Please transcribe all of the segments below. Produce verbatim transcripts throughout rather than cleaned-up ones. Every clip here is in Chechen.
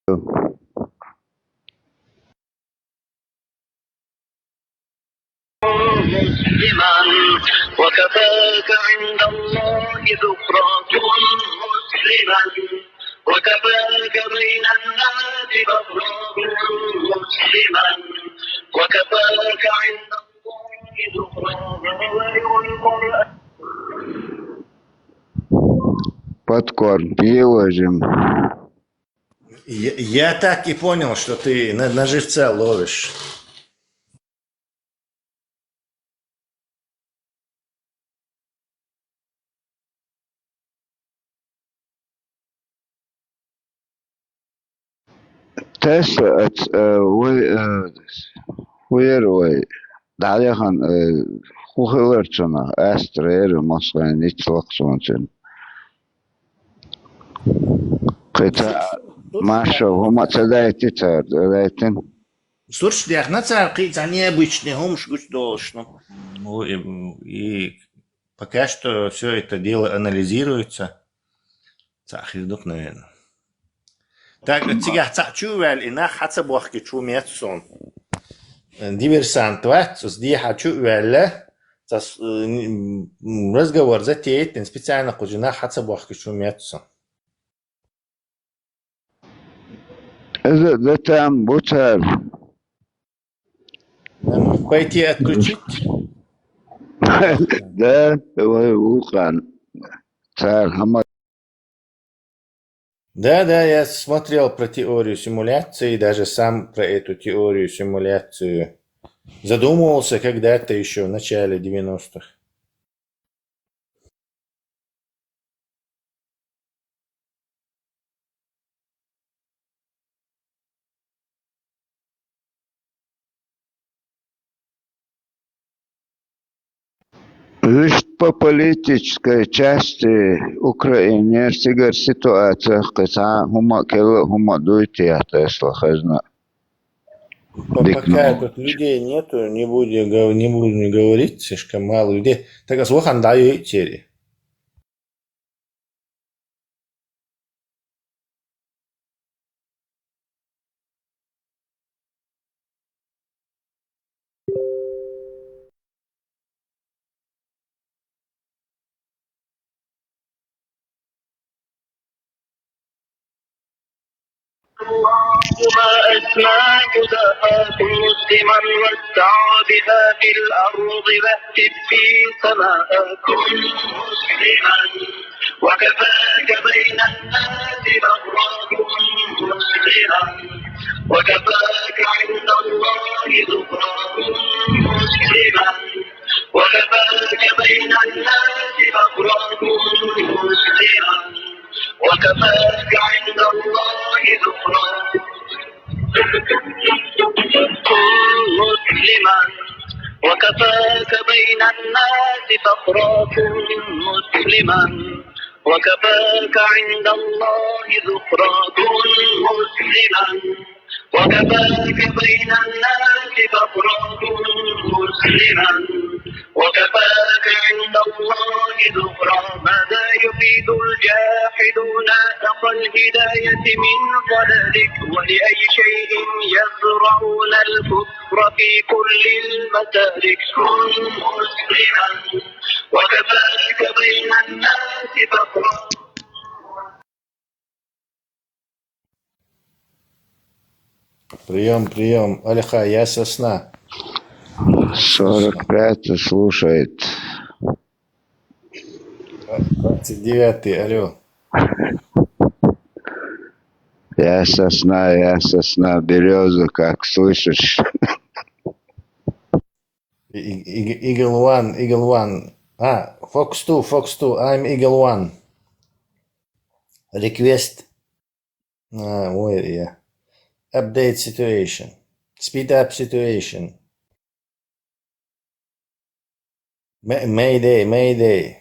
مسلما، وكفاك عند الله ذكرى. كن مسلما، وكفاك بين الناس فخرا. كن مسلما، وكفاك عند الله ذكرى. وبلغ القرآن. Попкорн пьёшь? Я, я так и понял, что ты на, на живца ловишь. Тесла, э, вай, э, вай, вай. ДӀаяхана, э, хӀун хилар цунах, Астра яра, масала, ницкъ лакха цунна. Кхета, Маша, хӀума ца дайтина цара, ца дайтина? Сурт дехна цара, кхин цхьа необычный хӀумаш гучудолуш, ну. Ну, и, и пока что всё это дело анализируется. Цхьаъ хир ду-кх, наверное. Так, цигахь цхьаъ чу а ваьлла, и нах хьа ца бохкича хӀун меца суна. Диверсант вац, ас дехьа чу а ваьлла, цхьа с-, м, разговор затеять дина, специально кхуза нах хьа ца бохкича хӀун меца суна. Иза дан там бу цара. Нам пойти отключить? Да, вай вукъан. Цара хӀама. Да, да, я смотрел про теорию симуляции, даже сам про эту теорию симуляцию задумывался когда-то ещё в начале девяностых. Вуьшта по политической части Украинера цигара ситуацех кхин цхьа хӀума а, кхин хӀума а дуй те, тӀе аса хезна? По-, пока тут людей нету, не будем гов-, не будем говорить, слишком мало людей. Так, ас вахана дӀайойла церан. الله ما أسماك دعاك مسلما واسعى بها في الأرض واهتف في سماء. كن مسلما، وكفاك بين الناس فخرا. كن مسلما، وكفاك عند الله ذخرا. كن مسلما، وكفاك بين الناس فخرا. كن مسلما، وكفاك عند الله ذخرا. كن مسلما، وكفاك بين الناس فخرا. كن مسلما، وكفاك عند الله ذخرا. كن مسلما، وكفاك بين الناس فخرا. كن مسلما، وكفاك عند الله ذخرا. ماذا يفيد الجاحدون أخا الهداية من ضلالك؟ ولأي شيء يزرعون الكفر في كل المسالك؟ كن مسلما، وكفاك بين الناس فخرا. Приём, приём. Алиха, я со сна. Сорок пятый слушает. Двадцать девятый, алло. Я со сна, я со сна, берёза, как слышишь. И-, и-, Eagle One, Eagle One. А, Fox two, Fox two, I'm Eagle One. Request. А, where, yeah. Update situation. Speed up situation. May-, Mayday, Mayday.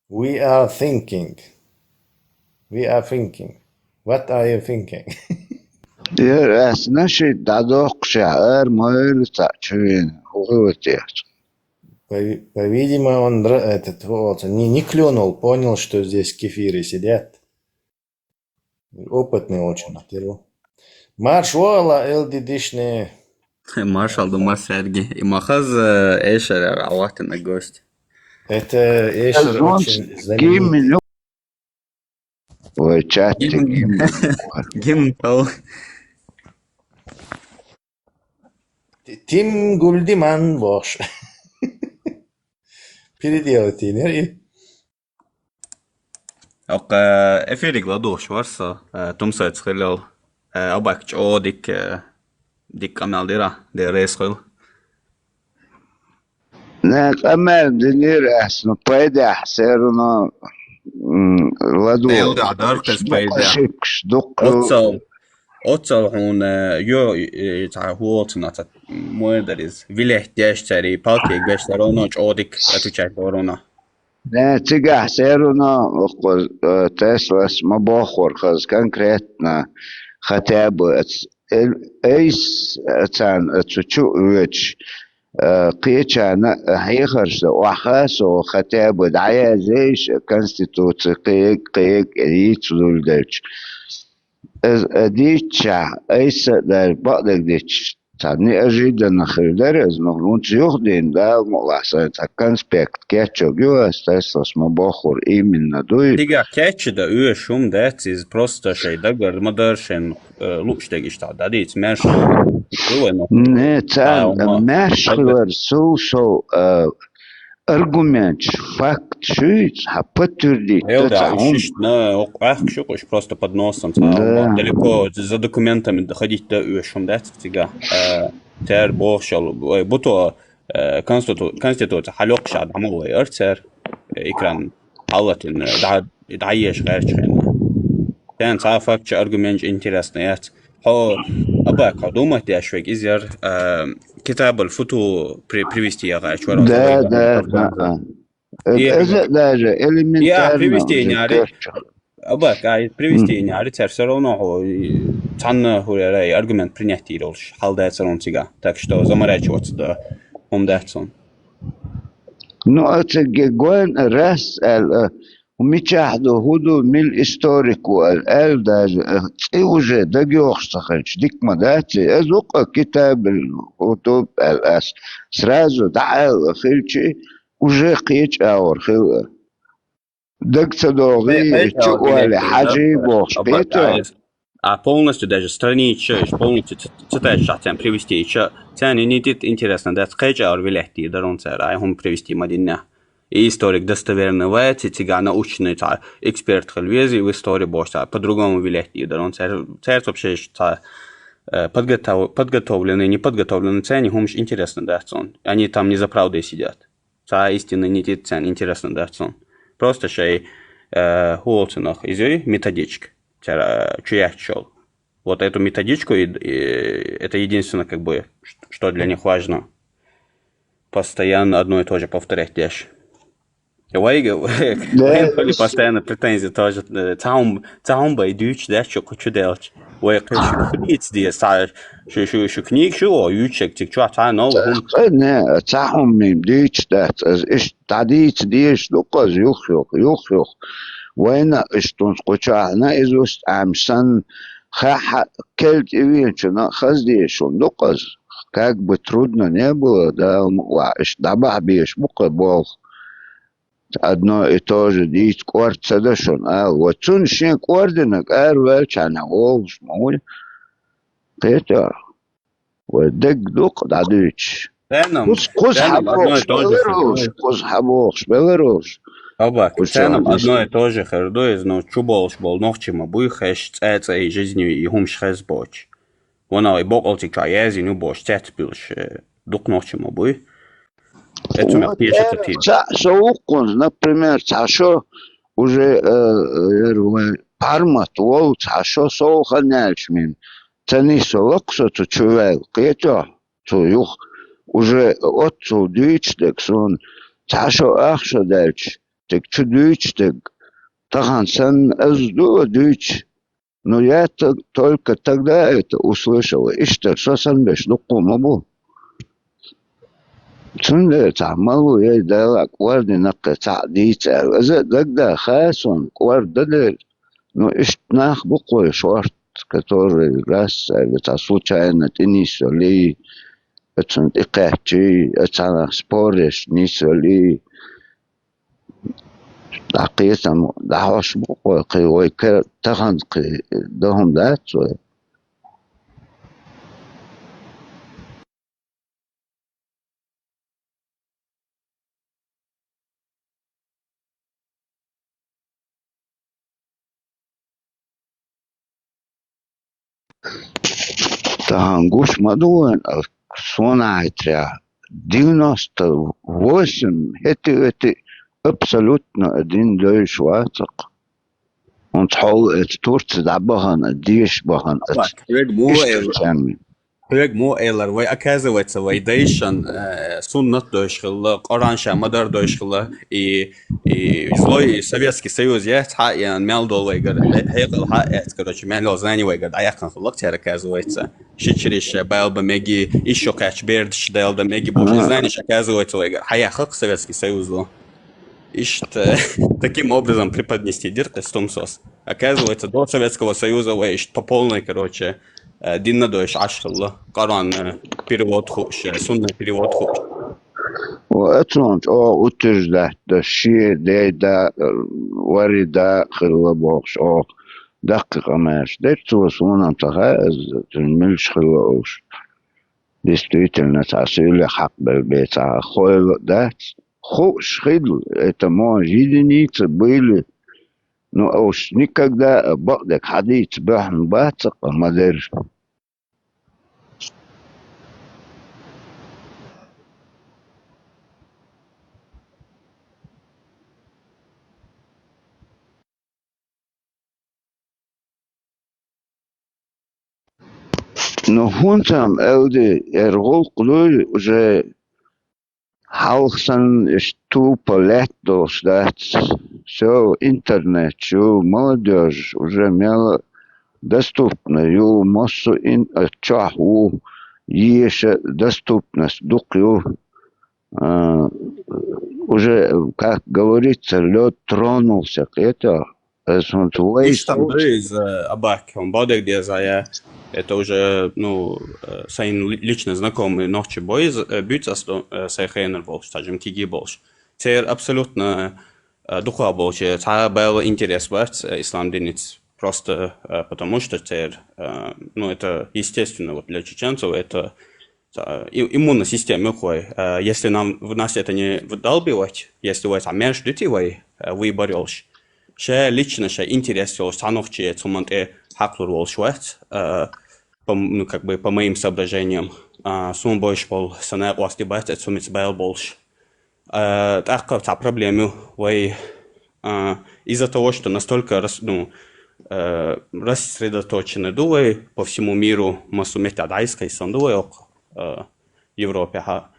We are thinking. We are thinking. What are you thinking? Ер ас наши дадохши, эр мэр ца чуин, ухватят. По-, по-видимому, он дра-, этот, вот, не, не клюнул, понял, что здесь кефиры сидят. Опытный очень, первый. Марш вала, Эл Ди Дишне. Маршал ду ма сарги. И махаз эшер аватина гость. Это эшер очень знаменитый. Ой, чат гимн. Гимн пал. Тим Гульдиман вош. Переделайте, не? Окей, эфирик ладугъуш варса, э, тумсац хилал, э, абак чӀодик, э, дик къамел дира, де рес хил. Не, къамел динир эс, ну, пайда, всё равно, м, ладу. Эл да, дар кас пайда. Шикш, дукъ. Оцал, оцал хун, э, ё, э, та хуолцин, а та мой дариз. Вилех деш цари, палки геш цари, но чӀодик, отвечать ворона. Не, цигахь всё равно, э, Теслас ма бохур хаз конкретно, хотя бы эц-, эл-, эйс, э, цан, э, цу чу оьцуш, э, кхечана, э, хьехарш да, охьа со, хотя бы дӀаязъеш, э, Конституци кхег, кхег, э, йийцалур делча. Эз, э, дийцча, айса а дар бакъдерг дийцча, цхьа неожиданно хир дара из, ну, хӀунца юхдина, Дала мукъалахь, сайн цхьа конспект кечйоаг ю ас, Теслас ма бохур, именно дуй. Цигахь кечйина да оьшуш хӀума дац, иза просто шайн дагара ма дара шен, э, лууш дерг иштта дӀадийца, маьрша хила вай нах. Не, царна маьрша хилар сов-сов, э, аргументаш, факташ, хьа подтвердить дац хӀума. Эл да, уж иштта, на, оаха къахкаш ю-кх уж просто под носом, цхьа хӀума далеко за документами ходить да оьшуш хӀума дац-кх цигахь. Э, цар бохуш йолу, вай буто, э, конститу-, конституци хьалйоккхуш а дӀа ма вай ара цар, э, экран хьалатина, дӀа-, дӀаеш гӀертачу хенахь. Царна цхьа факташ, аргументаш интересно яц. Хьо, Абак, хьо думать деш верг иза яра, а, Китабуль Футух при-, привести яхаш вара. Да, да, да, да. Э, иза даже элементарно. Я, привести уже яри. Абак, а, привести яри, цара всё равно хьо, и, цхьанна хӀуъа яра, и аргумент принять йийр йолуш хьал дацара хьуна цигахь. Так что заморачиваться да хӀума дац хьуна. Ну, а цига гойн раз аьлла, мичахь ду, хӀун ду, мила историк ву аьлла, аьлла даже, э, цӀе уже дагайогӀуш ца хилча, дика ма дац и. Ас вукху Китабуль Футух аьлла ас. Сразу дӀааьлла хилча, уже кхечу агӀор хилла. Даг ца догӀий, чу олий, хьажий бохуш, кхетий? А полностью даже страница, полностью ц-, цитаташ царна привести йича, царна нитит интересно дац, кхечу агӀор вилетта дийр дара хьуна цара, ай хӀума привести ма диннехь. И историк достоверный вац, и цигахь научный цхьа эксперт хила веза, и в истории бохуш цхьа по-другому вилетта дийр дара хьуна цара. Цаьрца вообще цхьа, э, подготов-, подготовленный, неподготовленный, царна хӀумаш интересно дац хьуна. Они там не за правдой сидят. Цхьа истинный нитит царна интересно дац хьуна. Просто шайн, э, хӀун олу цунах, иза методичка, цара, э, чу яьтташ йолу. Вот эту методичку, и, и это единственное, как бы, ш-, что для них важно. Постоянно одно и то же повторять деш. Вайга, вайга постоянно претензии тоже, э, цхьа хӀума, цхьа хӀума бай дуьйцуш дац шу кху чу делча. Вай кхин шу дийца деза, цхьа шу, шу, шу книгаш ю, о, юьйцург цига чохь цхьа новла хӀума. Э, не, цхьа хӀума-м дуьйцуш дац, аса иштта дӀадийца дезаш ду-кх аса юх-юх, юх-юх. Вайна а иштта хӀунца кху чохь на иза вуста Ӏамаш санна, ха-, ха-, кел тӀе веанчунна а хаза дезаш хӀума ду-кх аса. Как бы трудно не было, Дала мукъалахь, иштта дӀабахьа безаш бу-кх и болх. Одно и то же дийца кӀорда ца до шуна ала. Вот цунна шен кӀординарг араваьллачхьана вовлуш ма вуй. Кхетий? Вай дерг ду-кх дӀадуьйцуш. Кхуза, кхуза хьабохуш белар олуш, кхуза хьабохуш белар олуш. Абак, царна одно и то же хир ду иза, ну, чу болуш болу нохчий ма буй хезаш, цӀа-цӀа и жизни и хӀумаш хеза боцуш. Ванах и боккъалла цига чохь яздина ю бохуш, цец буьлуш, э, дукха нохчий ма буй. Эцу мех вот теша ца тийна. Цхьа шо вукхунца, например, цхьа шо уже, э, яра вайн Пармат волу, цхьа шо сов хан яьлча мин. Ца нисо лакха со цу чу ваьлла, кхетий? Цу юха уже оццул дуьйцуш дерг суна, цхьа шо ах шо даьлча, дерг чу дуьйцуш дерг. Тахана санна ас ду а дуьйцуш, ну, я т-, только тогда это услышал. Иштта со санна берш дуккха а ма бу. Цундела цхьа ма лу, эй, Дала, кӀордина кхин цхьаъ дийца аьлла. Иза а дагадеха суна, кӀорда дара. Ну, иштта нах бу-кх вай шортта, которые раз, цхьа случайно тӀенисвелий, цунна тӀекхаьччий, цхьа нах спореш нисвелий, дӀакхетам дӀахьош бу-кх вай, кхы вай кара тахан кхы дан хӀума дац вай. Тахан гуш ма ду вайна, ас сона хетарехь, девяносто восемь хӀетте-хӀетте абсолютно а дин девзаш вац-кх. ХӀинца хьо а эца Турци дӀабахана, деша бахана, эца. Хьоьга муха иштта элира? Хьоьга муха элира, вай, оказывается, вай дайшан, э, суннат дойш хилла, Къуръан ша ма-дарра дойш хилла, и, и злой Советский Союз яц, хьа а ян, мел долу вайгара, хье-, хьекъал хьа а эц, короче, мел йолу знани вайгара дӀаяьккхина хилла-кх цара, оказывается. Шичариш баьлла бан меги, иш шо кхаьчча бердаш даьлла дан меги бохуш, знани ша, оказывается, вайгара хьаяьккхина-кх Советский Союзо. Иштта, таким образом преподнести дира-кх эс тумсос. Оказывается, до Советского Союза вай иштта по полной, короче, э, динна дойш Ӏаш хилла. Къуръан, э, перевод хууш, э, сунна перевод хууш. Ва оцунна чӀогӀа утуьждатта, шен дей да, э, вари да хилла бохуш, оха даккхий къамелаш дира цо, суна ца хаьа иза, цуьнан муьлш хилла олуш. Действительно, цхьа суьйлех хьакхабелла бен цхьа хойла а дац. Хууш хилла, это, может, единица были, но уж никогда а бакъдерг хьадийца боьхна бац-кх, ма-дарра. Ну, хӀунда-м аьлла, эра гӀуллакх дуй, уже хьалха санна иштта тупо лаьтта долуш дац. Всё, интернет ю, молодёжь уже мел а доступно ю, массо а ин-, а, чохь ву, еша, доступность дукха ю. А, уже, как говорится, лёд тронулся, кхетахь. Ас хӀунда вай иштта ду иза, Абак, хьуна бохург деза я. Это уже, ну, э, сайн ли-, лично знакомый нохчи бу иза, э, буьйцу ас, э, сайн хенара болуш, цхьа жима кегий болуш. Церан абсолютно, э, дукха болчу, цхьа а бала интерес бац, э, ислам диница. Просто, э, потому что церан, э, ну, это естественно, вот для чеченцев это Ца-, и-, иммунная система ю-кх вай. Э, если нам, в нас это не вдалбливать, если вай цхьа маьрша дуьтий вай, э, выбор йолуш, ша лично, ша интерес йолуш, цхьа нохчи цу хӀуманна тӀе хьакхалур волуш вац, э, по м-, ну, как бы, по моим соображениям, а, суна бовзуш болу сан накъостий бац, оцу хӀумаца бала болуш. Э, тӀаккха цхьа проблема ю вай, э, из-за того, что настолько рас-, ну, э, рассредоточены ду вай по всему миру, массо а меттехь дӀайисхьийсан ду вай окху, э, Европехьа.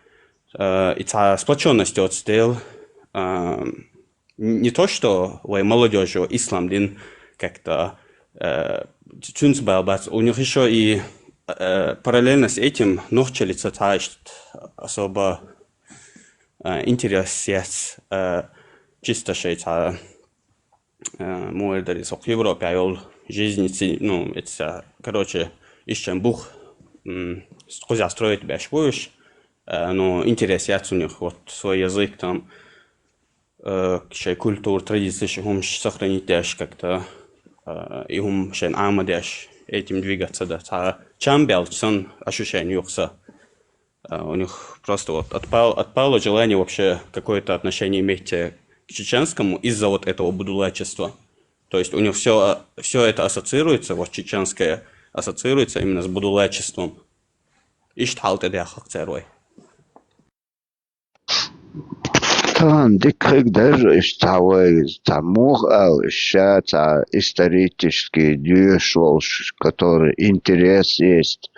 Э, и цхьа сплочённость оцу дела, э, не то, что вай молодёжь ислам дин как-то, э, цуьнца бала бац. У них ещё и, э, параллельно с этим нохчаллица цхьа иштта особо, э, интерес яц, э, чисто шайн цхьа, э, муха эр дара иза, хӀокху Европехь йолу жизнь, ци-, ну, эца, короче, ишттачу бух, м, кхузахь строить беш бу уьш, э, ну, интерес яц у них, вот, свой язык там, э, шайн культура, традицеш, хӀумаш сохранить деш как-то, э, и хӀума шайн Ӏама деш, этим двигаться, да, цхьа чам баьлча санна ощущение ю-кх сан. А, у них просто вот отпал-, отпало желание вообще какое-то отношение иметь, э, к чеченскому из-за вот этого будулачества. То есть у них всё, а, всё это ассоциируется, вот чеченское ассоциируется именно с будулачеством. Иштта хьал тӀе даьхна-кх церан вай. Тахана дика хир дара, иштта цхьа вай, цхьа муха ала, иштта ша цхьа исторический доьшуш волуш, который интерес есть,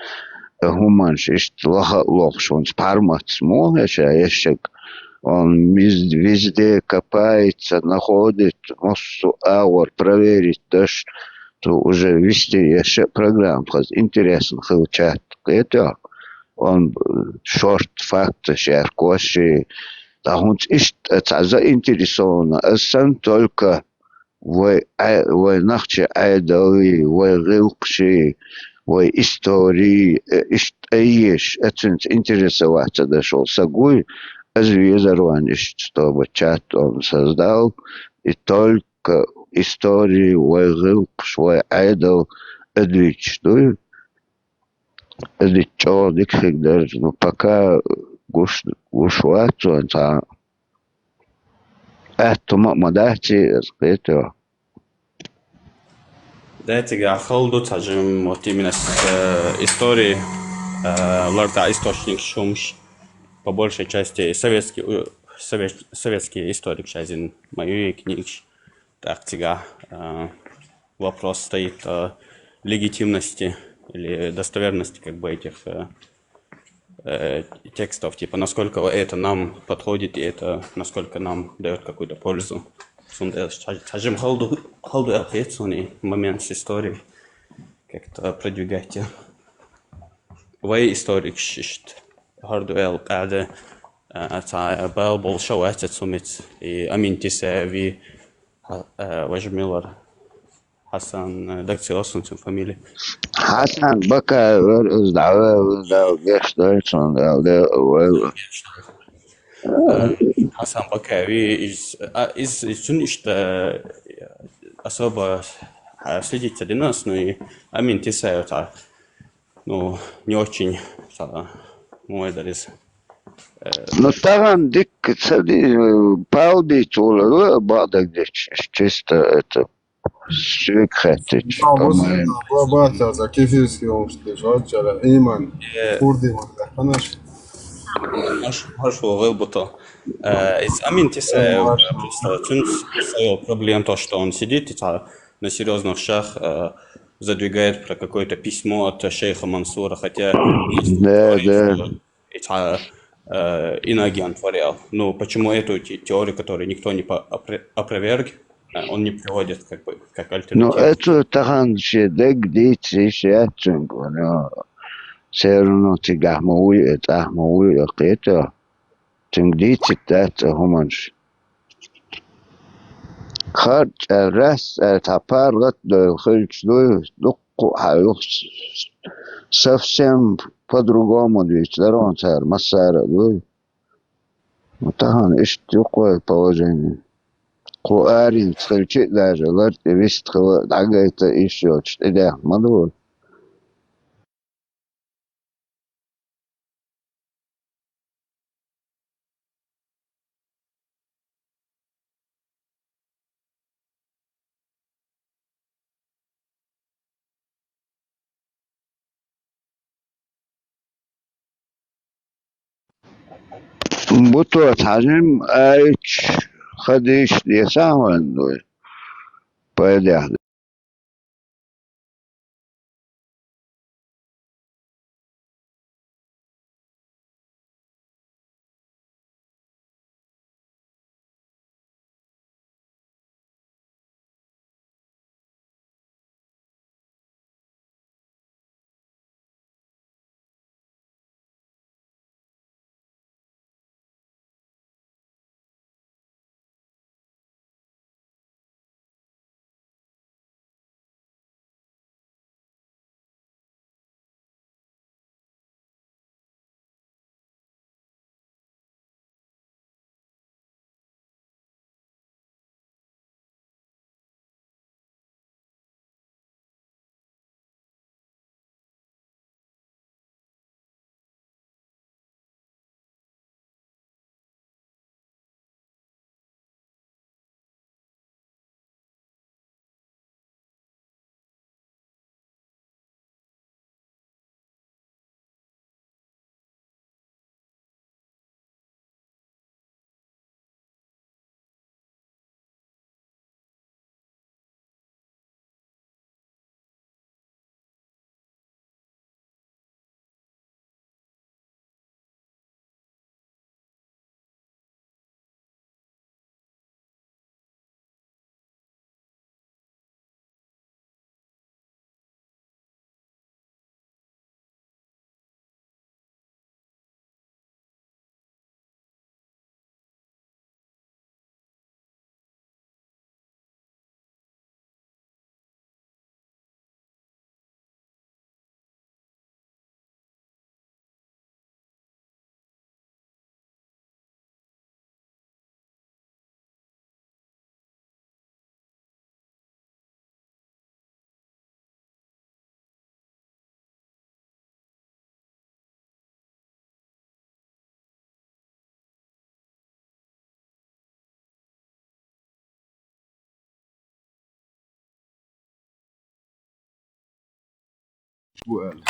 э, хӀуманаш иштта лаха а лохуш, хӀунца пхьарматца муха ша ешшаг, он миз-, везде копается, находит, массо а агӀор проверить даш, цо уже вести ешша а программа хаза интересно хилча, кхетахь, он, э, шорт факташ яркош, ткъа хӀунца иштта цхьа заинтересованно, ас санна только вай Ӏа-, вай нохчий Ӏедалий, вай гӀиллакхаший, вай историй, э, иштта айеш, а цунца интересоваться деш вола саг вуй, из везар вайна иштта, чтобы чат он создал, и только история, вай гӀиллакхаш, вай Ӏедал отвечать дуй. Из чӀоагӀа дика хир дара, но пока гуш, гуш вац вайна цхьа. Аьттув ма, ма дац из, кхетий хьо. Да, цигахь хала ду цхьа жим, вот именно с, э, истории, э, лартӀехь источникаш хӀумаш, по большей части советский, у, совет-, советские историкаш язйина ма ю и книгаш, тӀаккха цигахь, э, вопрос стоит о легитимности или достоверности как бы этих, э, э, текстов, типа, насколько это нам подходит и это насколько нам даёт какую-то пользу. Цундела хьажим хала ду, хала ду аьлла хет суна и момент с историей как-то продвигать. Вай историкаш иштта хӀара ду аьлла къаьда, а, цхьа бала болуш а вац цу меца. И Амин Тесаев, а, а, важа милар Хьасан, э, дагца йоссун цуьнан фамилия. Хьасан Бакаев вара, иза дӀаваьлла, Дала гечдойла цунна, Дала де-, вайл. Э, Хьасан Бакаев, иза, а, иза, иза цуьнан иштта, э, особо, а, следить ца дина ас, ну и Амин Тесаев цхьа, ну, не очень, цхьа, муха дара иза. Э, Ну, тахана дикка ца ди-, пал дийца волу, бакъдерг дича, чисто это, шуьга хаьттича, по-моему. Бац, за кефирский он что, жвачара, иман, Э, курдиман, да, конечно. Марш, марш ву гӀил бу то. Э, из Амин Тесаев, Марш. Просто цуьнца своя проблема, то, что он сидит и та-, на серьёзных щах, э, задвигает про какое-то письмо от шейха Мансура, хотя есть Да, теория, да. что и цхьа, э, иноагент вариант. Ну, почему эту те-, теорию, которую никто не по-, опре-, опроверг, э, он не приводит как бы как Ну, альтернативу? Это тахана шен дерг дийца йиш яц цуьнга, ну, все равно цигахь ма вуй, э, цӀахь ма вуй, э, кхетий хьо. Цуьнга дийцийта дац, э, хӀуманаш. Харц аьлла, раьсса аьлла, цхьа паргӀат а дойла хилча дуй, дуккха а хьан юха совсем по-другому дуьйцу дара хьуна цара массара а дуй. Ну, тахана иштта ю-кх вай положение. Кху аренца хилча а даже лар тӀе вист хила а дӀагайта йиш йолчу тӀедех ма ду. Бутоца хьажим, аьлча, хадийш десахь вайн дуй. Пайдехь.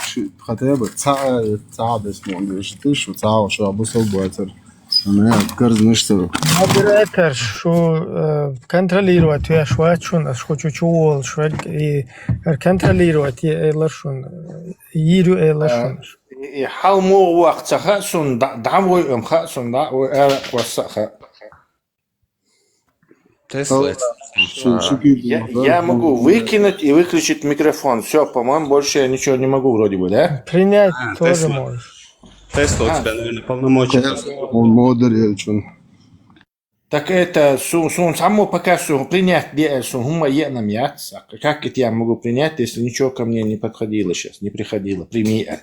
Ши-, хотя бы цхьа, цхьа дес мо деш, ты шу цхьа шу абу со буацар. Ана карзнаш со. Модератор шу, э, контролировать веш вац шун, аш ху чу чу вол швег, и эр контролировать е элар шун, э, йирю элар шун. И, и хьал мугъ вакъ ца хаъ сун, да-, дам вой ам хаъ сун, да, вой ара кваса хаъ. Тесла. Шу-, шукир. Я, я могу выкинуть и выключить микрофон. Все, по-моему, больше я ничего не могу вроде бы, да? Принять А, тоже Тесла. можешь. Тесла, у А. тебя, наверное, полномочия. Он модер, я чё. Так это, су-, сун само пока су принять, де-, су хума е нам яц. А как это я могу принять, если ничего ко мне не подходило сейчас, не приходило? Прими, э.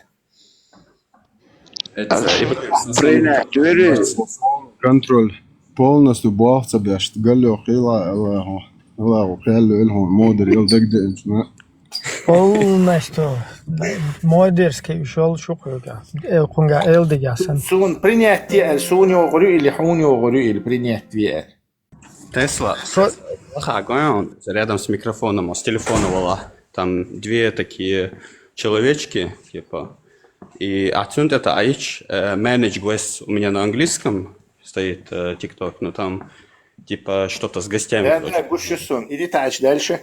Это А, Ибрагим, принять, веришь? Контроль. Полностью бахца бяшт. Галлё хила, Аллаху. Аллаху, хиллю, илху, модер, ил дагде, ма. Полностью. Модерский ушёл шукуга. Эл кунга, эл дигасан. Сун принять, э, сунё гурю или хунё гурю или принять, э. Тесла. Со- Ха, гуян, рядом с микрофоном, а с телефона вала. Там две такие человечки, типа. И отсюда это айч, э, manage guests у меня на английском стоит, э, TikTok, но там, типа, что-то с гостями, Да, короче. да, гуш сун. Иди тач дальше.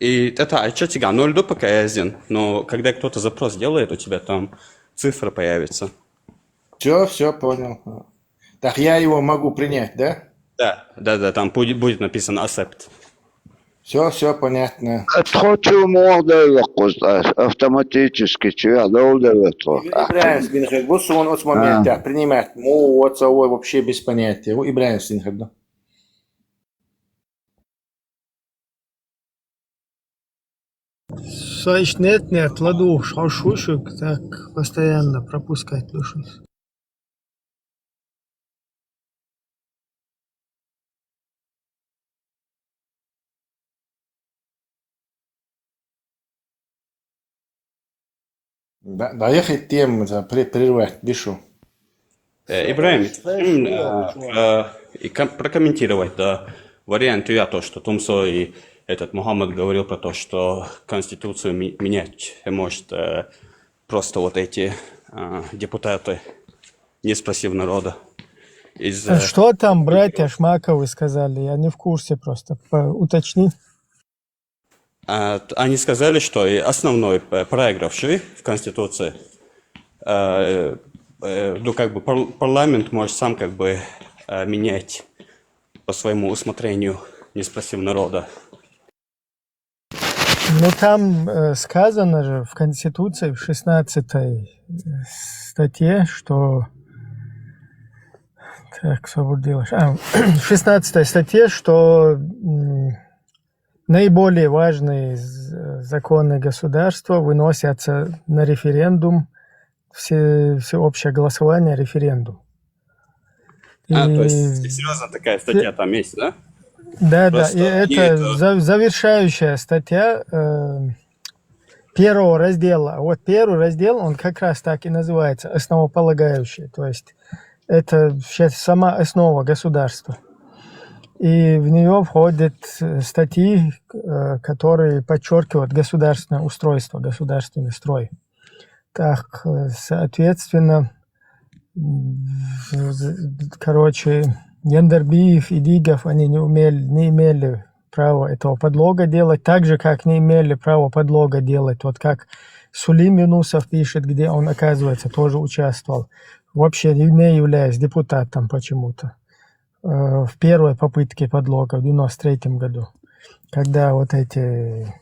И это айч, тига ноль до пока я один. Но когда кто-то запрос делает, у тебя там цифра появится. Все, все, понял. Так я его могу принять, да? Да, да, да, там будет, будет написано accept. Все, все понятно. Отхочу мордой лакуз, а, автоматически чего долго это. Ибрагим, бин хер, вот он от момента А. принимать, му, вот, вообще без понятия. Вот Ибрагим, бин хер, да. Сойш нет, нет, ладуш, хошушек, так постоянно пропускать душу. Да, да, я хотел, да, пре-, прервать, бишу. Э, Ибрагим, Сойш, м, сойш, э, э, и ком-, прокомментировать, да, вариант я то, что Тумсо и этот Мухаммад говорил про то, что конституцию ми-, менять может, э, просто вот эти, э, депутаты, не спросив народа. Из, А э, что там братья Шмаковы сказали? Я не в курсе просто. По-, уточни. А, т-, они сказали, что и основной п-, проигравший в Конституции, э, э, ну, как бы пар-, парламент может сам как бы, э, менять по своему усмотрению, не спросив народа. Ну, там, э, сказано же в Конституции, в шестнадцатой, э, статье, что... Так, что будет делать? А, в шестнадцатой статье, что, м, наиболее важные з-, законы государства выносятся на референдум, все-, всеобщее голосование, референдум. А, то есть И серьёзно такая статья там есть, да? Да, да, Просто и это это за-, завершающая статья, э, первого раздела. Вот первый раздел, он как раз так и называется, основополагающий. То есть это вообще сама основа государства. И в неё входят, э, статьи, э, которые подчёркивают государственное устройство, государственный строй. Так, э, соответственно, м, в-, з-, короче, Яндербиев и Дигов, они не умели, не имели права этого подлога делать, так же, как не имели права подлога делать. Вот как Сулим Юнусов пишет, где он, оказывается, тоже участвовал, вообще не являясь депутатом почему-то, э, в первой попытке подлога в девяносто третьем году, когда вот эти,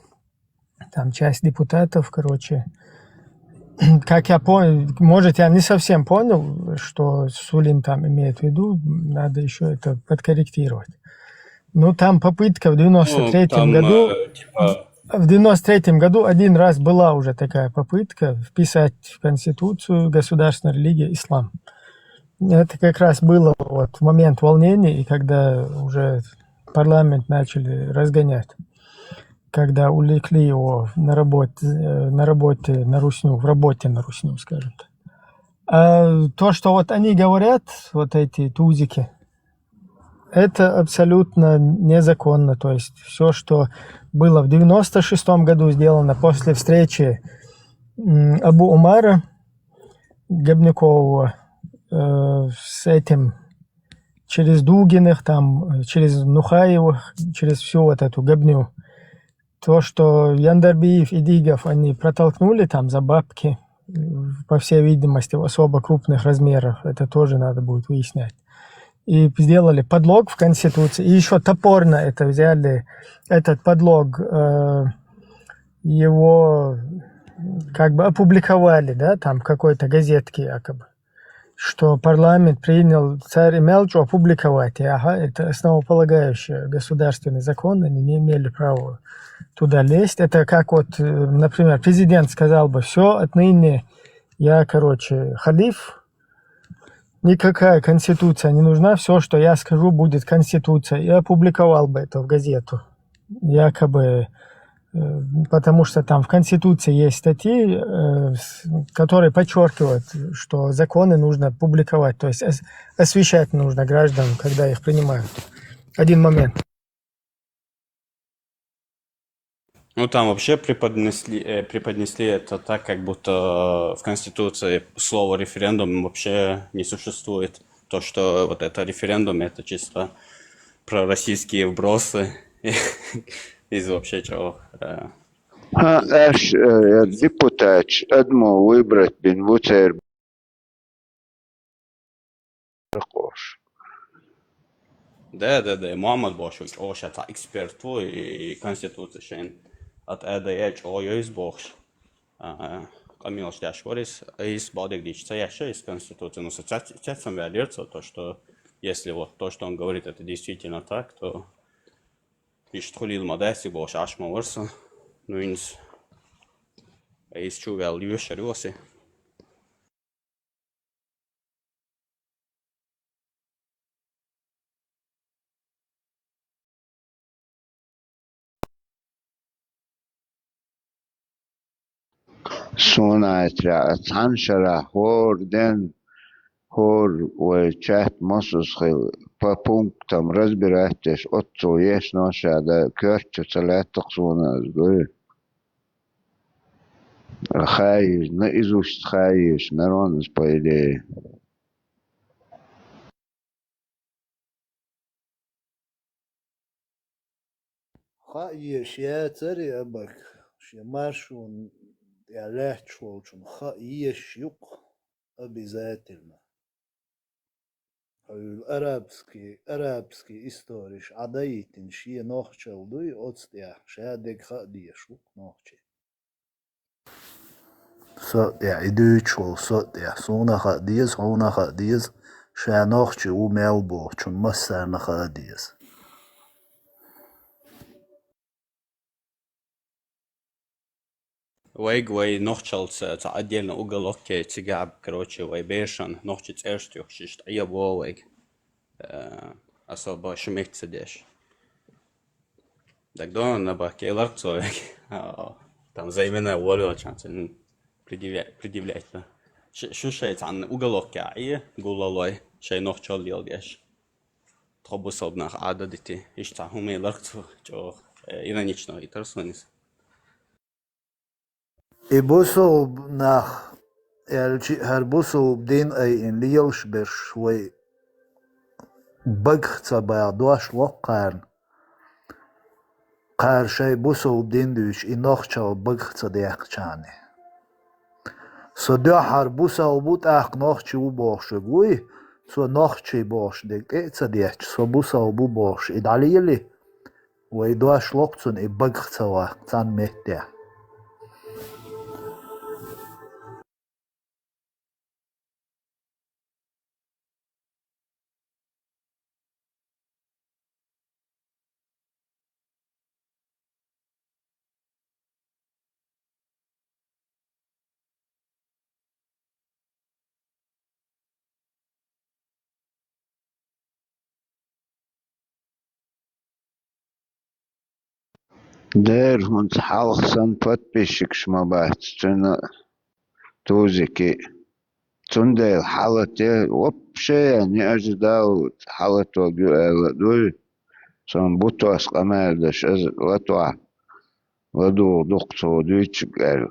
там, часть депутатов, короче, как я понял, может, я не совсем понял, что Сулим там имеет в виду, надо ещё это подкорректировать. Ну, там попытка в девяносто третьем Ну, там, году, э, типа в девяносто третьем году один раз была уже такая попытка вписать в Конституцию государственная религия ислам. Это как раз было вот в момент волнений, и когда уже парламент начали разгонять, когда увлекли его на работе, э, на работе на русню, в работе на русню, скажем так. А то, что вот они говорят, вот эти тузики, это абсолютно незаконно. То есть всё, что было в девяносто шестом году сделано после встречи м, Абу Умара Габникового, э, с этим, через Дугиных, там, э, через Нухаевых, через всю вот эту Габню. То, что Яндарбиев и Дигов они протолкнули там за бабки, э, по всей видимости, в особо крупных размерах, это тоже надо будет выяснять. И сделали подлог в Конституции, и еще топорно это взяли, этот подлог, э, его как бы опубликовали, да, там в какой-то газетке якобы, что парламент принял, царь имел что опубликовать, и, ага, это основополагающий государственный закон, они не имели права туда лезть. Это как вот, э, например, президент сказал бы: «Все, отныне я, короче, халиф, никакая конституция не нужна, все, что я скажу, будет конституция», и опубликовал бы это в газету. Якобы, э, потому что там в Конституции есть статьи, э, с-, которые подчеркивают, что законы нужно публиковать, то есть ос-, освещать нужно гражданам, когда их принимают. Один момент. Ну, там вообще преподнесли, э, преподнесли это так, как будто в Конституции слово «референдум» вообще не существует. То, что вот это референдум, это чисто пророссийские вбросы из вообще чего. Э, Ха, аш, э, депутатш адмо выбрать бин вуцер. Да, да, да, Мухаммад бошук, оша та эксперт ву и конституция шен. Ат эда я чо йойс бохш. А, камилш даш варис, ис бадик дич ца яша ис конституция, ну, со ца, ца сам вялирца, то, что если вот то, что он говорит, это действительно так, то иш тхулил мадаси бош ашма варса. Ну, инс, ис чу вял юшар воси. Суна тра цхьан шарахь хӀора ден, хӀора вай чат массаза хила, по пунктам разбирать деш, оццул еш ноша да коьртачу ца лаьттах суна аз дуй. Хаийш, наизусть хаийш, наронас, по идее. Хаа еш яцара, абак, шен маршонна тӀехь лаьтташ волчунна хаа еш ю-кх обязательно. Хьуьлла арабский, арабский историш Ӏадайтина шен нохчалла дуй, оцу тӀехь ша дерг хаа дезаш ву-кх нохчий. Со а тӀехь, и дуьйцуш волу со а тӀехь, суна а хаа деза, хьуна а хаа деза, ша нохчи ву мел бохучун массарна а хаа деза. Вайга вай нохчалца цхьа отдельно уголок кхетий цигахь, короче, вай берашна нохчи цӀераш туьйхуш, иштта Ӏебо вайга. Э, особо шумек ца деш. Дагдо набахке ларцо век. А, там за имена волочан цен предъявля-, предъявлять, да. Ш-, шу шай цхьанна уголок кхаъ, гуллалой, шай нохчалла леладеш. Тхо бусалба нах Ӏада дити. Иштта хӀума ларцо чӀогӀа, э, иронично и тарсонис. И бусалба нах, аьлчи а, хӀара бусалба дин айина лелаш берш вай багах ца баха дош локкхарна, кхара шайн бусалба дин дуьйцуш, и нохчалла багах ца дехкачарна. Со дуьххьара бусалба ву, тӀаккха нохчи ву бохуш верг вуй, цо нохчий бохуш дерг тӀе а ца детташ, со бусалба ву бохуш и дӀалели, вай дош локкху цунна и багах ца ваккха цхьана меттехь. Дера хӀинца хьалха сан подписчикаш ма бац, цуьнан тузики. Цундела хьалате вообще не ожидал, хьалатог ю аьлла дуй. Сан бутос къамел деш, аз латвахь ладугӀу дукха цо дуьйцург аьлла.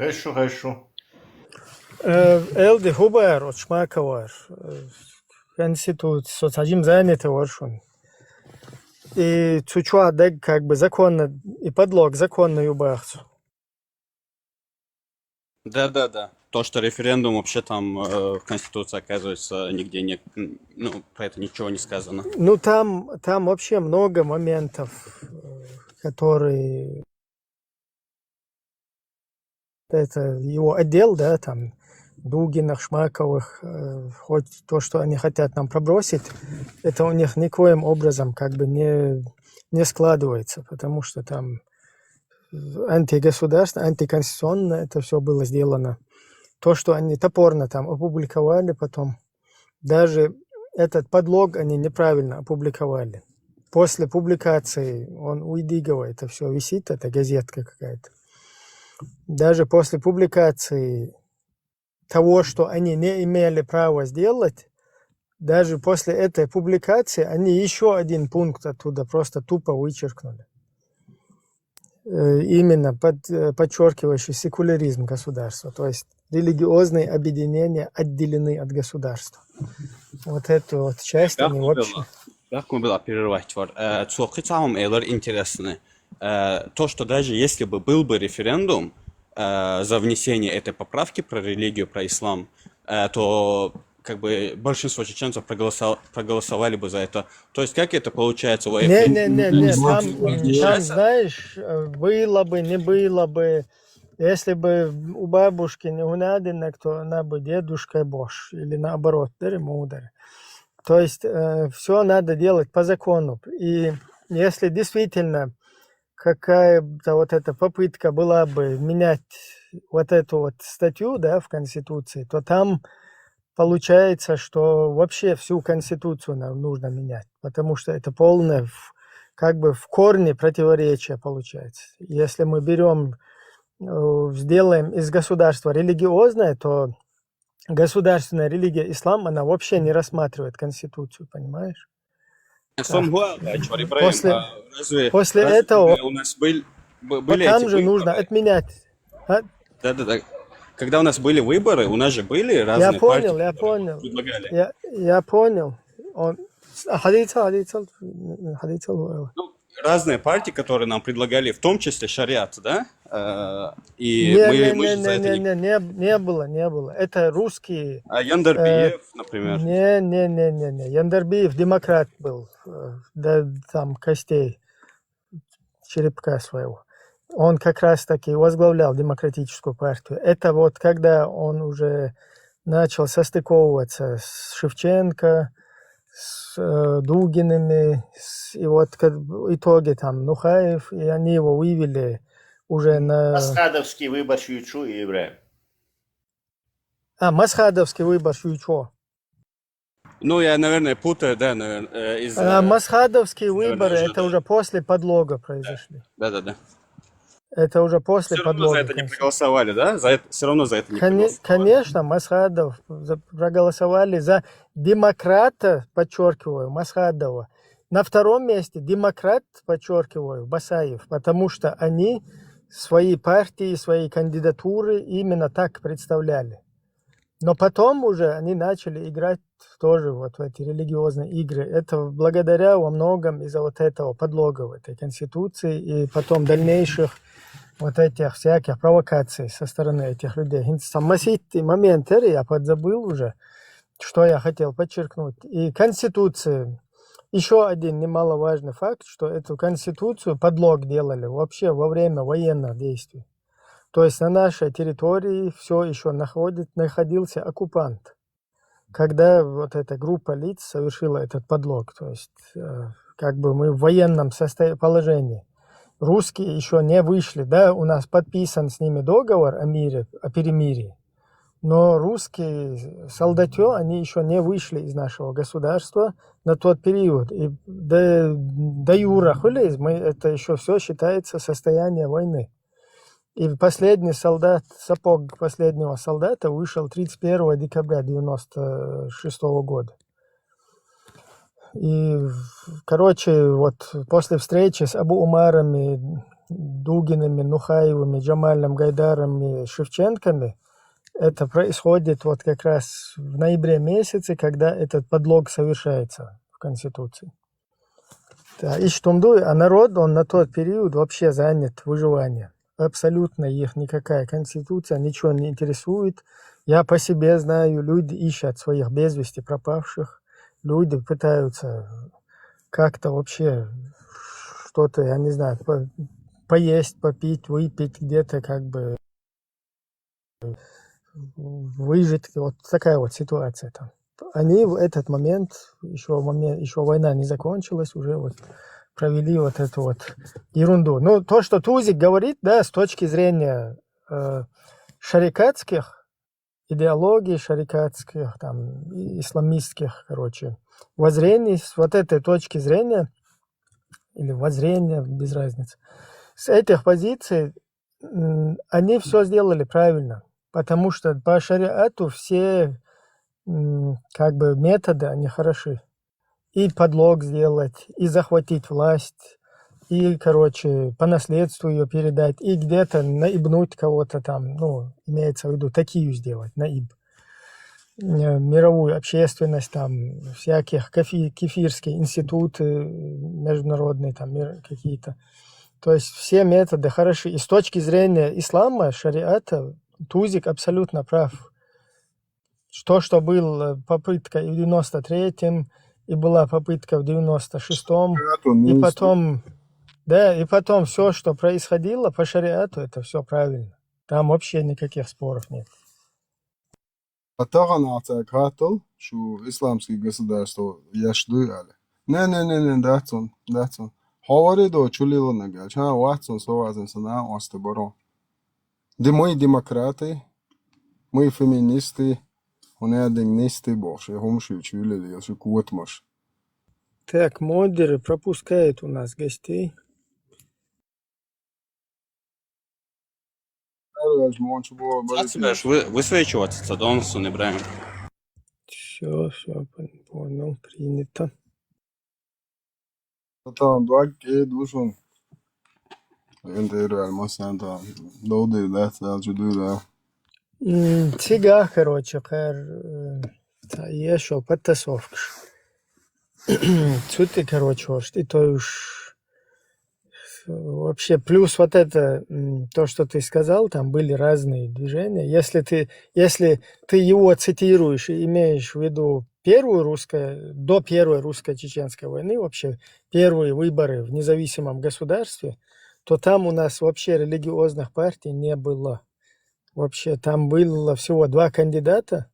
Гъешу, гъешу. Э, Элди, хӀубар, от Шмаковар, э, конституция, соцажим занятовар шун. И цу чуа даг как бы законно, и подлог законно юбахцу. Да-да-да. То, что референдум вообще там э, в Конституции, оказывается, нигде нет. Ну, про это ничего не сказано. Ну, там, там вообще много моментов, э, которые это его отдел, да, там, Дугинах, Шмаковых, э, хоть то, что они хотят нам пробросить, это у них никоим образом как бы не, не складывается, потому что там антигосударственно, антиконституционно это все было сделано. То, что они топорно там опубликовали потом, даже этот подлог они неправильно опубликовали. После публикации он у Идигова это все висит, это газетка какая-то. Даже после публикации того, что они не имели права сделать, даже после этой публикации они еще один пункт оттуда просто тупо вычеркнули. Э, именно под, э, подчеркивающий секуляризм государства, то есть религиозные объединения отделены от государства. Вот эту вот часть они вообще... Как мы была перерывать вар? Э, цо кхы цхьа хӀума элар интересный. Э, то, что даже если бы был бы референдум э, за внесение этой поправки про религию, про ислам, э, то как бы большинство чеченцев проголосовало, проголосовали бы за это. То есть как это получается? Не, не, не, не, там, там, знаешь, э, было бы, не было бы, если бы у бабушки не унадинок, то она бы дедушкой бош, или наоборот, дери мудар. То есть э, все надо делать по закону. И если действительно какая-то вот эта попытка была бы менять вот эту вот статью, да, в Конституции, то там получается, что вообще всю Конституцию нам нужно менять, потому что это полное, в- как бы в корне противоречие получается. Если мы берем, э, сделаем из государства религиозное, то государственная религия ислам, она вообще не рассматривает Конституцию, понимаешь? Сам гуа, а чё, Ибраим, После- а разве, после разве этого- у нас были, б- Вот были там эти же выборы? Нужно отменять. А? Да-да-да. Когда у нас были выборы, у нас же были разные Я понял, партии, я которые понял. Предлагали. Я, я понял. Он... а, ходите, ходите, ходите, ходите. Ну, разные партии, которые нам предлагали, в том числе шариат, да? Э, И Не, мы, не, мы не, же за не, это не, не... не, не, не было, не было. Это русские. А Яндарбиев, например. Не, не, не, не, не. Яндарбиев демократ был, э, до там костей черепка своего. Он как раз таки возглавлял демократическую партию. Это вот когда он уже начал состыковываться с Шевченко, с э, Дугинами, с- и вот как в итоге там Нухаев, и они его вывели уже на... Масхадовский выбор шуючу, Ибраим. А, Масхадовский выбор шуючу. Ну, я, наверное, путаю, да, наверное, э, из... А, э, Масхадовские наверное, выборы, уже, это да. Уже после подлога произошли. Да-да-да. Это уже после Все равно за подлога. Это не Конституции. Проголосовали, да? За это, все равно за это не Коне- проголосовали. Конечно, Масхадов за- проголосовали за демократа, подчеркиваю, Масхадова. На втором месте демократ, подчеркиваю, Басаев, потому что они свои партии, свои кандидатуры именно так представляли. Но потом уже они начали играть тоже вот в эти религиозные игры. Это благодаря во многом из-за вот этого подлога в этой конституции и потом дальнейших вот этих всяких провокаций со стороны этих людей. Самосить момент я подзабыл уже, что я хотел подчеркнуть. И конституция, еще один немаловажный факт, что эту конституцию подлог делали вообще во время военных действий. То есть на нашей территории все еще находит, находился оккупант. Когда вот эта группа лиц совершила этот подлог, то есть э, как бы мы в военном состоя- положении. Русские еще не вышли, да, у нас подписан с ними договор о мире, о перемирии, но русские солдатё, они еще не вышли из нашего государства на тот период. И до, до юра хулиз, мы, это еще все считается состояние войны. И последний солдат, сапог последнего солдата вышел тридцать первого декабря девяносто шестого года. И, короче, вот после встречи с Абу Умарами, Дугинами, Нухаевыми, Джамалем, Гайдарами, Шевченками, это происходит вот как раз в ноябре месяце, когда этот подлог совершается в Конституции. Да, и что, а народ, он на тот период вообще занят выживанием. Абсолютно их никакая конституция, ничего не интересует. Я по себе знаю, люди ищут своих без вести пропавших, люди пытаются как-то вообще что-то, я не знаю, по- поесть, попить, выпить где-то, как бы выжить. Вот такая вот ситуация там. Они в этот момент, еще момент, еще война не закончилась, уже вот провели вот эту вот ерунду. Ну, то, что Тузик говорит, да, с точки зрения э, шарикатских идеологий, шарикатских, там, и- исламистских, короче, воззрений, с вот этой точки зрения, или воззрения, без разницы, с этих позиций м, они все сделали правильно, потому что по шариату все м, как бы методы, они хороши. И подлог сделать, и захватить власть, и, короче, по наследству ее передать, и где-то наебнуть кого-то там, ну, имеется в виду, такие сделать, наиб. Э, мировую общественность, там, всяких кафи- кефирские институты международные, там, мир- какие-то. То есть все методы хороши. И с точки зрения ислама, шариата, Тузик абсолютно прав. То, что был э, попытка и в девяносто третьем, и была попытка в девяносто шестом, и потом, да, и потом все, что происходило по шариату, это все правильно. Там вообще никаких споров нет. А тахана цаьг хаттал, шу исламский государство еш дуй аьлла. Не, не, не, не, дац он, дац он. Хьо вари до чулиланаг аьлча, хьа, вац он, со вазан сана оста баро. Ди мы демократы, мы феминисты, хьуна дин нисты бохуш, и хӀума шу чуьлел ел шу котмаш. Так, модеры пропускают у нас гостей. Дальше мончу бо- Цац берш вы- высвечиваться, ца донсон Ибрагим. Все, все, понял, принято. Потом два К душун. Интервью аль масанта. Доуды, да, сразу дуй, да. М, Цигах, короче, кар, э, та- ешо подтасовкаш. Цути, короче, уж, и то уж вообще плюс вот это, м, то, что ты сказал, там были разные движения. Если ты, если ты его цитируешь и имеешь в виду первую русскую, до первой русско-чеченской войны, вообще первые выборы в независимом государстве, то там у нас вообще религиозных партий не было. Вообще там было всего два кандидата,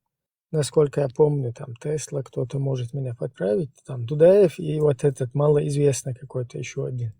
насколько я помню, там Тесла, кто-то может меня подправить, там Дудаев и вот этот малоизвестный какой-то еще один.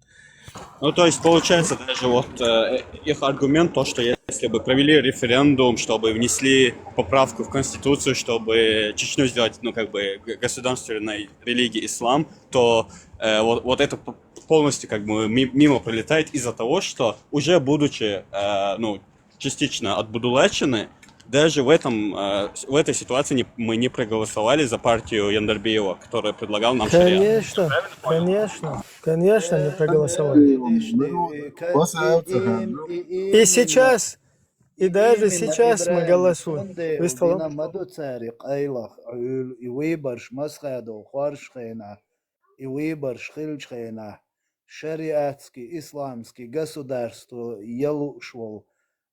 Ну, то есть, получается, даже вот э, их аргумент, то, что если бы провели референдум, чтобы внесли поправку в Конституцию, чтобы Чечню сделать, ну, как бы, г- государственной религией ислам, то э, вот, вот это п- полностью как бы ми- мимо пролетает из-за того, что уже будучи, э, ну, частично отбудулачены, даже в, этом, э, с- в этой ситуации не- мы не проголосовали за партию Яндарбиева, которая предлагала нам шариат. Конечно, конечно, конечно, не проголосовали. И сейчас, и даже сейчас мы голосуем. Выставил? Дина ма ду цаьрга къайлах, Ӏуьллу и выбораш масхадо хоржу хенахь, и выбораш хилчу хенахь, шариатский, исламский государство ялуш волу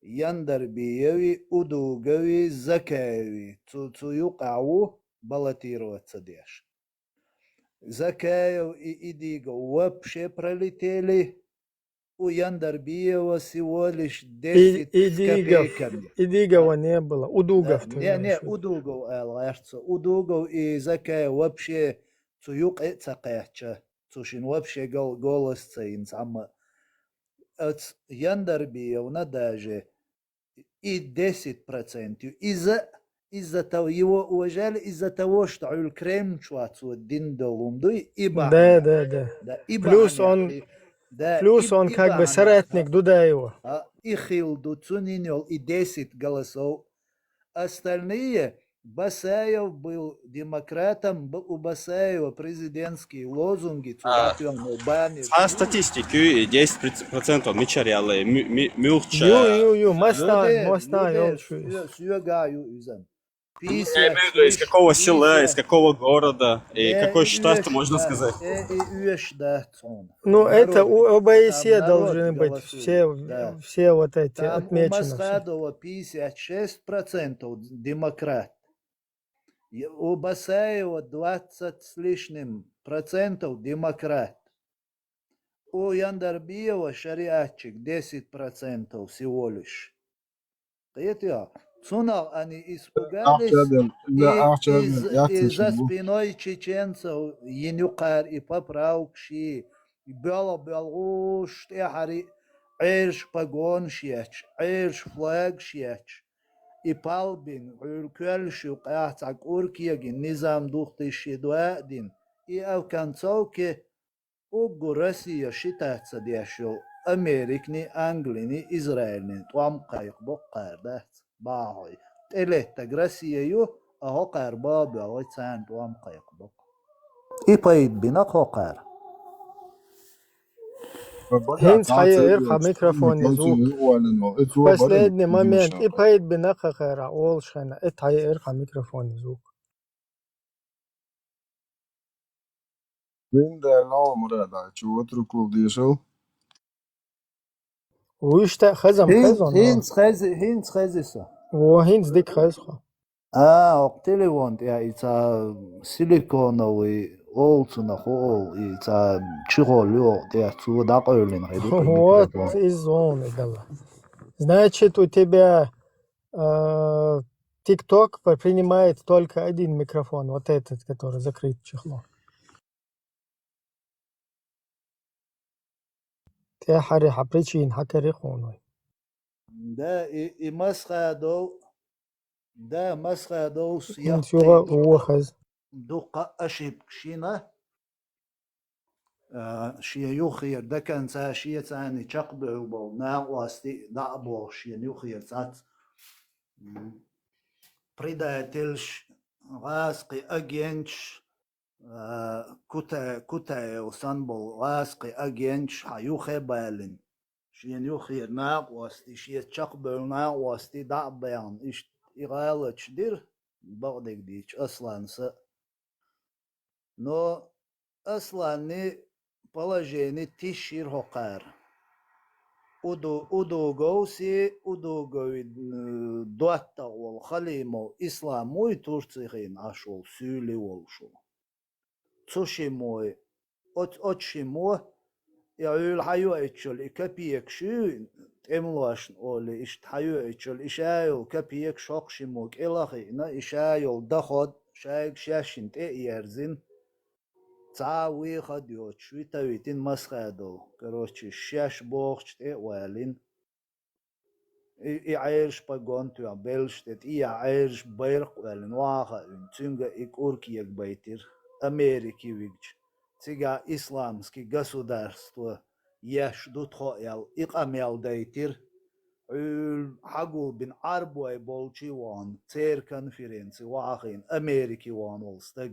Яндарбиеви, Удугови, Закаеви цу, цу юкъахь ву баллотироваться деш. Закаев и Идигов вообще пролетели, у Яндарбиева всего лишь И, десять с Идигов, копейками. Идигова не было, Удугов. Да, ты не, имеешь не, в виду. Удугов аьлла гӀертца. Удугов и Закаев вообще цу юкъе а ца кхаьчча, цу шин вообще гол- голос ца йина цхьамма. Оцу Яндарбиевна даже и десять процентов. Иза, из-за того, его уважали, из-за того, что Ӏуьллу Кремль чохь цо дина долу хӀума дуй, и бахьана. Да, да, да. Да, и плюс бахьана он, яхи. Да, плюс и, он и как бы бахьана соратник яхи. Дудаева. А, и хилла ду, цунна йина йолу и десять голосов. Остальные, Басаев был демократом, б-, у Басаева президентские лозунги, А, цудатуян баннер. Цхьа статистика ю, десять процентов мичара яьлла, ми-, ми-, муьлхача. Ю, ю, ю, масса, Юде, масса юде, йолчу. сё-, сёгаю изам. Я имею в виду, из какого села, из какого города, и Э, какой и штат, уеш можно дат, сказать. Э, и уеш дат сон. Ну, это Народ, у ОБСЕ там народ должны быть голосует, все, да. все вот эти Там у отмечены все. Масхадова пятьдесят шесть процентов демократ. И у Басаева двадцать с лишним процентов демократ. У Яндарбиева шариатчик десять процентов всего лишь. Кхетий хьо? Цунах они испугались, Ахча ден, да, и ахча ден, из-, я из-за слышал. Спиной чеченцев йина ю кхар и поправкаш, и белгӀ-белгӀуш тӀехьара Ӏераш погонаш еча, Ӏераш флагаш еча, и палбин, гӀуьр коьллаш ю къаьхьа цхьа кӀур кегина низам духтийша дуа а дина, и оконцовке уггар Россия считаться деш йолу Американи, Англини, Израилни тӀом кхайкхабо кхара дац, бахьахой. ТӀелеттарг Россия ю, а хӀокхара баба йолу царна тӀом кхайкхабо. И пайда бина кхокхара. ХӀинца хьаеара хьан микрофон иза звук. Последний момент. И пайда бина кхокхара, олуш хенахь, и хьаеара хьан микрофон иза звук. Вин да ло, Мурада, чу ватрукул дешал. Вуьшта хазам ХӀинца, хазам, но. хӀинца хези, хӀинца хези со. Во, хӀинца дика хаза хьо. А, окху телефон тӀехь и цхьа силиконовый олу цунах олу, и цхьа чехол ю окху тӀехь, цо дӀакъевлина хир ду кху Вот микрофон. из он и дала. Значит, у тебя, э, TikTok принимает только один микрофон, вот этот, который закрыт чехлом. ТӀехьара хьан причина хьан карий хьуна вай? Да, и, и Масхадов, да, Масхадов ХӀинца юха яккхий вохаз. дуккха ошибкаш йина. А, шен юххера до конца шен царна чекхбевлла болу накъостий дӀа а бохуш, шен юххера цхьацца, м, предательш, гӀазкхи агентш, а, Кута-, Кутаев санна болу гӀазкхи агентш хьан юххе а балина. Шена юххера накъостий, шен чекхбевлла накъостий дӀа а баьхна, иштта и гӀалаташ дира, бакъдерг дийцича, Асланса. Но Асланни положени тиш йира хӀокхара. Уду-, Удуговси, Удугови, м, доттагӀа волу Халимов Ислам вуй, Турцихина Ӏаш волу, суьйли волуш волу. Цу шимой, оц-, оцу шимо, и Ӏуьйла хьан йоуьйтуш йолу и копейкаш ю, тӀемалошна олий, иштта хьан йоуьйтуш йолу, и ша йолу копейкаш хӀокху шимо кӀел а хиъна, и ша йолу доход шайга шаьшшинна тӀе а ерзина, цхьа а вехад йоцуш, вита а витина Масхадов, короче, шаьш бохучу тӀе а валийна. И, и Ӏераш погон тоьхна беллаш тӀе, тӀехьа Ӏераш байракх а кхоьллина, вахана а вина, цуьнга и кӀур кегабайтира, Америке вигча. Цигахь исламский государство еш ду тхо аьлла, и къамел дайтира. Ӏуьйла хьагулбина Ӏарбой болчий вахана, церан конференци вахийна, Америке вахана волу стаг.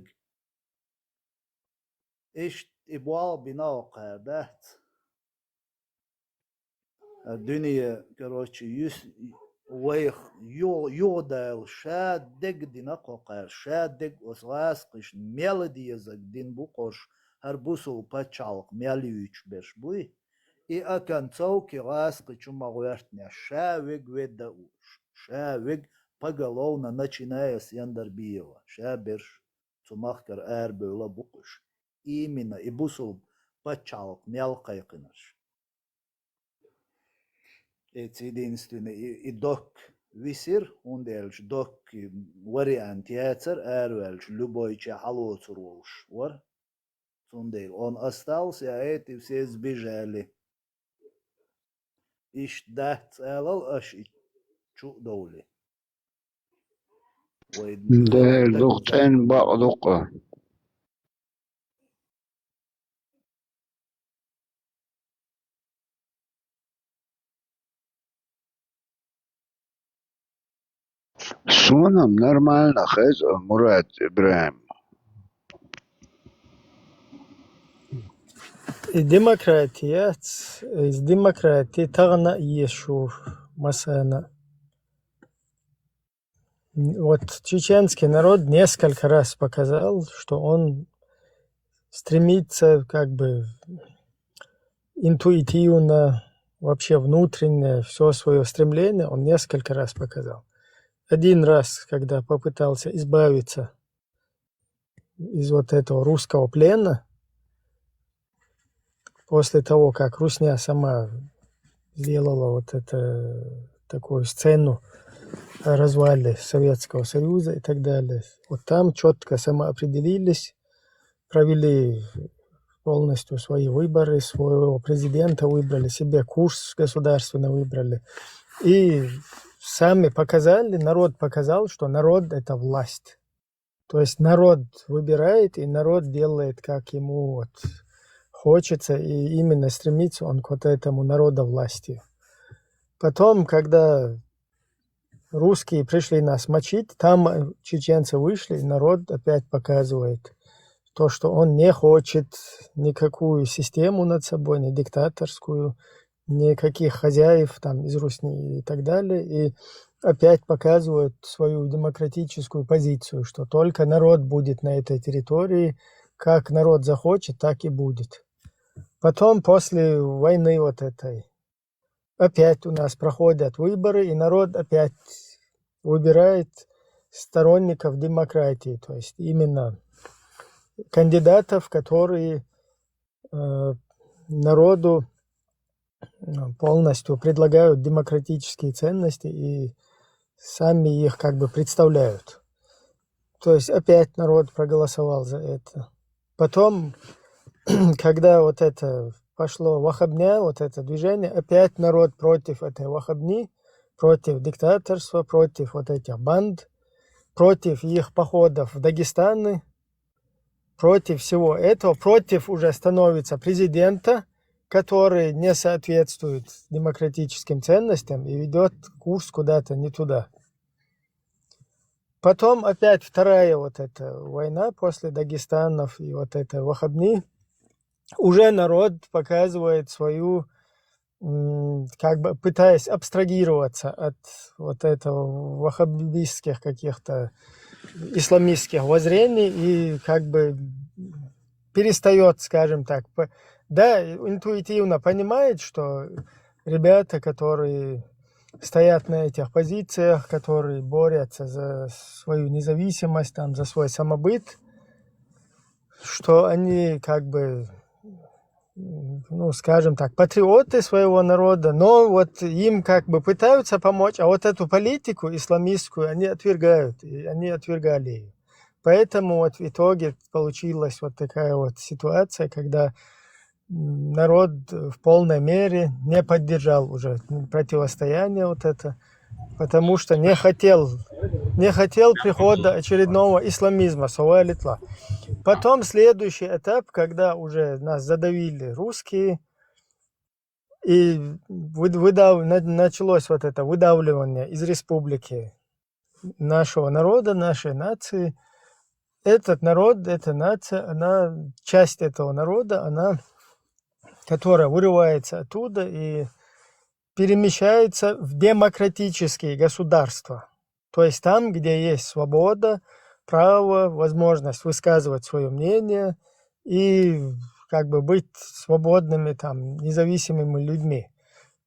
Иштта и болх бина хӀокхара дац. А дуьне, короче, юс-, вайх ю-, юхадала ша дег дина кхокхара, ша дег оцу гӀазкхишна мел дезаг дина бу кхуш, хӀара бусул пачхьалкх мел юьйцуш берш буй. И оконцовке гӀазкхичу ма гӀоьртинехь, ша вег ведда а вууш, ша вег поголовно, начиная с Яндарбиева, ша берш цу махкара арабевлла а бу кхуш. Именно и бусул пачхьалкх мел кхайкхинарш. Эцу единственный и, и док висира, хӀунда аьлча докки вариант яцара, араваьлча любой ча хьалоцур волуш вара. Цундела он остался, а эти все сбежали. Иштта дац алал аша и чу а довлий. Вай Дера дукха цӀена бакъ дукха. Сонам нормально хеза, Мурат Ибрагьим. И демократия, из демократии тагъна иешу масана. Вот чеченский народ несколько раз показал, что он стремится как бы интуитивно, вообще внутреннее, все свое стремление он несколько раз показал. Один раз, когда попытался избавиться из вот этого русского плена, после того, как Русня сама сделала вот это, такую сцену о развале Советского Союза и так далее. Вот там четко самоопределились, провели полностью свои выборы, своего президента выбрали, себе курс государственный выбрали. И сами показали, народ показал, что народ — это власть. То есть народ выбирает, и народ делает, как ему вот хочется, и именно стремится он к вот этому народовластию. Потом, когда русские пришли нас мочить, там э, чеченцы вышли, и народ опять показывает то, что он не хочет никакую систему над собой, ни диктаторскую, никаких хозяев там из Русни и так далее. И опять показывают свою демократическую позицию, что только народ будет на этой территории, как народ захочет, так и будет. Потом, после войны вот этой, опять у нас проходят выборы, и народ опять выбирает сторонников демократии, то есть именно кандидатов, которые э, народу э, полностью предлагают демократические ценности и сами их как бы представляют. То есть опять народ проголосовал за это. Потом, когда вот это пошло ваххабня, вот это движение, опять народ против этой ваххабни, против диктаторства, против вот этих банд, против их походов в Дагестаны, против всего этого, против уже становится президента, который не соответствует демократическим ценностям и ведет курс куда-то не туда. Потом опять вторая вот эта война после Дагестанов и вот это ваххабни. Уже народ показывает свою, м, как бы пытаясь абстрагироваться от вот этого ваххабистских каких-то исламистских воззрений и как бы перестает, скажем так, по- да, интуитивно понимает, что ребята, которые стоят на этих позициях, которые борются за свою независимость, там, за свой самобыт, что они как бы, м, ну, скажем так, патриоты своего народа, но вот им как бы пытаются помочь, а вот эту политику исламистскую они отвергают, и они отвергали ее. Поэтому вот в итоге получилась вот такая вот ситуация, когда м, народ в полной мере не поддержал уже противостояние вот это, потому что не хотел, не хотел прихода очередного исламизма, савалитла. Потом следующий этап, когда уже нас задавили русские, и выд- выдав- на- началось вот это выдавливание из республики нашего народа, нашей нации. Этот народ, эта нация, она, часть этого народа, она, которая вырывается оттуда и перемещается в демократические государства. То есть там, где есть свобода, право, возможность высказывать свое мнение и как бы быть свободными, там, независимыми людьми.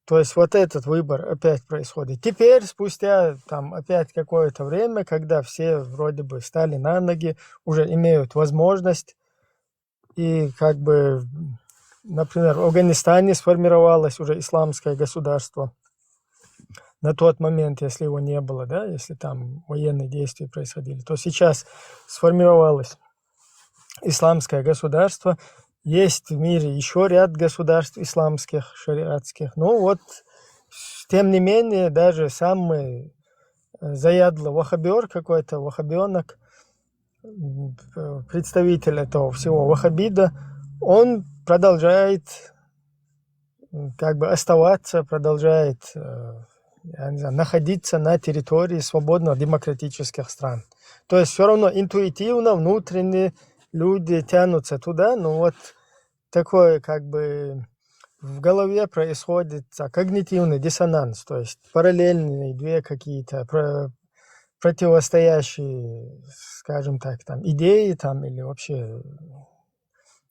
То есть вот этот выбор опять происходит. Теперь, спустя там опять какое-то время, когда все вроде бы встали на ноги, уже имеют возможность, и как бы, например, в Афганистане сформировалось уже исламское государство. На тот момент, если его не было, да, если там военные действия происходили, то сейчас сформировалось исламское государство. Есть в мире еще ряд государств исламских, шариатских. Ну вот, тем не менее, даже самый э, заядлый ваххабер какой-то, ваххабенок, м, п- представитель этого всего ваххабида, он продолжает м, как бы оставаться, продолжает э, я не знаю, находиться на территории свободных демократических стран. То есть все равно интуитивно, внутренне люди тянутся туда, но вот такое как бы в голове происходит а, когнитивный диссонанс, то есть параллельные две какие-то про- противостоящие, скажем так, там идеи там или вообще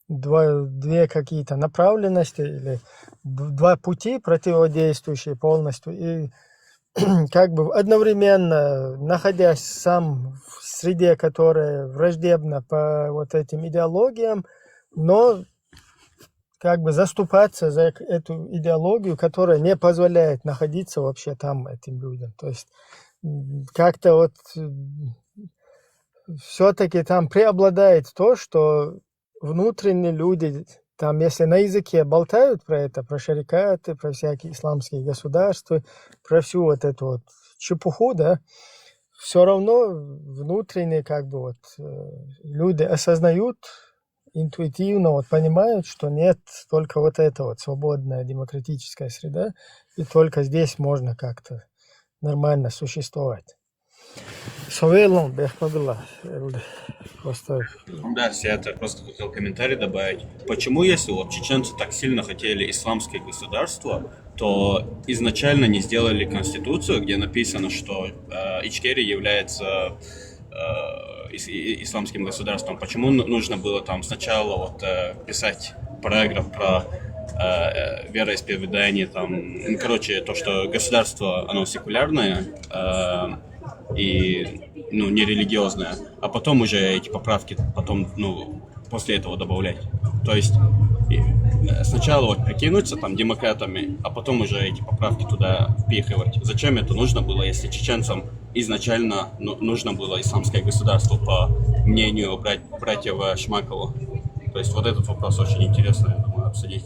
два, две какие-то направленности или д- два пути противодействующие полностью. И как бы одновременно, находясь сам в среде, которая враждебна по вот этим идеологиям, но как бы заступаться за к- эту идеологию, которая не позволяет находиться вообще там этим людям. То есть м, как-то вот все-таки там преобладает то, что внутренние люди, там, если на языке болтают про это, про шарикаты, про всякие исламские государства, про всю вот эту вот чепуху, да, все равно внутренние как бы вот э, люди осознают, интуитивно вот понимают, что нет, только вот это вот свободная демократическая среда, и только здесь можно как-то нормально существовать. Со вел лун, бехк ма билла, просто Да, я это просто хотел комментарий добавить. Почему, если вот чеченцы так сильно хотели исламское государство, то изначально не сделали конституцию, где написано, что э, Ичкерия является э, ис- и- исламским государством? Почему ну- нужно было там сначала вот э, писать параграф про э, э, вероисповедание, там, ну, короче, то, что государство, оно секулярное э, и ну, нерелигиозное, а потом уже эти поправки потом, ну, после этого добавлять. То есть и, э, сначала вот прикинуться там демократами, а потом уже эти поправки туда впихивать. Зачем это нужно было, если чеченцам изначально ну, нужно было исламское государство, по мнению брат, братьев Шмакова? То есть вот этот вопрос очень интересно, я думаю, обсудить.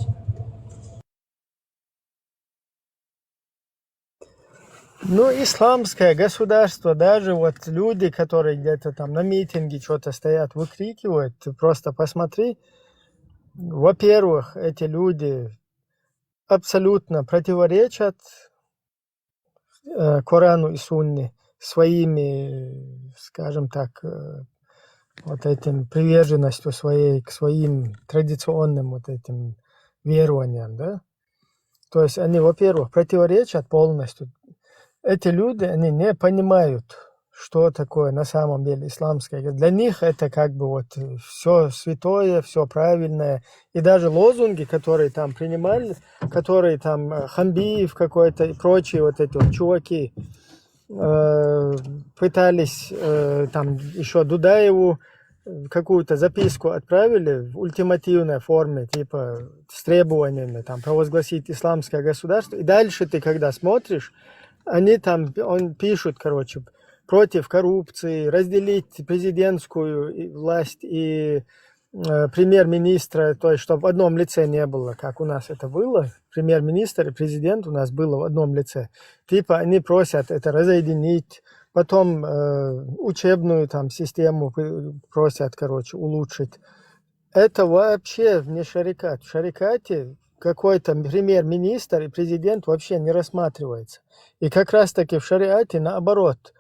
Ну, исламское государство, даже вот люди, которые где-то там на митинге что-то стоят, выкрикивают, ты просто посмотри. Во-первых, эти люди абсолютно противоречат э, Корану и Сунне своими, скажем так, э, вот этим приверженностью своей к своим традиционным вот этим верованиям, да. То есть они, во-первых, противоречат полностью. Эти люди, они не понимают, что такое на самом деле исламское. Для них это как бы вот все святое, все правильное. И даже лозунги, которые там принимали, которые там э, Хамбиев какой-то и прочие вот эти вот чуваки э, пытались э, там еще Дудаеву какую-то записку отправили в ультимативной форме, типа с требованиями там провозгласить исламское государство. И дальше ты, когда смотришь, они там он, пишут, короче, против коррупции, разделить президентскую власть и э, премьер-министра, то есть чтобы в одном лице не было, как у нас это было. Премьер-министр и президент у нас было в одном лице. Типа они просят это разъединить, потом э, учебную там систему просят, короче, улучшить. Это вообще не шарикат. В шарикате какой-то премьер-министр и президент вообще не рассматривается. И как раз-таки в шариате наоборот,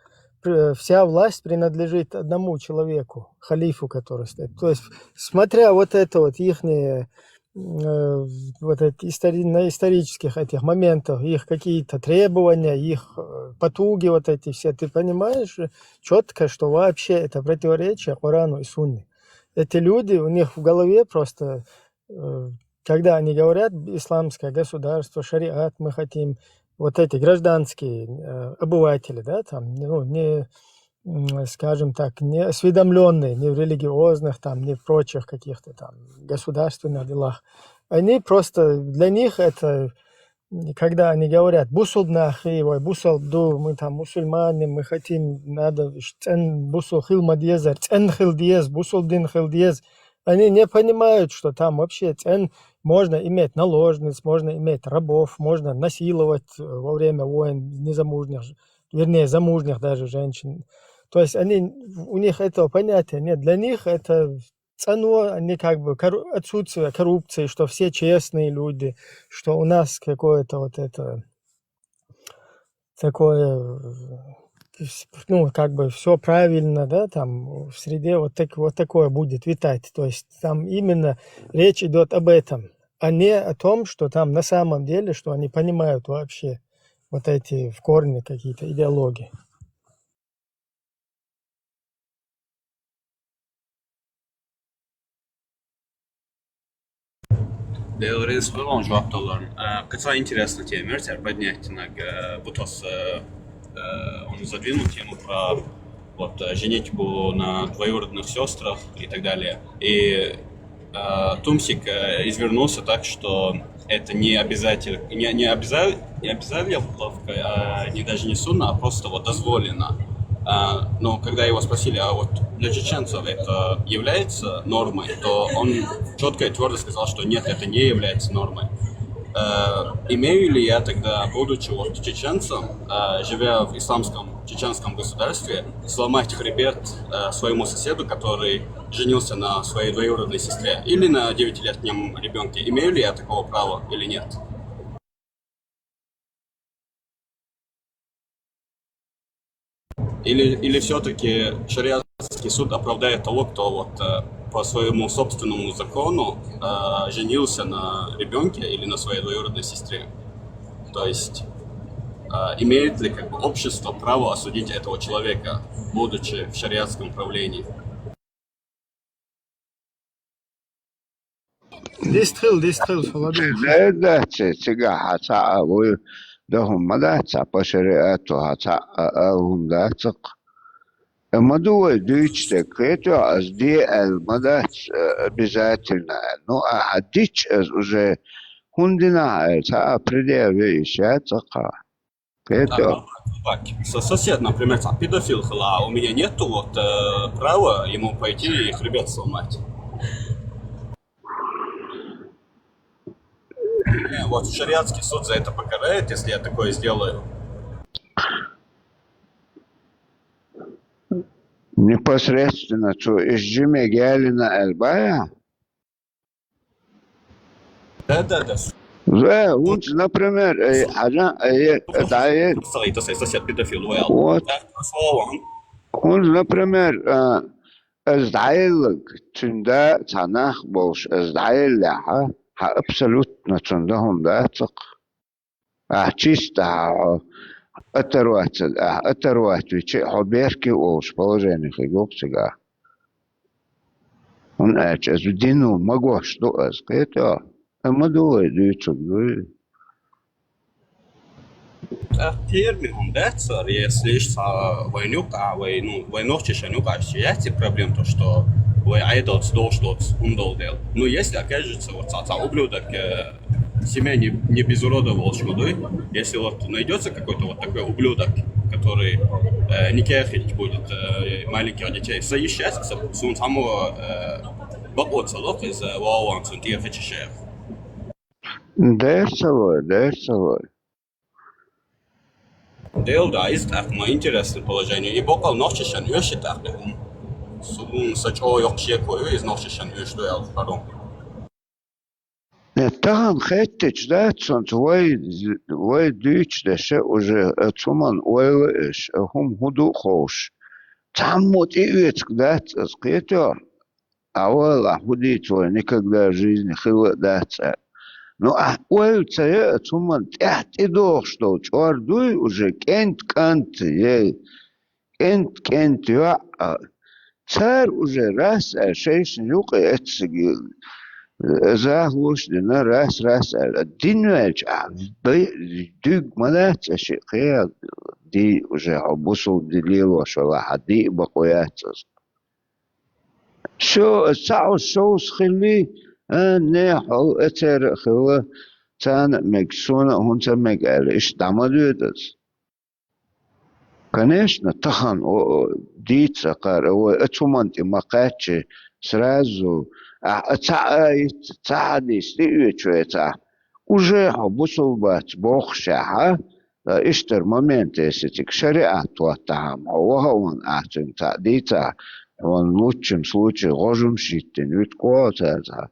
вся власть принадлежит одному человеку, халифу, который стоит. То есть, смотря вот это вот ихние э, вот эти истори- на исторических этих моментах, их какие-то требования, их э, потуги вот эти все, ты понимаешь четко, что вообще это противоречие Корану и Сунне. Эти люди, у них в голове просто, э, когда они говорят исламское государство, шариат мы хотим, вот эти гражданские э, обыватели, да, там, ну, не, скажем так, не осведомленные ни в религиозных, там, ни в прочих каких-то там государственных делах. Они просто, для них это, когда они говорят, бусулбны ахи, ой, бусулбду, мы там мусульмане, мы хотим, надо цен бусул хил мадьезер, цен хил диез, бусул дин хил диез. Они не понимают, что там вообще цен можно иметь наложниц, можно иметь рабов, можно насиловать во время войн незамужних, вернее, замужних даже женщин. То есть они, у них этого понятия нет. Для них это цено, они как бы кор- отсутствие коррупции, что все честные люди, что у нас какое-то вот это такое, э, с- ну, как бы все правильно, да, там в среде вот, так, вот такое будет витать. То есть там именно речь идет об этом, а не о том, что там на самом деле, что они понимают вообще вот эти в корне какие-то идеологии. Делрис валон жоп далар. Э, кыца интересна тема, цар поднять наг, э, бутос, э, э, он задвинул тему про вот э, женитьбу на двоюродных сестрах и так далее. И э, Тумсик э, извернулся так, что это не обязательно, не, не, обяза, не обязательно, а не даже не сунна, а просто вот дозволено. А, но когда его спросили, а вот для чеченцев это является нормой, то он четко и твердо сказал, что нет, это не является нормой. Э, имею ли я тогда, будучи вот чеченцем, э, живя в исламском чеченском государстве, сломать хребет э, своему соседу, который женился на своей двоюродной сестре, или на девятилетнем ребенке? Имею ли я такого права или нет? Или, или все-таки шариатский суд оправдает того, кто вот э, по своему собственному закону э, женился на ребенке или на своей двоюродной сестре? То есть э, имеет ли как бы общество право осудить этого человека, будучи в шариатском правлении? Дис тхил, дис тхил, фаладу. Даьдаьча цигахь хьа цхьаъ а вуй, даха хӀума дац, цхьа по шариату хьа цхьаъ а, а хӀума дац-кх. Э, ма ду вай дуьйцуш дерг, кхетий хьо, ас де аьлла ма дац, э, обязательно аьлла. Ну, ахьа дича ас уже хӀунда дина хьа аьлла, цхьа а предъявить йиш яц-кх. Кхетий хьо? Так, со сосед, например, там, педофил хила, а у меня нету вот э, права ему пойти и хребет сломать. Э, Вот шариатский суд за это покарает, если я такое сделаю. Непосредственно цу иш жиме гелина аьлла бая? Да, да, да. Э, хӀунца, например, э, хьажа, э, да, э, Сагайта сай сосед педофил, well. Вот. Так, словом. ХӀунца, например, э, аз дӀаеллаг, цуьнан да цхьа нах болуш, аз дӀаеллехьа, хьа абсолютно цунна да хӀума дац-кх. Ахьа чисто хьо оторваться, ахьа оторвать вичи а хьо беркий волуш положение хир ю-кх цигахь. ХӀунда аьлча ас дино магош ду ас, кхетий хьо? Амма ду вай дуьйцург дуй. А термин он дац, если иш ца вайн юкъа, вай, ну, вай нохчашан юкъа, иш яц и проблема то, что вай айдалц долуш доц, хӀума долу дела. Ну, если окажется, вот ца, ца ублюдок э, семья не, не без урода волчьего, да? Если вот найдется какой-то вот такой ублюдок, который э, не кехить будет э, маленьких детей, со иш яц, со, сун само э, бакъо ца лох из э, валан сун тир хачишех. Дер ца лой, дер ца лой. Дел да, из так ма интересное положение. И бокал нохчашан уьш и так. Сун са чо йокъ шеко из нохчашан уьш дуял, pardon. Э, тахана хеттича дац сонца вай, вай дуьйцу деше уже, э, цу хӀуман ойла еш, э, хӀума хӀун ду а ховш. Цхьаммо тӀеоьцург дац ас, кхетий хьо? Ӏа валахь, хӀун дийца вай, никогда в жизни хилла а дац аьлла. Ну, ахь ойла ца яа, цу хӀуман тӀехь тӀедогӀуш долу чӀор дуй уже кӀент-кӀант, ей, кӀент-кӀент йоӀ а. Цара уже рас аьлла шайшна юкъа эцциг захалуш а дина, рас-рас аьлла. Дин ваьлча ахь дай-, дуьйг ма дац аша, кхел дий уже хьо бусулба дин лелош валахь, хьан дий а бакъо яц аса. Шо, ца хьо шовзткъа хилли, а, не, хьо а церан а хилла, царна а мега, суна а хӀунца а мега аьлла, иштта дӀа ма доьду аса. Конечно, тахана, о, о, дийца кхара, вай а цу хӀуманна тӀе ма кхаьччи, сразу, а, а, цхьа аят, цхьа хьадис тӀеоьцуш вецахь, уже хьо бусулба вац бохушехь, а, иштара момент, если цига шариӀат хӀоттахьама, хьо ваха а ван ахь цуьнга цхьаъ дийцахь, хьуна лучшем случае гӀожамаш йиттина, вуьту кхо цаьрца,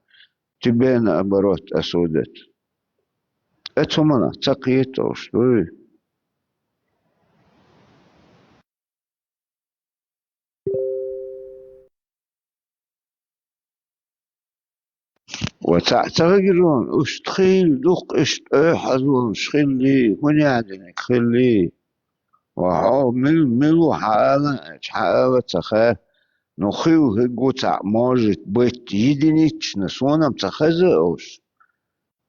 тебе наоборот осудят. Оцу хӀуманах ца кхеталуш дуй? Ва цхьаъ ца хагирон, уж тхийла дукха иштта оьхьазонаш хилли, хӀун яьдиниг хилли. Ва хьо мил, мил ву хьаала, хьаала ца хаа. Ну, хилла хӀиггу цхьаъ, может быть, единично, сона-м ца хеза уж.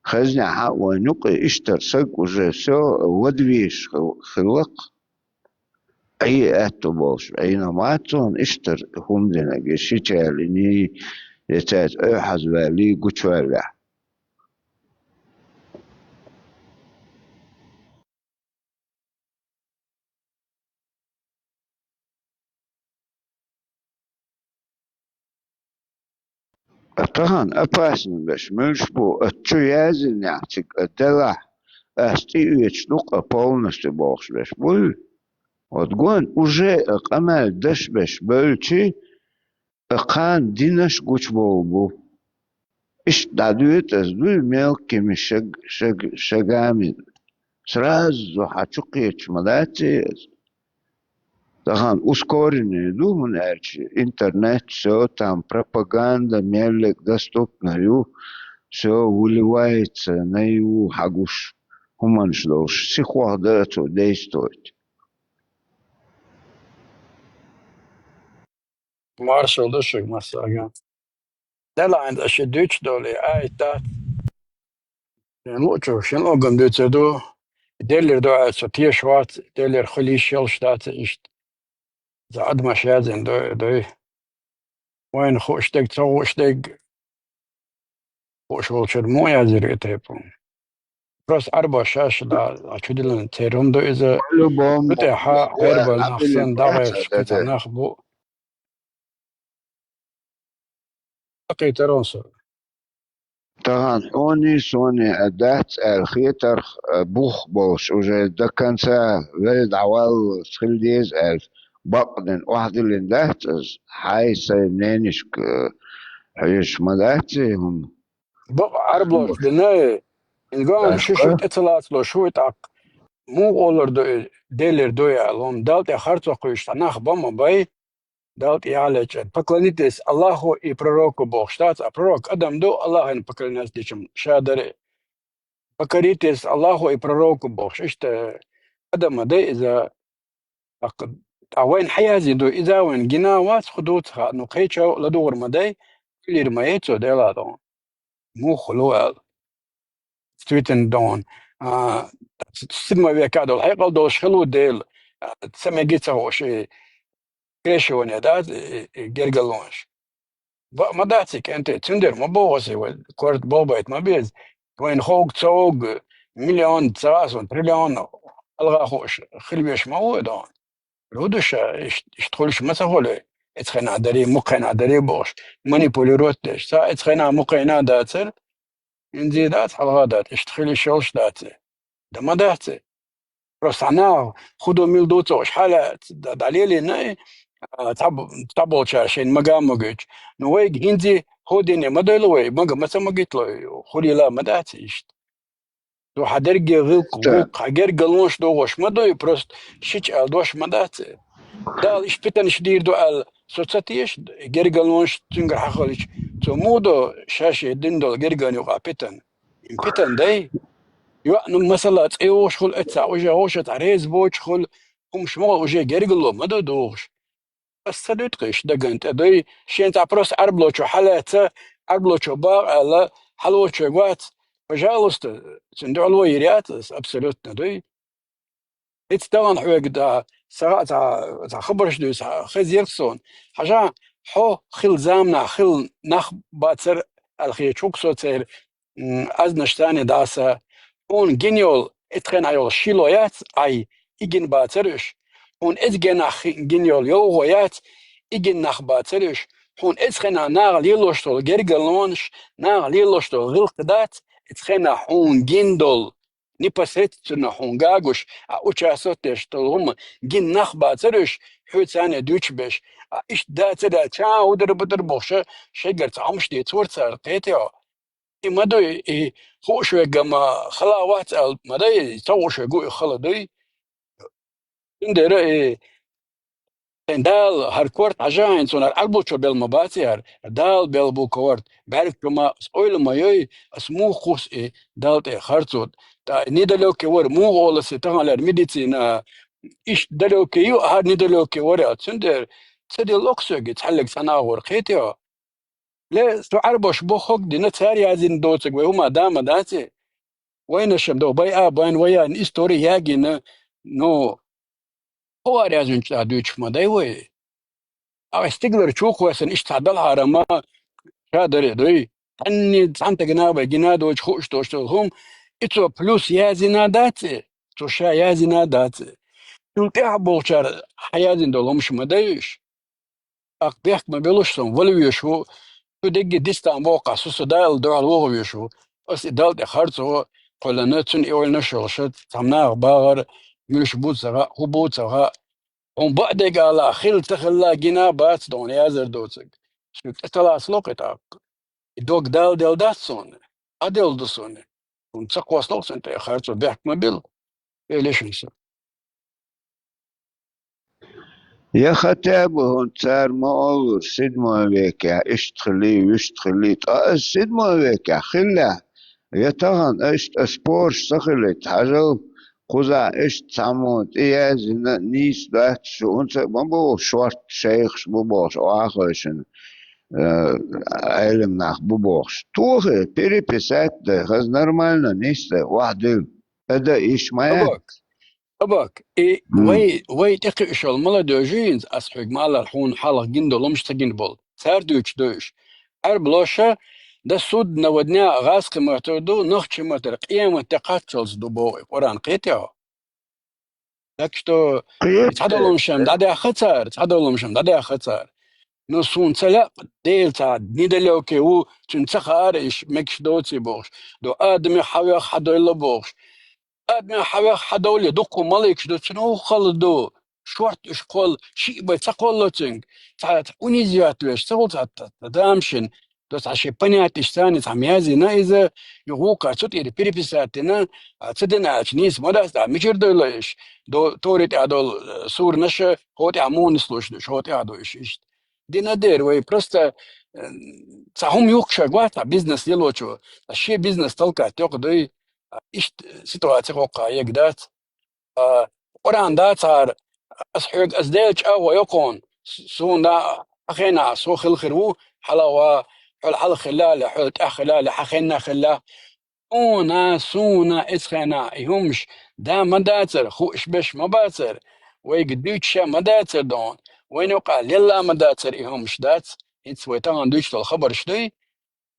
Хезнехь а вайн юкъе иштта саг уже всё, вадвеш хил-, хилла-кх. Ӏе аьтту болуш, Ӏийна ма цунна иштта хӀума динарг, я шича ялиний, я цаьрца оьхьазваьллий, гучаваьллехь. А тахана опасно беш, муьлш бу, а чу яздинехь цига, а делахь, ас тӀеоьцуш ду-кх а полностью бохуш беш буй? Вот гон уже а къамел деш беш бевлчи, а кхана динаш гучубовла бу. Иштта дӀадоьду ас дуй мелкими шаг-, шаг-, шагами. Сразу хьан чу кхеташ ма дац иза. Тахана ускоренный ду, хӀунда аьлча интернет, всё, там пропаганда меллиг доступна ю, всё выливается наяву, хьан гуш хӀуманаш долуш, сихонца дан а цо действовать. Маршалла ду шуьга массарна. Делахь хӀинца аш ши дуьйцуш долу и аят дац. Шен луучух, шен лугам дуьйцур ду. Деллера ду аьлла, со тешаш вац, Деллера хуьлуш йолуш дац иштта. За адамаш яздина ду, дуй. Вайна хууш дерг, ца хууш дерг, хууш волчуьра муха яздира и тайпа? Просто Ӏарбоша шаьш а, а, чудиллина церан ду иза. По-любому, ду тӀехьа, Ӏарбойн нах санна, дӀагӀерташ кхин цхьа нах бу. Кхетарон со. Тахана хьоний, соний а дац аьлла хетарх, а, бух болуш, уже до конца вел дӀаваллалц хила деза аьлла, бакъдина охьадиллина дац иза, хьайн сайн мненишка, а, хьоьжуш ма дац и хӀума. Бакъ Ӏарбоша дина, и, и гон ши шуьга тӀе ца лацало, шу вуй тӀаккха. Муха олур ду и, Деллера ду аьлла, хӀума Далла тӀе харцо кхуьйсуш цхьа нах бан ма бай, Далла тӀе яхьалечкъа. Поклонитесь Аллаху и пророку бохуш дац, а пророк адам ду, Аллахьина поклоняться дечун ша дара. Покоритесь Аллаху и пророку бохуш, иштта адам ма дай иза. ТӀаккха, тӀаккха вайна хьан язйина ду, иза вайна гина вац, хӀун дуьйцу хаьа, ну, кхечо ладугӀур ма дай, хилийр ма яй цо Делан догӀу. Муха хуьлу аьлла. Действительно догӀу. А, седьмой века долу хьекъал долуш хилла ву Дела, а, ца мега ца хууш, и скрещивание дац, и, и гергарлонаш. Бакъ ма дац и, кӀентий, цундела ма боху аса вай, корта бохбайта ма беза. Вайна хӀокху ца хӀокху миллион, ца гӀа а сун, триллион хьалха хууш хила веш ма ву и догӀу. ХӀун ду ша, иш-, иштта хуьлуш ма ца хуьлу, эцу хенахь дарий, мукху хенахь дарий бохуш, манипулировать деш. Ца эцу хенахь, мукху хенахь дацара, хӀинца дац, хьалха дац, иштта хила йиш йолуш дац и. Дан ма дац и. Просто хьан наха хӀун ду, мила ду ца хууш, хьала д-, дӀалелийна и, а, цхьаб-, цхьаболчара шайна мага а магуьйтуш. Ну, вайга хӀинца хӀун дина ма дойла вай, мага ма ца магуьйтало, хуьлийла ма дац и иштта. Ду хьан дерриге гӀиллакх, гӀуллакх, хьан гергарлонаш дохош ма дуй, просто шича аьлла дош ма дац и. Дала иштта питанаш дийр ду аьлла, со ца теша, гергарлонаш цуьнгара хьахилча, цо муха до шаьш дина долу герган юкъахь питан? Питан дай? Йоа, ну, масала, цӀе йогӀуш хуьлу эццахь, уже гӀовша цхьа реза боцуш хуьлу, хӀумаш ма, уже гергарло ма ду дохуш. Ас ца дуьту-кх иштта дагана тӀе дуй, шен цхьа просто Ӏарблочо хьалаьцна, Ӏарблочо бакъ аьлла, хьалочоьга вац, пожалуйста, цуьнан дуьхьало йийр яц ас, абсолютно дуй. ХӀинца тахана хьоьга да, сагӀа а цхьа, цхьа хабарш дуьйцу, хеза елахь суна. Хьажа, хьо хилла заманахь хилла нах бацара аьлла хеташ ву-кх со церан, м, аьзнаш царна дӀаса. Хьуна гина йолу, эцу хенахь йолу шило яц, Ӏай, и гина бацара уьш. Хьуна эцу генахь хи-, гина йолу йовхо яц, и гина нах бацара уьш. Хьуна эцу хенахь наха лелош долу гергарлонаш, наха лелош долу гӀиллакх дац, эцу хенахь хьуна гина долу, непосредственно хьуна гагуш, а участвовать деш долу хӀума гина нах бацара уьш, хьоьца царна дуьйцуш берш. А иштта дацара, ча удар-будар бохуша, шайгара цхьа хӀумаш дийцора цара, кхетий хьо? И ма дуй, и хууш верг ма хала вац аьлла ма дай, ца хууш верг ву и хала дуй. Цундела и Тайн Дала хӀара корта хьажахьа, цунах Ӏарбочо бел ма бац яр, Дала бел бу корта. БӀаргчо ма ас ойла ма йой, ас муха кхус и Далла тӀе харцо. ТӀа недалеке вар, муха оласе таханлер медицина, иштта далекий ю, хӀара недалеке вар, цундер ца делла окхсоьги цхьаллиг цхьана агӀор кхетио. Ле, со Ӏарбош бохог дина цар язйина доцаг вай хӀума дама дац и. Вайна шам дох бай а, байн ваян истори ягина, ну, ховар язйинча дуьйчух ма дай вай. А стиглар чу кхоьсан иштта дал хьарама, ша даре дой. Танни цхьан тагна бай гина дочу хуш дош дол хум, и цо плюс язйина дац и, цо ша язйина дац и. Цул тӀехь болчар хьаязйина дол хумш ма дайш. Акх бехк ма белуш сон, вала веш ву, цу дегги дистан боккха, су са дал дуьхьал вогӀа веш ву. Ас и Далла тӀе харцо, кхоьлана, цуьнан и ойла шолша, цхьамнах багӀар, муьлш бу ца гӀа, хӀу бу ца гӀа. Хьун баа дега ала, хила ца хилла гина бац дона язар доцаг. Шуьга тӀе талас локхи тӀаккха. И дог Дала дел дац суна, а дел ду суна. Хьун ца кхослокх цуьнан тӀе харцо, бехк ма бил. Элешин са. Я хотя бы хӀун цара ма оллур, седьмой векехь иштта хили, вуьшта хили, ткъа ас седьмой векехь хиллехь, я тахана иштта ас порш ца хилийта, хьажал, кхузахь иштта цхьаммо тӀе язйина нийса дац шу, хӀунца а ма боху, шорта шайхаш бу бохуш, охьа а хойшина, э, Ӏелам нах бу бохуш. Тохе, переписать дай, хаза нормально, нийса дай, охьадуьйла. Ада иш ма яц. Абак, и вай, вай тӀекхиъшал мала дожу йинца, ас хьоьга малар хьуна хьалха гина долу, ломаш ца гина болу. Цара дуьйцуш ду уьш. Ӏарб лоша, да судна вадня гӀазкхи матар ду, нахчи матар къемат де кхаччалц ду боху и Къуръан кхетехьо. Так что, и цхьадолу ломашам дӀадаьхха цара, цхьадолу ломашам дӀадаьхха цара. Но суна ца лаьа, Дела цхьа недалеке ву, цуьнан ца хаара иш мегаш доций бохуш. До Адаме хьавех хьадойла бохуш. Адаме хьавех хьадовле дуккха маликаш ду, цуьнан хӀу хала ду. Шорта уьш кхолла, шиъ бай ца кхолло цуьнга. Цхьа, цхьа унизить веш, ца хуьлу цхьа т-, т-, тамашийна. До цхьа шен понятешца цхьа мязина иза, юха вукхара цу тӀера переписать дина, а, ца дина аьлча, нийса ма дац, а, мичара дойла иш? До, тори тӀехь долу, э, суранаша, хӀо тӀехь муха нислуш ду, хӀо тӀехь ду иш иштта. Дина дера вай просто, э, цхьа хӀума юхкуш вац, цхьа бизнес лелочо, а, шен бизнес талкат йоккха дуй, а, иштта ситуаци хӀокху ега дац. А, Къуръан дацахьара, ас хьоьга, ас Делан чӀагӀо йо кхуна, с-, суна хьан хенахь со хила хир ву, хьалагӀа, хьол хьалха хила ле, хьол тӀаьхьа хила ле, хьан хенна хила. Хьуна, суна, эцу хенахь и хӀумаш да ма дацара, хууш беш ма бацара, вайга дуьйцуш ма дацара дона, вайна юкъахь лелла ма дацара и хӀумаш дац, хӀинца вай тахана дуьйцуш долу хабарш дуй,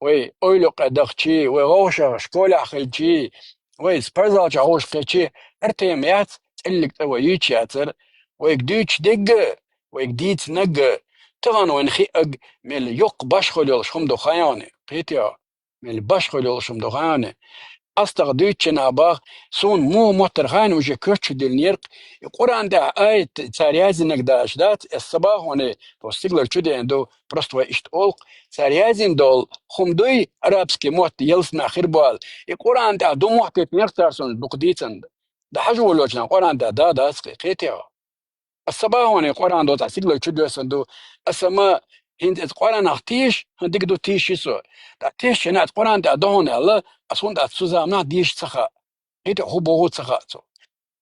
вай ойла юккъе дахчий, вай гӀовшах школехь хилчий, вай спортзал чохь гӀовш кхечий, хӀара тема яц, цӀиллиг цӀа вай юьйцуш яцара, вайга дуьйцуш дегга, вайга дийцинарг, тахана вайна хиъаг, мел йоккха башхо йолуш хӀума ду хайоне, кхетий хьо, мел башхо йолуш хӀума ду хайоне. АстагӀа дуьйцучу нах бах, суна муха моттар хайна уже коьртачу диллинера, и Къуръан тӀехь аят цара яздинарг дац, дац, эс ца бахоне, тхо стиглар чу деана ду, просто вай иштта олу, цара яздина долу хӀума дуй, арабский мотт ялсаманехь хир бу аьлла. И Къуръан тӀехь ду мохь кхийтинера цара суна дукха дийцан. Дан хьажа волочу нах Къуръан тӀехь да дац кхе, кхетий хьо. Ас ца бахоне Къуръан доцахь стиглар чу доьсна ду. Аса ма хӀинца эца Къуръанах тийша, хӀан дика ду тийши со. ТӀаккха тешча хӀинца Къуръан тӀехь дохьуна аьлла, ас хӀунда аьлча цу заманахь деша ца хаьа. ХӀинца хӀу боху ца хаьа цо.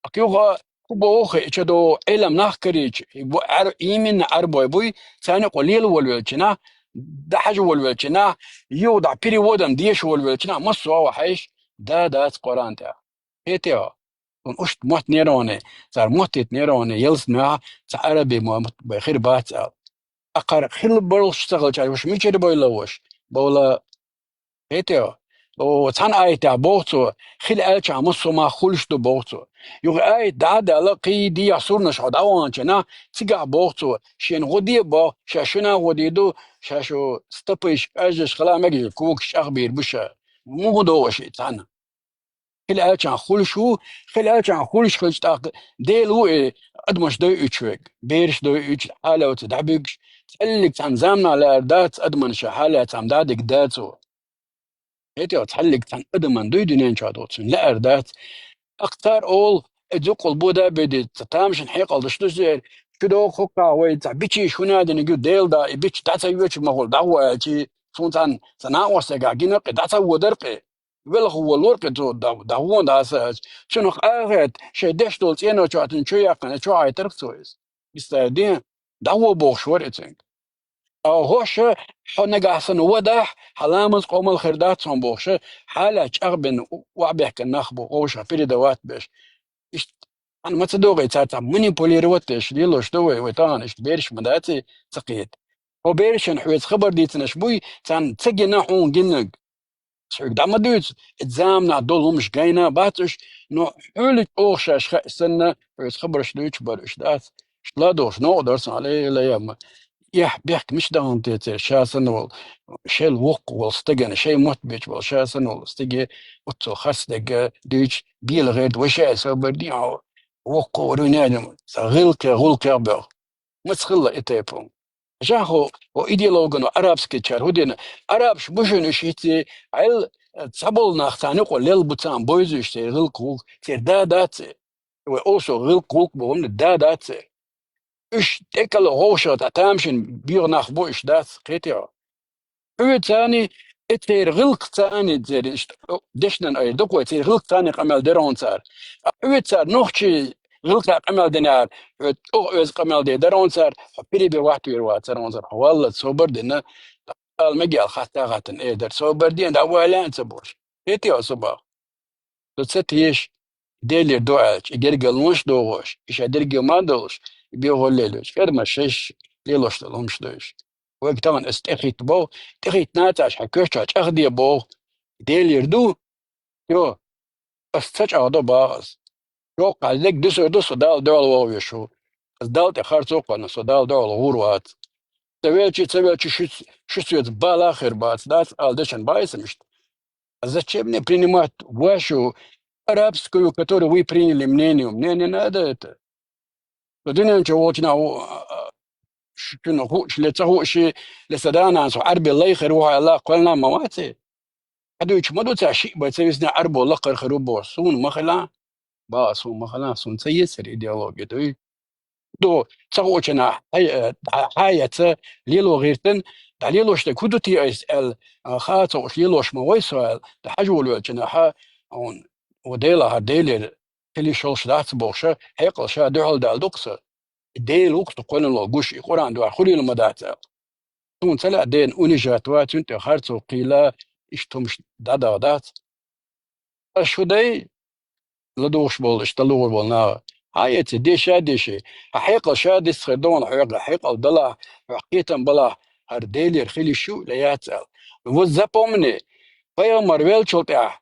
Акха юха хӀу боху хи, и ча до Ӏелам нах карийча, и бу Ӏар-, именно Ӏарбой буй, царна кхо лела волвелча нах, дан хьажа волвелча нах, юха дӀа переводом деша волвелча нах, массо а вахьайш, да дац Къуръан тӀехь. Хетий хьо? Уьш мотт нервоне, цара моттийта нервоне, ялсаманехь цхьа Ӏараби мотт бай хир бац аьлла. Акхар хила болуш ца хилча, уьш мичара бойла уьш? Бовла, хетий хьо? О, цхьана аятехь боху цо, хила аьлчахь массо а мах хуьлуш ду боху цо. Юха аят дӀа а даьлла, кхий дехьа сурнаш хьо дӀаваханча нах, цигахь боху цо, шена гӀо де а боху, ша шуна гӀо дийр ду, ша шу стапайш, кӀаждаш хила мегаш, когаш чӀагӀбийр бу ша. Муха догӀуш и цхьаьна? Хила аьлчахь хуьлуш ву, хила аьлчахь хуьлуш хилча тӀаккха Дела ву и адамаш дойуьйтуш верг, бераш дойуьйтуш, хьалавца дӀабуьгуш, цӀеллиг цхьана заманахь лаьара дац адаман ша хьалаьцахьа дӀадига дацо. ХӀетий хьо, цхьаллиг цхьана адаман дуй дуьнен чохь доцун лаьара дац. Акха цара олу, э, зукъал бода а беди, ца тамашийна хьекъал даш ду зер, чу догӀу хӀокхахь вай цхьа бичий шуна диниг ю, Дела да, и бича дӀа ца йоьчу ма хуьлу, дӀагӀо аьлчи, суна цхьаьна сан накъостега гина кхе, дӀа ца водар кхе. Велха воллур кхе цо, дӀа-, дӀагӀо аса аьлча. Цунах къахетта, шайн деш долу цӀено чохь цунна чу яьккхина, чу хьайтарх цо иза. Бистар ден, дӀагӀо бохуш вара и цуьнга. Ткъа хӀоша, хьо нагахь санна вадахь, хьан ламаз къомал хир дац хьуна бохуша, хьалаьцна чӀагӀбина, охьабехкина нах бу, вовшах передавать беш. Иштта, хьан ма ца догӀий цара цхьа манипулировать деш, лелош ду вай, вай тахана иштта бераш ма дац и ца кхета. Хьо берашна хьоьца хабар дийцинарш буй, царна ца гина хьуна гиннарг. Ас хьоьга дӀа ма дуьйцу, и заманахь долу хӀумаш гайна бац уьш, но хьуьлучу оха шаьш хаьа санна, хьоьца хабарш дуьйцуш бара уьш дац. Иштта ладогӀуш новкъа дара сан, ле, ле, яма. Эхь, бехк мича дахана те церан, ша санна волу, шел воккха волу стагана, шайн мотт бечу волу ша санна волу стаге, оццул харц дегга дуьйцуш, бела гӀерта, вай ша собар дин, воккха вара вина, сан гӀиллакхе, гӀуллакхех беху. Маца хилла и тайпа хӀума? Жахо, о идеологано арабский чар хӀу дина? Арабаш бу шуна уьш хӀинца, Ӏел, цхьаболу нах царна юкъа лел бу, царна бойзуьйтуш, церан гӀиллакх-гӀуллакх, церан да дац и. Вай олуш гӀиллакх-гӀуллакх боху хӀума да дац и. Уьш тӀекӀала гӀовшах дӀа тамашийна боьха нах бу, уьш дац, кхетий хьо? Хьоьца царний, и церан гӀиллакх царний, церан иштта дешнан айра ду-кх вай, церан гӀиллакх царний къамел дира хьуна цара. Ткъа хьоьца цара нохчийн гӀиллакхе къамел динехьара, хьоьца чӀогӀа оьзда къамел дина дара хьуна цара, хьо перебивать вийр вацара хьуна цара, хьо валлалц собар дина, ала мегий аьлла хатта а хаттина эр дара, собар дина, дӀавола аьлла ца бохуш. Кхетий хьо со боху? Со ца теша, Делера ду аьлча, и гергарлонаш а догӀуш, и ша дерриге ма а долуш, и бегӀо лелош, кӀармаш шайш лелош долу хӀумаш ду уьш. Вайга тахана аса тӀехӀитта боху, тӀехӀиттина а ца Ӏаш, хьан коьртачохь чӀагӀде боху, Делера ду, йо, аса ца чӀагӀдо боху аса. Чоккхахь дерг дуьсур ду, со Далла дуьхьал вогӀуш ву. Аса Далла тӀе харцо а кхоьллина, со Далла дуьхьал гӀур вац. Ца велчи, ца велчи, шу, шу соьца бала а хир бац, дац ала дешан баьйса мишта. А зачем мне принимать вашу арабскую, которую вы приняли мнение? Мне не надо это. Со дуьнен чу волчу нах, а, а, ш-, шуна хууш, ле ца хууш, ле сан да-нана со Ӏарби лай хир ву аьлла, кхоьллина ма вац и. Хьан дуьйцуш ма ду цара шиъ бен ца висина Ӏарбо лакхара хир ву боху, суна ма хилан. Бала суна ма хилан, суна ца еза хӀара идеология дуй. Ду, ца хуучунахь, хьай-, э, хьа-, хьа яца лело гӀиртина, дӀа лелош дерг хӀун ду те айса аьлла, а, хаа ца хууш лелош ма вай со аьлла, дӀа хьажа волавелчунахь, хьа, хьуна, о Дела, хӀара Делера хила йиш йолуш дац бохуша, хьекъал ша дуьхьал даьлла ду-кх со. И Дела ву-кх со кхоьллина волу гуш, и Къуръан дуьхьа хуьлийла ма дац аьлла. Суна ца лаьа Дена унижать ван, цуьнан тӀе харцо кхийла, иштта хӀумаш дӀадагӀа дац. Аш хӀу дай, ладугӀуш болу, иштта лугӀур болу наха. Хьан эци, деша а деши, хьан хьекъал ша дисса хир ду хьуна, хьоьга хьекъал далахь, хьох кхетам балахь, хӀара Делера хила йиш ю, я яц аьлла. Вот запомни, пайхамар веллачул тӀаьхьа,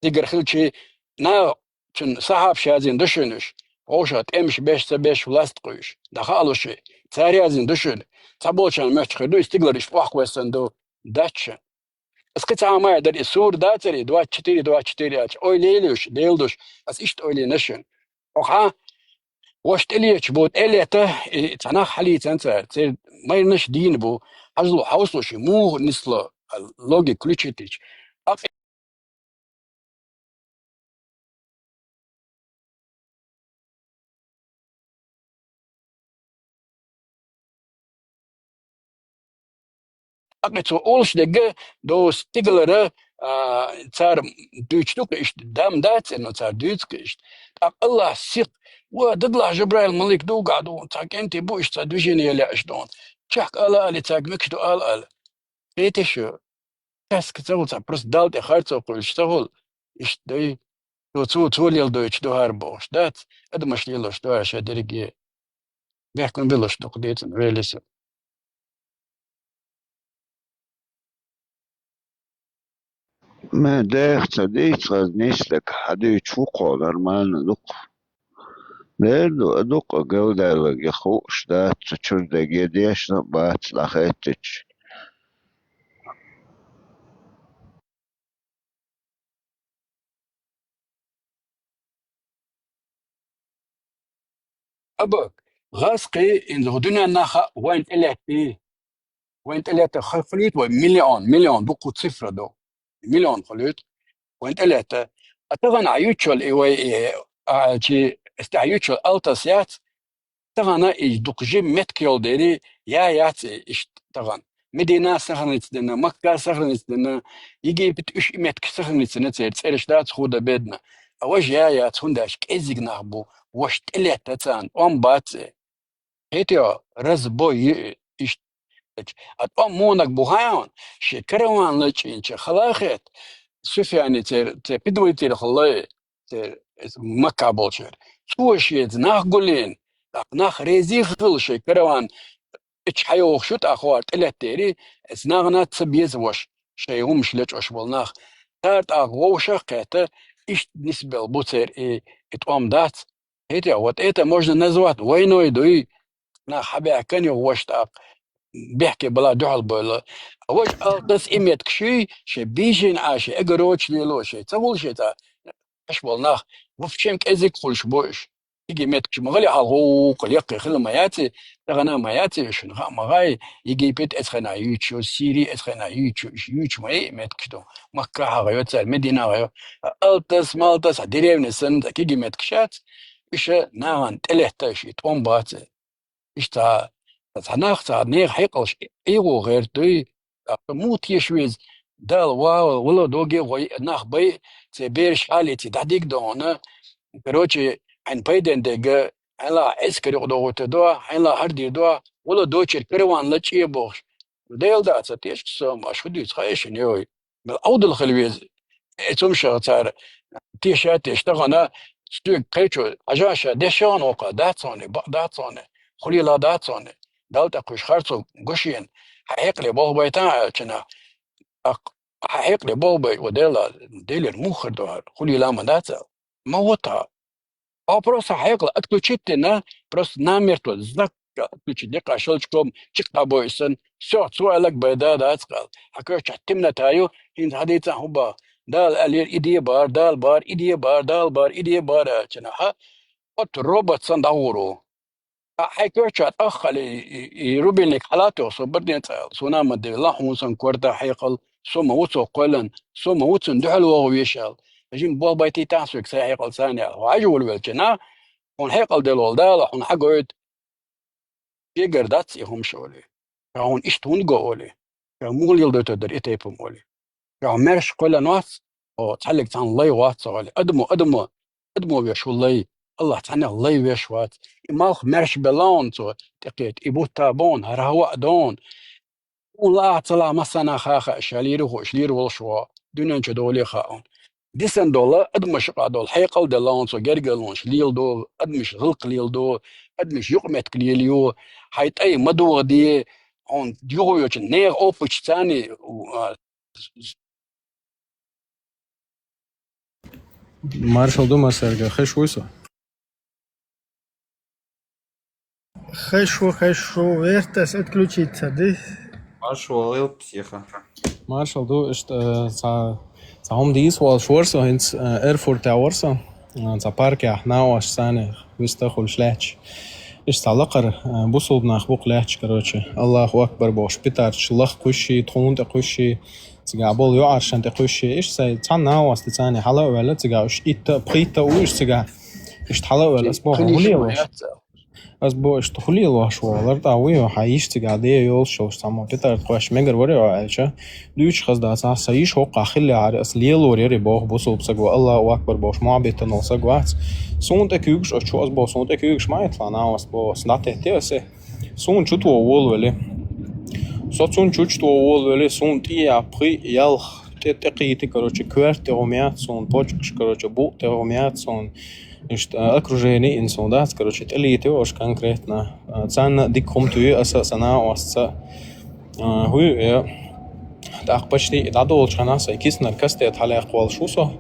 цигара хилчи, наха, цуьнан сахьабаш яздина ду шуна уьш, вовшах тӀемаш беш, ца беш, власть кхуьуш, дӀахаалуш, цара яздина ду шуна, цхьаболчарна моьттуш хир ду, и стигалара иштта охьакхоьссина ду, дац шуна. Ас кхин цхьа а ма дара, и сура дацара, и двадцать четыре, двадцать четыре аьлча, ойла йойла уьш, Дела душ, ас иштта ойла йина шуна. Хьо хьан, ваша тӀелеташ бу, тӀелетта, и цхьа нах хьалийцина цара, церан майранаш дийна бу, хьажал хьовсалуш, и муха нисло, логика включитича. ТӀаккха цо олуш дерг а, до стигалара, а, цара дуьйцуш ду-кх иштта, дам дац, но цара дуьйцу-кх иштта. ТӀаккха Аллахь сиха, ва, дадалахь Жабраил малик дугахь ду, цхьа кӀентий бу иштта, цхьа движение лаьаш ду. Чехка ала али, цаьрга мегаш ду ала али. Кхетий шу? Теск ца хуьлу цхьа, просто Далла тӀе харцо кхуьлуш ца хуьлу. Иштта дай. Цо, цо, цо леладойтуш ду хӀара бохуш дац. Адамаш лелош ду хӀара ша дерриге. Бехкам белуш ду-кх дийцина, вели со. Ма деха ца дийца хаза нисдага хьан дуьйцуш ву-кх хьо, нормально ду-кх. Дера ду, а ду-кх а галдаьлларг, я хууш дац, цу чуьра дерг я дешна а бац дӀахеттача. Аба, гӀазкхий, инза дуьненна хаьа вайн тӀелеттий. Вайн тӀелетта ха-, хуьлуьйту вай миллион, миллион, дуккха цифра ду. Миллион хуьлуьйту вайн тӀелетта. А тахана Ӏа юьтчул и вай, и, а, чи, эс тӀехь юьтчул алтас яц, Тахана и дукха жим меттиг йолу дери я яц и иштта тахана. Медина сохраниться дина, Макка сохраниться дина, Египет, уьш и меттигаш сохраниться дина церан цӀераш дац хӀуда бедна. А важа я яц, хӀунда аьлча кӀеззиг нах бу, ваша тӀелетта царна, тӀом бац и. ХӀетий, разбой ю и иштта. А тӀом муха бу хаьий хьуна, шен караван лачкъийначу халахет, Суфьяни церан, церан предводитель хилла и, церан, Макка болчеран. Цо шеца нах гулйина, тӀаккха нах резий хилла шайн караван, и чу хьайогӀуш ю тӀаккха хӀора тӀелеттарий, эцу нахана ца беза ваша, шайн хӀумаш лечкъош болу нах. Цара тӀаккха вовшах а кхетта, иштта нисбелла бу церан и, и тӀом дац. ХӀетий, вот это можно назвать войной дуй, нах хьабаьхкина юха ваша тӀаккха бехке бала дуьхьал бойла. А важа алтас и меттигаш юй, шайн бийшина Ӏа, шайн эгорочу лело, шайн ца хуьлу шайн цхьа Ӏаш болу нах, вообще кӀезиг хуьлуш бу уьш. Кегий меттигаш ма хили хьалха гӀуллакх, лекха хила ма яций, тахана ма яций, шуна хаа ма хаьий, Египет эцу хенахь юьйцуш ю, Сири эцу хенахь юьйцуш ю, уьш юьйцуш ма ю и меттигаш ду. Макка хьагӀайо цара, Медина хьагӀайо. Алтас, малтас, хьан деревня санна, кегий меттигаш яц, уьш нахана тӀелетта, уьш и тӀом бац и. Иштта цхьа нах, цхьа нехан хьекъалш Ӏехо гӀерта дуй, тӀаккха муха теша веза, Дала вала, вала доге гӀой нах бай, церан бераш хьалийций дӀадига дохуна. Короче, хьайна пайденна дерг, хьайна лахахь эскар юкъа дохуьйтур ду, хьайна лахахь хӀара дийр ду, вала дочеран караван лачкъе бохуш. Дела дац, ца тешаш со, аш хӀун дуьйцу хаьий шуна, йой? Мел Ӏовдал хила веза. Эцу хӀуманах цара теша а тешна, тахана соьга кхечо, хьажа ша, дешна воккха дац хьуна, бакъ дац хьуна, хуьлийла дац хьуна, Далла тӀекхуьуш харцо го шена, хьан хьекъале болх байтахьа аьлча, нах, тӀаккха хьан хьекъале болх бай, о Дела, Делера муха хир ду хӀара, хуьлийла ма дац аьлла. Ма ву тхьа. Хьо просто хьекъал отключить дина, просто намертво, знак отключить дина, кхин щелчком чекхбой санна, всё, цо аьлларг байда дац кхал. Хьан коьртачохь темнота ю, хӀинца хьан дийцахь хӀун боху? Дала аьллера, и де бара, Дала бара, и де бара, Дала бара, и де бара аьлча, хьан оцу робот санна дӀагӀур ву. Ткъа хьайн коьртачохь тӀаккха и, и, и рубильник хьалатоха, со барден цӀа аьлла, суна а ма девлла, хьуна сан корта хьекъал, со ма ву цо кхоьллина, со ма ву цунна дуьхьал вогӀу вешал. Жима болх байтийтахьа соьга сайн хьекъал царна аьлла. Хьо хьажа волавелча, хьуна хьекъал делла волу Дала хьуна хьагойту. Шегара дац и хӀума шоле. Ша хьуна иштта хӀунда го оле? Ша муха леладойтур дара и тайпа хӀума оле? Ша хьо маьрша кхоьллина вац, хьо цхьаьллиг цхьаьна лай вац оле. Адамо, адамо, адамо веш ву лай. Аллах цхьаннех лай веш вац. И малх маьрша белла хьуна цо тӀекхета. И бутт а бу хьуна, хӀара хӀаваъ а ду хьуна. Хьуна лаахь ца лаахь массанхьа а хаьа, ша лийр ву хууш, лийр волуш ву, дуьнен чу доле а хаьа хьуна. Дисина долу, адамашкахь долу хьекъал а делла хьуна цо гергарлонаш леладо, адамаш гӀиллакх леладо, адамаш юкъаметтиг лелайо, хьайн тӀай ма дохаде, хьуна юхавоьдучу нехан опыт чу царний, а, Маршалла ду, Марсарга, хезаш вуй со? Хезаш ву, хезаш ву, вертас отключиться ди. Маршалла лел психа. Маршалла ду, иштта, э, цхьа, цхьа хӀума дийца волуш вара со, хӀинца, э, аэропортехь вара со, э, цхьа паркехь, накъосташца, вистхуьлуш лаьтташ. Иштта цхьа лакхара, э, бусулба нах бу-кх лаьтташ, короче, Аллаху акбар бохуш, петардаш лаха кхуьссий, тхуна тӀе кхуьссий, цигахь болу йоӀаршна тӀе кхуьссий, иштта сайн цхьана накъостий царний хьала а ваьлла, цигахь уьш итт а, пхийтта а ву уьш цигахь. Иштта хьала а ваьлла, ас боху, хӀун лелош? Ас боху, иштта хӀун лелош ву? Лар тӀа вуй, хьан йиш цигахь де йолуш йолуш цхьаммо петард кхоьссича мегар вара хьо аьлча, дуьйцуш хаза дац, сан йиш хӀокхахь хилла яхьара, ас лелор яра боху бусулба саг ву, Аллаху акбар бохуш, мохь биттина волу саг вац. Суна тӀе куьйгаш оцу чу, ас боху, суна тӀе куьйгаш ма эцла, накъост боху, ас дӀатетте ас. Суна чу тӀе волавелли. Со цунна чу чу тӀе волавелли, суна тӀе а пхиъ, ялх тӀе, тӀекхийти, короче, коьрта тӀе хӀума яц суна, почкаш, короче, букъ тӀе хӀума яц суна. Иштта, а, окружение ин суна дац, короче, тӀелийти ош конкретно. А, царна а дика хӀума туьй аса а, сан накъостца а. А, хӀуй, я. ТӀаккха почти и дӀадолчу хенахь сайн киснарг кастет хьалаяккха волуш ву со.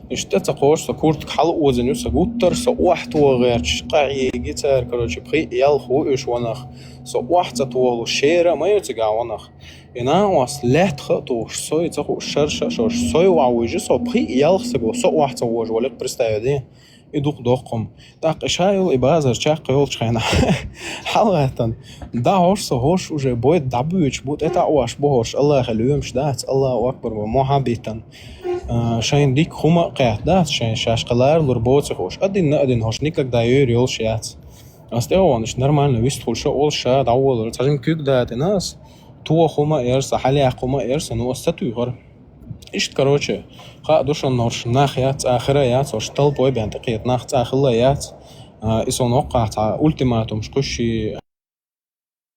Иштта ца кхош, со куртка хьала озина ю, сан гуттар а со охьатоха гӀерташ, къахьеги цара, короче, пхиъ, ялх ву уьш ванах. Со охьа ца тохалуш, шера а ма ю цигахь ванах. И накъост лаьттах а тухуш, сой ца хууш, шарша а шорш, сой охьавуьжу со, пхиъ, ялх саг ву, со охьа ца вожу вале, представь де. И дукха доккхум. ТӀаккха и ша йолу и базар чекх йолчу хенахь, хьалагӀаьттина, дӀахьош со, хӀорш уже бойда дӀабоьдуш бу, тӀетаӀош бу хӀорш, Аллахе лоьмаш дац, Аллаху акбар боху, мохь а биттина. А, шайна дика хӀума а кхетта дац, шайн шаьш кхин ларалур боций хууш. Адинна а дина, хӀорш никогда йойр йолуш яц. Ас тӀе а вахана, иштта нормально вистхуьлуш а, олуш а, дӀаволура. Цхьа жима куьг датӀина ас, тоха хӀума а яра сан, хьалаяккха хӀума а яра сан, ну, ас ца туьйхира. Иштта, короче, хаа ду шуна, хӀорш нах яц, цкъа хир а яц, хӀорш толпой бен тӀекхета нах цкъа хилла яц. А, и сан воккхахь цхьа ультиматумаш кхуьссий,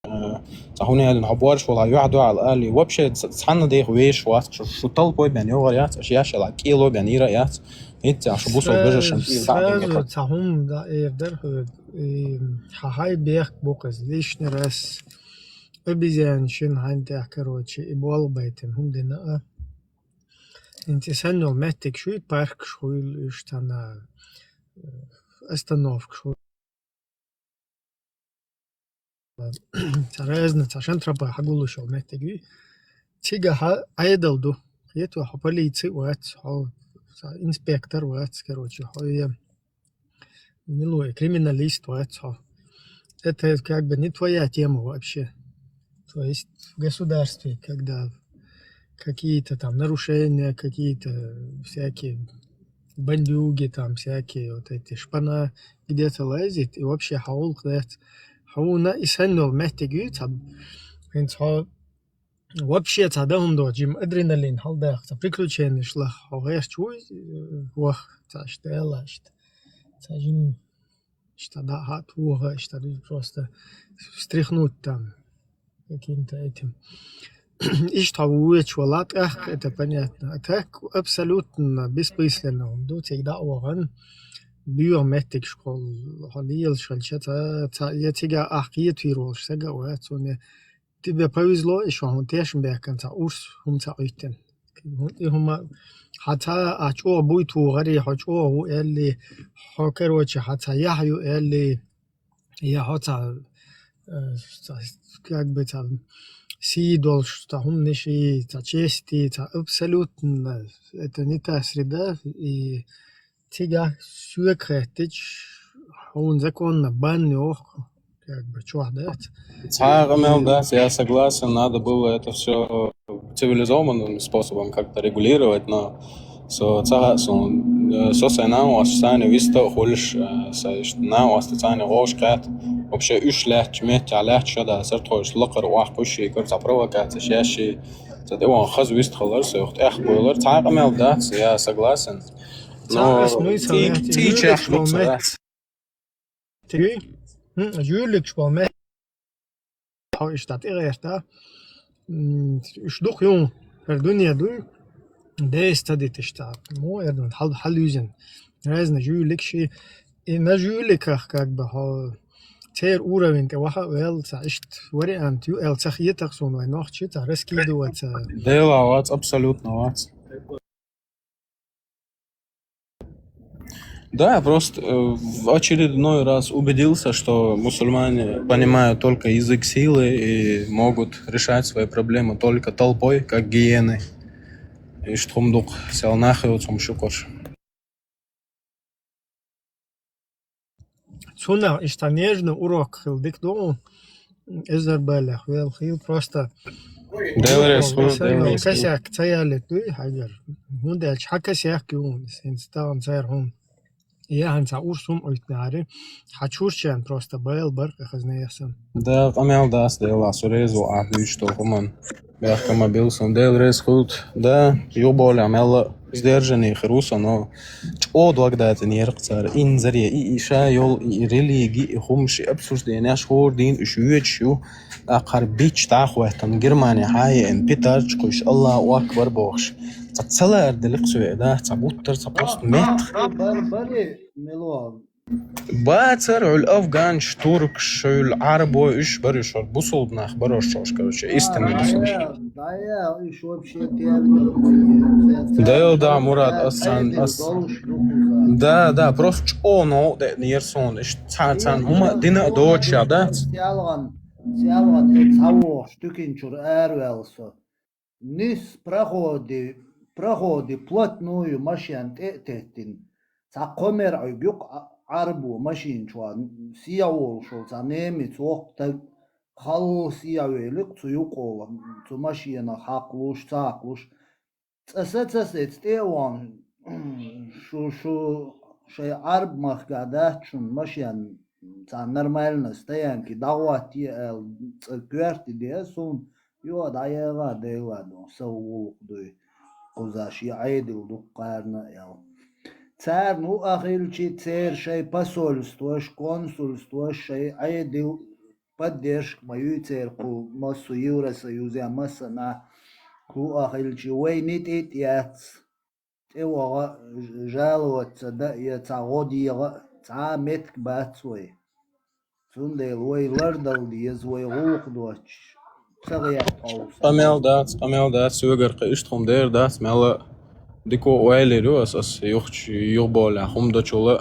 а, цхьа хӀума аьлла, хьо борш вала юьхь дуьхьал али. Вообще, ц-, цхьанна деха вешаш вац, шу, шу толпой бен йогӀур яц, аша яшала кӀело бен йира а яц. ХӀинца шу бусал бежашан кӀел сразу таӀа цхьа хӀума да эр дара хьоьга. И хьан хьай бехк бу-кх иза, лишний раз обезьян шина хьайн тӀехь, короче, и болх байтина хӀума дина а. ХӀинца и санна йолу меттигаш ю, паркаш хуйла уьш цхьана, э, остановкаш хуйла. Цхьа разна, цхьа шан тропа хьагуллуш йолу меттиг ю. Цигахь Ӏедал ду. Хетта хьо полици а вац, хьо цхьа инспектор вац, короче, хьо я мила ву, криминалист вац хьо. Это как бы не твоя тема вообще. То есть в государстве, когда какие-то там нарушения, какие-то всякие бандюги, там всякие вот эти шпана где-то лазит, и вообще хьан гӀуллакх дац. Хьуна и санна йолу меттиг ю, цхьа, хӀинца хьо вообще цхьа дан хӀума доцу, жима адреналин хьалдаха, цхьа приключенеш лаха хьо гӀерташ вуй, э, ваха, цхьа иштта, Дала иштта. Цхьа жима иштта дӀа хьа тоха, иштта просто встряхнуть там каким-то этим. Иштта хьо вуьйцуш вала тӀаккха, это понятно. А так абсолютно бессмысленно хӀума ду, цига дӀа а вахана, боьха меттигашкахула хьо лелаш хилча, ца, ца, я цига ахь кхетавийр волуш сага а вац, цунна тебе повезло, и шо хьуна тешна баьхкина цхьа урс хӀума ца Ӏуьттина. И хӀума хьан ца а чӀогӀа буй тухари, хьо чӀогӀа ву аьлли, хьо, короче, хьан ца яхь ю аьлли, я хьо ца, э, ца, как бы ца сий долуш, ца хӀуманаш и, ца чести, ца абсолютно, это не та среда, и цигахь соьга хаьттича, хьуна законно бан йоху, как бы, чохь дац. Цхьа а къамел дац, я согласен, надо было это всё цивилизованным способом как-то регулировать, но со ца хаьа суна, э, со сайн нана-оста царна виста а хуьлуш, э, сайн иштта нана-оста царна гӀовш кхетта, вообще уьш лаьттачу меттехь лаьтташ а дацара тхойша лакхара охьакхуьссий, кара цхьа провокацеш еш, цхьа тӀе вахан хаза вист хилар, со юха тӀехкхуьйлар. Цхьа а къамел дац, я согласен. Цхьа Но ас муьйса цӀий-, лаьтташ, цӀийчех жуьликаш болу муьтца мет-, дац. Тиги? М, жуьликаш болу мет-, хьо иштта тӀегӀерта. М, уьш дукха юн, хӀара дуьне дуй, дайса ца диташ цхьа. Мо эр ду, хьал-, хьалуьйзина. Разный жуьликаш и, и на жуьликах, как бы, хьо церан уровень тӀе ваха а ваьлла, цхьа иштта вариант ю аьлла ца хетахь суна вайн нохчи, цхьа раскидываться. Дела вац, абсолютно вац. Да, я просто, э, в очередной раз убедился, что мусульмане понимают только язык силы и могут решать свои проблемы только толпой, как гиены. И что хӀума дукха сел нах йоцу хӀума шу корша. Цунах иштта нежный урок хила дика ду, эзар балех вел хила просто. Деларес хӀу, деларес хӀу. Косяк ца ялийта дуй хьайгара. ХӀунда аьлча хьан косяк ю, хӀинца тахана цара хӀуна. Яхьан ца урс хӀума Ӏуьттинехьари, хьан чурчан просто байла баркъа хазна яхсан. Да, къамел дац, Дела, со реза ву ахь дуьйцу тоху хӀуман. Бехкама билсан, Дела реза хуьлда. Да, юхаболехь мелла а сдержанный хир ву со, но чӀогӀа дог дацӀинера-кх цара. Инзаре и, и ша йолу, и, и религи, и хӀумаш, и обсужденеш хӀора дийна уьш воьдуш ю. ТӀаккха хӀара бича дӀа а хӀоьттина, Германи хьан а еана, питарча кхуьйсуш, Аллаху акбар бохуш. Цхьа ца лаьара делира-кх цо, да, цхьа гуттар, цхьа просто меттах. Бар-, бари, мело. Бацара, хьуьлла афганаш, туркаш, хьуьлла Ӏарбой, уьш бара, уьш бара, бусулба нах бара уьш, короче, истинный бусулба. Да, я, уьш вообще тергал. Дела да, Мурад, ас царна, ас. Да, да, просто чӀогӀа новкъа деанера суна, иштта царна, царна хӀума дина а доцуш, да? Селган, селган, э, цхьа вохуш, туькин чуьра араваьлла со. Нис проходи, проходи плотную машен тӀе а теттина. Цхьа кхо мер Ӏуьрг ю-кх Ӏа-, Ӏарбо машина чохь сехьа волуш волу цхьа немец воккха стаг, халла сехьа велира-кх цу юкъа волу, цу машенах хьакхалуш, ца хьакхалуш. Цкъа саца сецна тӀе а вахана, шу, шу шайн Ӏарб махка дац шуна машен цхьа нормально стоянки дӀагӀоттае аьлла, цӀа коьрта де а суна, йо, дӀаяла а Дела дон, сов гӀулакх дуй. Кхузаш я Ӏедал дуккхарна а аьлла. Царна ву а хилчи, церан шай посольствош, консульствош, шай Ӏедал поддержка ма юй церан кху массо Евросоюза, массанахьа ву а хилчи, вай нитӀит яц. ТӀевогӀа, ж-, жаловаться да, я цхьа гӀо дегӀа, цхьа а меттиг бац вай. Цундела вай лардала деза, вай гӀулакх доцуш, ца гӀерта хьовса. Къамел дац, къамел дац, соьгара кхин иштта хӀума дер дац, мелла дика ойла йир ю ас, ас юхачу, юхаболехь хӀума дочул а,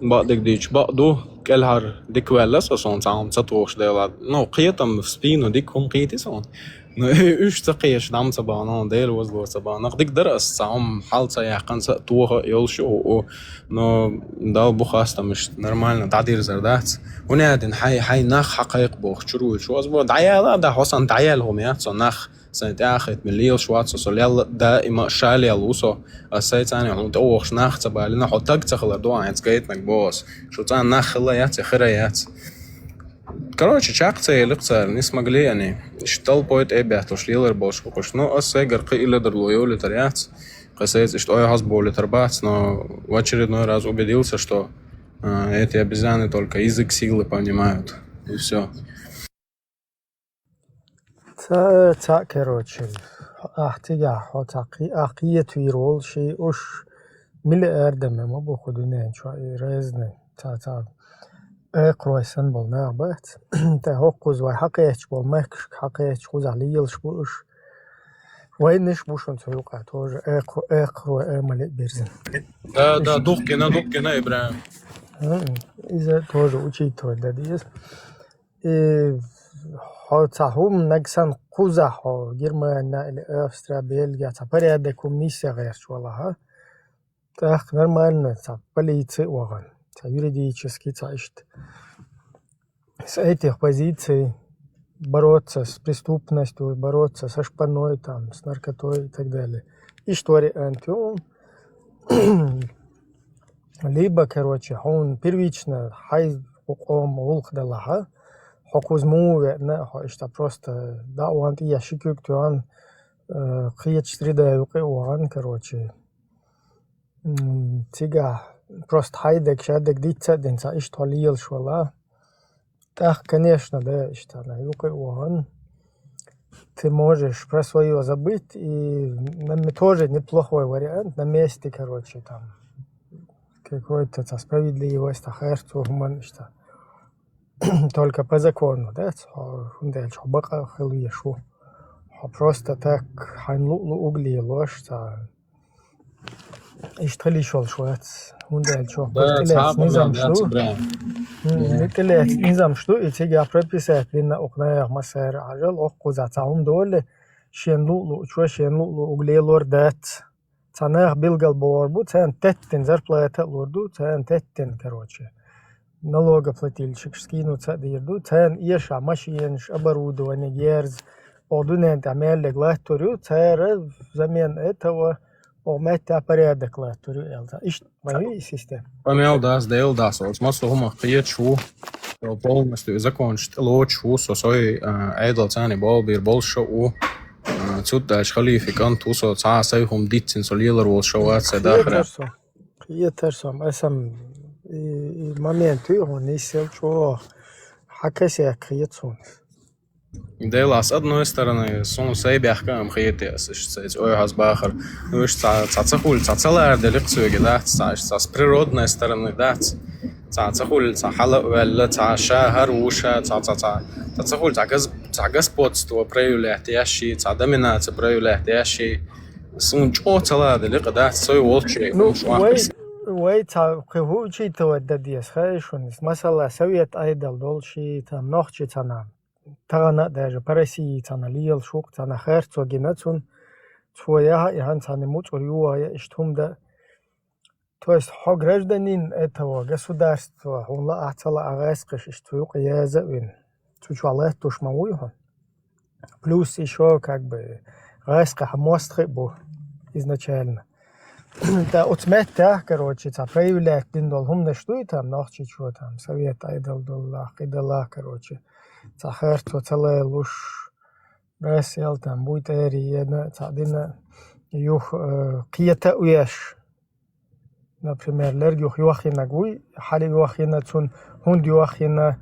бакъдерг дийча бакъ ду, кӀелхьара дика ваьлла ас, ас хьуна цхьа хӀума ца тухуш дела. Ну, кхетам в спину дика хӀума кхийти сан. Ну, уьш ца кхеташ, дӀа ма ца бахана, Дела возло ца бахана. Нах дика дара ас, цхьа хӀума хьал ца яьккхина, ца тоха а йолуш ю, у, у. Но Далла бу хастам, иштта нормально дӀадирзар дац. ХӀунда аьлла хьай, хьай нах хьакхайкха бохуш чуьра вуьйлуш ву. Ас боху, дӀаяла а да, хьо сан дӀаяьлла хӀума яц со, нах сайн тӀе а хетаме лелаш вац со, со лелла даима а ша лелла ву со. Ас сайн цӀарна хьуна тӀе вохуш нах ца балина, хьо таг ца хилар ду, а хьаьнца гайтинарг боху ас. Шу цӀарна нах хилла яц, я хира яц. Короче, чаккха ца елира цара, не смогли они. Иштта толпой тӀе а бетталуш лелар болуш бу кхуш. Ну, ас сайгара кхин а ледарло йолуьйтар яц. Кхин сайца иштта ойхьаз болуьйтар бац, но в очередной раз убедился, что, а, эти обезьяны только язык силы понимают. И всё. Ца, ца, короче, ахь цигахь хьо ца кхи-, ахь кхетавийр волу ши уш миллиардами ма бу кху дуьнен чохь и разный, ца, ца, экхарой санна болу нах бац. Ткъа хӀокхуза вай хьакхеташ болу мехкашка хьакхеташ кхузахь лелаш бу уш. Вайнаш бу шуна цу юкъа тоже экху-, экхарой амали а бирзина. Да, да, духкина, духкина, Ибрахим. М, иза тоже учитывать дан деза. И хьо цхьа хӀуманаг санна кхузахь хьо Германия или Австрия, Бельгия цхьа порядок хӀума нийса гӀерташ валахь, а? ТӀаккха нормально цхьа полици а вахана, цхьа юридически цхьа иштта. С этих позиций бороться с преступностью, бороться со шпаной, там, с наркотой и так далее. Иштта вариант ю. Либо, короче, хьуна первично хьайн къоман гӀуллакх далахь, хьо кхуза муха веана, хьо иштта просто дӀа а ван тӀе ши куьг тоьхна, э, кхечу среда юкъа а вахана, короче. М, цигахь просто хьайн даг, шаддаг дицца а дина, цхьа иштта хьо лелаш вала. ТӀаккха, конечно, да, иштта, на, юкъа а вахана. Ты можешь про своё забыть, и на ме-, тоже неплохой вариант, на месте, короче, там, какой-то, там, справедливость, там, харцо, хӀуманна иштта. Только по закону, да, хьо, хӀунда аьлча хьо бакъ а хила везаш ву. Хьо просто так, хьайн луъ-луъург лелош, цхьа, иштта хила йиш йолуш вац. ХӀунда аьлча хӀокхуза тӀелаьцна низамаш ду. М, тӀелаьцна низамаш ду, и цигахь прописать бина окху наха массара а хьажал, окхузахь цхьа хӀума долу, шена луъ-луъчо шена луъ-луъург лелор дац. Цхьа нах билгал богӀур бу, царна теттина зарплата а лур ду, царна теттина, короче, налогоплательщикаш скинуться а дийр ду, царна эшахь машенаш, оборудование ерза, окху дуьнен тӀехь мел лаг латтор ю, цара взамен этого окху меттехь порядок латтор ю аьлла. Иштта ма ю и система. Къамел дац, Дела дац, оцу массо а хӀумах кхеташ ву, со полностью и законаш тӀе лоцуш ву, со сой, а, Ӏедал царна болу бийр болуш шо а ву. А, цуьтта аьлча халифи кӀант ву со, цхьа а сай хӀума диццина со лелар волуш шо вац сайн дахарехь. Кхетар со, кхетар со, аса-м и, и момент ю хьуна нисъелла чӀогӀа. Хьан косяк хета суна. Дела, с одной стороны, суна сай бехкам хетий ас, иштта сайца ойхьаз бахар. Ну, иштта цхьа, цхьа ца хуьлу, цхьа ца лара деликъ соьга дац, цхьа, иштта цхьа с природной стороны дац. Цхьа ца хуьлу, цхьа хьала а ваьлла, цхьа ша хӀара ву ша, цхьа, цхьа, цхьа, цхьа ца хуьлу, цхьа газ-, цхьа господство проявлять еш ши, цхьа доминация проявлять еш ши. Суна чӀогӀа ца лара деликъ дац, сой волчу. Ну, вай, вай цхьа кхин хӀу учитывать дан деза, хаьий шуна, масала, совет Ӏедал долу ши, там, нохчи цхьана. Тахана а даже по России цхьана лелаш ву-кх, цхьана харцо гина цунна, цо яхьа а яхьана цхьана муцӀур йогӀа я иштта хӀума дан. То есть хьо гражданин этого государства, хьуна лаахь а ца лаахь а гӀаскхиш иштта цу юкъа яза а вина, цу чохь латтош ма вуй хьо. Плюс ещё как бы гӀаскхи хьан мостагӀий а бу изначально. ТӀаккха оцу меттехь, короче, цхьа проявлять дина долу хӀуманаш дуй там, нохчичо там, совет Ӏедал доллахь, кхидоллахь, короче, цхьа харцо ца лелуш, Россел там буй тӀера ена, цхьа дина юха, э, кхета а веш. Например, лерг юха йохйинарг вуй, хьала йохйина цунна, хӀунда йохйина,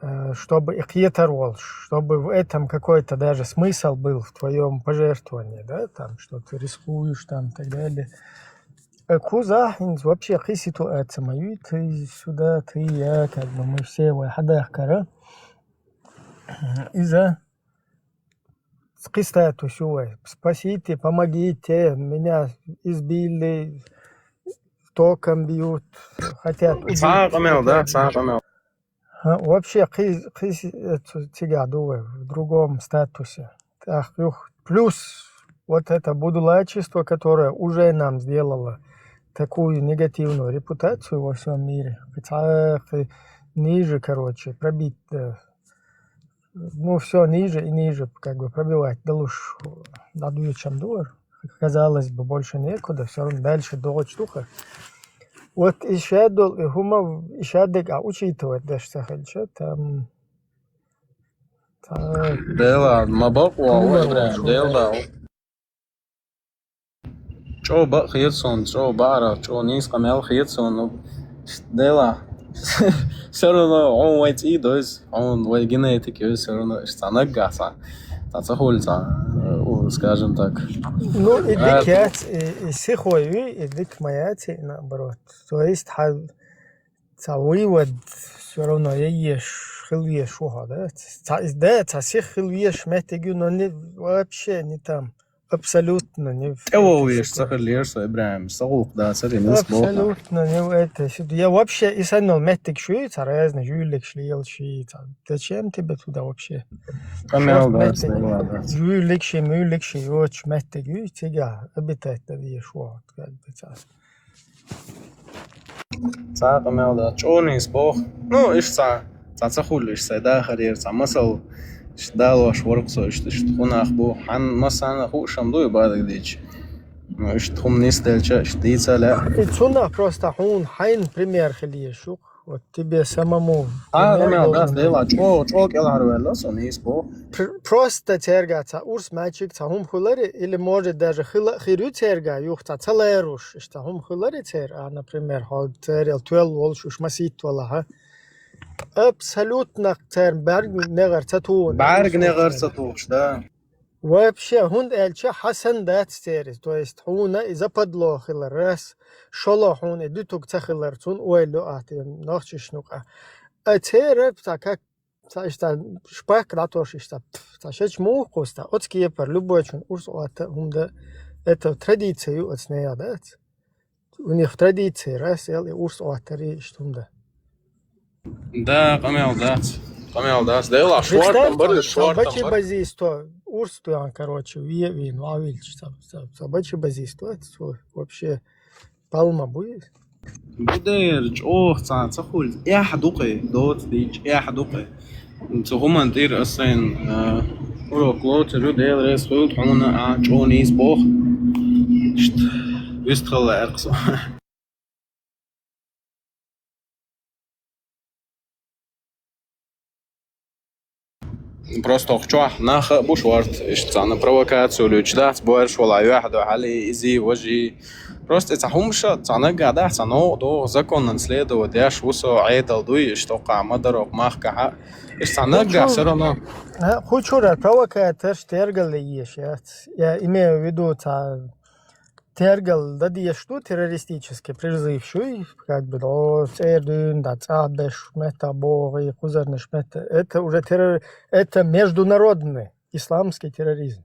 э, чтобы и кхетар волуш, чтобы в этом какой-то даже смысл был в твоём пожертвовании, да, там, что ты рискуешь, там, и так далее. Э, кхузахь хӀинца вообще кхин ситуация ма юй, ты сюда, ты я, как бы мы все вай хьадахкара. Иза кхин статус ю вай. Спасите, помогите, меня избили, током бьют, хотят убить. Цхьа къамел, да, цхьа къамел. А, вообще, кхи-, кхи-, э, цу-, цигахь ду вай в другом статусе. Так, юх, плюс вот это будулачество, которое уже нам сделало такую негативную репутацию во всём мире. Хотя, э, ниже, короче, пробить, э, ну, всё ниже и ниже, как бы, пробивать далуш, э, дӀадуьйчам дур. Казалось бы, больше некуда, всё равно дальше догӀучу духа. Вот и шадол, и хӀума, и шадерг а учитывать деш ца хилча, там, там Дела, ма бакъо, хӀума ой, бра, лучше, Дела. Да. ЧӀо бакъ хета суна, чӀо баьрах, чӀо нийса къамел хета суна, ну, Дела. Всё равно, хьуна вай цӀий дойза, хьуна вай генетика йойза, всё равно, иштта цхьа наггахь цхьа, цхьа ца хуьлу цхьа, э, у, скажем так. Ну, и дика яц, и, и сихо ю, и дика ма яц, и наоборот. То есть, хьан цхьа вывод всё равно яйеш, хила веш ву хьо, да? Цхьа, да, цхьа сих хила веш меттиг ю, но не, вообще не там. Абсолютно не в эту ситуацию. ТӀевогӀуш ца хилла со, ИбрахӀим, со гӀуллакх дацара, и мис боху. Абсолютно не в этой ситу-, я вообще и санна меттиг шу, цхьа разный жуьллигаш лелаш, цхьа. Зачем тебе туда вообще? Къамел дац, меттиг. Жуьллигаш, муьллигаш йоцуш меттиг ю, цигахь обитать дан дезаш ву, как бы, цхьа. Цхьа къамел дац, чӀо нийса боху. Ну, иштта цхьа, цхьа ца хуьлу, иштта сайн дахарера цхьа масал, иштта далош вара-кх со, иштта, иштта хӀун нах бу. Хьан массарна хууш-м ду и бадагадийча. Ну, иштта хӀума нисделча, иштта дийца а лаьа. И цунах просто хьуна хьайна пример хила езаш ю-кх. Вот тебе самому пример должен быть. Цхьа къамел дац, Дела, чӀо, чӀо кӀелхьарваьлла со нийса боху. Пр-, просто цаьрга цхьа урс маьчиг, цхьа хӀума хуьлари, или, может, даже хила а хир ю цаьрга, юха цхьа ца ларуш, иштта хӀума хуьлари церан, а, например, хьо церал тоьлла волуш уьш масийтта валахь, а? Абсолютно церан бӀаьрг негӀар ца тухуш. БӀаьрг негӀар ца тухуш, да. Вообще, хӀунда аьлча хьан санна дац церан, то есть хьуна и западло хилар, раз, шолгӀа хьуна и дуьтуг ца хилар, цунна ойла ю ахь, те нохчашна юкъа. А церан цхьа как Цхьа иштта шпак дӀатосуш иштта, пф, цхьа шеча муха кхуста, оцу кепара любойчун урс Ӏотта а хӀума дан, это традиция ю оцу нехан, дац? У них в традиции раз эл и урс Ӏоттари иштта хӀума дан. Да, къамел дац. Къамел дац. Дела, шортам бара, шортам бара. Представь, цхьа бачи базийсто, урс туьйхьан, короче, ве а вийна, ваьлча, цхьа, цхьа, цхьа бачи базийсто, цо вообще Палма буй? Бу дера чӀогӀа цхьа ца хуьлу. Эхь ду-кх, доца дийча, эхь ду-кх. Цу хӀуманна тӀера ас сайна, а, урок лоцур ю, Дела реза хуьлда хьуна, а, чӀогӀа нийса боху. Иштта, вистхилла аьлла со. Просто хӀокху чохь нах а бу шорта, иштта цхьана провокацию луьйчу дац, боьрша вала юьхь ду хьали, изий, важий. Просто и цхьа хӀумаш а, цхьа наггахь дахь, цхьа новкъа догӀу, законан следовать деш ву со, Ӏедал дуй, иштта хӀокхахь ма даро, хӀокху махкахь а. Иштта цхьа наггахь всё равно. Ху чура провокаторш тергалле еш яц. Я имею в виду, цхьа Тергал дан дезаш ду, террористический призыв шуй, как бы, о, цӀера дуьйна, да, цӀа беш метта богӀий, кхузарнаш метта. Это уже террор-, это международный исламский терроризм,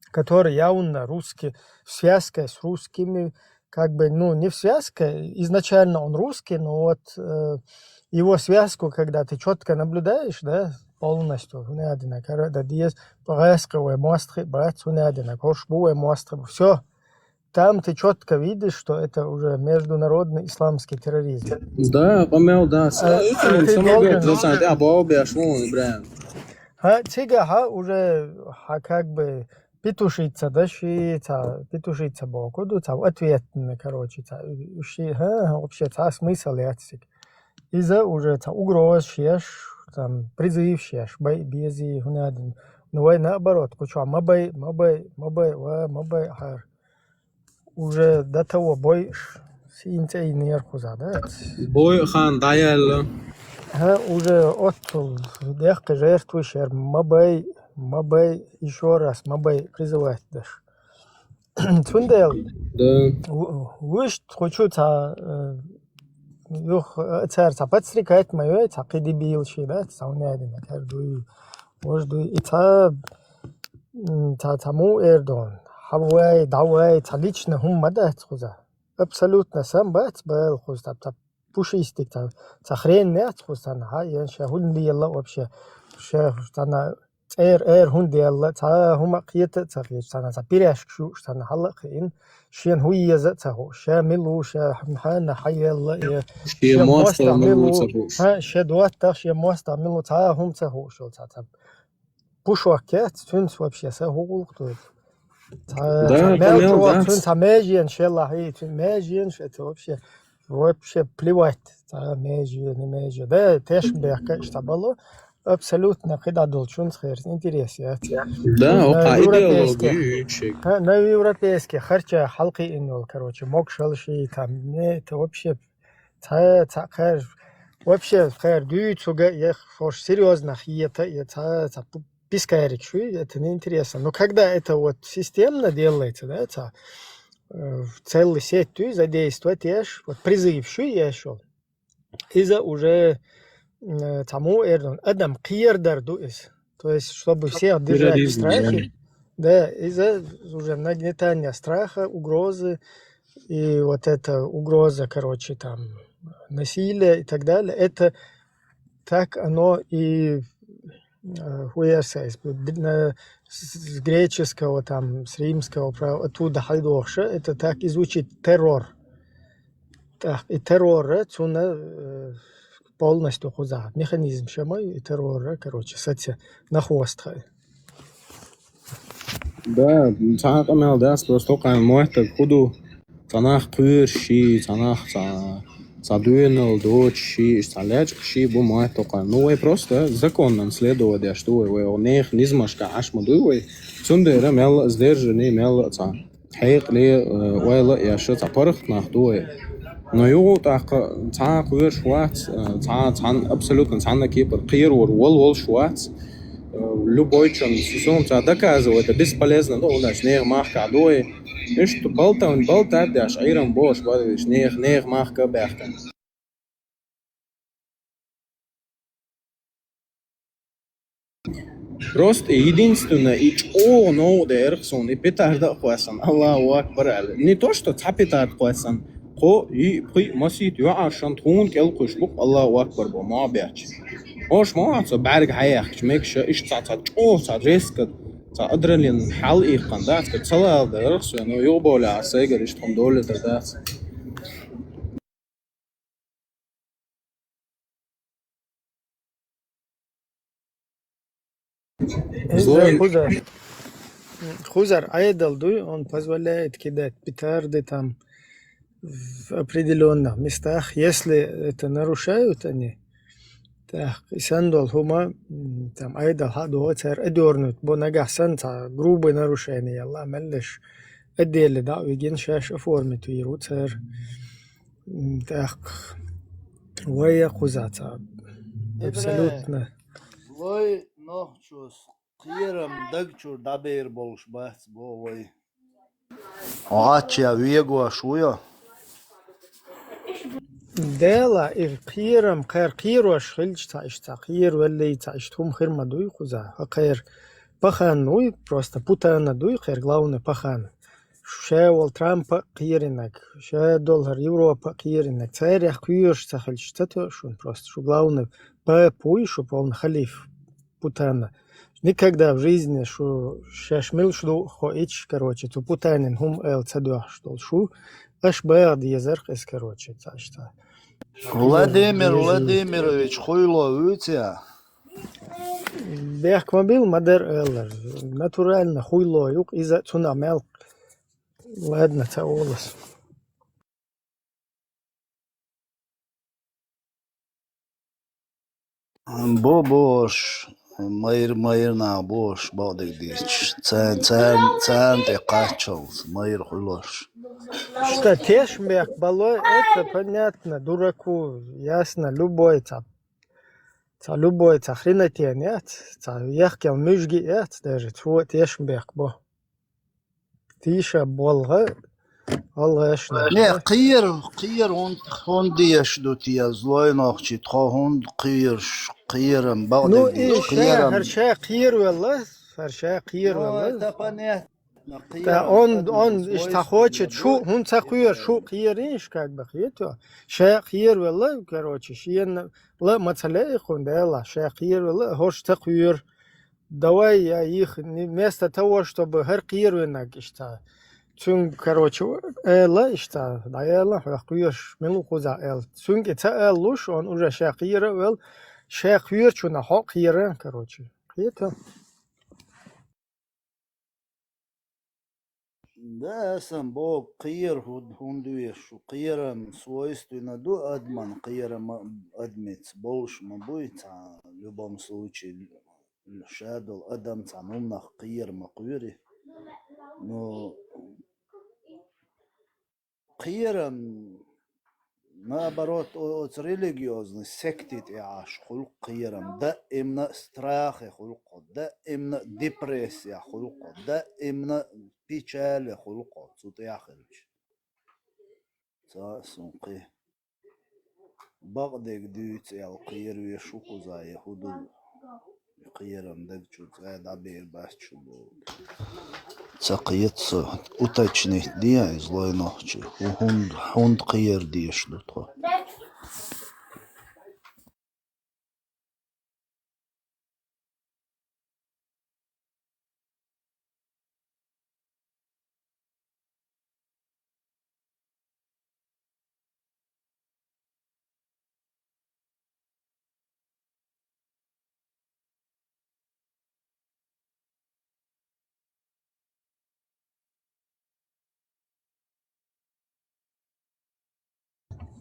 который явно русский, в связке с русскими, как бы, ну, не в связке, изначально он русский, но вот, э, его связку, когда ты чётко наблюдаешь, да, полностью, хӀунда аьлла, кара дан деза, гӀаскхи вай мостагӀий бац, хӀунда аьлла, хӀорш бу вай мостагӀий, всё. Там ты чётко видишь, что это уже международный исламский терроризм. Да, къамел дац. А, а ты должен, а, бо беш ву, Ибрахим. Хьан цигахь уже, хьан как бы петушица даши, цхьа петушица боху ду, цхьа ответный, короче, цхьа, уьш ши-, хӀа, вообще, цхьа смысл яц цига. Иза уже цхьа угрозаш еш, там, призываш еш, бай, бези, хӀунадин. Ну, вай наоборот, кху чохь ма бай, ма бай, ма бай, ва, ма бай, хьара. Уже до того бойуш, сийна цӀе йинера кхуза, да? Бойу хан дӀаяьлла. ХӀа, уже оццул дехкхи жертвуй шер, ма бай, ма бай, ещё раз ма бай, призывать даш. Цундела Да. ву-, вуьшта кху чу цхьа, э, юх, э, цара цхьа подстрекать ма йой, цхьа кхин дебилаш, да, цхьа хӀунадина, кара дуй, вож дуй. И цхьа, м, цхьа, цхьа муха эр ду хьуна, хьавай, дӀавай, цхьа личный хӀума ма дац кхуза. Абсолютно сам бац бала кхуза, цхьа, цхьа пушистик, цхьа, цхьа хрен яц кхуза цхьана, хьа, ен ша хӀунда лела вообще, ша цхьана цӀера эр хӀунда делла, цхьа хӀума а кхета а ца хеташ, цхьана цхьа пиряшка шуш, цхьана хьала а кхиъна, шена хӀун еза а ца хууш, ша мила ву, ша хьанна хьаелла, я Шен шен мостагӀ мостагӀ мила мила ву ву, ца хууш. ХӀа, шен доттагӀ, шен мостагӀ мила ву, цхьа хӀума ца хууш йолу цхьа, цхьа пушок кеца, цуьнца вообще са хӀун гӀуллакх ду? Цхьа, Да, цхьа мел къамел чӀогӀа, дац. Цуьнца цхьа меженаш елахь, и цуьнан меженаш, это вообще, вообще плевать. Цхьа меже, не меже. Да, тешнабехк а иштта бало. Абсолютно кхидӀа долчунца херца интерес яц. Да, Э, окхьа европейский, идеология ю, ю чек. ХӀа, на европейский харча хьалкхиъна йолу, короче, могушалла ши там, не, это вообще цхьа, цхьа кхаьр, вообще кхаьр дуьйцург а, я хӀорш серьёзно хета, я цхьа, цхьа пу-, пискарик шуй, это неинтересно. Но когда это вот системно делается, да, цхьа, э, целый сеть дуй задействовать еш, вот призыв шуй еш йолу. Иза уже, м, э, цхьа муха эр ду, адам кхерадар ду иза. То есть, чтобы всех держать в Терроризм, да. страхе. Да, иза уже нагнетание страха, угрозы, и вот эта угроза, короче, там, насилия и так далее, это так оно и, э, хуерсайс, б-, на-, с, с греческого, там, с римского права, оттуда хьайдохуша, это так и звучит, террор. Так, и террора цуна, э, полностью кхузахь механизм шамай, и террора, короче, саца нахвост хай. Да, цхьа а къамел дац, просто токхайн моттаг хӀун ду, цхьа нах кхоьруш ший, цхьа нах цхьа, цхьа доьналла доцуш ший, иштта цхьа лечкъаш ший бу моттаг токхайн. Ну, вай просто законнан следовать деш ду вай, вай нехан низамашка Ӏаш ма дуй вай. Цундела мелла а сдержанный, мелла а цхьа хьекъале, э, ойла а еш, цхьа паргӀат нах ду вай. Но юха тӀаккха цхьа а кхоьруш вац, э, цхьа, цхьанна, абсолютно цхьанна кепара кхеравар вал волуш вац. Э, любой чун, суна цхьа доказывать дан бесполезно ду, хӀунда аьлча нехан махкахь ду вай. Иштта балтан, балтад деш, Ӏийрам бохуш бара виш, нехан, нехан махка а баьхкина. Просто единственное, и чӀогӀа новкъа деара суна, и петарда а кхоьссина, Аллаху акбар аьлла. Не то, что цхьа петарда кхоьссина, кхо, йиъ, пхиъ, масийтта йоӀаршна тхуна кӀел кхуьйсуш бу-кх Аллаху акбар боху, ма баьхча. ХӀорш ма вац со бӀаьрга хьаяьхкича, мегаш иштта цхьа, цхьа чӀогӀа цхьа жестко, цхьа адреналин хьал иккхина дац, ца лала дара со, но юхаболехь ас сайгара иштта хӀума долийта дац. Иза Злой. Хузар. Хузар Ӏедал дуй, он позволяет кидать петарды там в определённых местах, если это нарушают они. Так, и сан долу хӀума, м, там, Ӏедал хьа а догӀу, цара одёрнуть бу, нагахь санна цхьа грубый нарушение ялла, меллаш отдельно дӀа а вигина, шаьш оформить вийр ву цара. М, тӀаккха вай а кхуза ца. Ибрахим, абсолютно. Лой нохчос кхерам даг чуьра дӀабер болуш бац, бо вай. Хьо Ӏачча вегош ву йо? Дела, и кхерам, кхер кхерош хилча, цхьа иштта, цхьа кхеравеллий, цхьа иштта хӀума хир ма дуй кхуза. Хьо кхер пахан вуй, просто путана дуй, кхер главный пахан. Ша волу Трампа а кхеринарг, ша долу хӀара Европа а кхеринарг, царех кхоьруш ца хилча, ца тоьа шуна просто. Шу главный папа вуй, шу полный халиф Путана. Никогда в жизни шу шаьш милш ду а хоуьйтуш, короче, цу Путанин хӀума ала ца доьхуш долу шу, аша баха дезарх иза, короче, цхьа иштта. Владимир Владимирович хуйло вуьйцу я? Бехк ма бил, ма дер аьлар. Натурально хуйло юкъ, иза цунах мел. Ладно, ца олас. Бо бош, майр, майр нах бош, бакъдерг дийцаш. Царна, царна, царна тӀе кхаччалц, майр хуйлош. Что, тешам бехк бало, это понятно, дураку, ясно, любой ца, ца любой ца хренотень яц, ца яхкел муьжги яц, даже цо тешам бехк бо. Тийша болга, алгаш. Не, кхера, кхера хӀун, хӀун деш ду те, злой нохчий, тхо хӀун кхераш, кхерам, ну, бакъдерг и дийцаш, ша, кхерам. ХӀара ша кхеравелла, хӀара ша кхеравелла. Ну, это понятно. Да, он, он, иштта хочет, шу, хӀун ца кхер, шу кхеринш, как бы, хето. Ша кхеравелла, короче, шена ла ма ца лаьий хӀун, Дала, ша кхеравелла, хӀорш ца кхер. Давай я их, не, вместо того, чтобы хӀара кхеравеннаг иштта. Цуьнга, короче, эла иштта, дӀаэла, хьох кхоьруш, мила ву кхузахь аьлла. Цуьнга и ца аьллуш, он уже ша кхера а велла, ша кхоьручунах хьо а кхера, короче. Кхета? Да, сан боху, кхера хӀу-, хӀунда веш ву? Кхерам свойственно ду адаман, кхерам а-, адамца болуш ма буй, цхьа, в любом случае, ша долу адам цхьа хӀуманах кхера ма кхоьрий. Ну, кхерам, наоборот, о-, оцу религиозный секти тӀе Ӏаш хуьлу кхерам, даимна страхе хуьлу кхо, даимна депрессия хуьлу кхо, даимна печале хуьлу кхо, цу тӀехь хилча. Ца а сун кхин. Бакъдерг дуьйцу аьлла кхера веш ву кхузахь, я хӀун ду, кхерам даг чу цкъа а дӀабер бац шу боху. Ца кхета со, уточнить де иза, злой нохчий, хӀу-, хӀунда, хӀунда кхера дезаш ду тхо.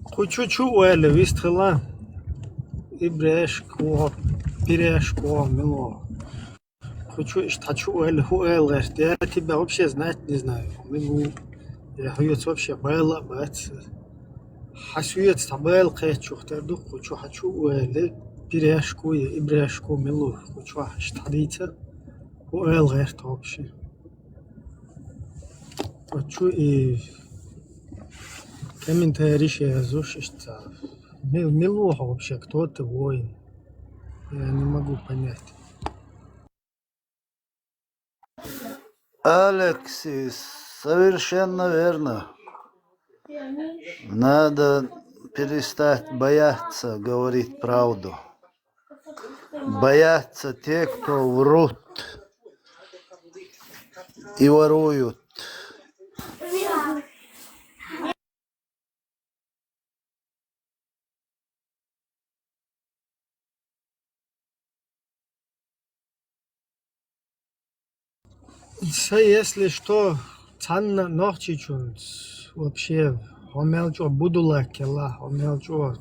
Кху чу чу ойла вистхила, и брешко, пирешко, мило. Кху чу иштта чу ойла, хӀу ойла гӀерта, я тебя вообще знать не знаю, милу, я хьоьца вообще байла а бац. Хьан соьца цхьа байла кхетачух тера ду, кху чу хьан чу ойла, пирешко я, и брешко, милу, кху чу иштта дийца, хӀу ойла гӀерта вообще. Кху чу и комментарий ше язуш иштта. Мил-, милу хьо вообще, кто ты, воин? Я не могу понять. Алексис, совершенно верно. Надо перестать бояться говорить правду. Боятся те, кто врут и воруют. Са, если что, цхьанна нохчичунца вообще хьо мел чӀогӀа будулаккхелла, хьо мел чӀогӀа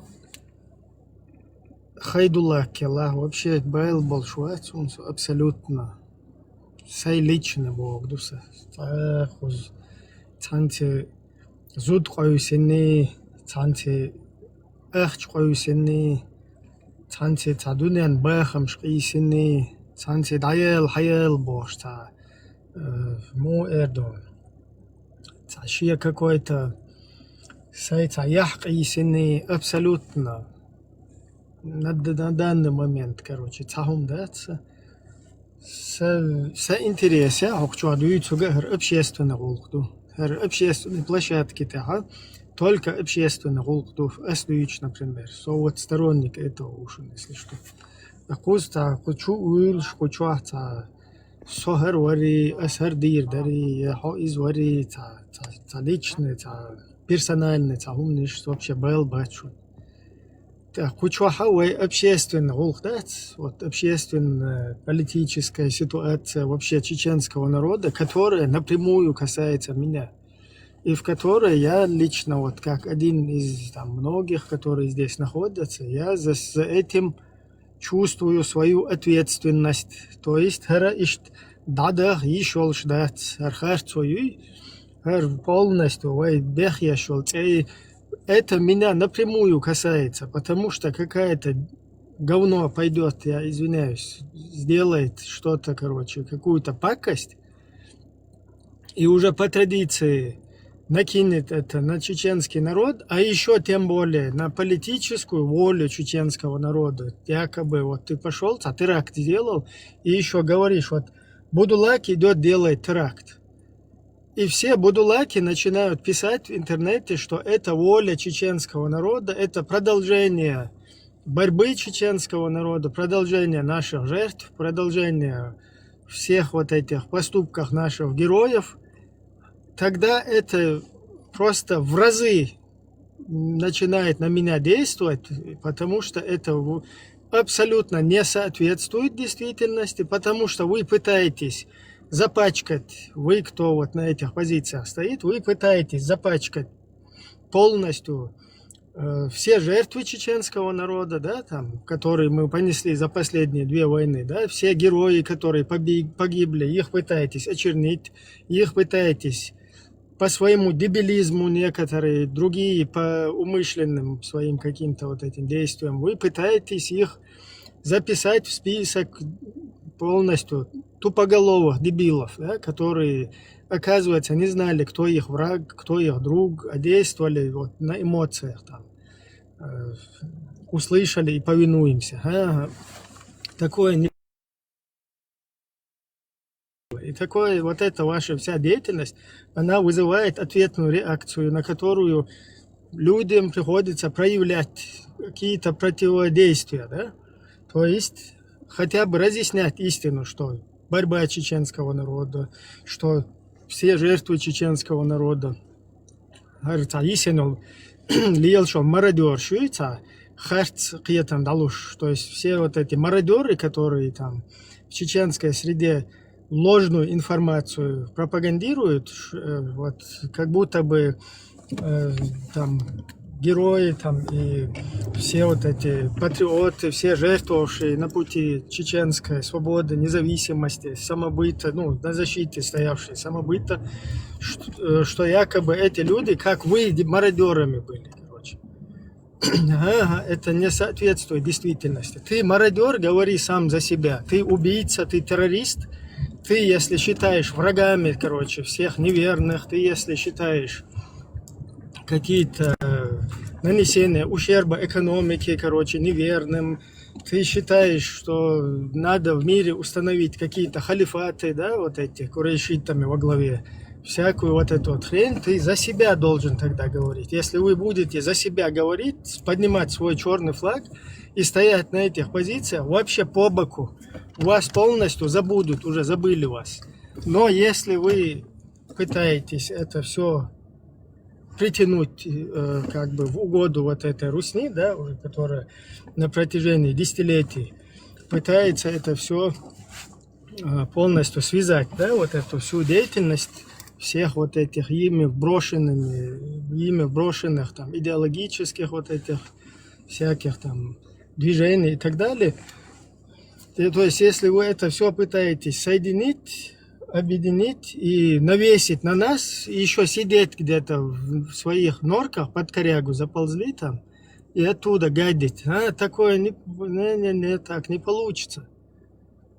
хайдулаккхелла, вообще байла болуш вац хӀунца абсолютно. Сай лично боху ду сан. Цхьа кхуза цхьанце зуда къовсиний, цхьанце ахча къовсиний, цхьанце цхьа дуьненан бахамаш къийсиний, цхьанце дӀаяла, хьаяла бохуш цхьа, э, муха эр ду, цхьа шен какой-то сай цхьа яхь къийсиний, абсолютно. На д-, на данный момент, короче, цхьа хӀума дац. Са, са интересе, хӀокху чохь дуьйцург а хӀара общественный гӀуллакх ду. ХӀара общественный площадке тӀехь только общественный гӀуллакх ду, ас дуьйцуш, например. Со вот сторонник этого ушина, если что. Ткъа кхуза цхьа, кху чу уьйлуш, кху чохь цхьа, со хӀара варий, ас хӀара дийр дарий, я хьо иза варий, цхьа, цхьа, цхьа личный, цхьа персональный, цхьа хӀуманаш, вообще байла бац шуна. Так, кучоха вай общественный гулх дац, вот общественная, политическая ситуация вообще чеченского народа, которая напрямую касается меня. И в которой я лично, вот как один из там многих, которые здесь находятся, я за, за этим чувствую свою ответственность. То есть, хара ишт дадах ишолш дац, архарцуй, полностью, вай бехьяшол цей. Это меня напрямую касается, потому что какая-то говно пойдет, я извиняюсь, сделает что-то, короче, какую-то пакость, и уже по традиции накинет это на чеченский народ, а еще тем более на политическую волю чеченского народа. Якобы вот ты пошел, а теракт сделал, и еще говоришь, вот Будулак идет делает теракт. И все будулаки начинают писать в интернете, что это воля чеченского народа, это продолжение борьбы чеченского народа, продолжение наших жертв, продолжение всех вот этих поступках наших героев. Тогда это просто в разы начинает на меня действовать, потому что это абсолютно не соответствует действительности, потому что вы пытаетесь запачкать, вы, кто вот на этих позициях стоит, вы пытаетесь запачкать полностью э, все жертвы чеченского народа, да, там, которые мы понесли за последние две войны, да, все герои, которые погибли, их пытаетесь очернить, их пытаетесь по своему дебилизму, некоторые другие по умышленным своим каким-то вот этим действиям, вы пытаетесь их записать в список полностью тупоголовых дебилов, да, которые, оказывается, не знали, кто их враг, кто их друг, а действовали вот на эмоциях там, э, услышали и повинуемся. Ага. Такое не... И такое, вот эта ваша вся деятельность, она вызывает ответную реакцию, на которую людям приходится проявлять какие-то противодействия, да? То есть хотя бы разъяснять истину, что борьба чеченского народа, что все жертвы чеченского народа. Говорится, истину лиел, что мародер шуется, харц киетан далуш. То есть все вот эти мародеры, которые там в чеченской среде ложную информацию пропагандируют, э, вот как будто бы э, там герои там и все вот эти патриоты, все жертвовавшие на пути чеченской свободы, независимости, самобыта, ну, на защите стоявшие самобыта, что, э, что якобы эти люди, как вы, мародерами были, короче. Ага, это не соответствует действительности. Ты мародер, говори сам за себя. Ты убийца, ты террорист. Ты, если считаешь врагами, короче, всех неверных, ты, если считаешь какие-то э, нанесения ущерба экономике, короче, неверным, ты считаешь, что надо в мире установить какие-то халифаты, да, вот эти курейшитами во главе, всякую вот эту вот хрень, ты за себя должен тогда говорить. Если вы будете за себя говорить, поднимать свой черный флаг и стоять на этих позициях вообще по боку, вас полностью забудут, уже забыли вас. Но если вы пытаетесь это все притянуть э, как бы в угоду вот этой русни, да, которая на протяжении десятилетий пытается это все э, полностью связать, да, вот эту всю деятельность всех вот этих ими вброшенными, ими вброшенных там идеологических вот этих всяких там движений и так далее. И, то есть, если вы это все пытаетесь соединить, объединить и навесить на нас, и еще сидеть где-то в своих норках под корягу заползли там, и оттуда гадить, а, такое не, не, не, не, так не получится.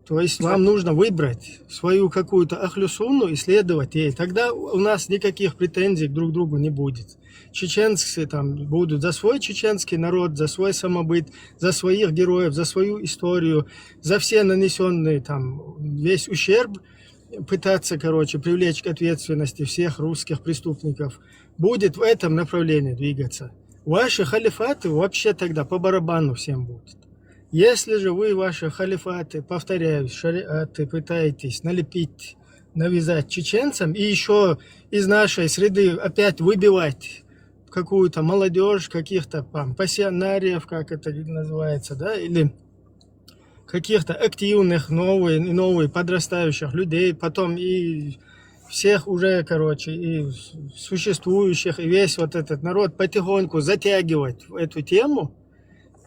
То есть вам нужно выбрать свою какую-то ахлюсунну и следовать ей. Тогда у нас никаких претензий друг к другу не будет. Чеченцы там будут за свой чеченский народ, за свой самобыт, за своих героев, за свою историю, за все нанесенные там весь ущерб, пытаться, короче, привлечь к ответственности всех русских преступников, будет в этом направлении двигаться. Ваши халифаты вообще тогда по барабану всем будут. Если же вы, ваши халифаты, повторяю, шариаты пытаетесь налепить, навязать чеченцам и еще из нашей среды опять выбивать какую-то молодежь, каких-то там пассионариев, как это называется, да, или каких-то активных, новые, новые подрастающих людей, потом и всех уже, короче, и существующих, и весь вот этот народ потихоньку затягивать в эту тему,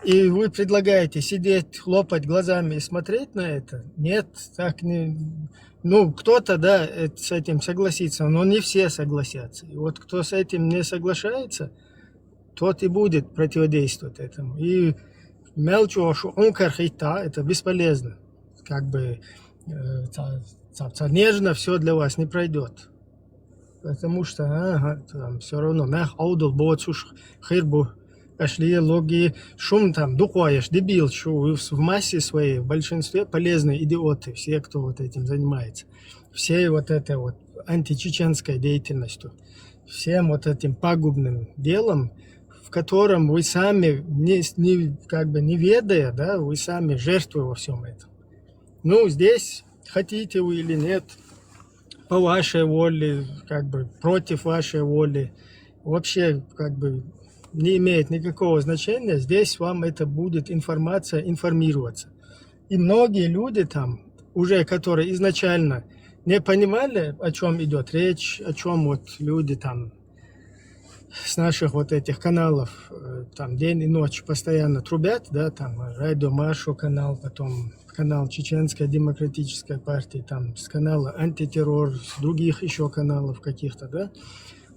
и вы предлагаете сидеть, хлопать глазами и смотреть на это? Нет, так не... Ну, кто-то, да, э, с этим согласится, но не все согласятся. И вот кто с этим не соглашается, тот и будет противодействовать этому. И мелчошу он кархита, это бесполезно. Как бы э, ца- ца- ца- нежно все для вас не пройдет. Потому что ага, там все равно мех аудул боцуш хирбу ашли логи шум там дукуаеш дебил шу в массе своей, в большинстве полезные идиоты, все, кто вот этим занимается. Всей вот этой вот античеченской деятельностью, всем вот этим пагубным делом, в котором вы сами, не, не, как бы не ведая, да, вы сами жертвы во всем этом. Ну, здесь, хотите вы или нет, по вашей воле, как бы против вашей воли, вообще как бы не имеет никакого значения. Здесь вам это будет информация информироваться. И многие люди там, уже которые изначально не понимали, о чем идет речь, о чем вот люди там с наших вот этих каналов э, там день и ночь постоянно трубят, да, там Радио Маршо канал, потом канал Чеченской демократической партии, там с канала Антитеррор, с других еще каналов каких-то, да.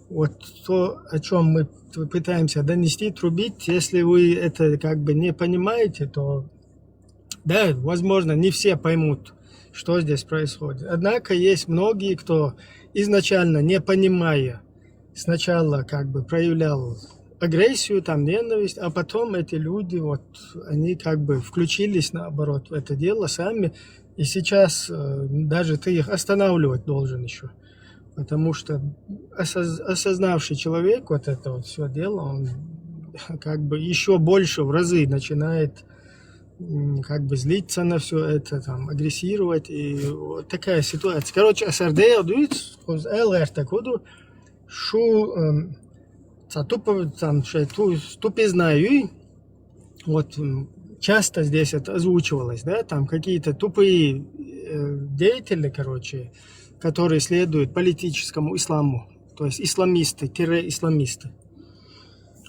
Вот то, о чем мы пытаемся донести, трубить, если вы это как бы не понимаете, то да, возможно, не все поймут, что здесь происходит. Однако есть многие, кто изначально не понимая, сначала как бы проявлял агрессию, там ненависть, а потом эти люди вот, они как бы включились наоборот в это дело сами, и сейчас э, даже ты их останавливать должен еще. Потому что осоз- осознавший человек вот это вот все дело, он как бы еще больше в разы начинает как бы злиться на все это, там, агрессировать, и вот такая ситуация. Короче, асардея дует, хуз эл эрта куду, шу эм, ца тупо, там, шей ту, тупизна юй, вот часто здесь это озвучивалось, да, там какие-то тупые э, деятели, короче, которые следуют политическому исламу, то есть исламисты, тире-исламисты.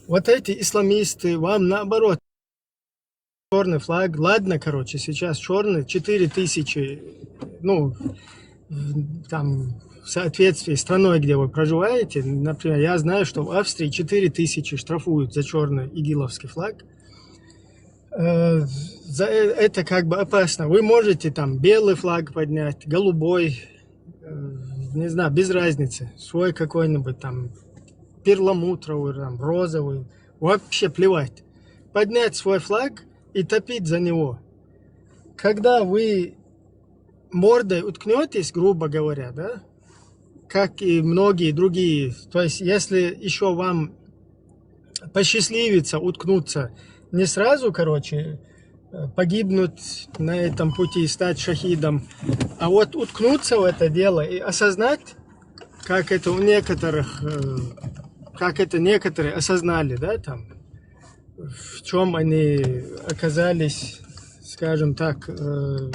Вот эти исламисты вам наоборот черный флаг, ладно, короче, сейчас черный, четыре тысячи, ну, там, в соответствии с страной, где вы проживаете, например, я знаю, что в Австрии четыре тысячи штрафуют за черный игиловский флаг. Э, за, э, это как бы опасно. Вы можете там белый флаг поднять, голубой, э, не знаю, без разницы, свой какой-нибудь там перламутровый, там, розовый, вообще плевать. Поднять свой флаг и топить за него. Когда вы мордой уткнетесь, грубо говоря, да, как и многие другие, то есть если еще вам посчастливится уткнуться, не сразу, короче, э, погибнуть на этом пути и стать шахидом, а вот уткнуться в это дело и осознать, как это у некоторых, э, как это некоторые осознали, да, там, в чем они оказались, скажем так, э,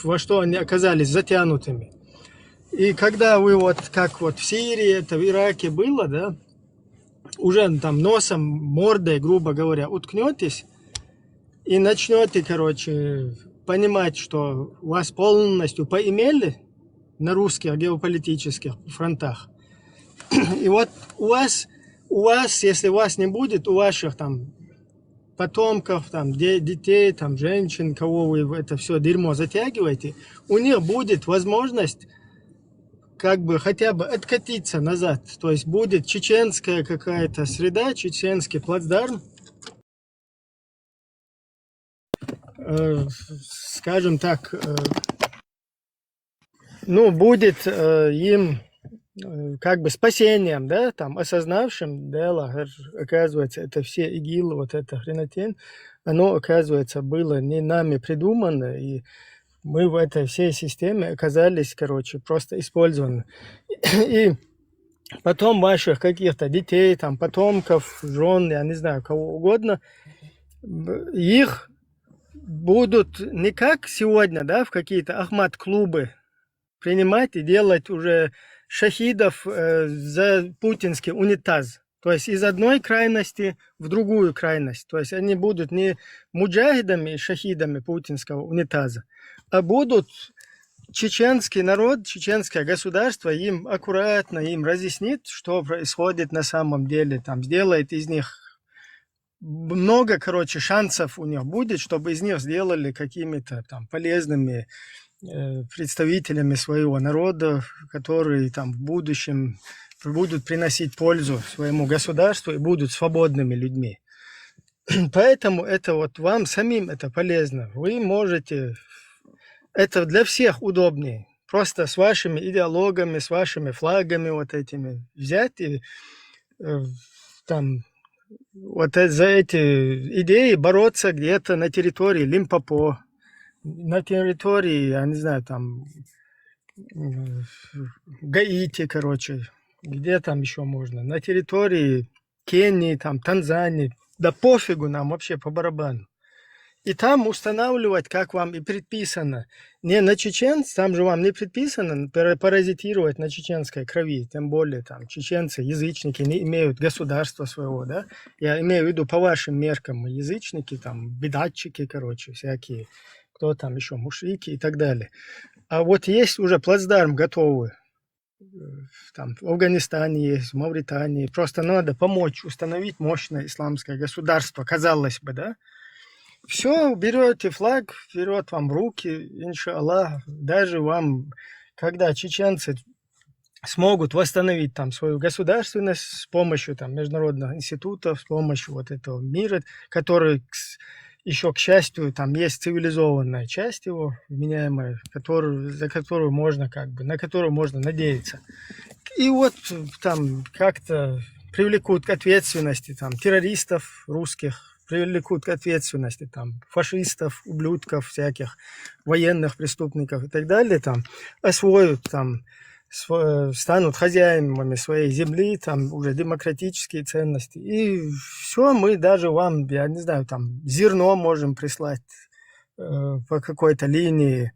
во что они оказались затянутыми. И когда вы вот, как вот в Сирии, это в Ираке было, да, уже там носом, мордой, грубо говоря, уткнетесь и начнете, короче, понимать, что вас полностью поимели на русских геополитических фронтах. И вот у вас, у вас, если вас не будет, у ваших там потомков, там, де- детей, там, женщин, кого вы в это все дерьмо затягиваете, у них будет возможность как бы хотя бы откатиться назад. То есть будет чеченская какая-то среда, чеченский плацдарм, э, скажем так, э, ну, будет э, им э, как бы спасением, да, там, осознавшим дело, оказывается, это все ИГИЛ, вот эта хренотень, оно, оказывается, было не нами придумано, и мы в этой всей системе оказались, короче, просто использованы. И потом ваших каких-то детей, там, потомков, жен, я не знаю, кого угодно, б- их будут не как сегодня, да, в какие-то Ахмат-клубы принимать и делать уже шахидов э, за путинский унитаз. То есть из одной крайности в другую крайность. То есть они будут не муджахидами и шахидами путинского унитаза, а будут чеченский народ, чеченское государство им аккуратно им разъяснит, что происходит на самом деле, там сделает из них много, короче, шансов у них будет, чтобы из них сделали какими-то там полезными э, представителями своего народа, которые там в будущем будут приносить пользу своему государству и будут свободными людьми. Поэтому это вот вам самим это полезно. Вы можете, это для всех удобнее. Просто с вашими идеологами, с вашими флагами вот этими взять и э, там вот э- за эти идеи бороться где-то на территории Лимпопо, на территории, я не знаю, там м, Гаити, короче, где там еще можно, на территории Кении, там, Танзании, да пофигу нам вообще по барабану. И там устанавливать, как вам и предписано. Не на чеченц, там же вам не предписано пара- паразитировать на чеченской крови, тем более там чеченцы, язычники, не имеют государства своего, да. Я имею в виду по вашим меркам, мы язычники, там, бедатчики, короче, всякие, кто там еще, мушрики и так далее. А вот есть уже плацдарм готовый, э, там, в Афганистане есть, в Мавритании. Просто надо помочь установить мощное исламское государство, казалось бы, да? Все, берете флаг, вперед вам руки, иншаллах. Даже вам, когда чеченцы смогут восстановить там свою государственность с помощью там международных институтов, с помощью вот этого мира, который еще, к счастью, там есть цивилизованная часть его, вменяемая, которую, за которую можно как бы, на которую можно надеяться. И вот там как-то привлекут к ответственности там террористов русских, привлекут к ответственности там фашистов, ублюдков всяких, военных преступников и так далее, там освоят там сво- станут хозяевами своей земли, там уже демократические ценности. И все, мы даже вам, я не знаю, там зерно можем прислать э, по какой-то линии,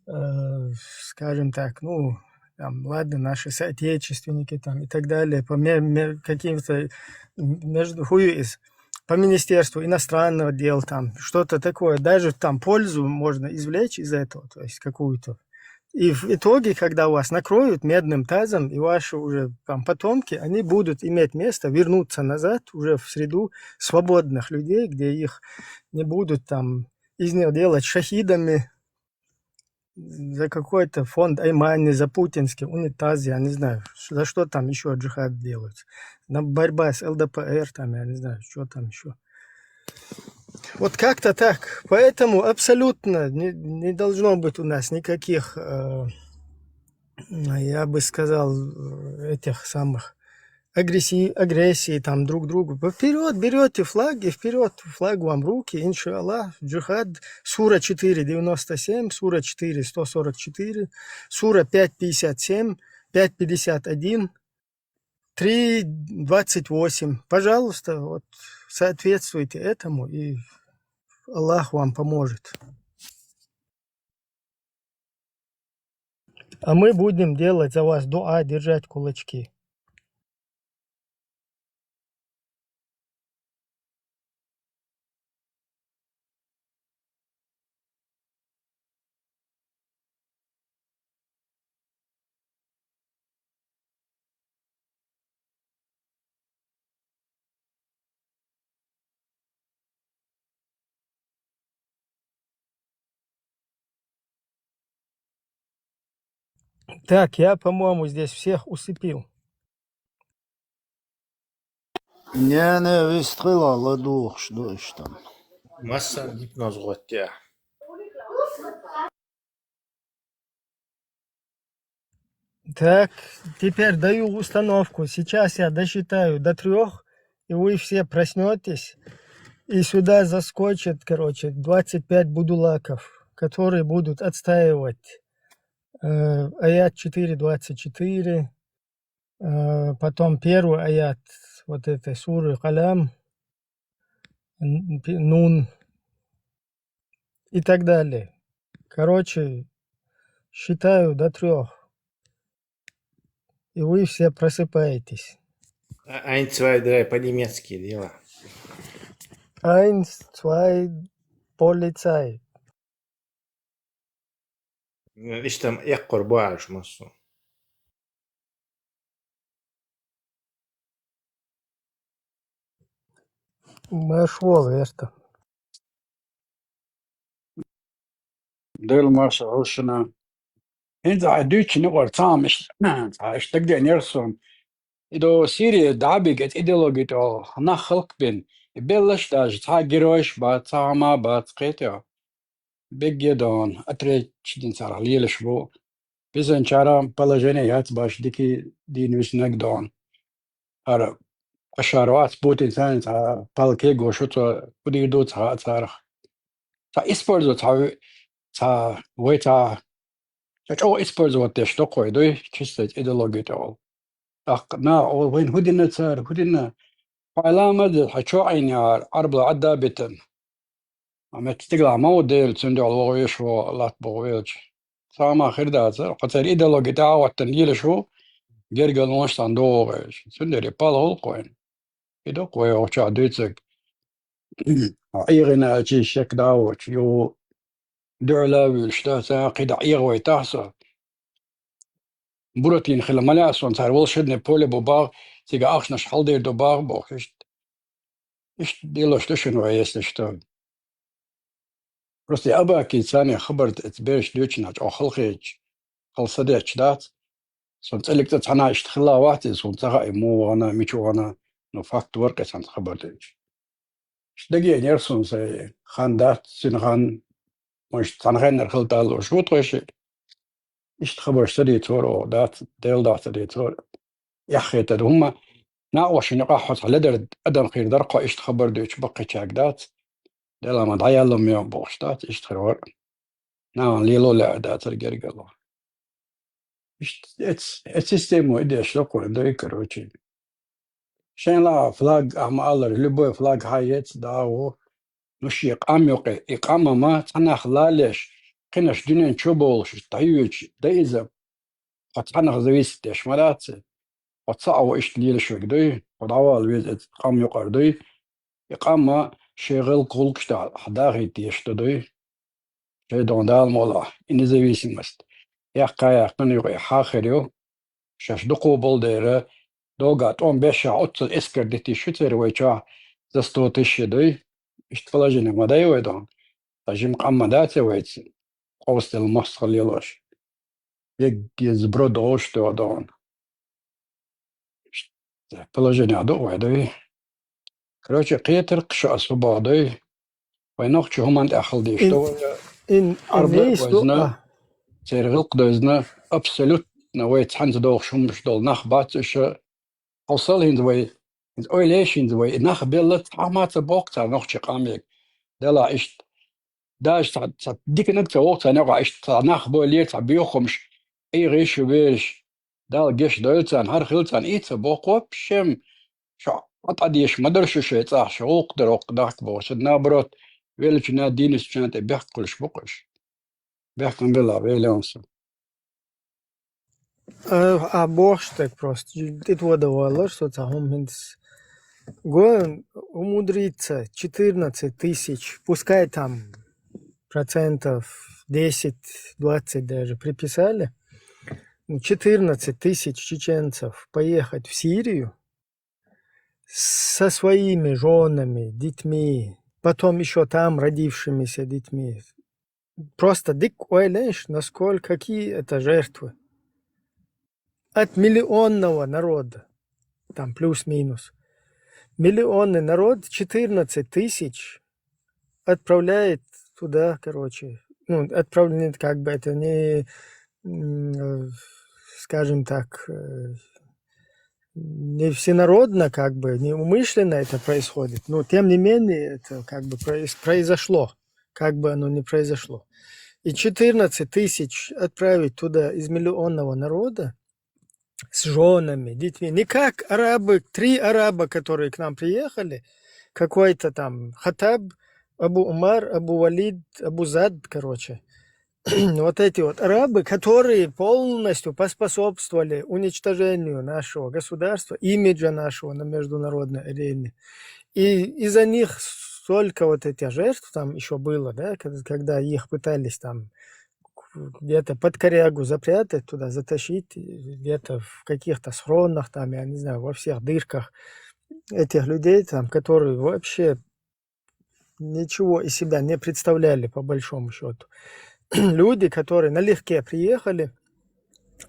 э, скажем так, ну, там, ладно, наши соотечественники там и так далее, по ме- ме- каким-то между хуюис по Министерству иностранных дел, там, что-то такое, даже там пользу можно извлечь из этого, то есть какую-то. И в итоге, когда вас накроют медным тазом, и ваши уже там потомки, они будут иметь место вернуться назад уже в среду свободных людей, где их не будут там из них делать шахидами за какой-то фонд Аймани, за путинский унитаз, я не знаю, за что там еще джихад делают. На борьба с Л Д П Р, там, я не знаю, что там еще. Вот как-то так. Поэтому абсолютно не, не должно быть у нас никаких, э, я бы сказал, этих самых агрессии, агрессии там друг другу. Вперед берете флаг и вперед флаг вам в руки, иншаллах, джихад, сура четыре девяносто семь, сура четыре сто сорок четыре, сура пять пятьдесят семь, пять пятьдесят один, три двадцать восемь. Пожалуйста, вот соответствуйте этому, и Аллах вам поможет. А мы будем делать за вас дуа, держать кулачки. Так, я, по-моему, здесь всех усыпил. Не, не, вистхила ладугъуш дугъуш там. Массан гипноз гъоття. Так, теперь даю установку. Сейчас я досчитаю до трех, и вы все проснетесь. И сюда заскочат, короче, двадцать пять будулаков, которые будут отстаивать э, аят четыре двадцать четыре, Э, потом первый аят вот этой суры Калям, н- пи- Нун и так далее. Короче, считаю до трех, и вы все просыпаетесь. А- Eins, zwei, drei, по-немецки дело. Eins, zwei, Polizei. Иштта эккхар бу аьлча массо. Марш вол, верта. Дел марша гӀушна. ХӀинца а дуьйцу никъар цхьа ам иш-, цхьа иш дагадеана яра суна. И до Сирия дӀабига эта идеологи тӀехула нах халкъ бина. И беллаш даже цхьа геройш бац, цхьа хӀама бац, кхетий хьо. Бегге дон, отречь дин царах лелаш бу. Бисанчара положение яц баш дики дин виснаг дон. Ара, Башар вац, Путин царна цхьа палке гошу цо, кудийр ду цхьа царах. Цхьа использовать, цхьа ви-, цхьа вай цхьа, цхьа чӀогӀа использовать деш доккхой дуй, чисто идеологи тӀехула. ТӀаккха на, о, вайн хӀу дина цара, хӀу дина? Хьайла ма деза, хьа чо Ӏийна яра, Ӏарбла Ӏадда битан. Амма стигалахь ма ву Дела, цуьнан дуьхьал вогӀу веш ву латта боху велча. Цхьа ма хир дацара, кхо церан идеологи тӀехьа а хӀоттана лелаш ву, гергара лонаш цхьана догӀу гӀераш. Цундела и пал гӀуллакх вайна. И ду-кх вай вахчахь дуьйцург. ӀийгӀина аьлча шек да а воцуш, ю дуьхьала а вуьйлуш да, цхьа кхидӀа ӀегӀа вайтахь со. Буратино хила ма лаьа суна, цара волшебное поле бу багӀа, цига ахчанаш хьалдийр ду багӀа боху, иштта. Иштта делош ду шуна вай, если что. Просто и Абаки царна хабар д-, эца бераш дуьйцуш чӀогӀа халахеташ, хала са детташ дац. Сон цӀеллиг цӀа цхьана иштта хилла вац иза, суна ца хаьа, муха вахана, мича вахана, но факт вара кхин цхьаьна хабар дуьйцуш. Иштта дагадеана яра суна сайн хан дац, цуьнан хан, вайша цхьана хеннара хила талуш ву тхойша. Иштта хабарш ца дийцора оха, дац, Дела дахь ца дийцора. Эхь хетар ду. ХӀумма накъошна юкъахь хьо цхьа ледар адам хир дара кхо иштта хабар дуьйцуш баккхийчаьрга дац. Дела ма дӀаялла ма йо бохуш дац, иштта хир вара. Нахана лело лаьа дацара гергарло. Иштта эц-, эц система и деш доккхой дуй, короче. Шайн ла флаг, ахьа ма-аллара, любой флаг хьаэца дагӀо. Ну, шен къам юкъе, и къам ма цхьа нах лалеш, кхинаш дуьнен чу болуш, дӀайоьдуш, дай иза, хьо цхьанах зависит деш ма дац. Хьо цхьаъ ву иштта лелаш верг дуй, хьо дӀавала веза эца къам юкъара дуй. И къам ма шен гӀуллакх-, гӀуллакхаш тӀехь хьадахийта дезаш ду дуй. Шайн догӀу Дала молахь, и независимость. Яккха яьккхина юкъе хьан хир ю, шаьш дукха болу дера, догӀа тӀом бешшехь оццул эскар дитийша шу церан вай чохь за сто тысяч дуй. Иштта положение ма дай вай догӀу. Ткъа жима къам ма дац вайца, къовсаделла мостагӀалла лелош. Егги сброд гӀуш догӀу догӀу. Положение ду вай дуй. Короче, кхетар кху аса хӀу боху дуй. Вай нохчи хӀуманна тӀехь хила дийш Ин, ду вай. ин, ин Арбар йийс ду, везна, а, церан гӀилкх доьзна, абсолютно вай цхьаьнца догӀуш хӀумаш долу нах бац уьш. Хьовсал хӀинца вай, хӀинца ойла еш хӀинца вай, и нах белла цхьа хӀума ца боху цара нохчи къамега. Делахь иштта. Даже цхьа, цхьа диканиг ца воху царна юкъахь иштта цхьа нах бойлера, цхьа боьха хӀумаш, ӀийгӀиш ю бераш. Дала геч дойла царна, хӀара хила царна, и ца боху вообще. Шу Ӏа тӀадеша ма дара шу шайн цӀахь, шу гӀуллакх дара оккха дахка боху. Шу, наоборот, веллачу нах дийна чу тӀе бехк хуьлуш бу-кх уьш. Бехкам белла, веллаьун со. А, а бохуш так просто. ТӀе тода валлар, со цхьа хӀума хӀинца. Го умудриться четырнадцать тысяч, пускай там процентов десять, двадцать даже приписали. Ну, четырнадцать тысяч чеченцев поехать в Сирию со своими жёнами, детьми, потом ещё там родившимися детьми. Просто дик ойланаш, насколько, какие это жертвы. От миллионного народа, там плюс-минус. Миллионный народ, четырнадцать тысяч отправляет туда, короче, ну, отправляет, как бы это не, м, э, скажем так, э, не всенародно, как бы, не умышленно это происходит, но тем не менее это как бы произ-, произошло, как бы оно ни произошло. И четырнадцать тысяч отправить туда из миллионного народа, с женами, детьми. Не как арабы, три араба, которые к нам приехали, какой-то там Хаттаб, Абу Умар, Абу Валид, Абу Зад, короче. Вот эти вот арабы, которые полностью поспособствовали уничтожению нашего государства, имиджа нашего на международной арене. И из-за них столько вот этих жертв там еще было, да, кед- когда их пытались там где-то под корягу запрятать, туда затащить, где-то в каких-то схронах, там, я не знаю, во всех дырках этих людей, там, которые вообще ничего из себя не представляли, по большому счету. Люди, которые налегке приехали,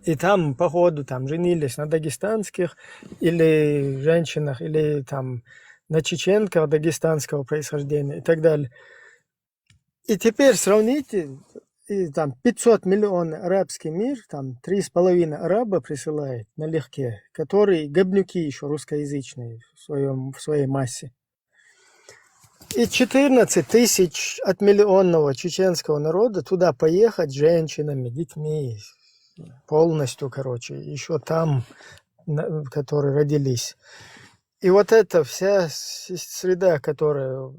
и там, походу, там женились на дагестанских или женщинах, или там на чеченках дагестанского происхождения и так далее. И теперь сравните, и там пятьсот миллионов арабский мир, там три с половиной араба присылает налегке, которые гопники еще русскоязычные в, своем, в своей массе. И четырнадцать тысяч от миллионного чеченского народа туда поехать с женщинами, детьми, полностью, короче, еще там, на- которые родились. И вот эта вся с- среда, которая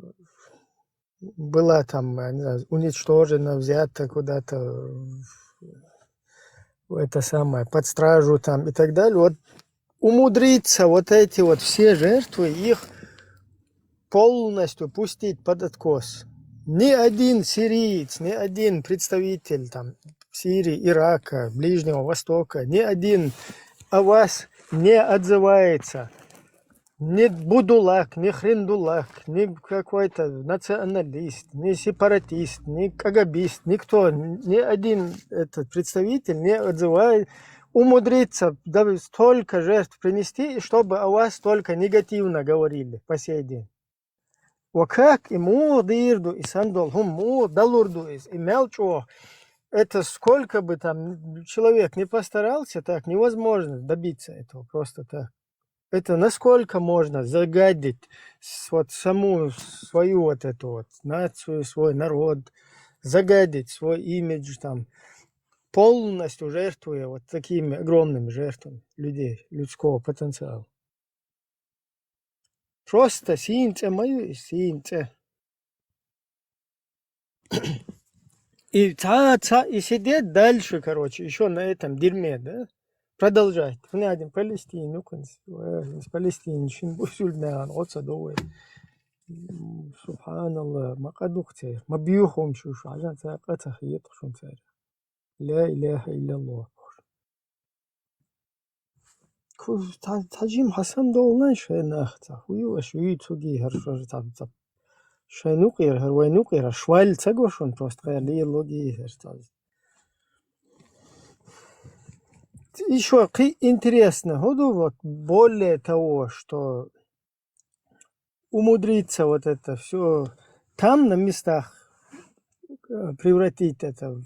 была там, я не знаю, уничтожена, взята куда-то в- в это самое, под стражу там и так далее, вот умудриться вот эти вот все жертвы, их полностью пустить под откос. Ни один сириец, ни один представитель там Сирии, Ирака, Ближнего Востока, ни один о вас не отзывается. Ни будулак, ни хриндулак, ни какой-то националист, ни сепаратист, ни кагабист, никто, ни один этот представитель не отзывает, умудриться да столько жертв принести, и чтобы о вас только негативно говорили по сей день. Ва как и мугъ дийр ду, и сандал хӀума мугъ далур ду из, и мел чӀогӀа. Это сколько бы там человек не постарался, так невозможно добиться этого просто так. Это насколько можно загадить с- вот саму свою вот эту вот нацию, свой народ, загадить свой имидж там, полностью жертвуя вот такими огромными жертвами людей, людского потенциала. Просто син цӀе ма ю, син цӀе. И ца, ца, и сидеть дальше, короче, еще на этом дерьме, да? Продолжать. Фунадин Палестину, кунс, э, из Палестины, шин бусульман, вот садовый. М, Субханаллах, ма къадухцер, ма биюхум шуш, ажан ца къацах ет шун цер. Ла иляха илляллах. Ку- та- Таджим Хасан долан шай нах, ца хуй ва шуй цуги хар шар ца ца. Шай нукъир, хар вай нукъир, шваль ца гошун просто хай лиологи хар ца. Еще интересно, ходу вот более того, что умудриться вот это все там на местах э, превратить это в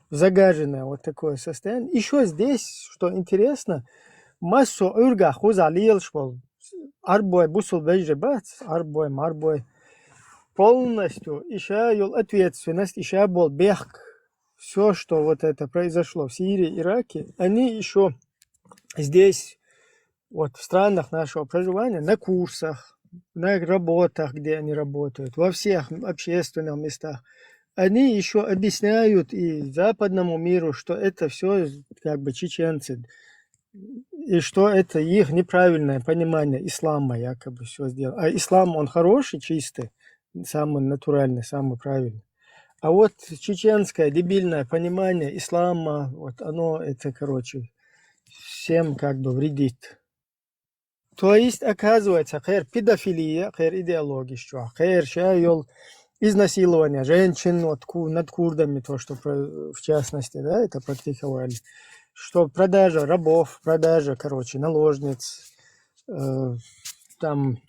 в загаженное вот такое состояние. Еще здесь, что интересно, массу урга хуза лиел школ. Арбой бусул бежи бац, арбой, марбой. Полностью иша юл ответственность, иша бол бехк. Все, что вот это произошло в Сирии, Ираке, они еще здесь, вот в странах нашего проживания, на курсах, на работах, где они работают, во всех общественных местах, они еще объясняют и западному миру, что это все как бы чеченцы, и что это их неправильное понимание ислама якобы все сделал. А ислам, он хороший, чистый, самый натуральный, самый правильный. А вот чеченское дебильное понимание ислама, вот оно это, короче, всем как бы вредит. То есть, оказывается, хэр педофилия, хэр идеология, что хэр шайол изнасилование женщин вот ку- над курдами, то, что про- в частности, да, это практиковали, что продажа рабов, продажа, короче, наложниц, э, там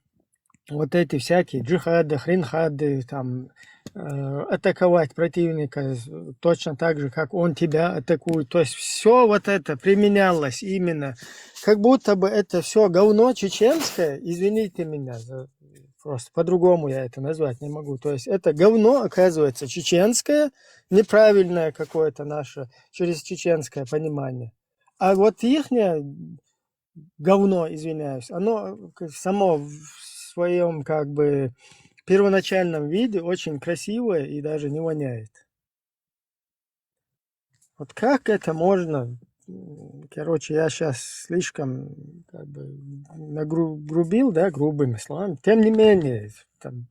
вот эти всякие джихады, хринхады, там э, атаковать противника точно так же, как он тебя атакует. То есть все вот это применялось именно, как будто бы это все говно чеченское, извините меня, за- просто по-другому я это назвать не могу. То есть это говно, оказывается, чеченское, неправильное какое-то наше, через чеченское понимание. А вот ихнее говно, извиняюсь, оно к- само в своем как бы первоначальном виде очень красивое и даже не воняет. Вот как это можно? М, Короче, я сейчас слишком как бы нагрубил, да, грубыми словами. Тем не менее, там,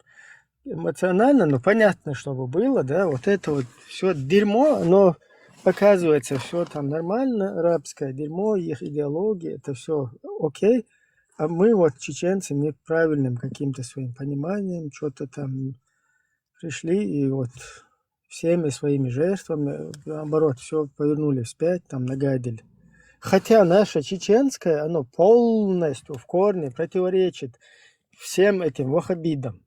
эмоционально, ну, понятно, чтобы было, да, вот это вот все дерьмо, оно оказывается все там нормально, арабское дерьмо, их идеология, это все окей. А мы вот, чеченцы, неправильным каким-то своим пониманием что-то там пришли и вот всеми своими жертвами, наоборот, все повернули вспять, там нагадили. Хотя наше чеченское, оно полностью в корне противоречит всем этим ваххабитам.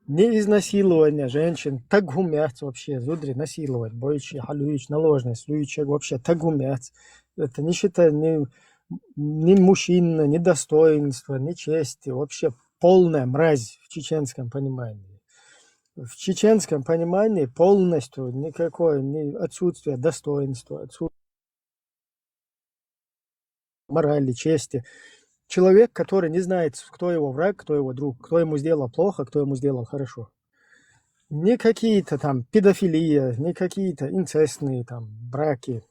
Не изнасилование женщин, тагумят вообще, зудри насиловать, бойчи, халюич, наложность, лючек, вообще тагумят. Это не считая ни, ни мужчина, ни достоинства, ни чести, вообще полная мразь в чеченском понимании. В чеченском понимании полностью никакое не отсутствие достоинства, отсутствие морали, чести. Человек, который не знает, кто его враг, кто его друг, кто ему сделал плохо, кто ему сделал хорошо. Не какие-то там педофилия, не какие-то инцестные там браки,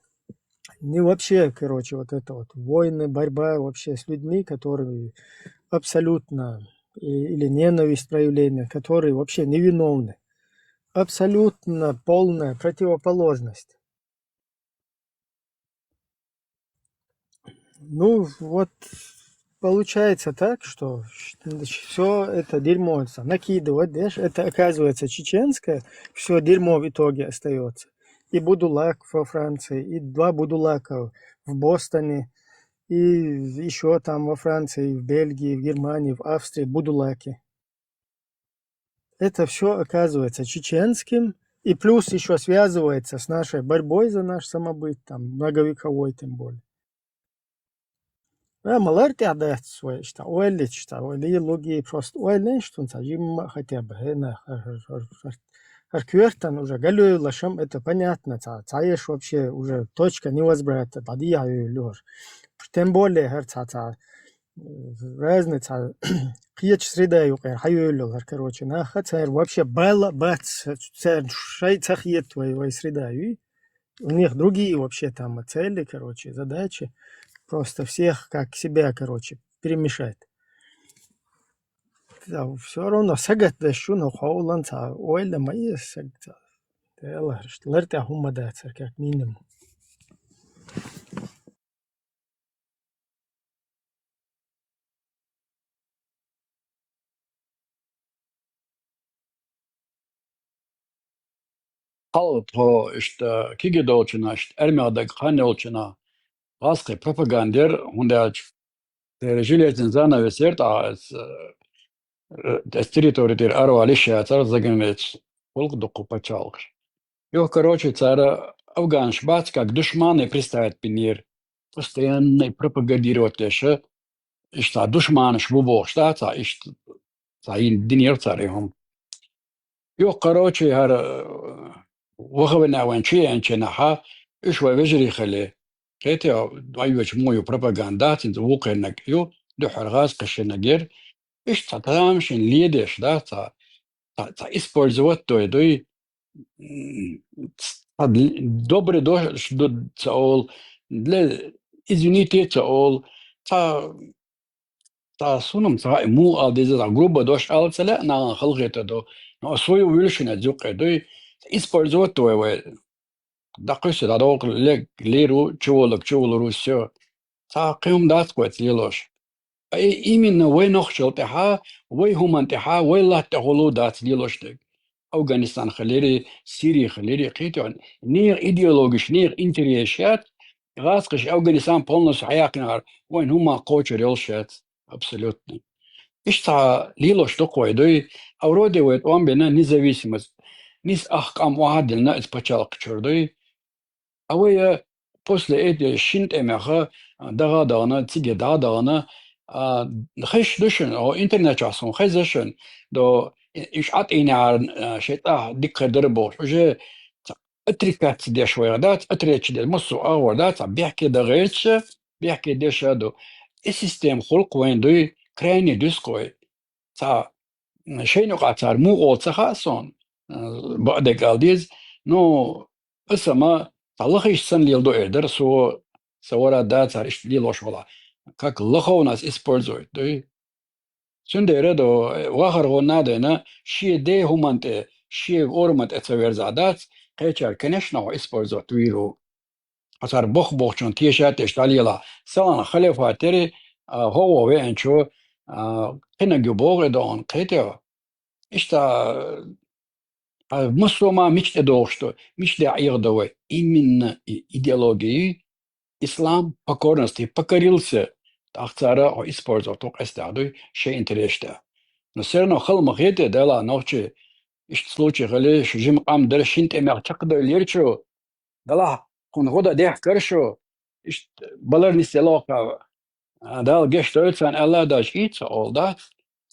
не вообще, короче, вот это вот войны, борьба вообще с людьми, которые абсолютно или ненависть проявления, которые вообще невиновны. Абсолютно полная противоположность. Ну, вот получается так, что все это дерьмо накидывать, знаешь, это оказывается чеченское, все дерьмо в итоге остается. И Будулак во Франции, и два Будулака в Бостоне, и еще там во Франции, в Бельгии, в Германии, в Австрии Будулаки. Это все оказывается чеченским, и плюс еще связывается с нашей борьбой за наш самобыт, там, многовековой тем более. А малар тя дац свой, что ойли, что ойли луги, просто ойли, что он сажим хотя бы, э, на, хар, хар, хар, хар, хар кюртан уже галю лашам, это понятно, ца, ца еш вообще уже точка невозврата, бадия ю лёр. Тем более, хар ца, ца, разница, кьяч среда юкъер, хьаюллал, короче, наха цар вообще бала бац, цар шай цахьет вай, вай среда ю. У них другие вообще там цели, короче, задачи. Просто всех как себя, короче, перемешать. Все равно сагат да шуна ховлан ца, ойла ма е сагат. Тела, лар тя хума да цар как минимум. Халкъ тхо иштта киги долчунаш, иштта армех даг кханна йолчунах, гӀазкхи пропагандер, хӀунда аьлча тера железный занавес яр тӀаккха, э, э, территори тӀера аравала йиш яцар, заграница, гӀулакх дукха паччахьалкхаш. Юха, короче, цара афганаш бац как душманаш представить бинера. Постоянно пропагандировать деш, иштта душманаш бу бохуш, да, цхьа иштта, цхьа йина динера цара и хӀума. Юха, короче, хӀара, э, вахавина вайн чу яьнча нахьа, уьш вай вежарий хили. Кхетий, вай веча мо ю пропаганда, цинца вукхернаг ю, дуьххьара гӀазкхашинаг яр. Иштта цхьа тамашийна ледеш, да, цхьа, цхьа, цхьа использовать дой, дуй, м, цхьа добре дош ду ца ол, для извините ца ол, цхьа, цхьа сунам цхьа и муха ала деза, цхьа грубо дош ала ца лаьа, нахана халахета до. Но свою вилшина зукъе дуй, использовать дой вай. Дакхуьйсу дӀадоккху ле-, лийр ву, чуволлаг чувулур ву, всё. Цхьа кхин хӀума дац вайца лелош. Ткъа и именно вай нохчал тӀехьа, вай хӀуман тӀехьа, вай латта тӀехула дац лелош дерг. Афганистан хилири, Сири хилири, кхетий, нехан идеологиш, нехан интересаш яц, гӀазкхаш Афганистан полностью хьаяьккхинехьара, вайн хӀуман кхочур йолуш яц. Абсолютно. Иштта цхьа лелош дукха вай дуй, а вроде вай тӀом бина независимость, низ ах къам охьадиллина иза пачхьалкх чуьра дуй. А вай, э, после эти шин тӀемеха, а, дагӀа а дахана, цига дагӀа а дахана, а, хезаш ду шуна, о, интернет чохь суна хеза шуна, до, и-, уьш Ӏатийнехьара, а, шайн тӀехь дика хир дара бохуш. Уже ца-, отрицать деш вайгӀа дац, отречь деш, массо а агӀор дац, а бехке дан гӀерташ, бехке деш а ду. И система хул-кх вайн дуй, крайне дуьсу-кх вай. Цхьа, м, шайна юкъахь цара муха олу ца хаьа суна, э, бакъдерг ала деза. Ну, аса ма цхьа лахийча санна леладо эр дара, со, сан вара да цара иштта лелош валахь. Как лохов нас используют, дуй? Цундела до вахархо а дайна, шен ден хӀуманна тӀе, шен орамна тӀе ца верзахь дац, кхечара, конечно, хьо использовать вийр ву. Хьо цара боху-бохучунна теша а тешаш дӀалелахь. Сан халифа тера, а, хӀокхо веанчо, а, кхинаг ю боху и догӀна, кхетий хьо? Иштта, а, массо а ма мича тӀедогӀуш ду, мича де Ӏехадо вай? Именно и идеология, ислам, покорности, покорился, тӀаккха цара хьо использовать ву къестехь дуй, шайн интересаш тӀехь. Но всё равно хала ма хетий, делахь нохчий, иштта случай хилий, шу жима къам дара, шина тӀемех чекхдевллера шу, делахь кхунна гӀо дан дехкара шу, иштта балар нисделла воккхавар. А, Дала гечдойла царна аьлла а дац, и ца олу дац.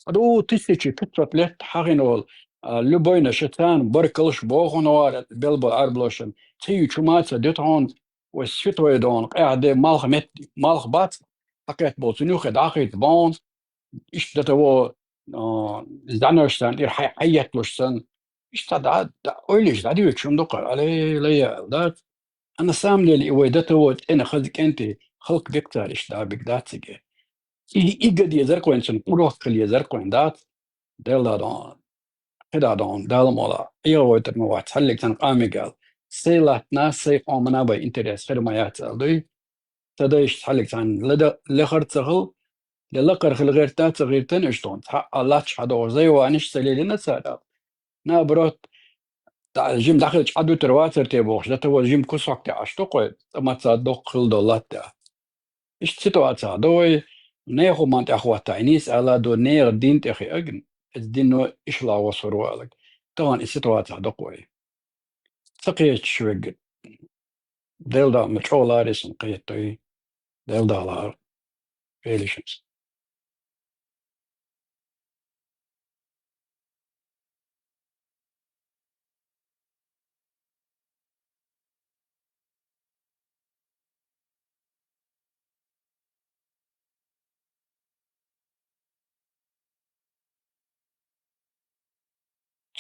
Ду тысяча пятьсот лет хьахийна волу, а, любой наша царна баркаллаш боху хьуна вара, белбала Ӏарбалошна. Ца ю чу ма ца дуьту хьуна, вай святой догӀна, къаьхьа де малх мет-, малх бац, хьакхетта болу цунна юххе дӀахийта боху хьуна. Иштта дата во, а, зӀаьнарш санна, ира хьай-, хьайетталуш санна. Иштта дӀа, дӀа, ойлаш дӀадоьдуш хӀума ду-кх, алей, лая аьлла дац. А на самом деле, и вай дата во цӀена хаза кӀентий, халкъ бекъ цара иштта дӀа биг дац цига. И, и ган дезар-кх вайн цунна, урок хила езар-кх вайн дац. Делла дон, хида дон, Дала мола, Ӏехавойтур ма вац, хьаллиг цхьана къамигал. Сай латтана, сай къомана бай интерес хир ма яц аьлла дуй. Ца дайша цхьаллиг цхьана лада-, лехар ца хила, я лакхара хила гӀерта ца гӀиртина уьш тхуна. Цхьа а лач хьадогӀу зайванаш ца лелина цара. Наоборот, дӀа-, жима дӀахилча Ӏадуьтур вацар те бохуш, дата ваза жима кусок тӀе Ӏаш ду-кх вай, цкъа ма ца доккха хила долу латта. Иштта ситуаци ду вай, нехан хӀуманна тӀехӀотта, и нийса ала ду, нехан дин тӀе хиъаг, иза дино ишла гӀо суру алаг. Тахана и ситуаци ду-кх вай. Ца кхеташ вегга. Делла дала ма чӀогӀа ларе сан кхеттой. Делла дала лара. Велишимс.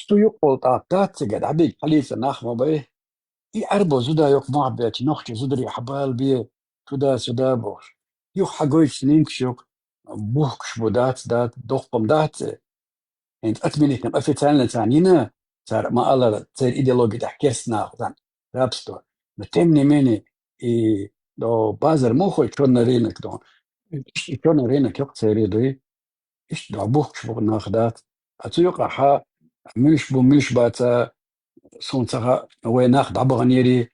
Цу юкъа волу тӀаккха дац цига дӀабига хьалийца нах ма бай. И Ӏарбо зуда йоккха мохь бечу нохча зударий хьабалабе, туда-сюда бохуш. Юха хьагойтуш нинкаш юкъа бухкуш бу, дац, дац, доккхам дац цӀе. ХӀинца отменить официально царна йина, цара ма-аллара, церан идеология тӀехь кестта нах дан, рабство. Но тем не менее, и до базар мухой чёрный рынок дон. И чёрный рынок юкъа церан дуй. Иштта дӀа бухкуш бу нах, дац. А цу юкъахьа муьлш бу, муьлш бац, суна ца хаьа, вай нах дӀабаханери,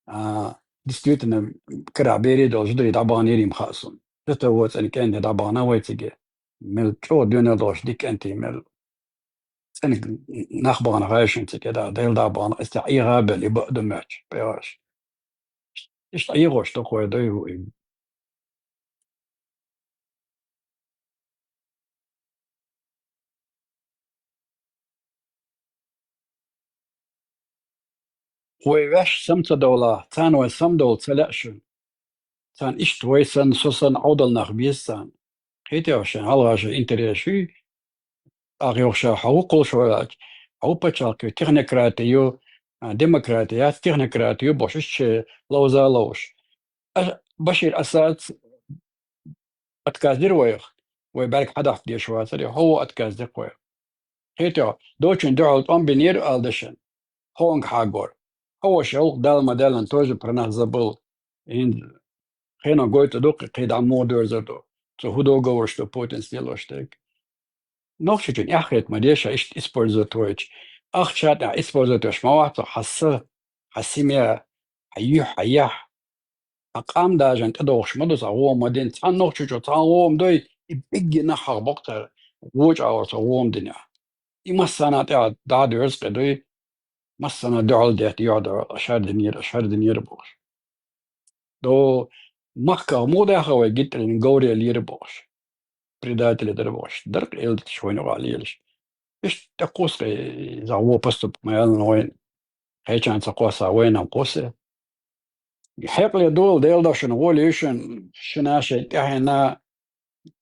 а, действительно, карахь берий долу зударий дӀабаханери ма хаьа суна. Цуьтан вон цӀена кӀентий дӀабахана вай цига. Мел чӀогӀа доьналла долуш дика кӀентий мел. ЦӀена нах бахана хаьа шуна цига, да, Дела дӀабахана, аса Ӏеха а белла, и бакъ ду моьттуш, пӀелгаш. Иштта Ӏехош ду-кх вай дуй. Вай ваьш сам ца довлахь, царна вай самдовла ца лаьа шуна. Царна иштта вай санна, со санна Ӏовдал нах беза царна. Кхетий хьо шайн, хьалха шайн интерес ю, тӀаккха юха ша хьо ву кхулш ваьлча, хьо ву пачхьалкх ю, технократи ю, а, демократи яц, технократи ю бохуш, иштта шайн ловза а ловш. А, Башир Асад отказ дира вайх, вай бӀаьрг хьадахьа дезаш вацара, хӀо ву отказ дира вайх. Кхетий хьо, дочун дуьхьал тӀом бинера ала дашан. Хьо-м хьагор. Хьо ваша гӀуллакх Дала ма-даьллан тоже про нас забыл. ХӀинца хено гойту дуккха, кхин дӀа муха доьрзур ду. Цо хӀун договор ду Путинца лелош дерг. Нохчочун эхь хета ма деза ша иштта использовать вайча. Ахча тӀехь использовать веш ма вац хьо, хьан са, хьан семья, хьан юьхь, хьан яхь. Хьан къам дажан тӀедогӀуш ма ду, цхьа гӀо ма дина. Цхьана нохчочо цхьана гӀо ма дой, и бигги нах хьахбоккху цара, вочу агӀор со гӀо ма динехь. И массана а тӀехь дӀа а доьрзу кхин дуй, массана а дуьхьал детта, юьхь-дуьхьал, аш хӀара динера, аш хӀара динера бохуш. До махках муха даьхна вай Гитлеран говрел лера бохуш. Предатели дара бохуш. Дара-кх элиташ вайна юкъахь лелаш. Иштта тӀекхуссу-кх иза гӀо поступок ма яьлла вайна. кхечанца кхосса вайна кхоссар. Хьекъале дола Делан дашна гӀоле шун, шуна шайн тӀаьхьенна,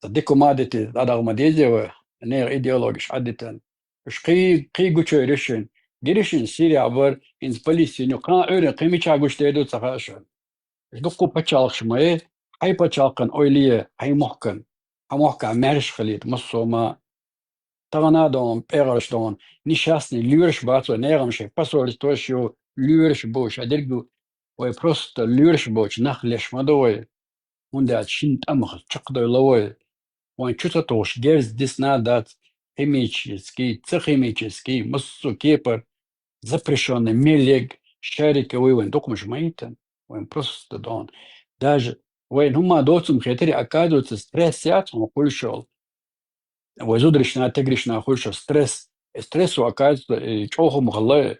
ца дика ма дити, дӀадагӀа ма деза вай, нехан идеологеш Ӏадитан. Уж кхий, кхий гучойра шун, гиришин Сирия бар, хӀинца Палестине, кхана Ӏуьйран кхин мича гуш дедо ца хаьа шун. Уж дуккха пачхьалкхаш ма е, хьай пачхьалкхан ойла е, хьай мохкан, хьа мохка маьрша хилийта, массо а ма. Тахана дон, пӀегӀарш дон, несчастный лоьраш бац вай, нехан шайн посольствош ю, лоьраш бу, ша дерг вай просто лоьраш боцу нах леш ма ду вай. ХӀунда аьлча шин тӀамах чакхдойла вай. Вайн чу ца тухуш герз дисна дац, химический, ца химический, массо а кепар, запрещённый мел ерг, шарика вай вайн дукхамаш ма йитан. Вайн просто дон. Даже вайн хӀума доцум хетари, оказывается, стресс яц хьуна хуьлуш йолу. Вай зударшна, тигришна хуьлуш йолу стресс. Э, стрессо, оказывается, и чӀогӀа хӀума хилла.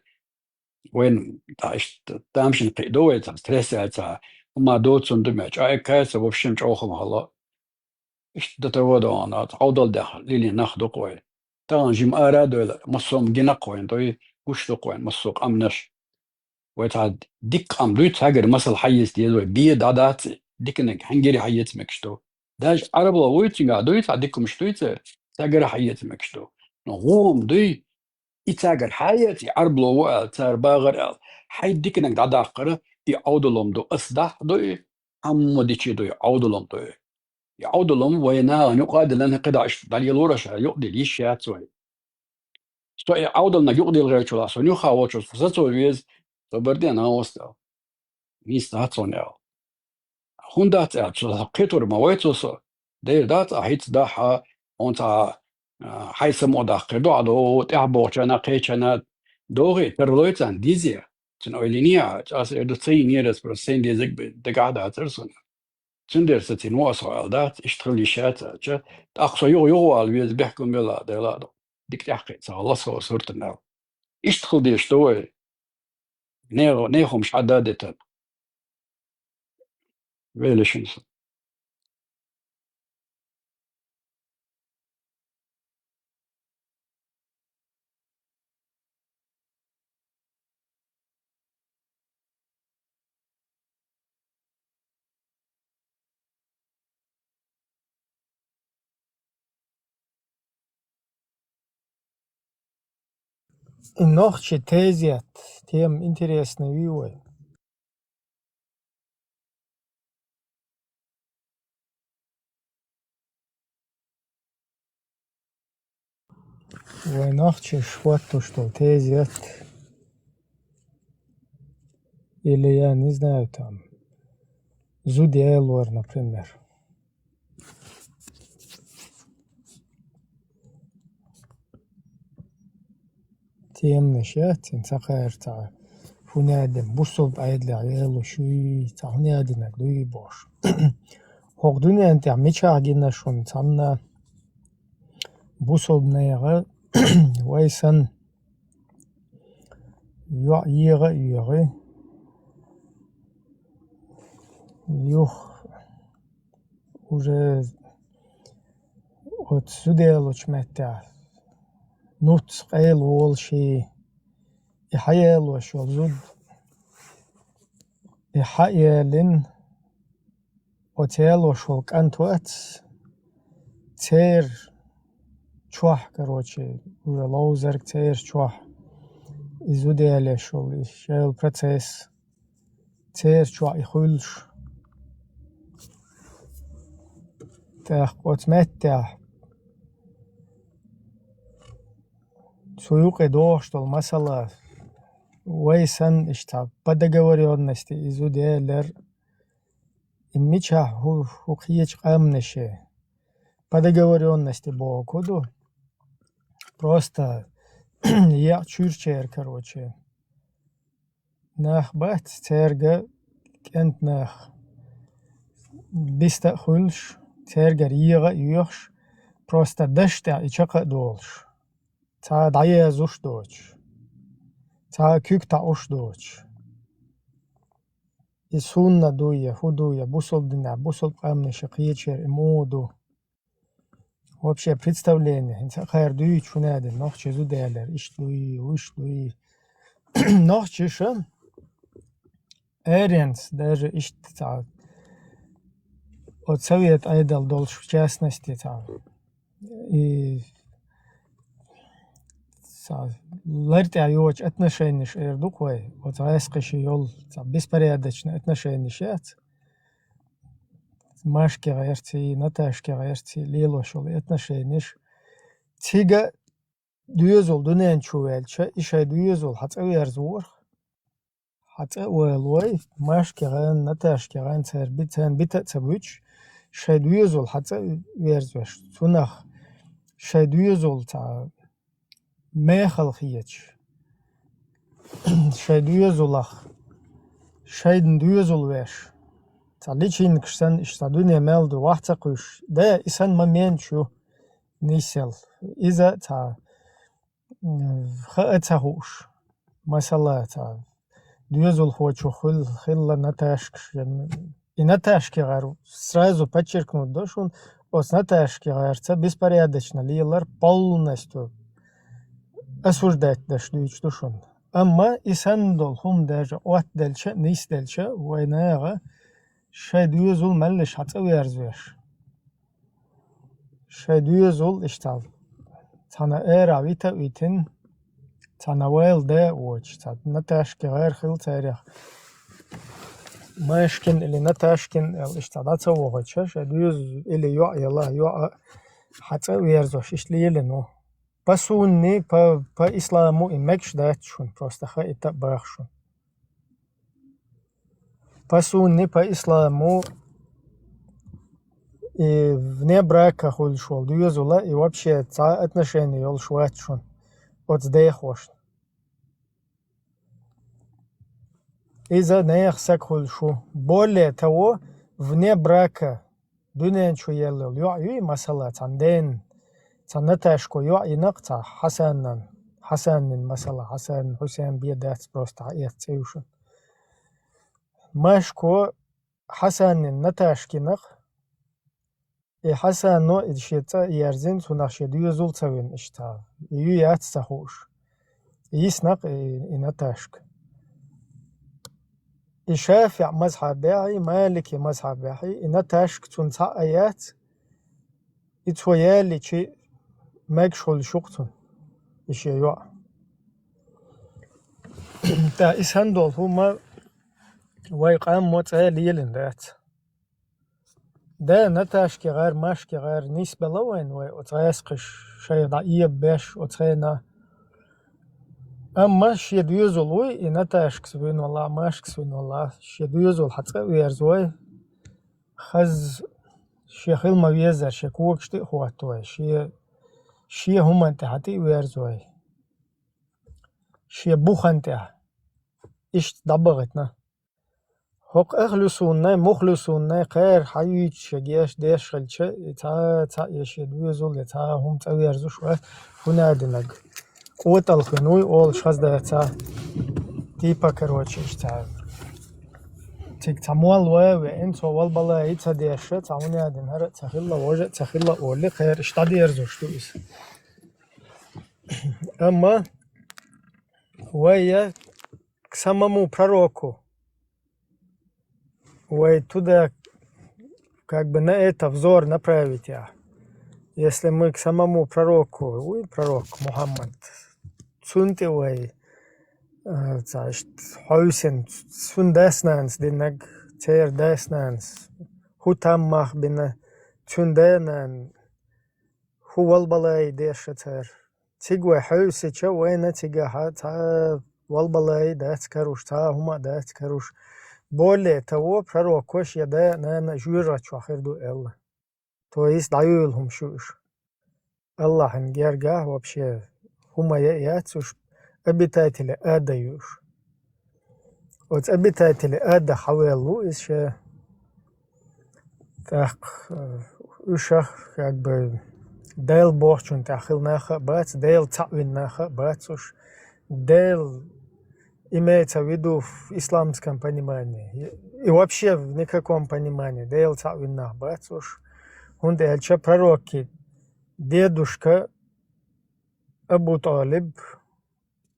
Вайн, а, иштта тамашийна кхиадо вай цхьа стресс яц, хӀума доцун ду меч. А, оказывается, вообще чӀогӀа хӀума хилла. Иштта до того дона, Ӏовдал дехьа лилийна нах ду-кх вай. Тахана жима ара а дойла, массо а гина-кх вайн, дуй, гуш ду-кх вайн массо а къамнаш. Вай цхьа дика къам дуй, цхьаьгара масал хьаэца деза вай, бен дӀадац и, диканиг хьаьнгара хьаэца мегаш ду. Даже Ӏарбало вуй, цуьнгахь дуй, цхьа дика хӀумаш дуй церан, цхьаьгара хьаэца мегаш ду. Но гӀо-м дуй, и цхьаьгара хьаэца, и Ӏарбало ву аьлла, цара багӀар аьлла, хьайн диканиг дӀадаккхара, и Ӏовдалалла ду, ас дахь а ду и, хьамма дичи ду и, Ӏовдалалла ду и. И Ӏовдалалла вайн нахана юкъа а диллина, кхидӀа иштта дӀалелора аша, юкъадилла йиш яц вай. Со и Ӏовдалниг юкъадилла гӀертачул а, сон юха волчу со сацо веза, со барден а вац аьлла. Нийса дац хьуна аьлла. ХӀунда дац аьлча, со кхетар ма вай цо со. Дера дац, а хӀинца дахьа, хьуна цхьа, а, хьайн самукъадаккхар ду, Ӏадо, тӀаьхьа бохучарна, кхечарна догӀий, тарлой царна дизе. Цуьнан ойла йиний ахь, аса эр ду, ца йинера аса, просто сайн дезарг дагахь дацара суна. Цундела сацийна ву аса хьо аьлла дац, иштта хила йиш яц аьлча, тӀаккха со юха-юха вала веза, бехк ма белла, Дела а ду. Дика тӀаьхьакхиъна ца хилла со суртана аьлла. Иштта хила дезаш ду вай. Нехан, нехан хӀумаш Ӏадда а дитан. Велишина со. И нохчийн тезет, тема интересная вуй вай. Вай нохчаша хӀоттош долу тезет, или, я не знаю, там, зуда ялор, например. Теманаш яц, цхьа кхаьрца, хӀун яа дина, бусалба Ӏедалехь ялош юй, цхьа хӀун яа динарг дуй бохуш. ХӀокху дуьнен тӀехь мичахь гина шуна цхьанна бусалба нехан вай санна йоӀ еха а йоьхий, юха уже оцу зуда ялочу меттехь нуц къайла волуш, и хьаялош йолу зуда, и хьаялина, оцу ялош волу кӀант вац, церан чохь, короче, уже ловзарг церан чохь, и зуда ялош йолу, и шайолу процесс. Церан чохь и хуьлуш. ТӀаккха оцу меттехь цу юкъе догӀуш долу масала, вай санна иштта по договорённости и зуда ялар, и мичахь хӀу-, хӀу кхечу къаьмнаше по договорённости боху ду. Просто екъа чуьрчера, короче. Нах бац, цаьрга кӀентан нах биста а хуьлуш, цаьргара еха а йоьхуш, просто даш тӀехь и чекх а долуш, цхьа дӀаязуш доцуш, цхьа куьг таӀуш доцуш. И сунна ду я, хӀун ду я, бусалба динехь, бусалба къаьмнаше кхечера и муха ду. Вообще представление, хӀинца кхара дуьйцу хӀун яа дина, нохчийн зуда ялар, иштта дуй, вуьш дуй. Нохчаша, эренц, даже иштта цхьа, оцу совет Ӏедал долуш, в частности, цхьа, и цхьа лар тӀехь йоцу отношенеш эр ду-кх вай, оцу гӀаскхаша йолу цхьа беспорядочный отношенеш яц. Машке гӀерций, Наташке гӀерций лелош йолу отношенеш. Цига доьзал дуьнен чу ваьлча, и шайн доьзал хьан цӀа верза ворх. Хьан цӀа а валой, Машке гӀан, Наташке гӀан цара би-, царна бита а ца буьтуш, шайн доьзал хьан цӀа а верзош, цунах шайн доьзал цхьа мехала хеташ, шайн доьзалах, шайна доьзал веш, цхьа личинкаш санна, иштта цхьа дуьне мел ду, вахь ца кхуьйсуш, да, и санна моменташ ю нисъелла. Иза цхьа, м, хаа ца хууш, масала, цхьа доьзалхочух хилла, хилла Наташкаш, я м-, и Наташке гӀар сразу подчеркнуть до шуна, оцу Наташке гӀарца беспорядочно лелар полностью осуждать деш дуьйцуш ду шуна. Амма и санна долу хӀума даже оттаделча а, нисделча а, вай наха шайн доьзал меллаша хьан цӀа верзавеш. Шайн доьзал иштта цхьана ара вита а витина, цхьана вайл да а воцуш, цхьа Наташке гӀар хилла царех. Машкин или Наташкин аьлла, иштта дӀа ца вохуьйтуш, шайн доьзал или йоӀ яла, йоӀ а хьан цӀа а верзош, иштта лелийна ву. По сунне, по, по исламу и мегаш дац шуна, просто хаийта а боху шуна. По сунне, по исламу и вне брака хуьлуш волу доьзал а, и вообще цхьа отношение йолуш вац шуна оцу дехошна. Иза нехан саг хуьлуш ву. Более того, вне брака дуьнен чу елла йоӀ юй, масала, цхьана дена, цхьа Наташко йоӀ йина-кх цхьа Хьасанан, Хьасаннин, масала, Хьасан, Хьусен бен дац, просто хьан эца цӀе ю шуна. Машко Хьасаннин Наташка йина-кх, и Хьасано и шен цӀа а ерзина, цунах шен доьзал ца вина иштта, и ю яц ца хууш. Йисна-кх и, и Наташка. И ШафиӀ мазхьабехьий, Малики мазхьабехьий, и Наташка цунна цхьа а яц, и цо яличи мегаш хуьлуш ю-кх цунна, и шен йоӀ. ТӀаккха и санна долу хӀума вай къамо цӀа лелийна дац. Да, Наташке гӀар, Машке гӀар нисбелла вайна вай оцу гӀаскхаша шайх дӀаэбабеш оцу хенахь. Амма шен доьзал вуй, и Наташкас вина валахь, Машкас вина валахь, шен доьзал хьан цӀа а верза вай, хаза шен хила ма везара, шен когаш тӀе а хӀотта вай, шен, шен хӀуманна тӀе хьан тӀе а верза вай, шен буханна тӀехь. Иштта дӀабахийтина. ХӀокху ахлусуннай, мухлусуннай кхара хьан юьйцуш я геш деш хилча, и цхьа, цхьа я шен доьзал, я цхьа хӀума цӀа верзуш вац, хӀунда аьлча къотӀалхина вуй олуш хаза дац цхьа. Типа, короче, иштта цхьа. Цига цхьа молла ван а веана, цо валбалай ца деш, цхьа хӀунда аьлча хӀара а ца хилла, важа а ца хилла олий, кхара иштта дӀадерзош ду иза. Амма вай я к самому пророку. Вай туда, как бы, на это взор направить, а. Если мы к самому пророку, вуй пророк Мухаммад, цунна тӀе вай, а, цхьа иштта хьовсина, цуьнан дас-нанас динарг, церан дас-нанас хӀун там мах бина, цуьнан да-нана хӀун валбалай деша цара. Цига вай хьовсича, вайна цигахь цхьа валбалай дац каруш, цхьа хӀума а дац каруш. Более того, пророкош я да-нана жоьжахати чохь хир ду аьлла. То есть дӀайолу хӀума шу уьш. Аллахьан гергахь вообще хӀума я а яц уьш, обитатели ада ю уьш. Оцу обитатели ада хьавелла ву иза ша. ТӀаккха, э, уьшах, как бы, Дела бохучун тӀехь хила нах а бац, Дела цхьаъ вина нах а бац уьш. Дела имеется в виду в исламском понимании. И вообще в никаком понимании Дела цхьаъ вина нах бац уьш. ХӀунда аьлча пророкки дедушка Абу ТӀалиб,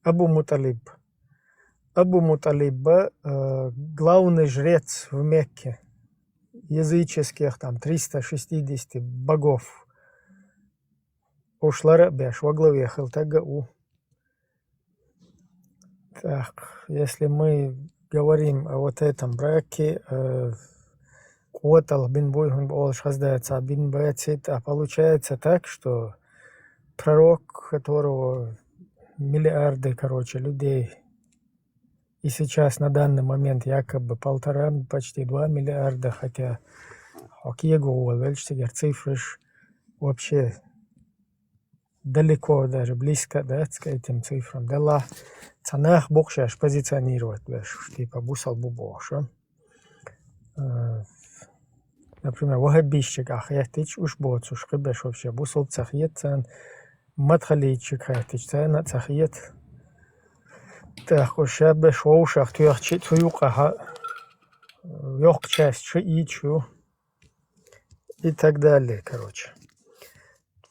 Абу МутӀалиб. Абу Муталиб, э, главный жрец в Мекке языческих там триста шестидесяти богов. Уж лар а беш, во главе хилла стаг а ву. Так, если мы говорим о вот этом браке, э, къотӀал бина буй хӀунда олуш хаздаьца бина бацийта, а получается так, что пророк, которого миллиарды, короче, людей, и сейчас на данный момент якобы полтора, почти два миллиарда, хотя хьо кего волавелча цигара цифраш вообще далеко, даже близко, да, к этим цифрам. Делахь, цхьа нах бу-кх шаьш позиционировать беш, уж типа бусалба бу бохуш, а? Э, например, ваххабисташкахь хеттича, уж боцуш кхин беш вообще бусалба ца хета царна, мадхалиташкахь хеттича, царна а ца хета. ТӀаккха уж шаьш беш вовшах тоьхча, цу юкъахь йоккха часть шу ийцаш ю. И так далее, короче.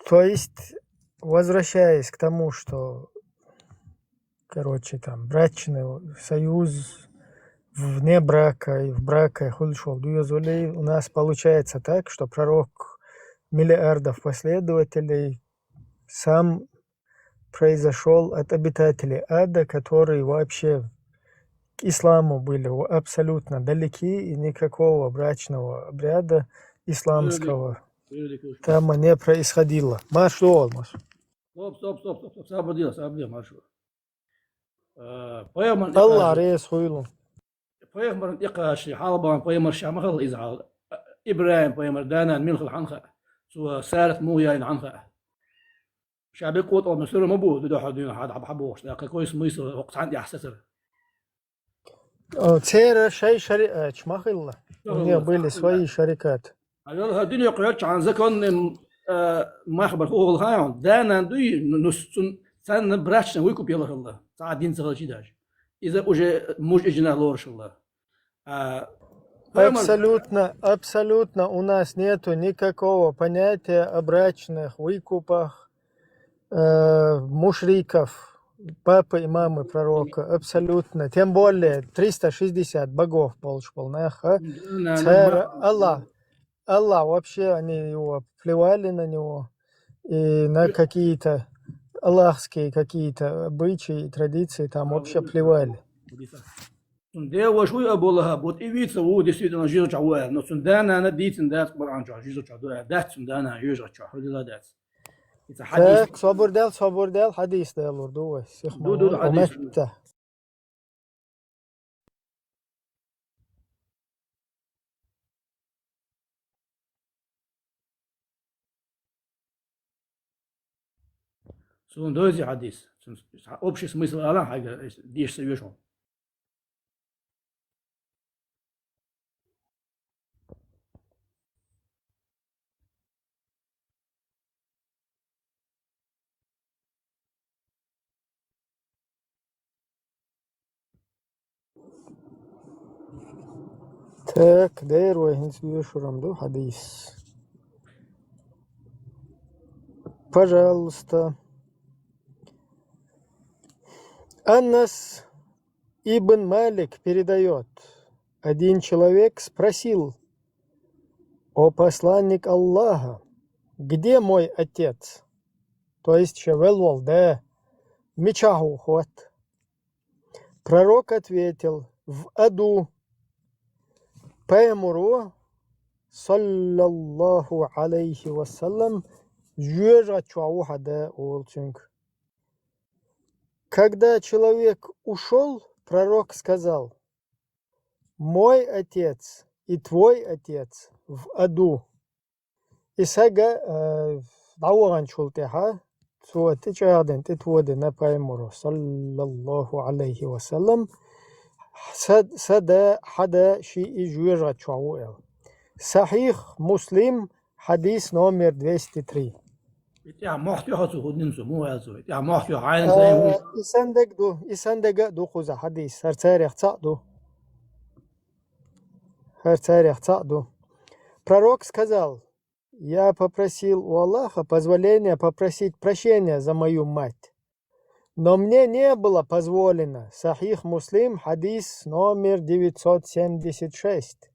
То есть, возвращаясь к тому, что, короче, там, брачный союз вне брака и в браке хуьлуш волу доьзалий, у нас получается так, что пророк миллиардов последователей сам произошёл от обитателей ада, которые вообще к исламу были в-, абсолютно далеки, и никакого брачного обряда исламского там не происходило. Марш долмас. Стоп, стоп, стоп, стоп, стоп, сабар де, сабар де, марш. Э, пайхамар Аллах реза хуьлу. Пайхамарна тӀекхача хьалха бахана пайхамарш ма хилла иза хьалха. ИбрахӀим пайхамар да-нана мила хилла хьанна хаьа? Цо Сарат муха яйна хьанна хаьа? Ша бекъо тӀом суьра ма бу, дуьхьал дуьйна хьан дӀа бохуш, тӀаккха какой смысл хӀокху цхьаьна тӀехь сацара? О, церан шайн шариаташ ма хилла. У них были свои шарикаты. Хьан дуьне кхоьллинчхьана законный, э, мах бар хӀун хилла хаьий хьуна? Да-нана дуй, ну, ну, цун, царна брачный выкуп яла хилла. Цхьа а дин ца хилча даже. Иза уже муж и жена лоруш хилла. А, Абсолютно, абсолютно у нас нету никакого понятия о брачных выкупах, э, мушриков, папы и мамы пророка. Абсолютно. Тем более триста шестьдесят богов болуш болу нах, а? Да, да, да. Цара Аллах, Аллах, вообще они его плевали на него. И на какие-то аллахские какие-то обычаи, традиции там вообще плевали. Цуьнан ден ваша вуй Абу ЛахӀаб, вот и вица ву, действительно, жоьжахати ву аьлла, но цуьнан да-нана дийцина дац Къуръан чохь, жоьжахати ду аьлла, дац цуьнан да-нана жоьжахати чохь, хьуьлла дац. Иза хьадис. Так, собар дел, собар дел, хьадис далур ду вай, сих ду, ду, ду, ма-, хьадис. Метта. Суна дойзи хьадис. Цуьнан общий смысл ала хьайга, деша ца веш хьуна. Так, дера вай хӀинца доьшуран ду хьадис. Пожалуйста. Анас ибн Малик передаёт: один человек спросил: «О посланник Аллаха, где мой отец?» То есть, ша велвал да, мичахь ву хӀотта. Пророк ответил: «В аду». Пайхамаро, саллаллаху алейхи ва саллям, жоьжахати чохь ву хьан да, олу цуьнга. Когда человек ушёл, пророк сказал: «Мой отец и твой отец в аду». И сага, э, дӀаваханчул тӀаьхьа, цо тӀечӀагӀдина, тӀетодина пайхамаро, саллаллаху алейхи ва саллям, са, са да, хьан да, ши и жоьжахати чохь ву аьлла. Сахьих Муслим, хьадис номер двести три. И тӀехь мохь тоьхьа цо хӀун дина цо, муха аьлла цо? И тӀехь мохь тоьхьа хьайна сайн хӀун? Э, и сандег ду, и сандега ду кхуза хьадис, хӀара царех цхьаъ ду. ХӀара царех цхьаъ ду. Пророк сказал: «Я попросил у Аллаха позволения попросить прощения за мою мать». Но мне не было позволено. Сахих Муслим, хадис номер девятьсот семьдесят шесть.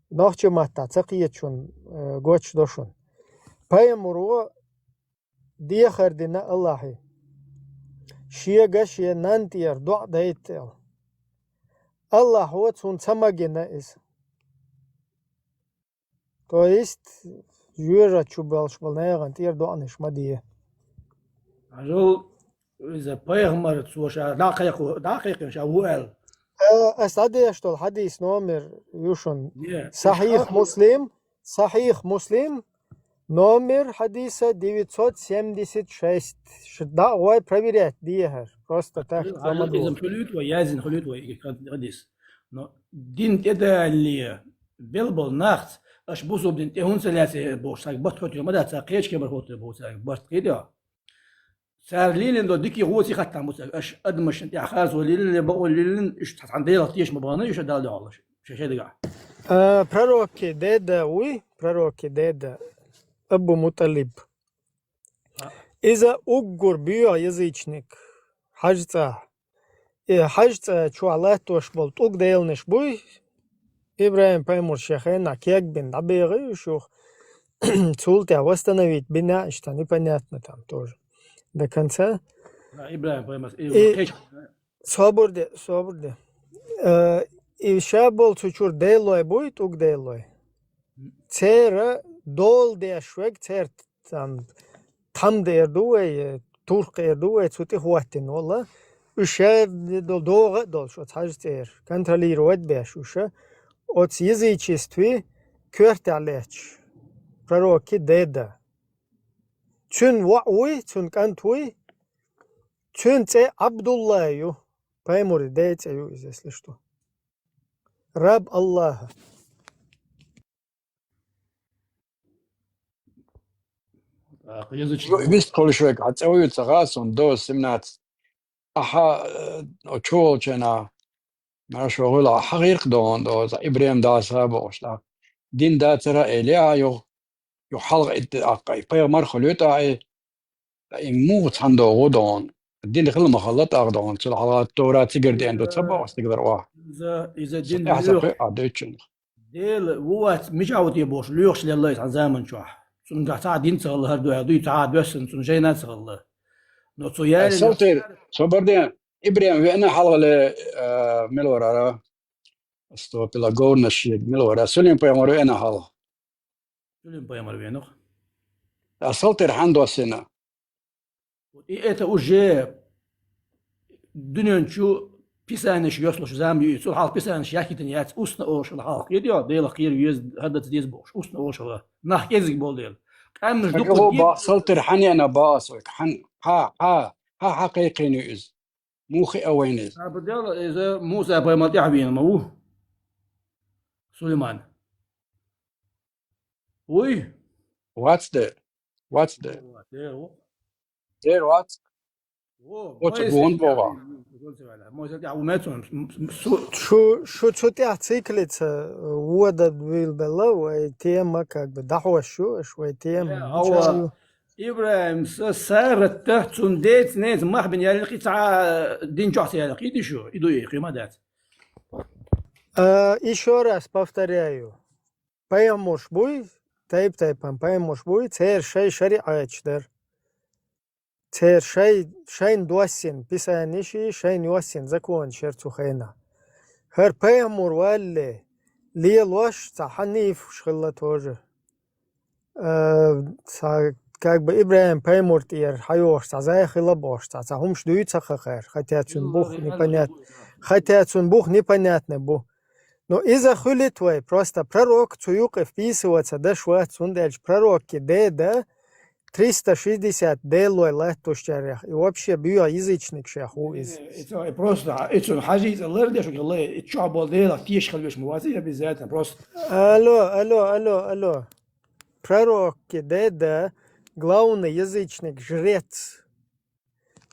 Нохча матта ца кхетачун, э, гочдо шун. Пайхамаро дехар дина Аллахьи. Шега шен нанна тӀера доӀа дайта аьлла. Аллахьо цунна ца магийна иза. То есть, жоьжа чу болуш болу нахана тӀера доӀанаш ма де. Ажал, иза пайхамар цо ша дӀакхайкхо-, дӀакхайкхина ша ву аьлла. Э, ас дӀадеш долу хьадис номер ю шуна. Не, Сахих иштта. Муслим, Сахих Муслим, номер хьадиса девятьсот семьдесят шесть. Ш-, дӀа а гӀой проверять дехар. Просто так, Хьадис ца ма иза дугӀу. Хуьлуьйту вай, язйина хуьлуьйту вай, и хад-, хьадис. Но дин тӀедалале, бел болу нахаца, аша бусулба дин тӀе хӀунда ца лаьцна бохуш, цаьрга барт хӀоттийла ма дац, цара кхечу кемара хӀоттийла боху цаьрга барт, кхетий хьо? Цара лелийна долу дикий гӀоций хаттам бу цаьрга, аша адамашна тӀехь харцо лелийна, бакъо лелийна, уьш цхьана Делах теша ма бахана, уьш а Далла дуьхьал, ша шайга дагахь. А, пророкки деда вуй, пророкки деда, Абу Муталиб. А. Иза уггар боьха язычник, хьажцӀа. И хьажцӀа чохь латтош болу тӀулг деланаш буй, ИбрахӀим пайхамар шен хенахь кегбина дӀабехий уьш юха. Цул тӀаьхьа восстановить бина, иштта непонятно там тоже. До конца. А, ИбрахӀим пайхамар, и И кхечу Собар де, собар де. Э, и ша болу цу чуьра делой буй, тӀулг делой. Церан дола деш верг, церан там, там дер ду вай, э, турх эр ду вай, цу тӀе хӀоттийна волу. Уьш ша до-, догӀа а долуш, оцу хьажцӀера, контролировать беш уьш. Оцу язычестве коьртехь лаьтташ, пророкки деда. Цуьнан воӀ вуй, цуьнан кӀант вуй, цуьнан цӀе Абдулла ю. Пайхамаран ден цӀе ю иза, если что. Раб Аллаха. Так, язычник. Вистхуьлуш вега, хьан цӀе вуй ца хаьа суна, до семнадцать. Ахьа, э, чуволчу хенахь, маьрша вогӀийла, ахьа гӀиркх догӀун доза, ИбрахӀим даса бохуш, тӀаккха дин дацара а элира, юха, юха хьалха и, тӀаккха и пайхамар хуьлуьйту ахьа, и муха цхьаьна догӀу догӀун. Дин хила ма хилла тӀаккха догӀун, цул хьалха Товрат цигара деана ду ца боху стигала охьа. Иза, иза дин тӀаьхьа ца лоьхуш. Кхуьу а дуьйцучунах. Дела ву вац, мичахь ву те бохуш, лоьхуш лелла иза цхьана заман чохь. Цунна цхьа а дин ца хилла, хӀара дуьхьа дуй, цхьа а доьссина, цунна жайна а ца хилла. Но цо ялийна Салтир, цо барден, ИбрахӀим веана хьалхале, а, мила вара ара? Астопила, говрнаш шега мила вара? Сулим пайхамар веана хьалха. Сулим пайхамар веанах. А Салтир хьан доссина? И это уже дуьнен чу писанеш йослуш зама ю, цул хьалха писанеш яхкийтина яц, устно олуш хьалха кхетий, Делах кхера веза, хӀара дац деза бохуш, устно олуш хьалха. Нах кӀезиг болу дела. Къаьмнаш дукха бах, Салтир хьан яна бах, хьан, хьа, хьа, хьа, хьа кхайкхийна иза. Муха а вайна иза. Абдел, иза Муса пайхамар тӀаьхьа веана ма ву? Сулайман. Вуй? Вац де. Вац де. Дер ву. Дер вац. Во, Оцу Моисей гон тӀаьхьа богӀа. Веана, Моисей тӀаьхьа ву мецун. Су- Шу, шу цу тӀехь циклица, э, вода вил белла, вай тема как бы дӀахьош шу, аш вай тема. Э, ава. ИбрахӀим са Саратта цунна деца неца мах бина яьлла кхин цхьа дин чохь ца яьлла кхин ди шу, и ду и, кхин ма дац. А, ещё раз повторяю. Пайхамарш буй, тайп-тайпан пайхамарш буй, церан шайн шариӀаташ дара. Церан шайн, шайна доссина писанеш и шайна йоссина законаш яра цу хенахь. ХӀара пайхамар валале, лелош цхьа хьанифаш хилла тоже. Э, цхьа, как бы, ИбрахӀим пайхамар тӀера хьайогӀуш цхьа зай хилла бохуш, цхьа, цхьа хӀумаш дуй ца хахара, хотя цуьнан бух непонятно, хотя цуьнан бух непонятно бу. Но иза хуьлуьйту вай, просто пророк цу юкъе вписываться даш вац, хӀунда аьлча пророкки деда триста шестьдесят делой латтушчарех, и вообще боьха язычникех ву иза. Э, и цо, и просто, и цунна хьажийца лардеш ву хилла, и чохь болу Делах теша хила веш ма вац и обязательно, просто. Алло, алло, алло, алло. Пророкки деда главный язычник, жрец.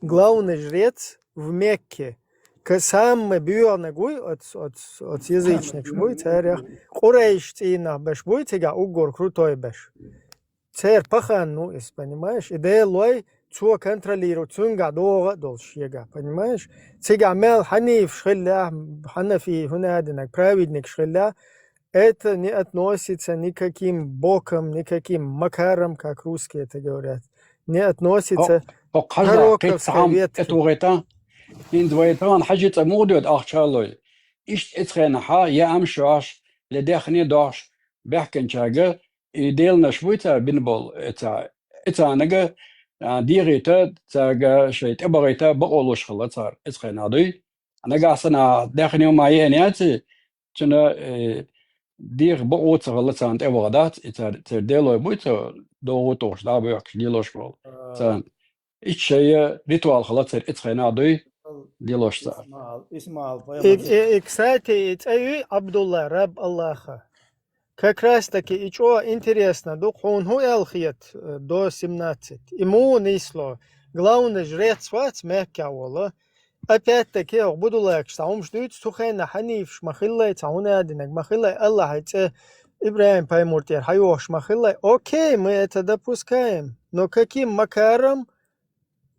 Главный жрец в Мекке. Ка-, самый боьханиг вуй оц, оц, оц язычникаш буй, царех. Къурайш цӀийнах беш буй, цигахь уггар крутой беш. Церан пахан ву иза, понимаешь? И делой цо контролировать, цуьнгахь догӀа а долуш шегахь, понимаешь? Цигахь мел хьанифаш хилла, хьанафий, хӀунда аьлла динарг, праведникаш хилла, это не относится никаким боком, никаким макаром, как русские это говорят. Не относится. ХӀокху хьажа пророковская кхин цхьа хьама ветвь. ТӀетухийта, хӀинца вай тахана хьажи цӀа муха доьду ахча лой. Иштта эцу хенахьа яам шоьш, ле дехне дохьуш, баьхкинчаьрга, и деланаш буй цара бина болу, эца, эцанага, а, дийгӀийта, цаьрга шайн тӀебахийта бакъо луш хилла цара, эцу хенахь дуй. Нагахь санна дехне ма еана яций, цуьнан, э, дийгӀа бакъо ца хилла царна тӀеваха дац, и цара, церан делой буй ца догӀу тухуш, дӀа а боьхкуш, лелош болу царна. Иштта шайн ритуал хилла церан эцу хенахь дуй, лелош цара. И, и, и, кстати, и цӀе юй Абдулла, раб Аллаха. Как раз таки и чӀогӀа интересно ду, хьуна хӀун аьлла хета, э, до семнадцать? И муха нисло? Главный жрец вац Меккехь волу. Опять-таки, хӀокху будулакаш цхьа хӀумаш дуьйцу, цу хенахь хьанифаш ма хиллай, цхьа хӀун аьлла динарг ма хиллай, Аллахьан цӀе ИбрахӀим пайхамар тӀера хьайохуш ма хиллай. Окей, мы это допускаем. Но каким макаром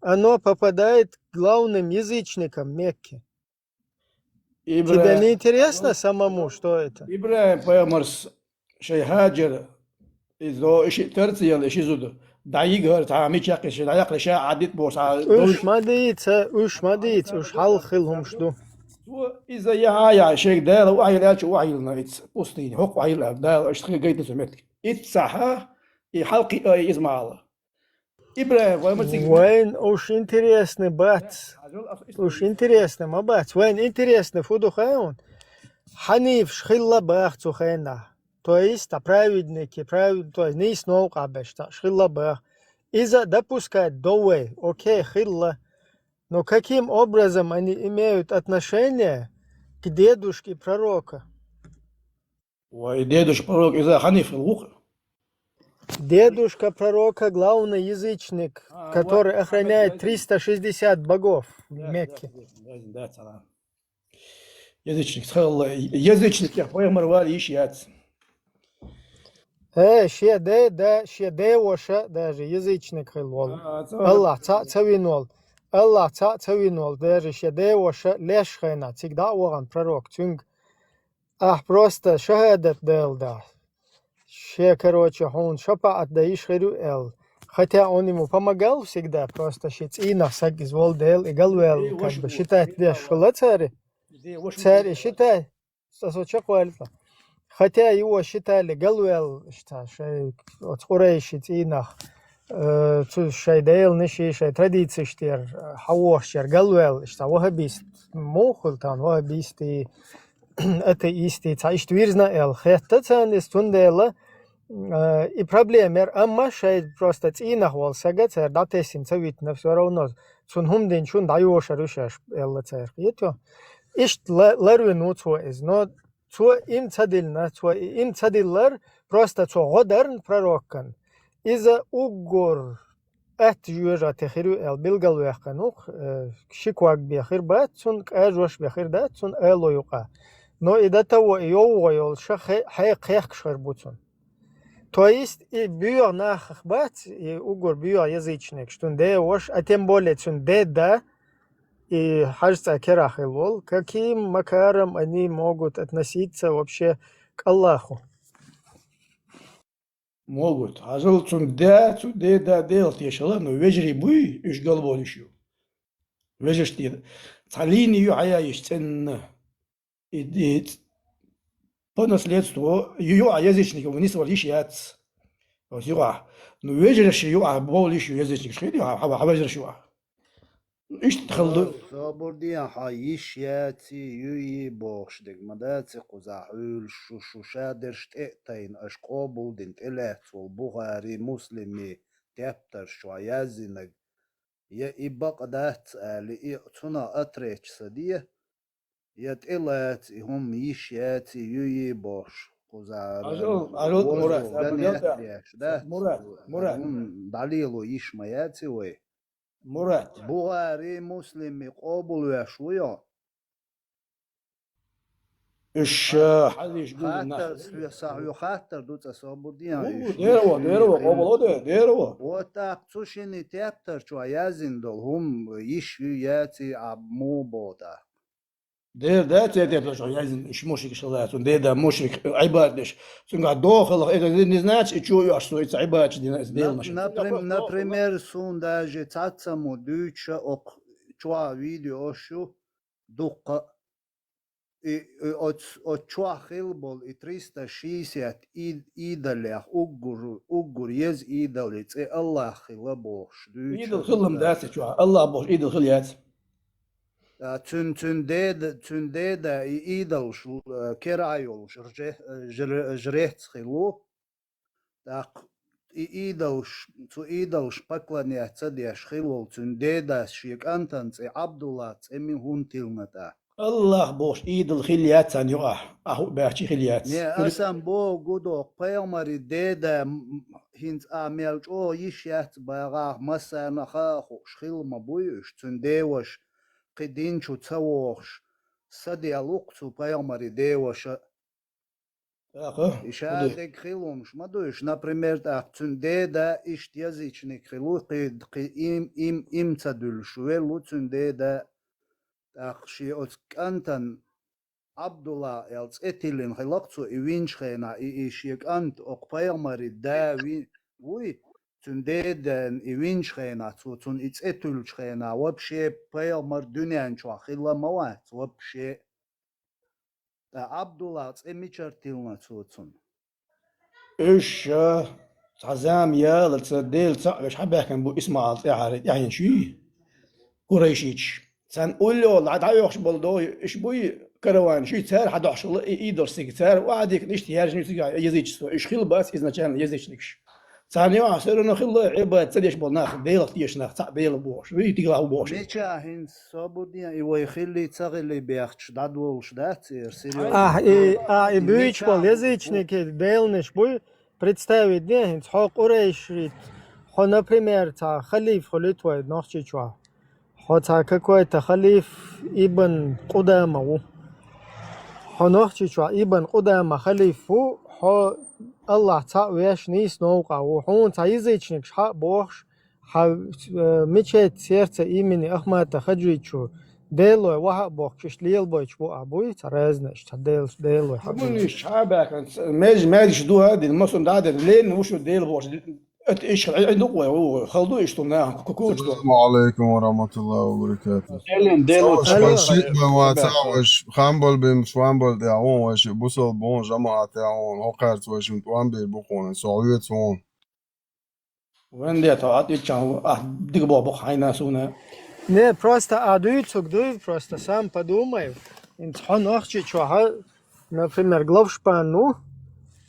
оно попадает к главным язычникам Мекки? Тебе не интересно самому, что это? ИбрахӀим пайхамарс шайн Хьаджар, иза, и шиъ тарца елла, и ши зуда, дӀайигахьара цхьа мичахь ша дӀаяккхале ша Ӏадитта бохуш, цхьа уьш ма дийца, уьш ма дийца, уьш хьалха хилла хӀумаш ду. Цо иза яхьа а яхьа, шайга Дала охьайилла аьлча охьайиллина иза, пустыне, хӀокху охьайилла аьлла, Дала аша тхе гайтина цу меттиг. Иццахьа и хьалкхиъна иза ма Ӏала. ИбрахӀим, вай ма цига. Вайн уьш интересный бац. Уьш интересный ма бац. Вайн интересный фу ду хаьий хьуна? Хьанифаш хилла баха цу хенахь. То есть, а праведники, прав-, то есть, нийса новкъахь берш, цхьаъ хилла баха. Иза допускать до вай. Окей, хилла. Но каким образом они имеют отношение к дедушке пророка? Вай дедушка пророк иза хьаниф хилла ву-кх? Дедушка пророка, главный язычник, а, который охраняет триста шестьдесят богов в Мекке. Да, да, да, да, да, да. Язычник, хилла, язычникех пайхамар вала йиш яц. Э, шен де, да, шен де ваша даже язычник хилла волу. А, ца- Аллахь цхьаъ ца вина волу. Аллахь цхьаъ ца вина волу. Даже шен де ваша леш хенахь, цига дӀа а вахана пророк, цуьнга Ахь просто шахӀадат дала дахь. Шен, короче, хьуна шапаӀат дан йиш хир ю аьлла. Хотя он ему помогал всегда, просто шен цӀийнах саг иза волу дела, и галваьлла, как бы, считать деш хилла цара. Цара и считать, со, со чекхваьлла. Хотя его считали галваьлла, иштта, шайн оцу къурайши цӀийнах, э, цу шайн деланаш и шайн традицеш тӀера, э, хьан вохучера галваьлла, иштта, ваххабист, муха хуьлу тахана ваххабистий, атеистий, цхьа иштта вирзина аьлла, хетта царна иза, цундела, э, и проблема яра, амма шайн просто цӀийнах волу сага цара дӀатесна ца витина, всё равно цунна хӀума динчунна дӀайошур ю шаьш, аьлла цара, кхетий? Иштта ла-, ларвина ву цо иза, но цо иман ца диллина, цо и иман ца диллар, просто цо гӀо дарна пророкан. Иза уггар атта жоьжахати хир ю аьлла билгалваьккхина ву-кх, э, ши ког бен хир бац цунна, кӀажош бен хир дац цунна ало юкъа. Но и до того и йовха йолуш ша хе-, хьекха хехкаш хир бу цунна. То есть и боьха нах бац, и уггар боьха язычникаш, цуьнан де ваша, а тем более цуьнан де да, и хьажа цӀа керахь хилла волу, каким макаром они могут относиться вообще к Аллаху? Могут. Хьажал, цуьнан да, цуьнан де да Делах тешалла, но вежарий буй, уьш галволуш ю. Вежаршна тӀера цхьа линия ю хьаяйиш цӀенна. И, и ц-, по наследству ю, юкъахь язычников нисвала йиш яц. Оцу юкъахь. Ну, вежаршна юкъахь бовла йиш ю язычникаш, хетий, хьан, хьан, хьан вежаршна юкъахь. Иштта хала ду. Собар де, хьан йиш яций, юй бохуш дерг ма даций кхузахь, хьуьлуш шу, шу шадерш тӀе а тайна, аша къобалдина тӀелаьцна волу Бухари, Муслими тептарш чохь яздинарг. Я и бакъ дац али, и цунах атреча сан де, я тӀелаца и хӀума йиш яций, юй бохуш кхузахь. Ажал, ажал, Мурат, ганехь а деш дац. Мурат, Мурат. ХӀума дӀалело йиш ма яций вай. Мурат. Бухари, Муслими къобалвеш ву йо. Уьш, э, хьалиш гуллина. Хаттар, хьо-, са хьо хаттар ду цӀа собар дин, Ву, уьш дерево, мишта дерево, хин. Къобало де, дерево. Вот так, цу шинна тептар чу яздина долу хӀума йиш ю, яций, а муха боху тӀаккха? Дера да, церан тептар чу яздина, уьш мушрикаш хилла, цуьнан деда мушрик, Ӏибадат деш. Цуьнгахь дохалах, это не, не значит, и чу юьш, со и ца Ӏибадат дина, и Нап-, деланаш. наприм-, Цуьнгахь например, суна даже цхьацца мо дуьйцуша окху чохь видео аш ю, дуккха. И, и оц-, оцу чохь хилла болу и триста шестьдесят и-, идолех уггар, уггар еза идолан цӀе Аллах хилла бохуш дуьйцуш Идол хилла-м дац и чохь. Аллах бохуш идол хилла яц. А, цуьн-, цуьнан деда, цуьнан деда и идолаш, э, кера йолуш жре-, жре-, жрец хилла ву. ТӀаккха и идолаш, цу идолаш поклоняться деш хилла волу цуьнан дедас шен кӀантан цӀе Ӏабдулла цӀе ми хӀунда тиллина тӀаккха? Аллах бохуш идол хилла яц царна юкъахь, ахь хӀуъа баьхчи хилла яц. Не, аса-м боху гу доккху, пайхамаран деда м-, м-, хӀинца а мел чӀогӀа йиш яц багӀахь, массарна а хаа хууш хилла ма буй уьш, цуьнан деваша кхин дин чу ца вогӀуш, саделла ву-кх цу пайхамаран деваша. ТӀаккха И ша хӀун де? Дерг хилла хӀумаш ма ду уьш. Например, тӀаккха цуьнан деда иштта язычник хилла ву, кхин, кхин им, им, им ца дуьллуш велла ву цуьнан деда. ТӀаккха шен оцу кӀантан Ӏабдулла аьлла цӀе тиллина хилла-кх цо и винчу хенахь, и, и шен кӀант окху пайхамаран да ви-, вуй, цуьнан дедан и винчу хенахь, цо цунна и цӀе туьллучу хенахь, вообще пайхамар дуьнен чохь хилла ма вац, вообще. Ткъа Ӏабдулла цӀе мичара тиллина цо цунна? Уьш, а, цхьа зама ялаца Дела цхьаъ веш хьабаьхкина бу ИсмаӀал тӀаьхьара тӀаьхьенаш юй, курайшичаш. Царна улло дӀа-, дӀаоьхуш болу дой, уьш буй, караванаш юй, цара хьадохьуш хилла и идолаш цига. Цара охьадихкина иштта яьржина ю цигахь язычество. Уьш хилла бац изначально язычникаш. Царна юкъахь все равно хилла Ӏибадат ца деш болу нах, Делах тешаш нах, цхьаъ Дела бохуш, вуй тигала бохуш. Мича хӀинца собар де, и вай хилли, ца хилли бехча, дӀадолуш дац, эр серьёзно. Ахь и, ахь и буьйцуш болу язычники деланаш буй, представить де хӀинца, хьо къурайшит, хьо, например, цхьа халиф хуьлуьйту вай Нохчийчохь. Хьо цхьа какой-то халиф Ибн Къудама ву. Хьо Нохчийчохь Ибн Къудама халиф ву, хьо Аллах цхьаъ веш нийса новкъа ву. Хьуна цхьа язычникаш хьа а бохуш, хьан, э, мечеть сердца имени Ахмата Хаджичу Делой вахьа а бохкуш, иштта лелабойтуш бу а буй, цхьа разный, иштта Дел-, Делой хьа а буй. Муьлш хьа а баьхкина, ц-, меж-, межаш ду а дина, масун дӀа а дина, Ленин ву шу Дела бохуш, это иш хьа, ду вай, ву, хала ду иштта нахана, ку-, кучу ду. Ассаламу алейкум ва рахматуллахи ва баракатух. Ленин Дела Цо ву. Алло. Шиъ бен ван цхьа ваш, хамбал бен, швамбал тӀе вон ваш, бусал бон жамаат тӀе вон, хӀокхаьрца ваш, тӀом бер бу кхуна, со хьоьца вон. Вен де тхо, ахь тӀеччахь, ахь дика боху бакъ хьайна суна. Не, просто а дуьйцург дуй, просто сам подумай. ХӀинца хьо Нохчийчохь, например, главшпан ву,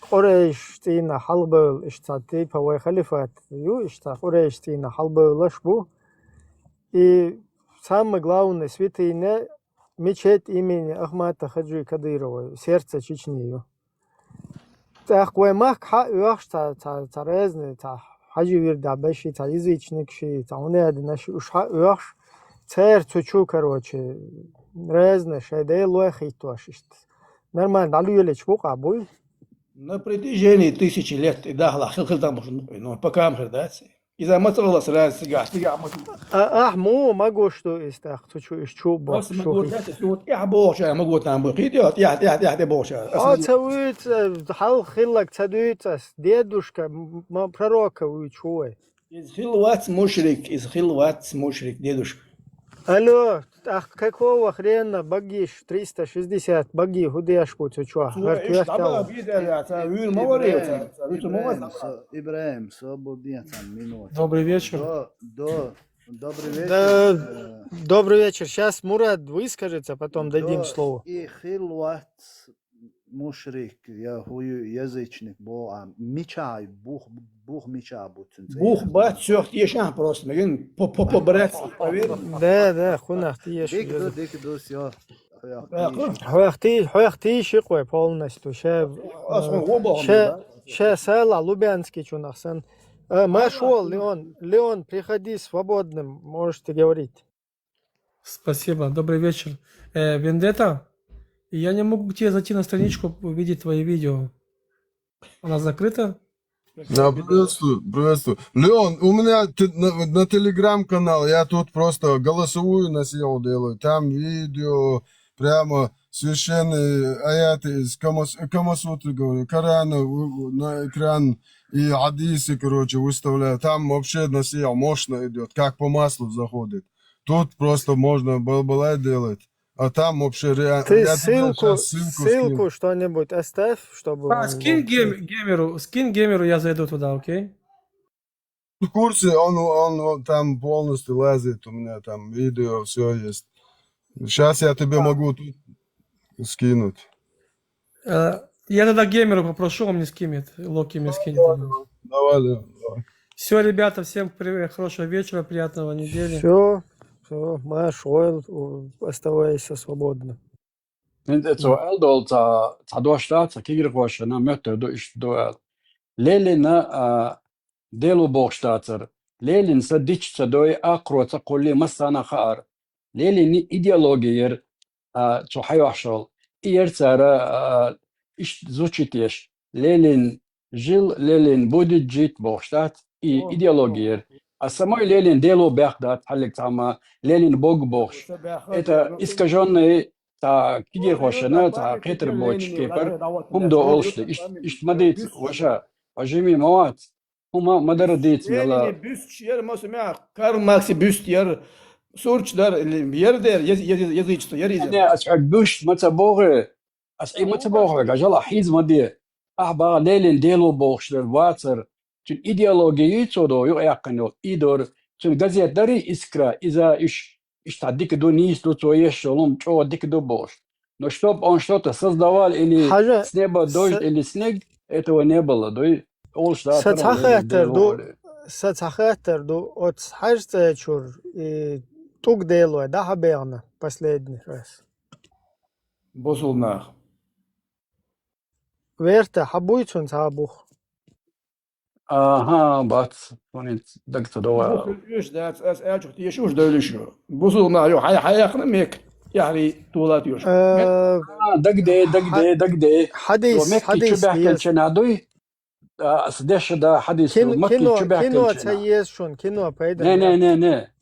Къурайш цӀийнах хьалхабевлла, иштта цхьа типа вай халифат ю, иштта Къурайш цӀийнах хьалхабевллаш бу. И самое главное, святыня, мечеть имени Ахмата Хаджи Кадырова, сердце Чечни ю. ТӀаккха вай махка хьа а оьхуш, цхьа, цхьа, цхьа разный, цхьа хьажи вирдахь беши, цхьа язычникаши, цхьа хӀунда аьлла динаши, уьш хьа а оьхуш, церан цу чу, короче, разный шайн Делой хӀиттош иштта. Нормально дӀалоьлуьйтуш бу-кх а буй? На протяжении тысячи лет и дахалахь хила, хила там бу, ну, пока ма хир дац. Иза ма ца гӀалас раз цигахь, цигахь ма ца. А, ахь муха ма гуш ду иза тӀаккха, цу чу, уьш чу а бохуш, Аса ма гуш ду. Аса тӀехь бохуш, ма гуш там бу. Кхийдо, тӀехь, тӀехь, тӀехь, тӀе бохуш. Аса Хьо ма ца вуьйцу, хьалха хилларг ца дуьйцу ас. Дедушка, м-, м-, пророка вуьйцу хьо вай. Иза хилла вац мушрик, иза хилла вац мушрик, дедушка. Алло, тӀаккха какого хрена багиш триста шестьдесят баги хӀун деш бу цу чохь? Цо хӀара иштта коьртал дӀабаха бийдара, цара вуьйр ма вара, Ибраим, цара, цара вуьйцур ма вара. Ибраим, со-, Ибраим, собар де цхьана минута. Добрый вечер. До, до, добрый вечер. Да, э, добрый вечер. Щас Мурад выскажется, потом дадим слово. И хилла вац мушрик, я хӀу ю, язычник боху, а мичахь бух, бух мичахь бу цуьнан цӀе? Бух бац, сох тешахь просто, меган по, по, по-братски, поверь. Да, да, хӀунах теша. Дика ду, дика ду, всё. Хьоьх тийша. Хьоьх тийша, хьоьх тийша кхой полностью. Ша, ша, ша сала Лубянский чунах сан. Э, Машо, Леон, Леон, приходи свободным, можете говорить. Спасибо. Добрый вечер. Э, Вендетта, Я не могу к тебе зайти на страничку, увидеть твои видео. Она закрыта? Да, приветствую, приветствую. Леон, у меня те- на, на телеграм-канал, я тут просто голосовую на сео делаю. Там видео, прямо священные аяты из Камас, Камасутры, говорю, Корана у- у- на экран и хадисы, короче, выставляю. Там вообще на сео мощно идет, как по маслу заходит. Тут просто можно балбалай делать. А там вообще реально... Ты Я тебе ссылку, сейчас ссылку ссылку скину. Что-нибудь оставь, чтобы А, он скинь был. гейм- геймеру, скинь геймеру, я зайду туда, окей? В курсе, он, он, он там полностью лазит, у меня там видео, все есть. Сейчас я тебе могу тут скинуть. Э, Я тогда геймеру попрошу, он мне скинет. Локи мне скинет. Давай, Леон, давай. Все, ребята, всем привет, хорошего вечера, приятного недели. Все, все, Маш, Ойл, у- оставайся свободно. ХӀинца цо аьлла долу ца, ца дош дац, ца кегирхошна моьттур ду иштта ду аьлла. Лелина, а, Дело бохуш дацара. Лелина са дича ца дой, акхаро ца кхулли массарна хаьара. Лелина идеология яра, а, цо хьайохьшалла. И яра цара, а, иштта звучит еш. Лелин жил, Лелин будет жить бохуш дац. И идеология яра. А самой Лелин Дело бех дац, хьаллиг цхьамма Лелин Бог бохуш. Это искажённый, ца кегирхошна, ца кхетар боцуш кепара, хӀума до олуш да. Ишт, ишт ма дийца, ваша, хьо жима ма вац. ХӀума ма дара дийца мела. Ленинан бюст яра, масала, Карл Марксий бюст яра, сурч дара, яра дера, яз-, яз-, язычество яра иза. Не, ас хьоьга бюст ма ца боху, ас и ма ца боху хьоьга, жала хьийза ма де. Ахьа баха Ленин Дело бохуш дара, вацара. Цуьнан идеология йийцо до, юкъа яьккхина йолу, и дора. Цуьнан газет дарий Искра, иза иш, иштта дика ду, нийса ду, цо еш йолу хӀума чӀогӀа дика ду бохуш. Но чтоб он что-то создавал или Хьажа, с неба дождь, са- или снег, этого не было, дуй? Олуш да, Са тара цхьа Ленин хаттар Дело ду, оле. Са цхьа хаттар ду, оцу хьаьжцӀа чуьра, и, тӀуг делой, да, хьан бехна последний раз? Бусулнах. Верта, хьан буй цунна цхьа бух? Аха, бац, тунин даг ца довара. Бусул уьш дац, ас аьллачух теша уьш дойлуш ю. Бусулнах ю, хьай, хьай яхна мек, яхри тулат юш. Э, А, даг де, даг де, даг де. Хьадис, Мекки хьадис чу бехкан деза. Чена дуй? А, ас деша да хьадис Кин-, ду, Макки кино, чу бехкан кино ца Чена. еза шун, кино пайда Не, не, яц. Не, не.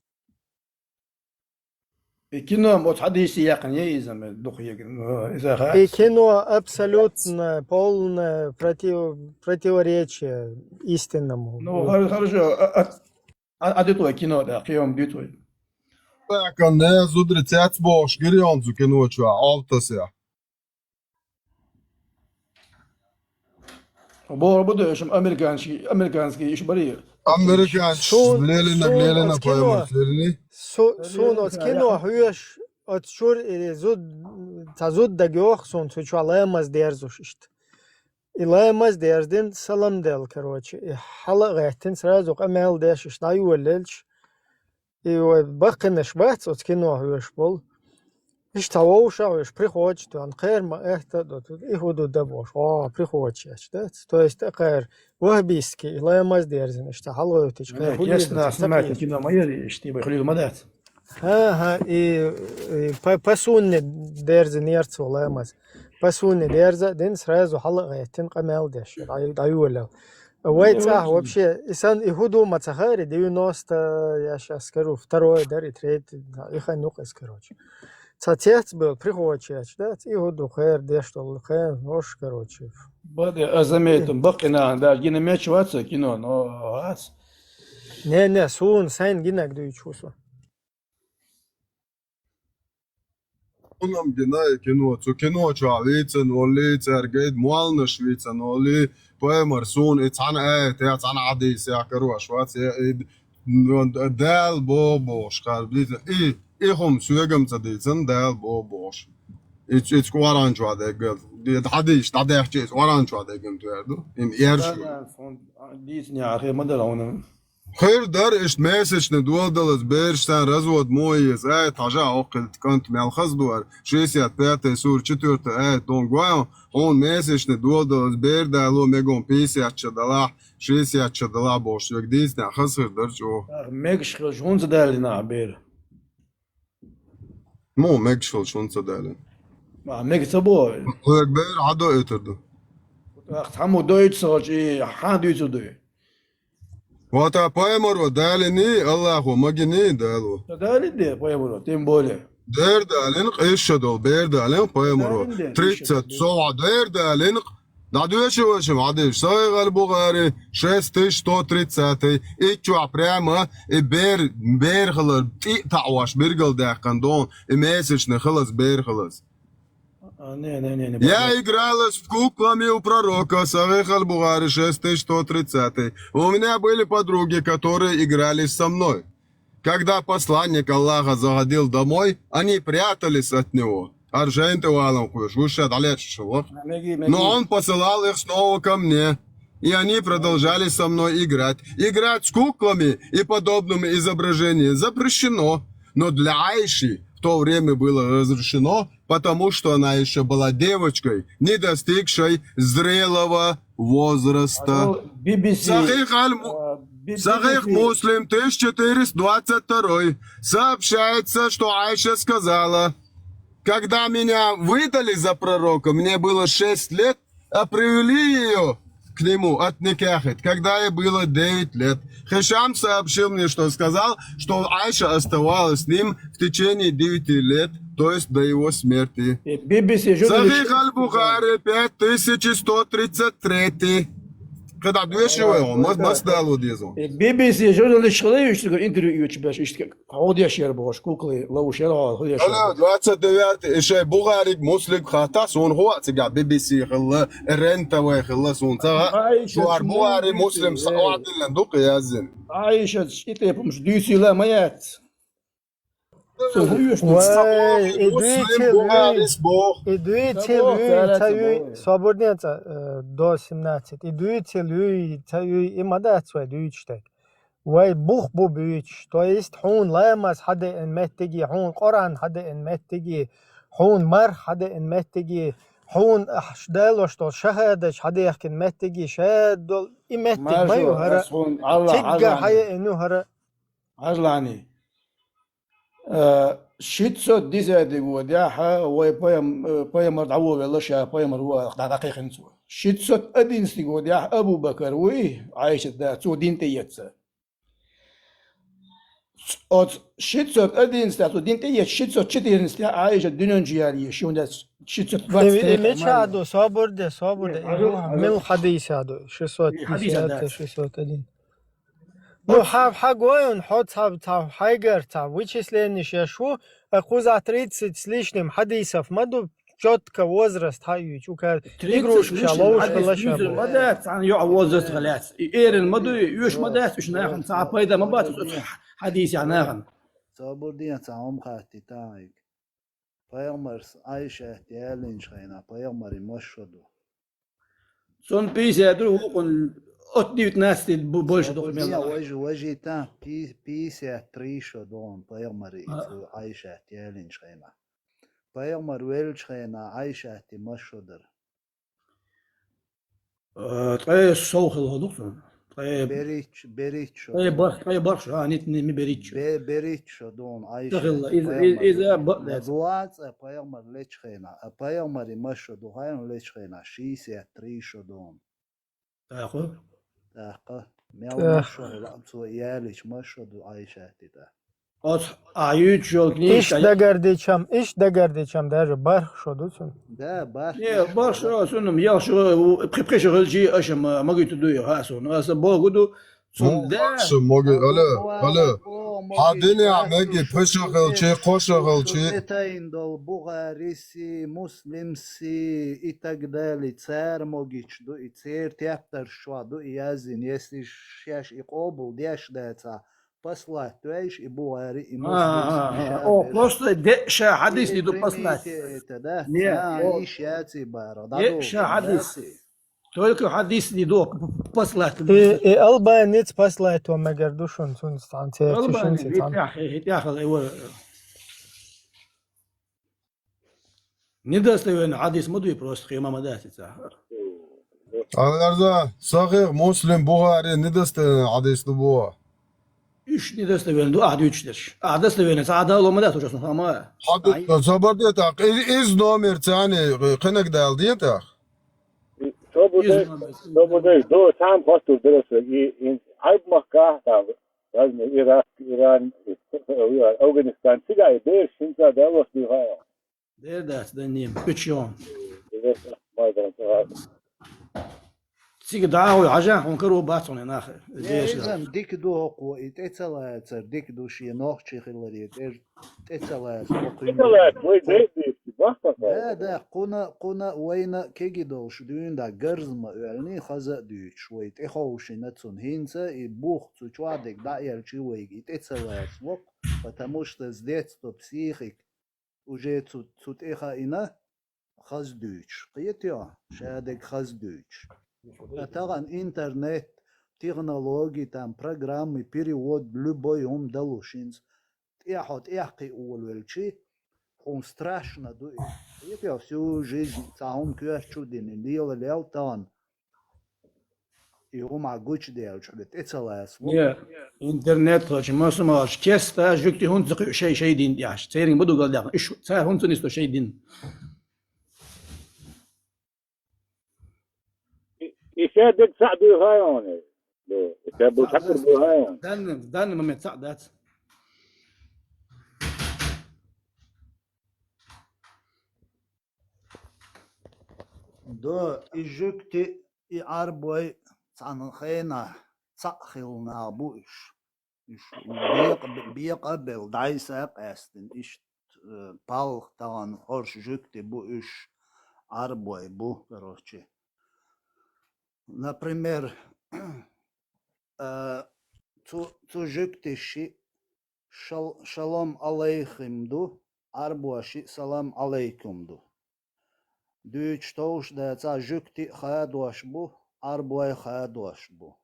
И кино, вот хьадис яхна е иза, ме, дух егин, ну, иза хац. И кино абсолютно, полное против-, противоречие истинному. Ну, хор-, хорошо, а, а, а, а де твой кино, да, кхиом де твой. Бехкан, не, зудри цец бохуш, гирионцу кино чу, Алтасе. Бора буду, шум американский, американский иш бари. Американский, Сун, Ленина, сун Ленина оцу кино, поэма, Ленина. су-, сун оцу кино хьоьш, оцу чуьра и зуд, ца зуд даг йох сун, цу чу ламаз дерзуш иштта. И ламаз дерзина салам дел, короче, и хьала а гӀеттина, сразу къамел деш иштта дӀайоллелча, и вай баккхинаш бац оцу кино хьоьш болу. Иштта вовша хьоьш, приходча тоьхна, кхер ма аьтта а до, и хӀу ду да бохуш, о, приходча яч, дац? То есть, кхер, вахабистский, ламаз дерзина, иштта хьалгӀевтича, кхер, хӀу Честно, лелаш, снимать ца кино ма яри, ишти бай хулил ма дац. ХӀа-хӀа, и, и по, по сунне дерзинера цо ламаз. По сунне дерза а дина, сразу хьала а гӀеттина къамел деш, дӀа-, дӀайоллал. Вай цӀахь вообще, и сан, и хӀу ду ма ца хаьара, девяносто, я щас скажу, второй дара, и третий, да, и хан юкъа иза, короче. Ца цец бел, приходча яч, да, и хӀу ду, кхер деш долу, кхер, нош, короче. Баде, а заметим, баккхина, даже гина меч ваца кино, но вац. Не, не, суна сайн гинаг дуьйцу со. Унам гина и кино, цу кино чу вийцан волли, цаьрга и молланаш вийцан волли, паймар суна и цхьана аят, я цхьана хьадис, я карош вац, я и, ну, Дала боху бохуш, кхар дийцан. И, и хӀума соьгам ца дийцан, Дала боху бохуш. И, и Къуръан чу дегга, и хьадис дӀадехча, и Къуръан чу деггам тверду. Им эршу. Дийцни ахе ма дара вона. Хир дара, иштта месячный доладалаз бераш сайн развод мо еза, ай, тхьажа хӀокхуьлта кӀант мел хаза ду ара, шестьдесят пятая сура, четвёртая аят дон гоьн, хьуна месячный доладалаз бер дало мегон пятьдесят ча далахь, шестьдесят ча далахь бохуш, вега дийцинехь хаза хир дара чӀогӀа. Мегаш хилча хӀунца далина бер? Мо мегаш хилча хӀунца далина? А, мега ца бо. Хьоьга бер хьадоуьйтур ду. Ах, цхьаммо доуьйту сагӀа чи, хьан дуьйцур ду? Вот а пайхамаро далиний, Аллахо магиний, дало. Далин де, пайхамаро, тем более. Дер далин, къиша дол, бер далин, пайхамаро. Далин де, тридцать, къиша дол. СовгӀа дер далин, дӀадоьшу вашим хьадис. Сахих аль-Бухари, шесть тысяч сто тридцатый. И чохь прямо, и бер, бер хилар, тӀи таӀош биргал даьккхана дон, и месячный хилаз, бер хилаз. А, не, не, не, не, Я бабушка. Игралась в куклами у пророка, Сахих аль-Бухари, шесть тысяч сто тридцатый. У меня были подруги, которые игрались со мной. Когда посланник Аллаха заходил домой, они прятались от него. Аржен ты валом куш, гуша далечшего. Меги, меги. Но он посылал их снова ко мне. И они продолжали со мной играть. Играть с куклами и подобными изображениями запрещено. Но для Айши в то время было разрешено, потому что она ещё была девочкой, не достигшей зрелого возраста. А, ну, Би Би Си, Сахих аль-Му-, а, Би-, Сахих Би Би Си. Муслим, тысяча четыреста двадцать второй. Сообщается, что Айша сказала: «Когда меня выдали за пророка, мне было шесть лет, а привели её к нему от никяхит, когда ей было девять лет. Хишам сообщил мне, что сказал, что Айша оставалась с ним в течение девяти лет, то есть до его смерти». Э, Би Би Си журналист. Сахих аль-Бухари, пять тысяч сто тридцать третий. Когда две шивы, он, мас, мас дало дезу. Э, Би Би Си журналист хилла, иштта интервью йойтуш беш, иштта хьо деш яр бохуш, куклы ловуш яр хьо, хьо деш яр. Алло, двадцать девятый, и шай Бухариг, Муслиг хатта, сун хьо, цига Би Би Си хилла, Рен ТВ хилла, сун ца, Айша шуар Бухари, Муслим, э, са, вадиллан, дукха язин. Айша, и тепумш, дюсила, ма яц. Сун хьо йош, вай, и Муслим, дуьйцал Бухарис бох. И дуьйцал ца бох, ца юй, ца бох. Соборнеца, э, до семнадцать. И дуьйцал юй, ца юй, и ма дац вай дуьйцуш тек. Вай бух бу буьйцуш, то есть хьуна ламаз хьадеан меттиги, хьуна Къуръан хьадеан меттиги, хьуна марх хьадеан меттиги, хьуна ахь далош долу шахадаташ хьадехкина меттиги, шадол и меттиг ма ю хӀара, ас хьуна Аллах, цигга Аллах. Хьаеан ю хӀара. Ажлани. Э, шиццот дисади годехь, вай паям-, э, пайхамар дӀаволавелла ша, пайхамар ву аьлла, дӀа-, дӀакхайкхина цо. Шиццот одиннадцатый годехь Абу Бакар вуй, Айшат да, цо дин тӀеэцна. Оц шиццот одиннадцатый, цо дин тӀеэцна, шиццот четырнадцатый Айшат дуьнен чу яьлла, шуна дац, шиццот двадцать третий. Э, мича ду, собар де, собар де. Э, и хьажал, хьажал. Мил хьадийса ду, шестьсот пятьдесят, шестьсот один. Ну, хьа-, хьан гойун, хьо цхьа, цхьа хьайгара цхьа вычисленеш еш ву, а кхузахь тридцать с лишним хьадисов ма ду, чётко возраст хьан юьйчу, ка игрушка ша ловуш хила ша бу. Ма дац, цхьана йоӀ возраст хилац. И эран ма ду, и уьш ма дац, уьш нахана цхьа пайда ма бац, уьш хьадисехь нахана. Собар де, цхьа хӀума хаттий тахьайга. Пайхамарс Айшат ялийначу хенахь пайхамаран масал ду. Цунна пятьдесят ду, вукхун от девятнадцати бу-, больше ду, мел. Важ-, важита пи-, пятьдесят три шо ду хьуна пайхамаран, а, цу Айшат ялийначу хенахь. Пайхамар веллачу хенахь Айшатан масал дара. Э, ткъе сов хилла хӀун ду-кх цунна? Ткъе берхӀитта, берхӀитта шо. Ткъе бархӀ-, ткъе бархӀ шо, а, нит-, нит-, берхӀитта шо. Бе-, берхӀитта шо ду хьуна Айшат. Ца хилла, иза, иза, иза бакъ дац. Ма дуьйцу пайхамар лечу хенахь, а пайхамаран масал ду хьуна лечу хенахь, шестьдесят три шо ду хьуна. ТӀаккха? ТӀаккха. Мел масал хилла, цо ялийча масал ду Айшатан тӀе. Оцу, а, юьйцуш йолу книжка. Иштта дагардичам, иштта дагардичам, даже бархӀ шо ду цунна. Да, бархӀ шо. Не, бархӀ шо, цунна, ялх шо, пхи-, пхи шо хилчий, аша ма-, магийта дуй, хаа суна. Аса боху ду, цунна, да. БархӀ шо маги-, алло, алло. Хьан динехь маги, пхи шо хилчий, кхо шо хилчий. Тайн долу Бухарис, Муслимс и так далее, цара могуьйтуш ду, и церан тептарш чохь ду и язйина, если шаьш и къобал деш дацахь, послать дойш и Бухари, и Муслим. А, а, а, а. О, просто де-, ша хьадис ду послать. Не, о. Иш яций бара. Де-, ша хьадис. Только хьадис ду послать. И, и Албаница послать ван мегар ду шуна, цунца цхьаьна церан Албани, шуна цхьаьна. Хитяхе, хитяхе, его. Недостоверный хьадис ма дуй просто, хема ма дац иза. Аларза, Сахих, Муслим, Бухари недостоверный хьадис ду боху. Уьш недостоверно ду, ахь дуьйцуш дерш. Ахь достоверно, цхьа а дало ма дац уьш, аса хӀама. Хьан ду, ай, собар де тӀаккха. Из, из номер царна кхинаг дала де тӀаккха. Со бу Из деш, номер. Со бу деш, до цхьаьна хоттур дара со, и, и, Ӏайб махкахь там, разный Ирак, Иран, Афганистан, цига и бераш, хӀинца даллалц дуьйхьа. Дер дац, дан нем, кучон. Цига дӀа а гӀой, хьажа, хьуна каро бац хьуна нах. Не, деш изан дац. Дика ду хӀокхо, и тӀе ца лацар, дика ду шен нохчий хиларе, тӀе, тӀе ца лаца, хӀокхуьнга. ТӀе ца лаца, вай дердеш, бахта. Да, да, кхуна, кхуна вайна кеги долуш дуьйна да гарз ма оьллий, хаза а дуьйцуш, вай тӀе ховшина цунна. ХӀинца и бух цу чохь дерг дӀа а аьлчи вайга, и тӀе ца лаца вокху, потому что с детства психик уже цу, цу тӀе хаийна, хаза дуьйцуш. Кхетий хьо? Ша дерг хаза дуьйцуш. Ткъа тахана интернет, технологии, там, программы, перевод, любой хӀума далуш хӀинца. ТӀехь хьо тӀехь кхин а волавелчи, хьуна страшно ду и. Кхетий хьо, всю жизнь цхьа хӀума коьрта чу дина, лела лел тахана. И хӀума гучудаьлча, хьуна тӀе ца лаца. Не, интернет хилча, масса а малаш, кеста жуьгти хӀунда ца кхуьу шай, шай дин тӀехь. Церан ма ду галдаьхна. Уьш цара хӀунда ца нисдо шай дин? И, и ша дерг цхьаъ дуьйхьа хьуна. Бе, и ша бу цхьаъ дуьйхьа хьуна. Данна, данна момент цхьаъ дац. До, и жуьгти, и Ӏарбой цхьана хенахь цхьаъ хилла нах бу уьш. Уьш бекъа, бекъа а белла, дӀайса а къаьстина, иштта, э, палха тахана хӀорш жуьгти бу уьш, Ӏарбой бу, короче. Например, э, цу, цу жуьгтиш ши шал-, шалом алейхим ду, Ӏарбоши салам алейкум ду. Дуьйцуш товш дацахь, жуьгти а хадош бу, Ӏарбой хадош бу.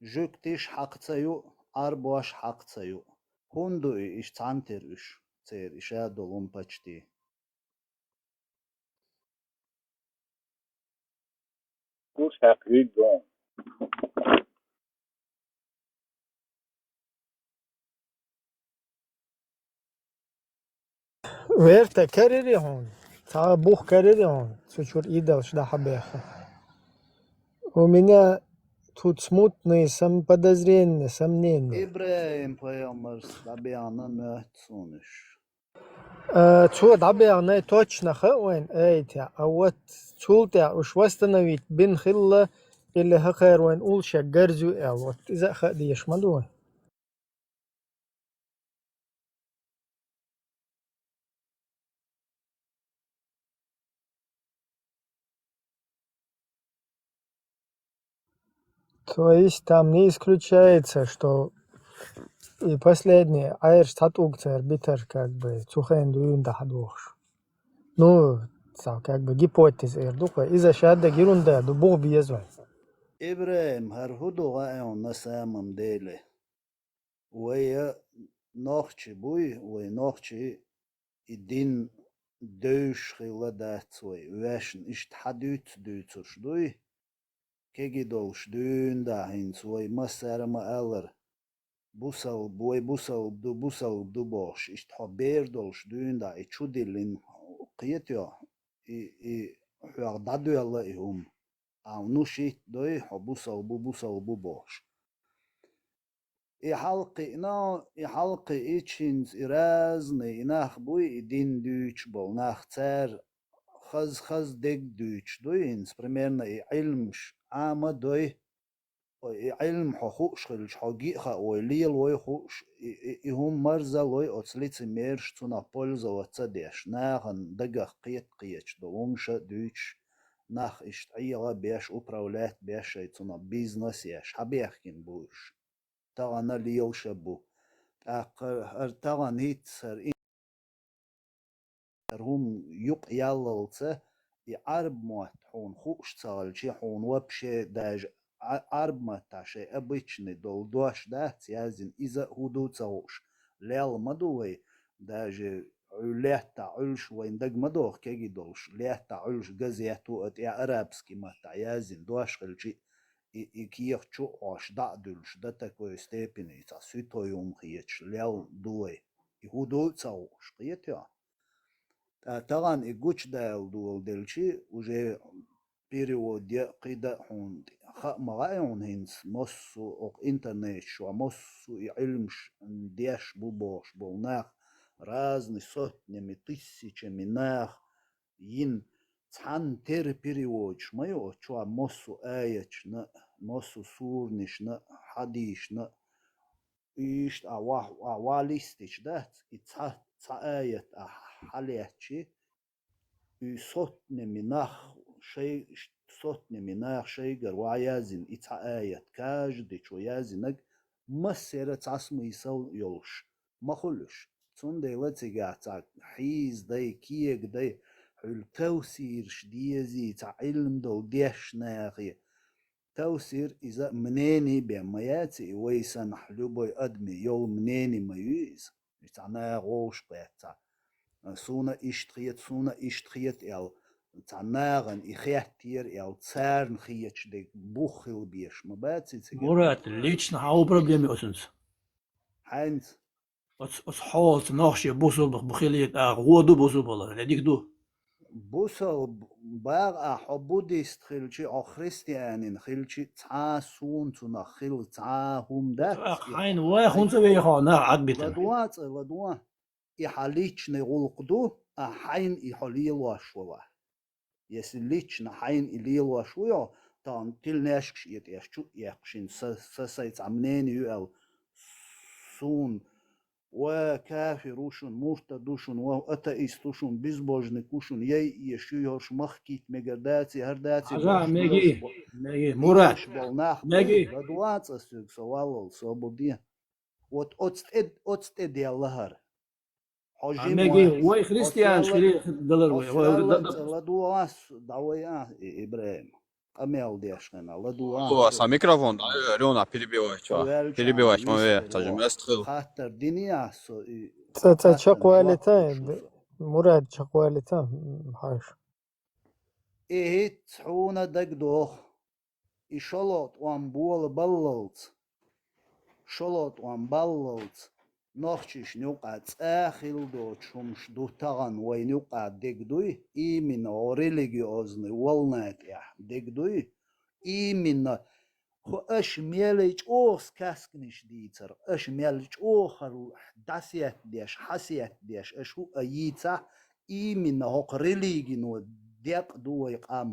Жуьгтиш хьакха ца ю, Ӏарбош хьакха ца ю. ХӀунда ду и, иштта цхьаьна тера уьш, церан и ша долу хӀума пачти? Курс хьаькхвийр ду. Верта, карири хьуна? Цхьа бух карири хьуна? Цу чуьра идалш дӀа хьабеха. У меня тут смутные сом-, подозрения, сомнения. ИбрахӀим пайхамарс дӀабеана моьтту суна уьш. Э, цо дӀабеана точно хаьа вайн, ай, тя, а вот цул тӀаьхьа уьш восстановить бина хилла, или хӀокхара вайн уллушех гарз ю аьлла, вот иза а хаа дезаш ма ду вайн. То есть там не исключается, что и последний Ӏераш цхьа тӀулг цара битар, как бы, цу хенахь дуьйна дахьа дохуш. Ну, цхьа, как бы, гипотеза эр ду-кх вай. Иза шадда гирунда ду, бух беза вай. ИбрахӀим, хӀара хӀун ду гӀа аьлла на самом деле? Вай а нохчий буй, вай нохчий и дин девзаш хилла дац вай, вешна иштта хьан дуьйцу дуьйцурш дуй, кегий долуш дуьйна да хӀинца вай массара а ма-аллара, бусалба, вай бусалба ду, бусалба ду бохуш, иштта хьо бер долуш дуьйна да и чу диллина, кхетий хьо, и, и хьох дӀадоьлла и хӀума. Ау, ну шийтта дой, хьо бусалба бу, бусалба бу бохуш. И хьалкхиъна, и хьалкхиъча хӀинца и разный и нах буй, и дин дуьйцуш болу нах, цара хаза-хаза дерг дуьйцуш дуй хӀинца, примерно и Ӏилмаш Ӏама дой, ой, и Ӏилма хьо хууш хилча, хьо гиъ хаавой, лелавой хууш, и, и, и хӀума марзалой оцу лицемераш цунах пользоваться деш, нахана дагах кхета-кхеташ долу хӀумаш а дуьйцуш, нах иштта Ӏеха а беш, управлять беш, шайн цунах бизнес еш, хьабехкина бу уьш. Тахана лелаш а бу. ТӀаккха хӀара тахана хӀинца хӀара и-, хӀара хӀума юкъа яллалца, и Ӏарб мотт хьуна хууш ца хилча, хьуна вообще даже Ӏа-, Ӏарб маттахь шайн обычный долу дош дац яздина, иза а хӀун ду ца хууш, лелла ма ду вай, даже лаьттахь Ӏуьллуш вайн дага ма доху кегий долуш, лаьттахь Ӏуьллуш газету а тӀе арабский маттахь яздина дош хилча, и, и кехат чу а хьош дӀа а дуьллуш, до такой степени цхьа святой хӀума хеташ лелла ду вай. И хӀун ду а ца хууш, кхетий хьо? ТӀа тахана и гучадала доладелча, уже перевод я а, кхы да а хьуна хаа ма хаьа хьуна хӀинца, массо а окху интернеташ чохь, массо а и Ӏилмаш деш бу бохуш болу нах, разный сотнями, тысячами нах йина, цхьанна тера переводаш ма ю оцу чохь массо а аяташна а, массо а суранашна а, хьадисашна а. Иштта а ваха, а валистича дац, и цхьа, цхьа аят а хьалаьцчи, и сотнями нах шай-, сотнями нах шайгара ваха яздина, и цхьа аят, каждый чу яздинарг массера цхьа смысл йолуш ма хуьлуш. Цундела цигахь цхьа хьийзадай, кегадай, хьуьлла тавсираш дезий, цхьа Ӏилма долу дешнахе. Тавсир иза мнение бен ма яц, и вай санна любой адаме йолу мнение ма ю иза. Иза цхьа наха вовшахкхетта цхьа. Суна иштта хета, суна иштта хета аьлла, цхьа нахана и хеттера аьлла, царна хеташ дерг бух хила безаш ма бац и цига. Мурат, лично хьан ву проблема оцунца? Хьайнца? Оц-, оцу хьолаца нохчий бусулба бу хилийта, а, гӀо ду бусулбалла, дика ду? Бусалба бах а, хьо буддист хилчи, хьо христианин хилчи, цхьа а суна цунах хила цхьа а хӀума дац. Ах, хьайна вай хӀунца вехьо нах Ӏадбитина? ЛадогӀа цкъа, ладогӀа. И хьан личный гӀуллакх ду, а хьайна и хьо лелош валахь. Если лично хьайна и лелош ву йо, тахана тилнешкаш этӀеш чу а эккхаш, хӀинца са, са сайн цхьа мнение ю аьлла, суна ва кафир ву шуна, муртад ву шуна, ва атеист ву шуна, безбожник ву шуна, яй эш ю, хӀорш махкийта мегар даций, хӀара даций, хӀажа, бохуш меги, мегаш бо-, меги, Мурат, бохуш болу нах меги. БадвацӀа соьга со валлал, со бу де. Вот оцу тӀе, оцу тӀе делла хӀара. Хьо А жима меги, вац. Вай христианаш хили далар вай. Хьо вай ла-, ла-, ла-, ладугӀа ас, дӀавай а, И-, ИбрахӀим. Къамел деш хьуна, ладугӀа. О, аса микрофон, да, Рёна, перебивать ва. Перебивать ма ве, ца жимест хил. Хаттар дини а со, и Ца, ца хаттар чакхвалита, жуахтуш ду со. Мурад чакхвалита, м, хьаш. И хӀинца хьуна дагадоху. И шолгӀа тӀом бола баллалц, шолгӀа тӀом баллалц, нохчишна юкъа цӀа хила доцуш хӀумаш ду тахана вайна юкъа дег дуй, именно религиозный волна тӀехь дег дуй, именно хӀу аша мел чӀогӀа сказканаш дийцар, аша мел чӀогӀа хӀара дӀасеттадеш, хьасеттадеш, аша хӀу а йийцахь, именно хӀокху религино декъ ду вай къам.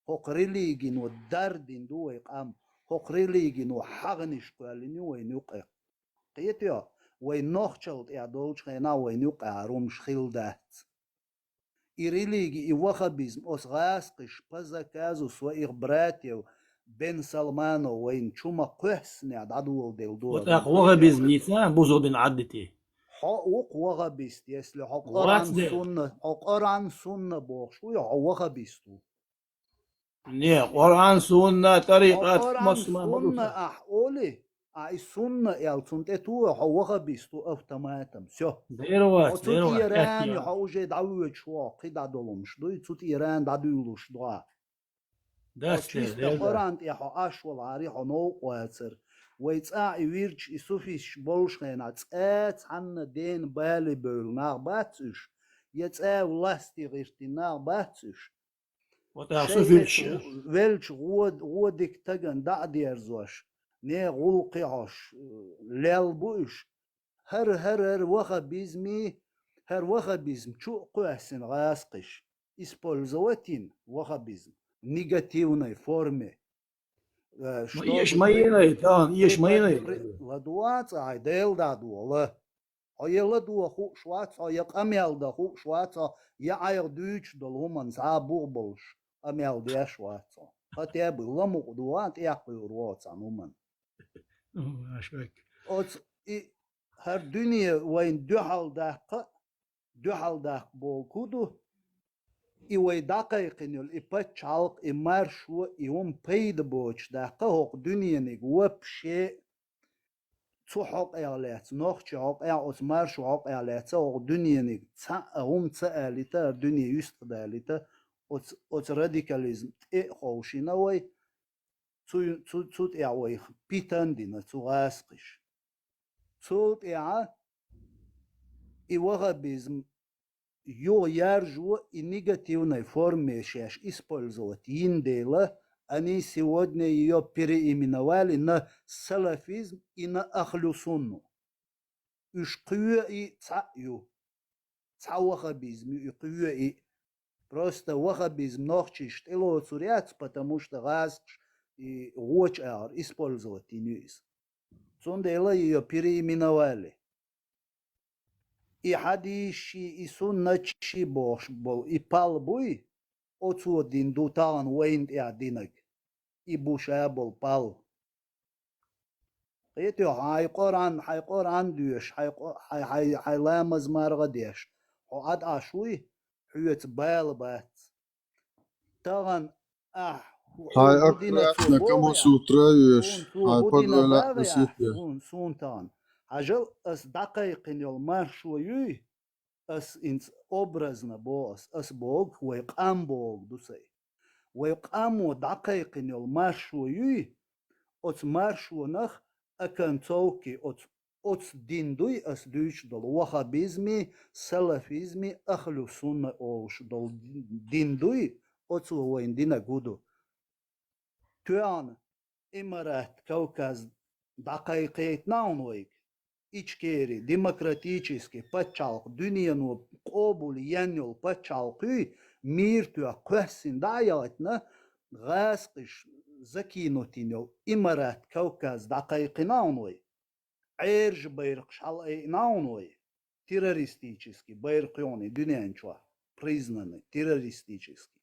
ХӀокху религино дардина ду вай къам, хӀокху религино хьагӀнаш кхоьллина ю вайна юкъа. Кхетий хьо, вай нохчалла тӀехь долчу хенахь вайна юкъа хӀара хӀумаш хилла дац. И религи, и ваххабизм, оцу гӀазкхаша по заказу своих братьев Бен Салманов вайна чу ма кхоьссинехь дӀадоладелла ду. Вот ах ваххабизм йийца, бузулба дин Ӏаддитий. Хьо ву-кх ваххабист, если хьо Къуръан, сунна, хьо Къуръан, сунна бохуш ву, хьо ваххабист ву. Не, Къуръан, сунна, тӀарикъат, хьо Къуръан, массо а ма ду сунна сан. Ахь олий, а и сунна аьлла, цунна тӀе туху, хьо ваххабист ву автоматом. Всё. Дера вац, хьо цу дера вац, тӀера аьлла, хьо уже дӀавоьдуш ву, кхидӀа долу хӀумаш дуй, цу тӀера дӀадуьйлуш ду хьо. Дас хьо чисто дера, дера. Къуръан тӀе хьо Ӏаш валахьара, хьо новкъа вацара. Вай цӀахь и вирдаш, и суфисташ болуш хенахь, цӀа цхьанна дена бале бевлла нах бац уьш, я цӀа власти гӀиртина нах бац уьш. Вот а Шайн суфисташ. Велча, велча гӀо-, гӀо дика тагана дӀа а дерзош, не гӀуллакхе хьош, лел бу уьш. ХӀара, хӀара, хӀара ваххабизмий, хӀара ваххабизм чу а кхоьссина гӀазкхиш, использовать йина ваххабизм в негативной форме. Э, ма чтобы эш ма при-, йина, тан, эш ма йина. При-, ладугӀа цӀа хьайн, Дела дӀадола. Хьо я ладогӀа хууш вац хьо, я къамел дан хууш вац хьо, я Ӏайха дуьйцуш долу хӀуманна схьа а бух болуш къамел деш вац хьо. Хотя бы ламукъ дугӀа тӀехь кхуьур ву оцу хӀуманна. М, ашбек. Оцу и хӀара дуьне вайна дуьхьал даккха а, дуьхьал даккха бохург хӀун ду? И вай дӀакхайкхина йолу и пачхьалкх, и маршо, и хӀума пайда боцуш даккха а хӀокху дуьнениг вообще цу хьокъехь лаьцна, нохчийн хьокъехь, оцу маршо хьокъехь лаьцна а хӀокху дуьнениг цхьа а хӀума ца алийта, хӀара дуьне юьстахдалийта, оцу, оцу радикализм тӀе а ховшийна вай, цу, цу, цу тӀехь вайх питан дина цу гӀазкхиш. Цул тӀаьхьа и ваххабизм юха яржо и негативной форме шаьш использовать йина дела, они сегодня её переименовали на салафизм и на ахлю сунну. Уьш кхоъ и цхьаъ ю. Цхьа ваххабизм ю и кхоъ и. Просто ваххабизм нохчийша тӀелоцур яц, потому что гӀазкхаш и вочу агӀор использовать йина ю иза. Цундела её переименовали. И хьадисши, и суннатши бохуш болу и пал буй, оцо дина ду тахана вайна тӀехь динарг. И бу ша болу пал. Кхетий хьо, хьайн Къуръан, хьайн Къуръан доьшуш, хьайн къо-, хьайн, хьайн, хьайн ламаз марха деш, хьо Ӏад Ӏаш вуй, хьоьца бала бац. Тахана ахь хьайн хӀун дина цо аккратно боху ахь? Камасутра йоьш, суна цо хьайн хӀун дина подвала боху ахь? Суна, суна тахана. Хьажал, ас дӀакхайкхина йолу маршо юй, ас инца образно боху ас, ас боху, вай къам боху ду сайн. Вай къамо дӀакхайкхина йолу маршо юй, оцу маршонах оконцовки, оцу, оцу дин дуй ас дуьйцуш долу, ваххабизми, салафизми, ахлю сунна олуш долу дин дуй, оцо вайна динарг хӀун ду. Тоьхна Имарат Кавказ дӀакхайкхийтина хьуна вайга. Ичкери, демократический пачхьалкх, дуьнено къобал ен йолу пачхьалкх юй, мир тоьхна кхоьссина дӀа а яхийтина, гӀазкхиш закинут йина йолу Имарат Кавказ дӀакхайкхина хьуна вай. Ӏержа байракхаш хьалаайъина хьуна вай. Террористический байракх ю хьуна и дуьнен чохь, признанный, террористический.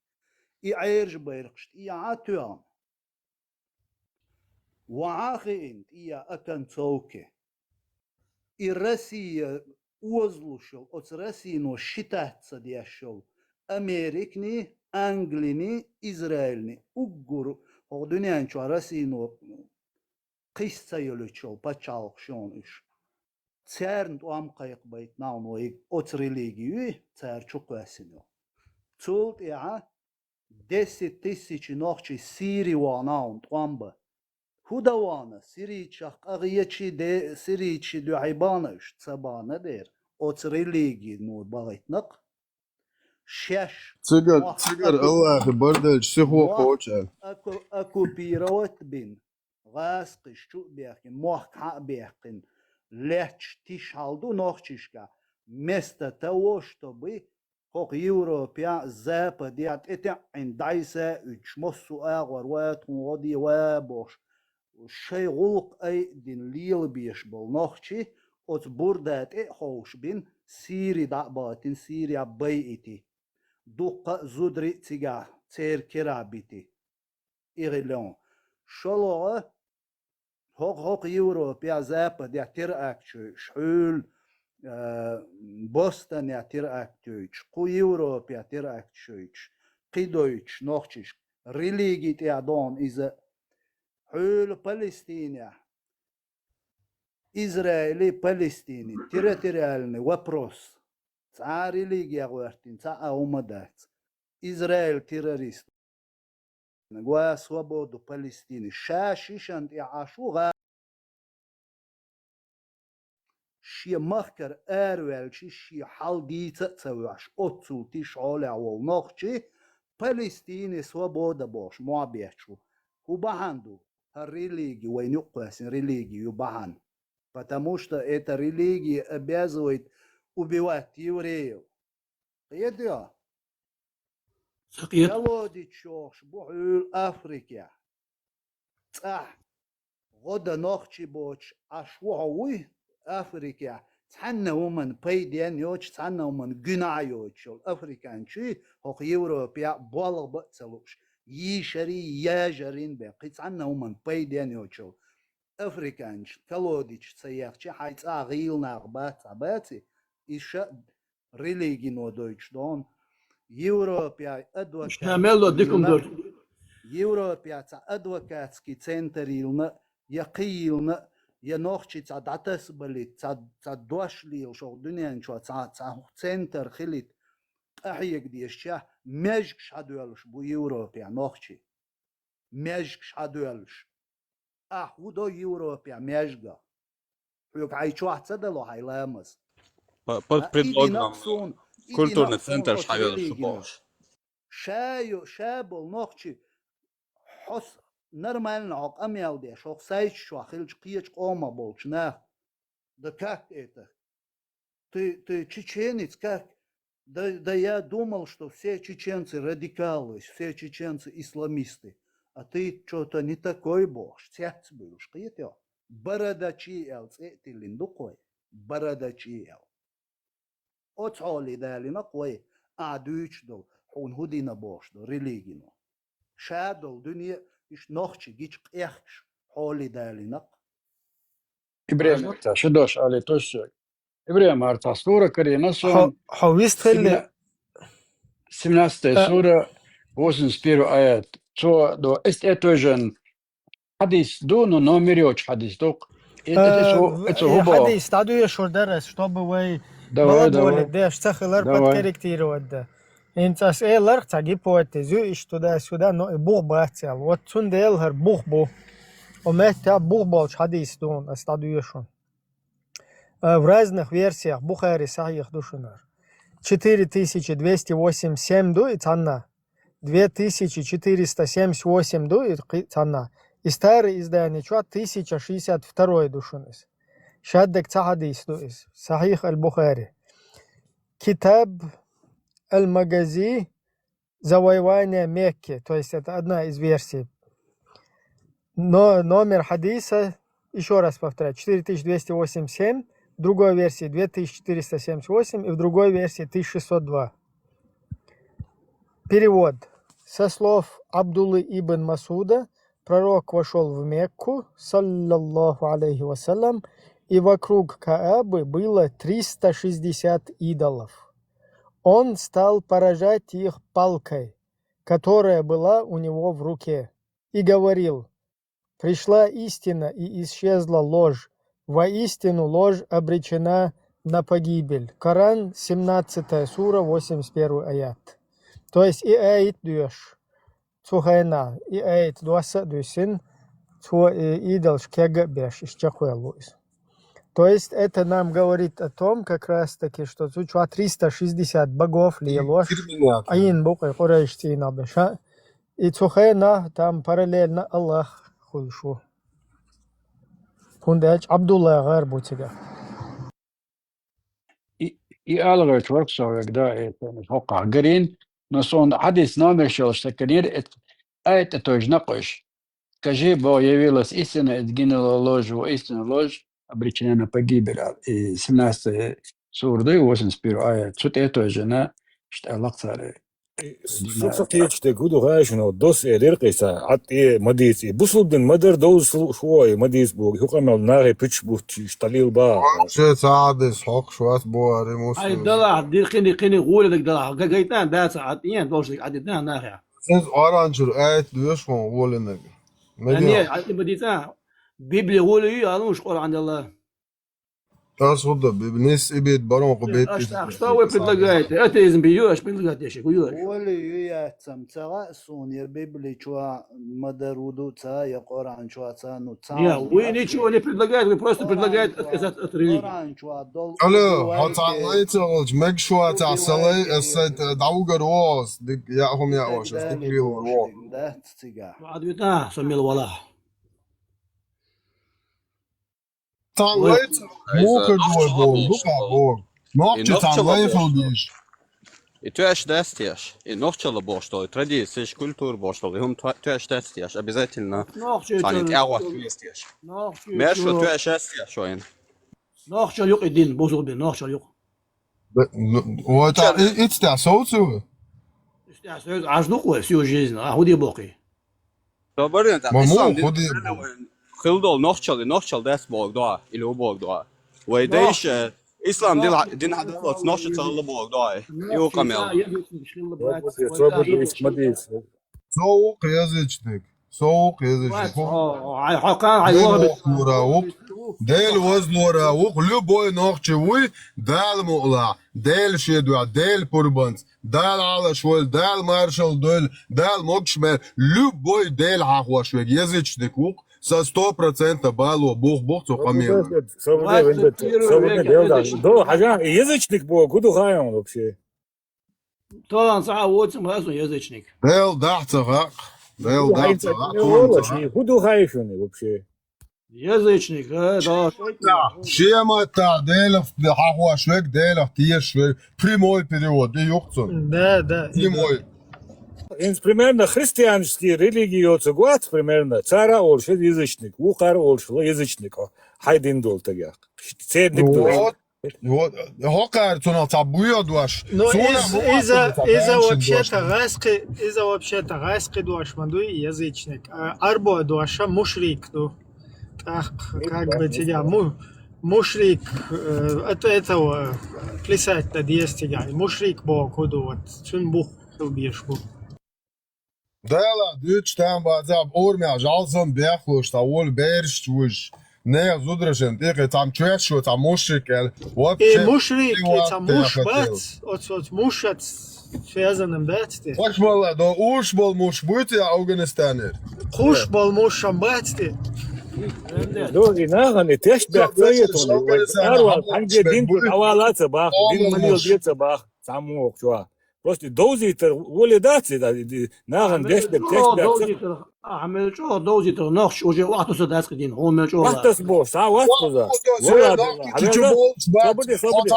И Ӏержа байракхаш тӀе а тоьхна, вахьа а хиъна, тӀе а оконцовки. И Россия озалуш йолу, оцу Россино считаться деш йолу Америкни, Англини, Израильни, уггар хӀокху дуьнен чохь Россино кхин ца йолуьйтуш йолу пачхьалкхаш ю хьуна уьш. Царна тӀом кхайкхабайтина хьуна вайга оцу религи юй, цара чу кхоьссина йолу. Цул тӀаьхьа десять тысяч нохчий Сири вахана хьуна тӀом бан. ХӀун дан вахана? Сирийчех къахетий де-, сирийчийн дуьхьа бахана уьш? Ца бахана дера. Оцу религино бахийтина-кх. Шаьш цигара, мохк цигара оку-, Аллахьан бардалча сихо мохк кхочу аьлла. Оку-, оккупировать бина, гӀазкхиш чу а бехкина, мохк хьа а бехкина, лаьтташ тиша хьал ду нохчашкахь. Вместо того, чтобы хӀокху Европехь, Западехь тӀетаьӀӀина дӀасаийтуш, массо а агӀор ва, тхуна гӀо де ва бохуш, шайн гӀуллакх айдина лелабеш болу нохчий оцу бурда тӀе а ховшабина, Сири дӀа а бахийтина, Сирехь байъийти. Дуккха а зударий а цигахь церан керахь бити. И хилла хьуна. ШолгӀа, хӀокху, хӀокху Европехь, Западехь теракташ йойтуш, хьуьлла, а, Бостонехь теракташ йойтуш, кху Европехь теракташ йойтуш, кхидойтуш нохчашка, религи тӀехь догӀу иза. Хьуьлла Палестинехь, Израили, Палестини, территориальный вопрос. Цхьа а религия гӀоьртина, цхьа а хӀума дац. Израиль террорист. Гва свободу Палестины. Ша шишан тӀе Ӏаш ву гӀа-, шен махкара араваьлча, шен хьал дийца а ца веш, оццул тиша хьолехь волу нохчий, Палестине свобода бохуш, мохь бетташ ву. ХӀун бахьана ду? ХӀара религи, вайна юкъахоьссина религи ю бахьана. Потому что эта религия обязывает убивать евреев. Кхетий хьо? Ца кхета. Колодец йохуш бу хьуьлла Африкехь. ЦӀахь гӀо дан нохчий боцуш Ӏаш ву хьо вуй Африкехь, цхьанна хӀуманна пайден йоцуш, цхьанна хӀуманна гуьнахь йоцуш йолу африканчий хӀокху Европехь болх бан а ца лууш, йийшарий, яжарий бен, кхин цхьанна хӀуманна пайден йоцуш йолу африканчий колодец ца ехча, хьайн цӀахь гӀийла нах бац, хьан баций? Иза ша религино дойтуш догӀу. Европехь адвокат... Ша мел ло дика хӀума дара. Европехь цхьа адвокатский центр йиллина, я кхин йиллина, я нохчий цхьа дӀатасабалийта, цхьа, цхьа дош лелаш хӀокху дуьнен чохь цхьа, цхьа центр хилийта къахьега дезачех, маьжгаш хьадоьллуш бу Европехь нохчий. маьждигаш хьадоьллаш. Ахь хӀун до Европехь маьждигах? Хьоьга хьайн чохь ца дало хьайн ламаз? Под предлогом культурный центр хьавелаш бохуш. Ша йо, ша болу нохчи, хьо с-, нормально хьо къамел деш, хьо сайта чохь хилча кхечу къомах болчу нах. Да как это? Ты, ты чеченец, как? Да, да я думал, что все чеченцы радикалы, все чеченцы исламисты. А ты чё-то не такой бохуш, цец буьйлуш, кхетий хьо? Бородачи аьлла цӀе а тиллина ду-кх вай. Бородачи аьлла. Оцу хьоле далийна-кх вай, ахь дуьйцуш долу, хьуна хӀун дина бохуш долу религино. Ша долу дуьне а, иштта нохчий гича къехкаш хьоле далийна-кх. Ибрахим, ша дош али тосча. Ибрахим, хӀара цхьа сура карийна суна. Хьо вистхилли. Семнадцатая сура, восемьдесят первый аят. Цо до эстетожен хьадис ду, но номер йоцу хьадис ду. Эцу хӀу бо. Хьадис дӀадоьшур дара ас, чтобы вай балагоне деш ца хилар, подкорректировать да. ХӀинца ас эларх цхьа гипотез ю, иштта туда-сюда, но и бух бац аьлла. Вот цундела хӀара бух бу. О меттехь бух болчу хьадис ду ас дӀадоьшу. В разных версиях Бухари сахьих ду шунара. Четыре тысячи двести восемьдесят семь ду и цхьанна. Две тысячи четыреста семьдесят восемь ду и кхи-, цхьанна. И старый издание чохь тысяча шестьдесят второй ду шуна иза. Шаддаг ца хьадис ду иза. Сахьих аль-Бухари. Китаб аль-Магази, завоевание Мекки. То есть это одна из версий. Но номер хадиса, ещё раз повторяю, четыре тысячи двести восемьдесят семь, в другой версии две тысячи четыреста семьдесят восемь и в другой версии тысяча шестьсот два. Перевод. Со слов Абдуллы ибн Масуда, пророк вошёл в Мекку, саллаллаху алейхи вассалям, и вокруг Каабы было триста шестьдесят идолов. Он стал поражать их палкой, которая была у него в руке, и говорил: «Пришла истина и исчезла ложь, воистину ложь обречена на погибель». Коран, семнадцатая сура, восемьдесят первый аят. То есть и аят доьшу. Цу хенахь и аят досса а дуьссина, цо и идолаш кега а беш, иштта чекхвелла ву иза. То есть это нам говорит о том, как раз-таки, что цу чохь триста шестьдесят богов лелош, Ӏийна бу-кх и къурайш цӀийнах беш, а? И цу хенахь там параллельно Аллах хуьлуш ву. ХӀунда аьлча Абдулла гӀар бу цигахь. И, и алагӀерчу варх со вега да, э, хӀокхахь гарийна, но суна хьадис номерш йолуш ца карийра, эт-, аят а тойжна кхуьш. Скажи, бо явилась истина, изгинула ложь, воистину ложь обречена на погибель. И семнадцатая сура ду, восемьдесят первый аят. Цу тӀе а тойжина, иштта аьлла-кх цара. Со ца кхеташ дерг хӀун ду хаьий шуна, дос э деркъица, Ӏад тӀе ма дийца. Бусулба дин ма-дарра довза шу, шу ой, ма дийца боху, хӀу къамел нахе пуьташ буттуш, тӀалийла баха. Ше ца хьадис хьокхуш вац бохаре муслим. Ай, далахь, дир кхини, кхини гӀоле дерг далахь, га-, гайтан дац Ӏад, иен долуш дерг Ӏад дитан нахе. Иза Къуръан чуьра аят доьшу вон гӀолинарг. Ма дийца. Ай, Ӏад тӀе ма дийца. Библи гӀоле ю, алуш Къуръан делла. Ас хӀу дан бибнис и бит барон хӀу бит. А что, что вы предлагаете? Атеизм бе ю, аш предлагать деш, хӀу ю аш? Оли ю яцам, ца гӀа суна, я Библи чуа ма-дарра ву ду ца, я Къуръан чуа ца, ну, ца. Не, вы ничего не предлагаете, вы просто предлагаете отказаться от религии. Къуръан чуа дол. Алло, хьо цхьа лай ца волчу, мега шуа цхьа са лай, ас сайт, э, дӀавугар вогӀу, дик, я хӀума я ош, ас дик вийла вогӀу. Дац цига. Ма Ӏад витахь, со мила валахь. Цхьа лайца муха дуй боху, дукха боху. Нохча цхьа лай хила дийш. И тоьаш дац теш. И нохчалла бохуш долу, и традицеш, культура бохуш долу, и хӀума то-, тоьаш дац теш. Обязательно цхьана тӀаьхьа вац теш. Мешо тоьаш дац теш вайна. Нохчалла юкъа и дин, бусулба дин, нохчалла юкъа. Бе-, ну, вот, а, и-, ицтехь совцу? Ицтехь совцу, аш ду-кх вай всю жизнь, а хӀун де боху? Собарин, ма ислам дин хила долу нохчалла, нохчалла дац боху дуьхьа, или хӀун боху дуьхьа? Вай дайша, э, ислам дин хьа-, дин хьадаллалц нохча ца хилла боху дуьхьа, и хӀун къамел? Собарин, ма дийца. Цо ву-кх язычник. Со ву-кх язычник. Вац, хьо, хьо, хьо кхана, хьо Дела йоах. Воккхалора ву-кх. Дела возалора ву-кх. Любой нохчи вуй, Дала мукъалахь. Дела шен дуьхьа, Дела пурбанца. Дала Ӏалаш войла, Дала маршалла дойла, Дала могаш мел. Любой Дела хьахош верг язычник ву-кх. Со сто процентов бало бух бух цу къамелан. Со ву-кх, Вац, Вендетта, первый со ву-кх век Дела дӀа. язычник. Ду, хьажа, язычник боху, хӀун ду хаьий хьуна вообще? Тахана цхьа а воцу ма аса язычник. Дела дахь ца хаьа. Дела дахь ца хаьа. ХӀун ду хаьий шуна вообще? Язычник, э, да. Шен маттахь Делах хьахош верг, Делах тешаш верг. Прямой перевод, и юхцун. Да, да, и да. Прямой. ХӀинца примерно христианский религия йоцург вац примерно. Цара а олуш язычник, вукхара а олуш язычник. Хьайн дин долу тагех. Церник долуш. Вот. Вот, хӀокхара цунах цхьа буьйху дош. Ну, Цунах иза, бу иза, аса цхьа иза баьнча вообще-то дош. ГӀаьскхи, иза вообще-то гӀаьскхи дош ма дуй, язычник. А, арбо дош а мушрик ду. ТӀаккха, как бы, цига, му-, мушрик, э, от этого плясать на десять тига. Мушрик боху ду, вот, цуьнан бух хила безаш бу. Дала дуьйцуш там база, урамехь жӀалсан бехлуш, цхьа волу бераш вуьжуш, нехан зударшна тӀекхе цхьа чоьш шу цхьа мушрик аьлла. И вообще мушрик, и цхьа муш бац, оцу, оцу мушаца связанным бац те. Хош валла, до уш болу муш буй те Афганистанера? Кхуш болу муш ам бац те. До и нахана тешнабехк ца еттуна, вай арван хьанге дин ду дӀавала ца бах, дин ма лела де ца бах, цхьа мух чохь. Просто довзийтар воле дац, и да, и ди-, нахана дешнарг, чӀогӀа тешнарг ца довзийтар, ахьа мел чӀогӀа довзийтар нохчий уже охьатосур дац кхидӀа, хьуна мел чӀогӀа. Охьатосу боху, схьа вац кхуза. Валла, чу, чу болуш бац. Собар де, собар де,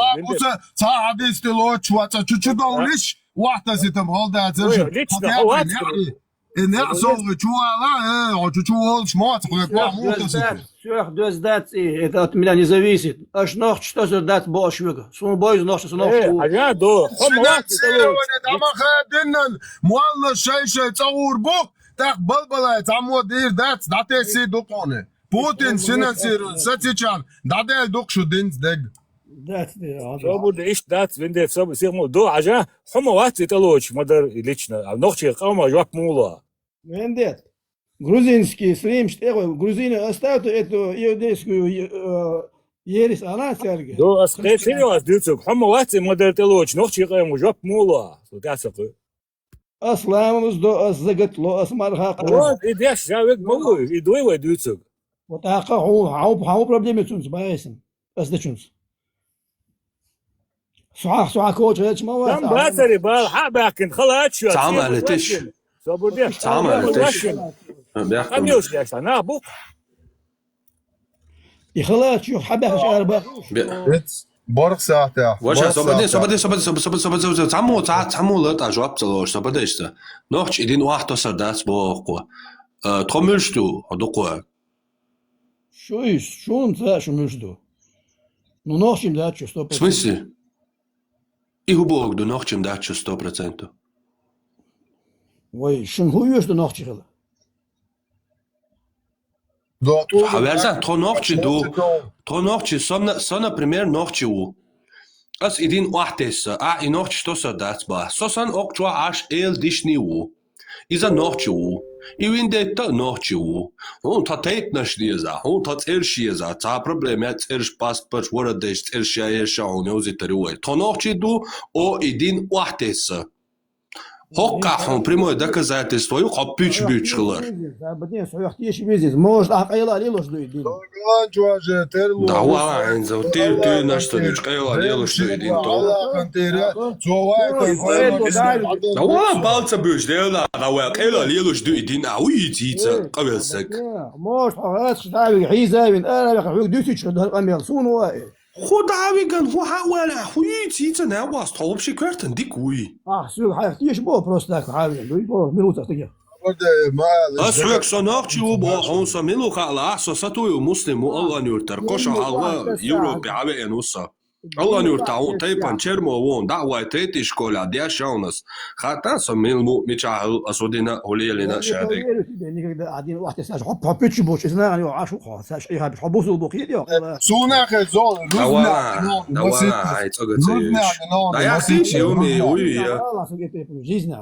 цхьа хьадис тӀе лоцуш вац, цхьа чу, чу довлиш, охьатасийтам гӀалдацар шу. Лично, хьо вац кхуза. И неӀ сов чу вала, э, хьо чу, чу волуш моцу, хьо кхо муха тасийтар. Сох доьзна дац и, это от меня не зависит. Аша нохчаш тосур дац бохуш вега. Суна бойза нохчаш, со нохчаш ву. Э, хьажа, до, хьо ма вац, финансирование дӀа ма хадиннан, моллаш шай-шай цӀа гӀур бу, тӀаккха балбалай цхьаммо дийр дац, дӀатесси ду кхуна. Путин финансирование сацичан, дӀадаьлла ду-кх шу динца дег. Дац де, хьажа. Собар де, иштта дац, Вендетта, собар, сих ма до, хьажа, хьо ма вац и тӀелочу, ма дар и лично. А нохчийн къоман жоп муха ло? Вендетта. Грузинский стримаш тӀехула, грузины оставьте эту иудейскую, э, ересь, она церковь. До, ас кхечира ас дуьйцург, хьо ма вац и ма дар тӀелочу, нохчийн къоман жоп муха ло? Со тӀаьхьа ца кхуьу. Ас ламаз до, ас закат ло, ас марха кхо. Вот, и деш, жа вег ма ву, и дуй вай дуьйцург. Вот тӀаккха хьо, хьо, хьо проблема цунца бахьийсан. Ас дечунца. Сохьа, сохьа коча гӀерташ ма вац. Там бацаре бала хьа а баьхкина, халач шу. Цхьа а ма летиш. Собар де. Цхьа а ма летиш. Баьхкина. Къамелаш деш, нах бу-кх. И халач ю, хьа баьхкаш ара бах. Бе- Эц, барх сахьтехь. Ваша, собар де, собар де, собар де, собар, собар, собар, собар, собар, цхьаммо, цхьа, цхьаммо латӀа жоп ца лош, собар де иштта. Нохчий и дин охьатосур дац боху кхо. Э, тхо муьлш ду, хьо ду кхо. Шу иза, шуна ца шу муьлш ду. Ну, нохчим дац шу сто процентов. В смысле? И хӀун боху ду, нохчим дац шу сто процентов? Вай, шуна хӀун оьшу ду нохчи хила? Хьан верзан, тхо нохчи ду. Тхо нохчи, со, на-, со, например, нохчи ву. Ас и дин охьатесса, ахь и нохчаш тосар дац бах. Со санна окху чохь Ӏаш эла дишний ву. Иза нохчи ву. И Вендетта а нохчи ву. ХӀун тхан тайпанаш деза, хӀун тхан цӀерш еза, цхьа проблема яц, цӀерш, паспорташ, ворхӀ дайша цӀерш я, ерш я хьуна йовзийтар ю вай. Тхо нохчий ду, о, и дин охьатесса. ХӀоккхахь хьуна прямое доказательство ю, хьо пуьч буьйцуш хилар. Может, ахь къайла лелош ду и дин. Да вала, хьайна зав, тир, тир, нашта дуьйцу, къайла лелош ду и дин, то. Да вала, палца буьйцуш, Дела, да вала, къайла лелош ду и дин, а хӀун йийца, йийца, къавелла саг. Может, хьо гӀазкхаш дӀавига, хьийзавина, ара ваха, хьуьга дуьсича дар къамел, суна вай. ХӀун дӀа а виган, хӀун хьан а ваьлла, хӀун йийца, йийца, нагӀа васт, хьо вообще коьртан дика вуй. Ахь соьга хьайх тешаш боху просто так хьан а виган, дуй боху, мила ву цхьа стагех. Ас хьоьга со нохчи ву боху, хьуна со мила ву хаала, ахь со сатуй ву, муслим ву, Аллан юьртара, кхо шо хьалха Европе хьан веана ву со. Аллан юьртахь хьуна тайпан чермо ву, дӀа а вай третий школехь деш а ву ас. Хаьттан со мила ву, мичахь хилла, ас хӀун дина, хӀун лелийна ша дерг. Никогда один вахте саш, хьо, хьо пуьчу бу, иза нагӀана йо, Ӏаш ву хьо, саш, и хьо бусул бу, кхийда йо, хьо. Суна хезо, давай, давай, ай, цӀога ца юьйш. Да я хинчи, уми, уй, я. Жизнь.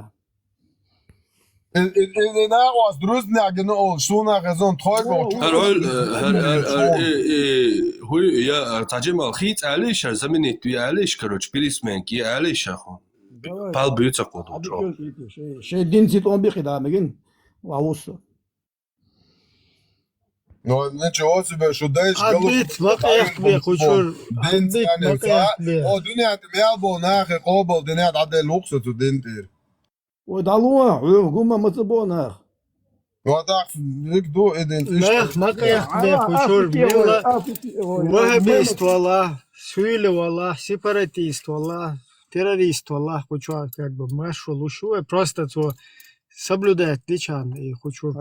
Э, э, э, э, накъост друзья гина олуш, суна хезон тхой боху. Хар ойл, э, хар, хар, хар, э, э, хӀуй, я, э, цхьа Джамал хийца аьлла иш, хӀара заменить ве аьлла иш, короче, пересменка е аьлла иш, аху. Давай, пал давай. Буьйца кху ду, чо. Шей, шей дин цитон бихи да мегин. Ва усу. Ну, ничего себе, шу дайш галу. Адбит, ма къехбе, хучур. Дин цӀанца. О, дуьнен тӀе мел бо нахе къобал динет, Ӏаделла вукху со цу дин тӀера. Ой, дӀалуан, хьоьга гума ма ца бо нах. Ну, а так, вик ду, и дин тӀе. Нах ма къехбе, хучур, милла. Ваххабист валла, суьйла валла, сепаратист валла, террорист валла, хучур, как бы, машу лушу, э, просто цо соблюдать дичан, и хучур.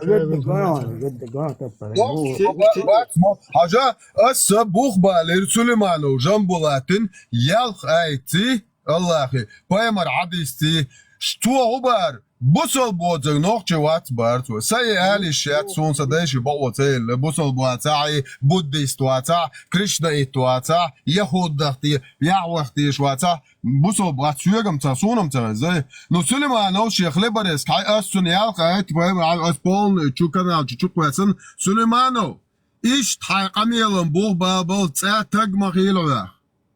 Хьажа, аса бух балир Сулейманов Жамбулатин ялх айци, Аллахи, пайхамар хьадисци, цо хӀу бара, бусал боцаг нохчи вац бара цо. Са и алиш яц, сун са дайши бакъо ца елла, бусал боцахь, и буддист вацахь, кришнаит вацахь, яхуддахти, яхвахтиш вацахь, бусал бац, соьгам ца, сунам ца везай. Ну, Сулейманов шех лебарес, хай ас цун ялх айт, пайхамар ас полный, чу канал, чу, чу квесан, Сулейманов. Иштта хьайн къамелан бух бала бала цӀа таг ма хийла ваьх.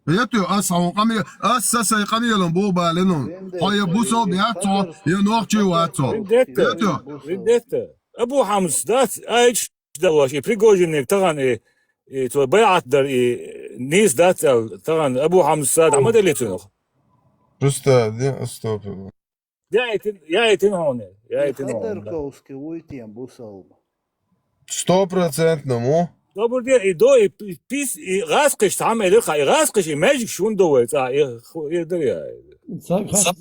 Ето, ас хьун къаме-, ас са сайн къамелан бух балину. Хьо я бусал бяц хьо, я нохчи вац хьо. Вендетта. Ето. Вендетта. Абу Хьамс дац, айч далош, и Пригожинниг тахана и, и цо байӀат дар, и нийса дац аьлла, тахана Абу Хьамс сад хьама делли цунах. Просто, де, стоп. Яйтин, яйтин хьуна, яйтин хьуна. Ходорковский вуй тем бусалба. Сто процентно му. Добур де, и до, и пи-, пис, и гӀаскхиш, там, и дырха, и гӀаскхиш, и межик шун до вай, ца, и ху-, и дыр я. Ца, ца.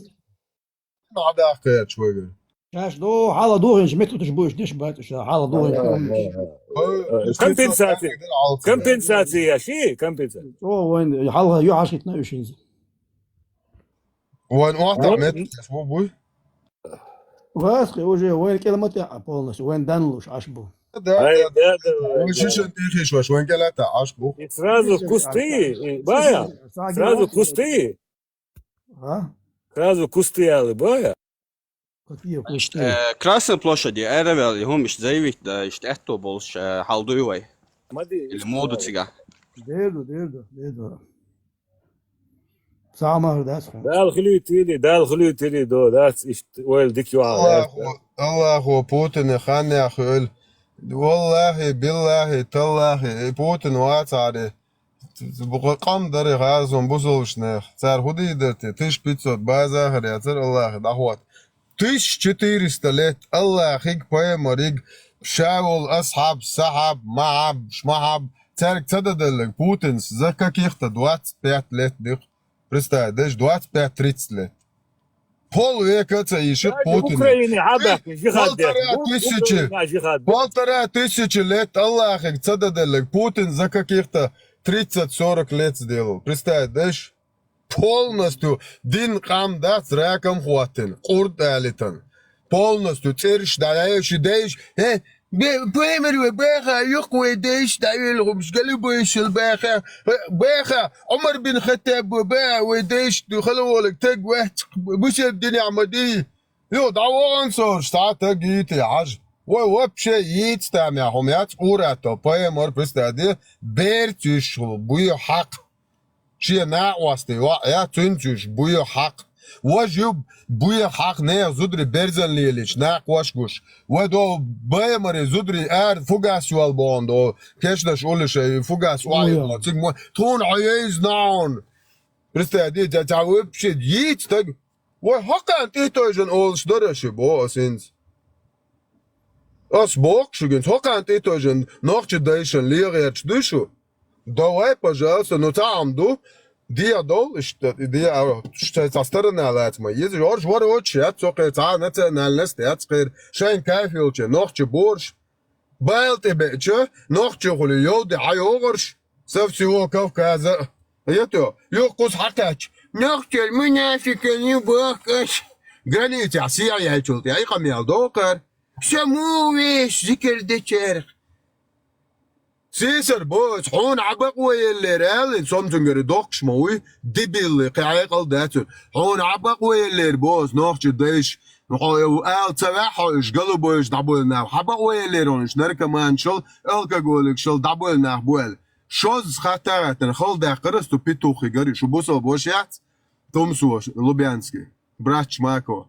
Ма дах кач вай. Чаш до, хьала духинч, методиш буш, диш бачуш, хьала духинч. Компенсация. Компенсация, ши, компенсация. О, вайн, хьала ю хашитна ушинз. Вайн охьатаӀ меттигаш бу буй? Васкъи уже вайн кӀел ма тӀеӀа полностью, вайн данлуш Ӏаш бу. Да, да, да. Вай шишан тӀехиш ваш, вайн кӀел а тӀеӀа Ӏаш бу. И сразу кусты, и бая. Сразу кусты. А? Сразу кусты яли бая. Какие кусты? Э, Красная площадь, аравел, и хӀума иштта заявить, да, иштта аьтто болуш, э, хьал дуй вай? Или моду цига? Дерду, дерду, дерду. Ца ма хӀара дац хьан. Дала хуьлуьйтийли, Дала хуьлуьйтийли до, дац иштта ойла дика ю ахьа. Аллахо, Аллахо Путине хан яхъ йойла. Валлахи, биллахи, таллахи, и Путин вацахьаре. Бу-, къам дари хазун бусулбанех. Цара хӀу дийр дара те? Тысяча пятьсот база хир яцара Аллахе дӀахӀотта. Тысяча четыреста лет Аллахиг, пайхамариг, ша волу асхьаб, сахьаб, махьаб, шмахьаб, цаьрга ца даделлаг Путинс за каких-то двадцать пять лет дикх. Представь, даже двадцать пять тридцать лет. Пол века ца йиш ю Путин. Украине хьабаьхкина жихад деш. Полтора тысячи, полтора тысячи лет Аллахиг ца даделлаг Путин за каких-то тридцать сорок лет сделал. Представь, даже полностью дин къам дац раком хӀоттина, къурд алитан. Полностью цӀераш дӀаяьлла ши дайш, э, бе-, пайхамар вай баха, юкъ вай дайш дӀавелла хӀумаш, галибайшал баха, э, баха, Ӏумар бин Хаттаб вай баха, вай дайш ду хала волаг таг вац, бусел динехь ма дий. Ю, дӀавогӀан сорш, цхьа таг йийти хьажа. Вай вообще йийца тамехь хӀума яц, къуратто, пайхамар, представь де, берца йиш буй хьакъ. Шен накъостий ваъ, я цуьнца уьш буй хьакъ. Важа ю буй хьакъ, нехан зударий берзан лелийча накъош гуш. Вай до баймаре зударий ара фугас йол бохун до, кешнаш уллуш ай фугас охьайо, цига мо-, тхуна хьо йайза наун. Представь, ди, цхьа, цхьа вообще йийца стаг. Вай хӀокхарна тӀетойжан олуш дара ши, бо ас хӀинца. Ас боху шуьгинца, хӀокхарна тӀетойжан нохча дайшан легӀерчу дуй шу? Давай, пожалуйста, ну цхьа хӀума ду, дегӀ дол, иштта, дегӀ, а, шайн цхьа сторона лаца ма еза, жорж вара оцу шаьц, со кхера цхьа национальность яц кхера, шайн кайф йолчу нохча борш, бала тӀе беача, нохча хуьлу йовди хьайогӀарш, со всего Кавказа, ето, юхкхуз хьакхаьчча, нохчалла мунафикан ю бохкаш, границехь сехьа яьлчул тӀе, и къамел доху кхара. Ша муха веш зикар дечаьрга? Сийсара бо аса, хьуна Ӏа бакъо еллера аьлла, со-м цуьнгара доккхуш ма вуй, дебилли, кхин хьекъал дац цуьнан. Хьуна Ӏа бакъо еллера бо аса, нохча дайша, Хьо ала ца ваьхьа, хьо уьш голубойш дӀабойла нах. Хьаба ойла лерон уьш наркоманшал, алкоголикшал дӀабойла нах бу аьлла. Шозза хатта гӀаттана хала даьккхара сту петухи гари, шу бусалба ваша яц, тумсо Лубянский, братча Мако.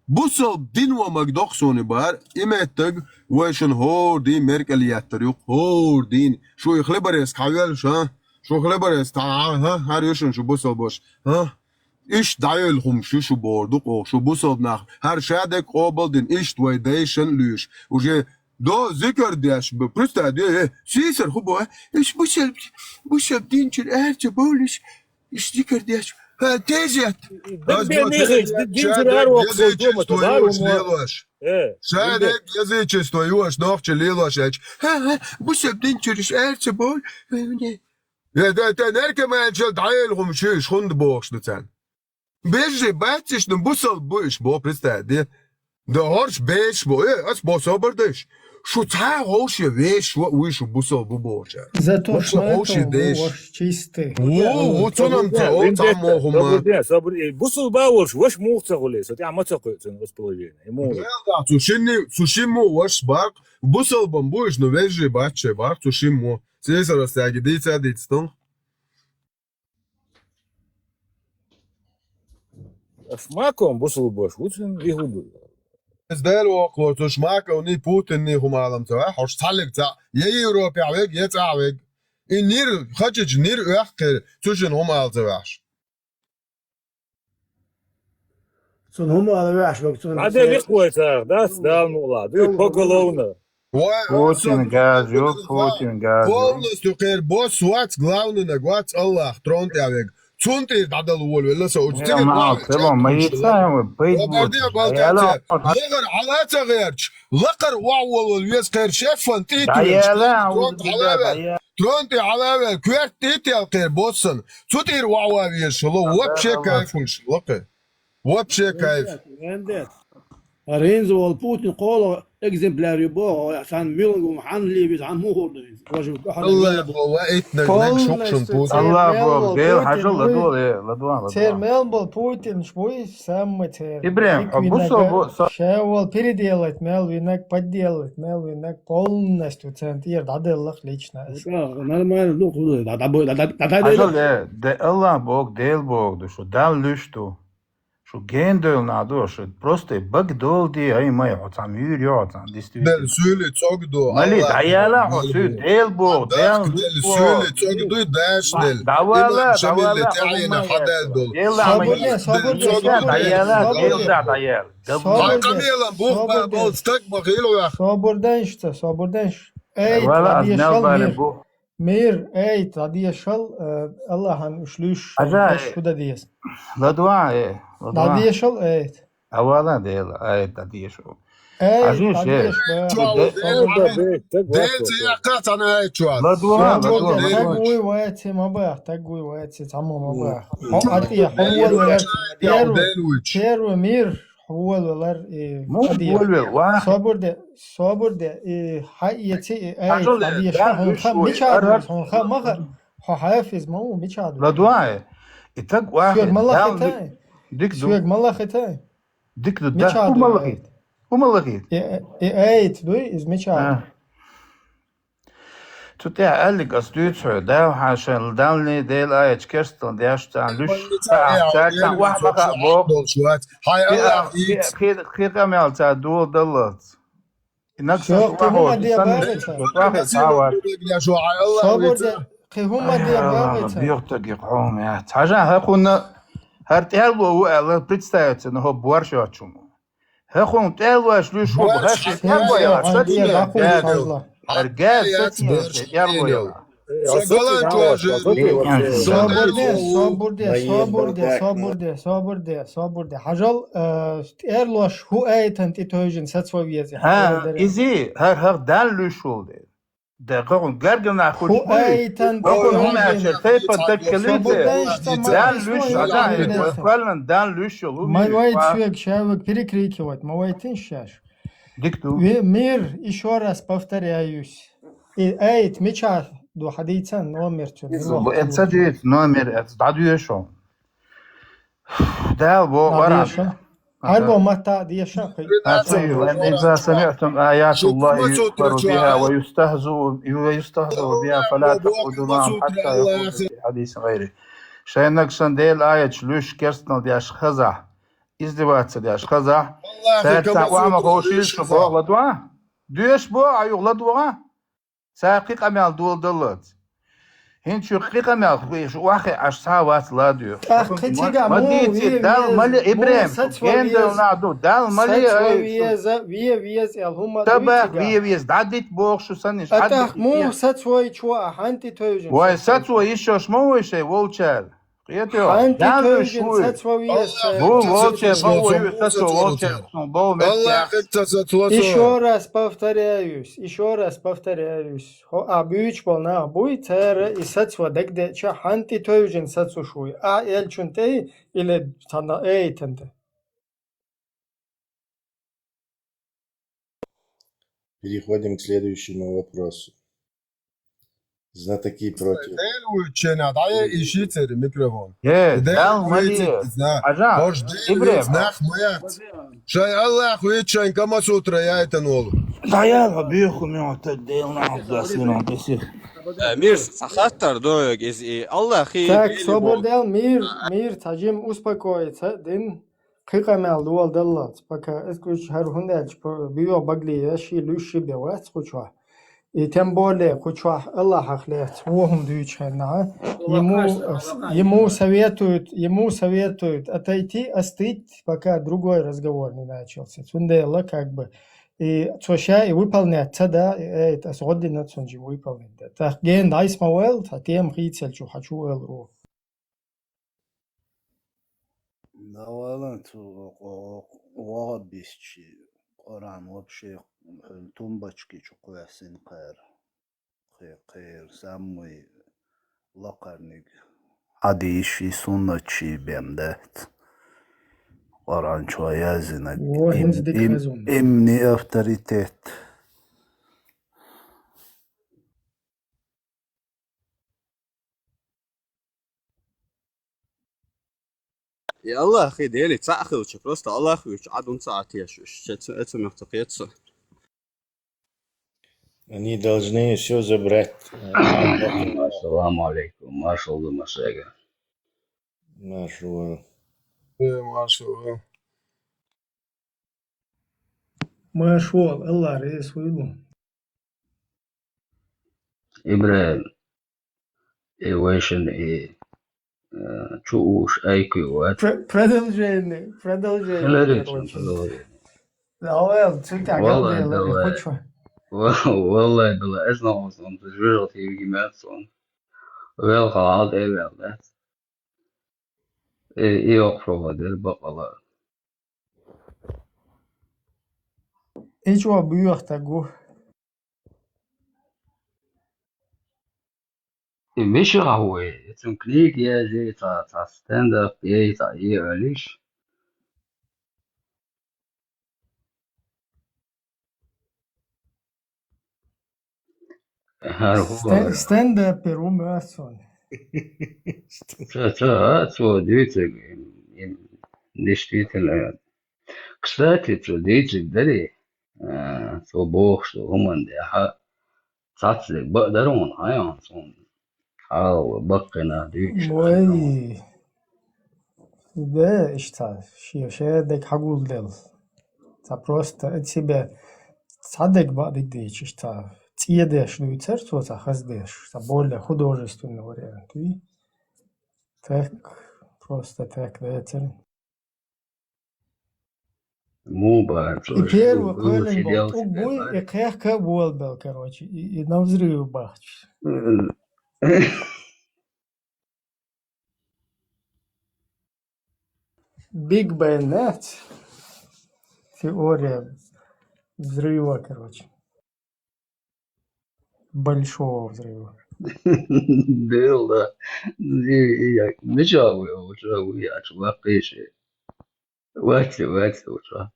Бусалба дин ва маг докх суни бар, и меттаг вай шун хӀора дий меркӀал еттар юкх, хӀора дий. Шу и хлеборезка хьавел ша, шу хлеборезка хьа, хьа, хьар ю шун шу бусалба ваша, хьа? Ишт дӀайоьлла хӀумаш ю шу бохур ду-кх оха, шу бусалба нах, хӀара шадерг къобал дина, ишт вай дайшан луьйш. Уже до зикар деш бу, представь, де, э, сийсар хӀу бу, э, иш бусалба, бусалба динчуьра ара ца бовлиш, иш зикар деш, ха, тезет. Дагбе мехич, динчуьра ара воккхал дома, язычество ю аша лелош. Э, шадерг язычество ю аша нохча лелош аьлча. Ха, ха, бусалба динчуьра иш ара ца бовл, э, не. Э, да, да, наркоманшал дӀайоьлла хӀумаш ю иш, хӀунда бохуш ду царна? Вежарий бац иш, ну, бусалба бу иш, бо, представь, де. Да хӀорш беш бу, э, ас бо собар деш. Шу цхьа ховш я веш ва, уй шу бусалба бу бохуш. Зато ховш я деш. Ву, ву цунам ца, о, ца моху ма. Собар, э, бусалба волш, ваш мух ца хуле, со тя ма ца кхой цун ас половина. Цу шинни, цу шинму ваш барк, бусалбан бу иш, ну, вежарий бац ше барк, цу шинму. Сесарас тяги, дица, дица, тун. Шмаков бусалба баш вуцун вихуду. Из Дела воккхалора цу Шмаковни Путинни хӀума алам ца ваьхьа, хьош цхьаллиг цхьаъ, я Европехь вег, я цӀахь вег. И нир, хачача нир оьхкхир, цу шин хӀума ала ца ваьхьаш. Цун хӀума ала ваьхьаш ваг, цун. Аде вихвай царах, дац, Дала мукъла, дуй поголовно. Путин газ ю, Путин газ ю. Полностью кхер босс вац, главный наг вац Аллах, трон тӀе вег. Цун тӀера дӀадала волавелла со уж. Цига ма алцело, ма йица, ма пейт. Лакхар хьала ца гӀерч, лакхар ваъ волавал вез кхер шефан тӀе туьйш. Трон тӀе хьалавел, трон тӀе хьалавел, коьрт тӀе тел кхер боссан. Цу тӀера ваъ ван везаш ло, вообще кайфуш лакхе. Вообще кайф. Рензо вол Путин кхола экземпляр ю боху, сан милгу хьан левиз, хьан мухур ду. Аллах бо, ва итнаг наг шукшун Путин. Аллах бо, Дел хьажал ладуа, ладуа, ладуа. Цер мел бол Путин шбуй, самый цер. Ибрем, а бусо бо, са- Ша вол переделать мел винак, подделать мел винак, полностью центр дӀаделлах лично. Нормально, ну, худу, да, да, да, да, да, да. Хьажал, э, де Аллах бог, Дел бог, ду шу, Дал луьш ду. Шу гендойл нах ду, шу просто баг долу де, ай, май, хьо цхьа муьйр йо, хьо цхьа, действительно. Дел суьйли цог ду, мали, Аллах, дӀаяла, хьо суьй, Дел бо, Дел бо. Дел суьйли цог ду, даш Дел. ДӀавала, имам Шамилли дӀавала, тӀаьхьена хьадал долу. Дела, май, Дел цог ду, дӀаяла, Дел да, дӀаяла. Хьан къамелан бух ба бол стаг ма хилла ваьх. Собур дайш ца, собур дайш. Эй, вала, аз мел баре бух. Мир, эй, дӀадешал, э, Аллахьан уьш луьйш, уьш хӀу дан деза. Ладуа, э, ладуа. ДӀадешал, эй. Авала Дела, ай, дӀадешал. Эй, Азиз, дӀадеш, э. Ба. Чуал, Дела, Дела, Дела, цӀе яккха цхьана ай чуал. Ладуа, ладуа. Таг вуй вайци ма бах, таг вуй вайци, цхьамма ма бах. Хьо атӀе, хьо вуй вайци. Первый, первый мир, хьо вуй валар, э, атӀе. Собур де, Собур де, и хьаэци, и ай, хьажал, дӀадеша, да, хьуна ха, мича ду, хьуна ха, маха, хьо хьафиз ма ву, мича ду. Ладуа, и таг вахи, соьг ма лахитай. Дик ду. Соьг ма лахитай. Дик ду, да, мича ду, хӀу ма лахит. ХӀу ма лахит. И, и айт дуй, из мича ду. Цу тӀехь аьллиг ас дуьйцу хьоьга, Дала хьан шайн даллий, Дела аьлча керстал деш, царна луьш, царна ваха маха боху. Хьай Аллах, кхин къамел царна дола даллалц. И наг со вахо, и санна вахе цхьа вар. Собур де, кхин хӀума де багӀи ца. Бехтаги хьоме. Цхьажа хӀа кхунна хӀара тӀелло ву аьлла, представиться, но хӀо борш йоцчу хӀума. ХӀа кхунна тӀеллош луьш хӀума, хӀа ши тӀелло яхаш, са динехь газ. ХӀара газ, са динехь тӀелло яхаш. Собур де, собур де, собур де, собур де, собур де. Хьажал, э, тӀерлош хӀу айтан тӀе тойжин сацо веза. ХӀа, изи, хӀара хӀара Далла луьйш волу де. Да, кхун гаргана хуч хӀу айтан тӀе тойжин. ХӀума аьлча, тайпа даккалица. Далла луьйш, Далла луьйш йолу. Ма вай цуьг шаваг перекрикивать, ма вай тин шаш. Дик ду. Мир, ещё раз повторяюсь. И айт, мича ду хьадийца номер чу. Эца дийца номер, эца дӀадоьшу. Дала боху, дӀадеша. Хьарбо матта а деша кхы. Ацай, وإذا سمعتم آيات الله يكفر بها ويستهزأ، ويستهزأ بها فلا تقعدوا معهم حتى يخوضوا في حديث غيره. Шайнаг шан Делан аяташ луьш керстанал деш хазахь, издеваться деш хазахь, цаьрца охьа ма ховшийла шу боху ладугӀа? Доьш бо, Ӏа юха ладугӀа? Ца кхин къамел доладаллалц. ХӀинца шу кхин къамел хӀуьйша охьахиъ Ӏаш цхьа а вац ладуьйху. ТӀаккха кхин цигахь ма муха дийци, ве Далла веза, ма ле, муха Ибрем, сацван гендал веза? Нах ду, Далла ма ле, сацван ай, веза, ве веза, аьлла, хӀумма дуй табах цигахь? Ве веза, дӀадита боху шу санна, а тӀаккха дӀадита муха веза? Сацван чу а хьан тӀе тевжина? Вай, сацван йиш йолуш ма вуй шайн волчара. Кхетий? Хьан тӀе тевжина сацван веза? Бу волче, бу вуй, сацо волче, сон бов меттехь. Ещё раз повторяюсь, ещё раз повторяюсь. ХӀо, а буьйцуш болу нах буй, цара и сацван дагадеъча, хьан тӀе тевжина сацуш вуй? А элчун тӀе или цхьана эйтан тӀе? Переходим к следующему вопросу. Знатоки против. Дел вуй чена, дӀае иши церан микрофон. Э, Дел Далла ма вуй ле. Ци-, зна-, Хьажа, хӀорш Дел Ибрем. Вуй, знах ма яц. Шайн Аллах вуй, шайн Камасутра яйтан волу. ДӀаяла хьо беху мега таг Дела нахьа дас вина бесих. Э, Мир, цхьа хаттар доьгу иза и Аллахи. Так, собар дел, Мир, Мир, цхьа жим успокоиться дин. Кхин къамел доладаллалц, пока эскуьш хӀара хӀунда аьлча, по-, буьйо багле я, ши луьш ши бен вац кху чохь. И тем более кху чохь Аллахьах лаьцна вон хӀума дуьйцу хенахь, ему, ему советуют, ему советуют отойти, остыть, пока другой разговор не начался. Цундела как бы и цо ша и выполнять ца да, и, э, ас гӀо дина цунна жима выполнить да. ТӀаккха гена дӀайса ма вайл, хьан тема хийцалчу хьан чу вайл ву. Навалан цу вахабистчий Къуръан вообще тумбочки чу кхоьссина кхара. Кхе-, кхера самый лакхарниг хьадийсший суннатчий бен дац. Къуръан чу яздинарг. Во, хӀинца дика им-, хезна. Им не авторитет. И Аллахи Дели цхьаъ хилча, просто Аллах вуьйчу Ӏадун ца Ӏатеша уьш. Эцу, эцу мех ца кхета со. Они должны всё забрать. Ассаламу алейкум. Маршалла машега. Маршалла. Э, маршалла. Маршалла, Аллах реза хуьлу. Ибрахим, и вайшин и, э, чу уш айкуй вац. Пр-, продолжение, продолжение, короче. Давай, цуьнга валлай, галдела, валлай. Ва-, валлай, бала, эс нахусан, ты жужал, ты вигимят сон. Велха, алт эвел, да? Э, и охьа дер бакъала. И чӀогӀа боьха стаг ву. И миша хьан ву и? Цуьнан книга язъяй, цхьа, цхьа стендап яй, цхьа и Ӏалиш. ХӀара хӀун Стен-, вара? Стендапер ву моьтту суна. Ца, ца, а, цо дуьйцург, м, м, действительно. Кстати, цо дуьйцург дарий, а, цо бохуш долу хӀуманна тӀехь, цхьацца дерг бакъ дара хьуна, хьан йоьхна суна? Хьалха баккхий нах дуьйцуш. Вай. Да, иштта, шен, шен дерг хьагулделла. Цхьа просто от себя цхьа дерг бакъдерг дийцича, цхьа цӀе деш дуьйцура цо, цхьа хаза деш, цхьа более художественный вариант вий. Так, просто так дацара. Муха бахьара цо? И первый кхоьллина болу тӀулг буй, и кхехка а болабелла, короче, и, и на взрыв бахча. М. Биг Бен, знаете? Теория взрыва, короче. Большого взрыва. Дела, да. И, и я, мича ву, я, ву, я, чу ваккхийши. Вац, вац, вац.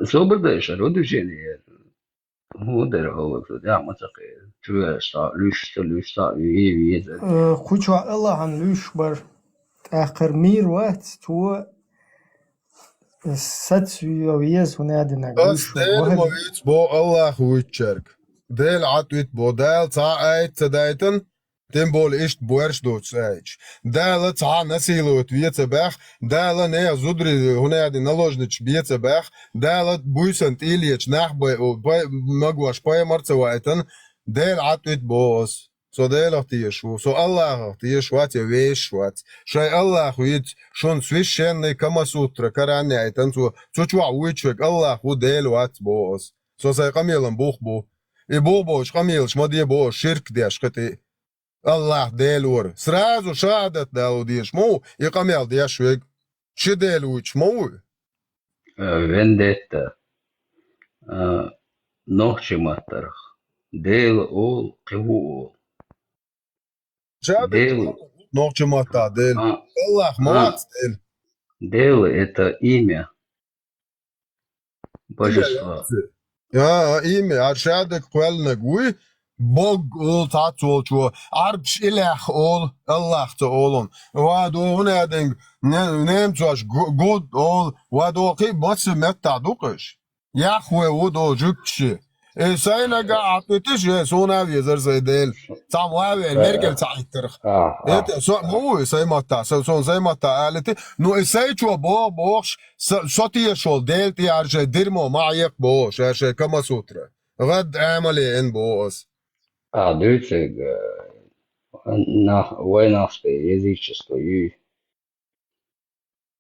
Собар дай, шаро движение. ХӀун дара хӀаллакьхуьлу, дӀа ма ца кхера. Чу вешта, луьйш ца, луьйш ца, вий, вий, вий. Э, кху чохь Аллахьан луьйш бара. ТӀаккхара Мир вац, цо Сац веза хӀуна динаг. Ас Дела ма виц бо Аллах вуьйцчерг. Дела Ӏад вит бо. Дала цхьа а аят ца дайтан, тем более иштта боьрш доцу аяташ. Дала цхьа а насиловать веца баьх, Дала неха зудри хӀуна ди наложничаш беца баьх, Дала буьйсан тӀилеча нах бай, бай, магош пайхамар ца вайтан, Дела Ӏад вит бо ас. Со Делах тешаш ву, со Аллахах тешаш вац я вешаш вац. Шай Аллах виц, шун священный Камасутра Коран яйтан цо, цу чохь вуьйцуьг Аллах ву Дела вац бо ас. Со сайн къамелан бух бу. И бо бош къамелаш ма де бо ас, ширк деш кхати. Аллах Дела вара. Сразу шахадат дало деш ма ву, и къамел деш вег. Ши Дела вуьйцуш ма ву. Э, вендетта. Э, нохчи маттарах. Дела ол, кхи ву ол. Ша Дела. Нохчи матта Дела. А, Аллах а, ма вац Дела. Дела это имя божества. Имя яц. А, а, имя, а шадак кхоьллинаг вуй, Бог ол цац волчо, Ӏарбаш илаьх ол, Аллах ца олун. Ва до хӀуна денг, не-, немцош гу-, гуд ол, ва до кхи масса метта дукхаш. Яхве ву до жугташи. Э, сайнага а петиш, э, сона везар сай Дела. Цхьа ваве, мергел цхьа иттарх. А, а. Это, со, ну, сай матта, со, сон сай матта алити. Ну, и сай чо бо-, бохш, со, со тешол, Дела тӀе арже дирмо ма ек бо, ша, ша, Камасутра. Гад амале эн бо ас. А, дуьйцуьг, э, нах, вай нах сте, язычество, юй.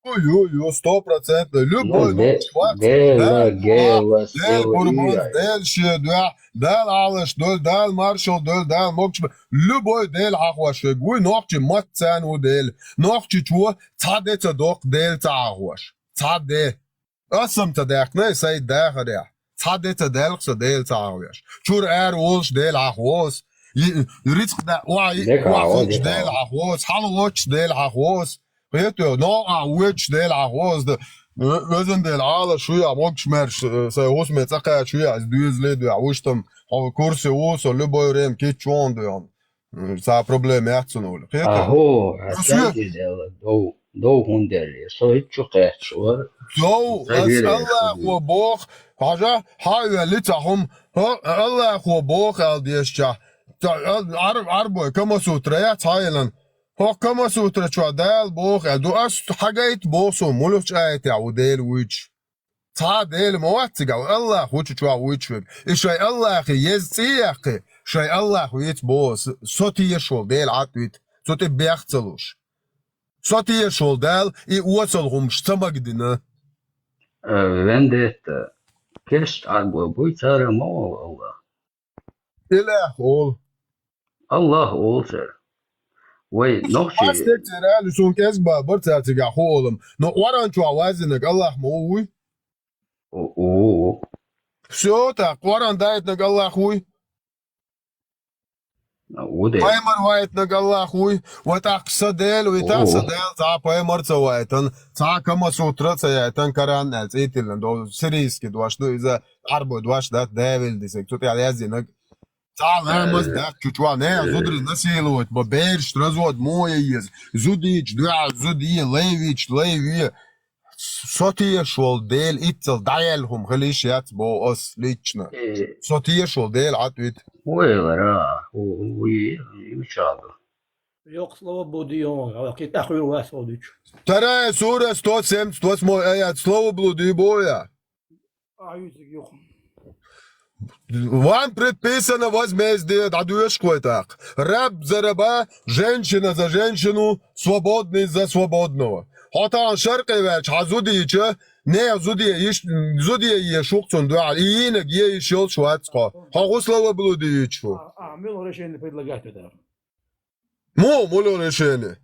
Ю, ю, ю, сто процентов. Любой нуц вац. Дела, Дела, Дела, Дела, Курбан, Дела, Шеда, Дела Алаш, Дела, Дела Маршал, Дела, Дела Мокшма. Любой Дела хьахваш вег вуй, нохчи мат цан ву Дела. Нохчи чу цхьа де ца докх Дела ца хьахваш. Цхьа де. Ас сам ца даьккхина, сай дахарехь. Цхьа де ца даьлкха со Дела ца хьахвеш. Чур ара волуш Дела хьахвоз. Рицкъ да, ой, Дела хьахвоз. Хьала лоч Дела хьахвоз. КхетоьгӀ, новкъахь воьдуш Дела хьахвозда, ве-, везан Дела, Ӏала шу я, могуш-маьрша, э, сайн хӀусаме цӀа кхача шу я, иза доьзале а доьгӀ, вуьш там, хьо курсе ву, со любой время кийча вон доьгӀна. М, цхьа проблема яц цунна олу. КхетоьгӀ? Ахьо, а цаьрга Дела, дов, дов хӀунда дерри? Со хӀинца чу кхаьчча вара. Дов, ас Аллахо боху, хьажа, хьан а вели цхьа хӀума, хӀо, Аллахо боху аьлла дезачохь. Ца, ал-, Ӏар-, Ӏарбой, Камасутра яц хьайлан. ХӀокху Камасутра чохь Дала боху аьлла ду, ас хьагайта боху суна, муьлхачу аятехь ву Дела вуьйцуш. Цхьа а Дела ма вац цигахь, Аллах ву чу чохь вуьйцуш верг. И шайн Аллахе еза цӀе а яьккхи, шайн Аллах вийца боху, с-, со тешаш волу Дела Ӏад вита, цу тӀе бех ца луш. Со тешаш волу Дала и осал хӀумаш ца магадина. Э, вендетта, кешт Ӏарбой буй, цара ма олу Аллах. Илаьх олу. Аллах олу цара. Вай нохчий. Хьастек цара аьлла, суна кӀезиг бан бара цара цигахь хӀу олам. Но Къуръан чохь ваздинарг Аллах ма ву вуй? У, у, у. Всё, так, Къуръан дайтинарг Аллах вуй? У де. Пайхамар вайтинарг Аллах вуй? Ва тӀаккха сан Дела витахь, сан Дела цхьа а пайхамар ца вайтан, цхьа а Камасутра ца яйтан, Коран аьлла цӀе тиллина, до сирийский дош ду, иза Ӏарбой дош дац, Давил дисаг, цу тӀехь яздинарг. Цхьа а ламаз дац чу чохь, нехан зударий насиловать бан, бераш развод мо ян еза, зудийчу дуьхьал зуда е, лай вийчу лай ве. Со тешаш волу Дела иццал дӀаяьлла хӀума хила йиш яц боху ас лично. Со тешаш волу Дела Ӏад вита. Ой, лара, у, у, и, и мича ду. Йоккха слово буди йо, а кхин тӀаьхьа вац ву дуьйцу. Вторая сура, сто семьдесят восьмой аят, слово блуди боя. А, юьзиг юха. Вам предписано возмездие, дӀадоьшуш вай тӀаккха. Раб за раба, женщина за женщину, свободный за свободного. Хьо тахана шаркъе ваьлча, хьан зудийча, нехан зуде йиш-, зуде еш ву-кх цунна дуьхьал, и йийнарг е йиш йолуш вац хьо. Хьо хӀун слово блуди йийцаш ву? А, а, муьлха решение предлагать ву тӀаккха? Муха, муха решение?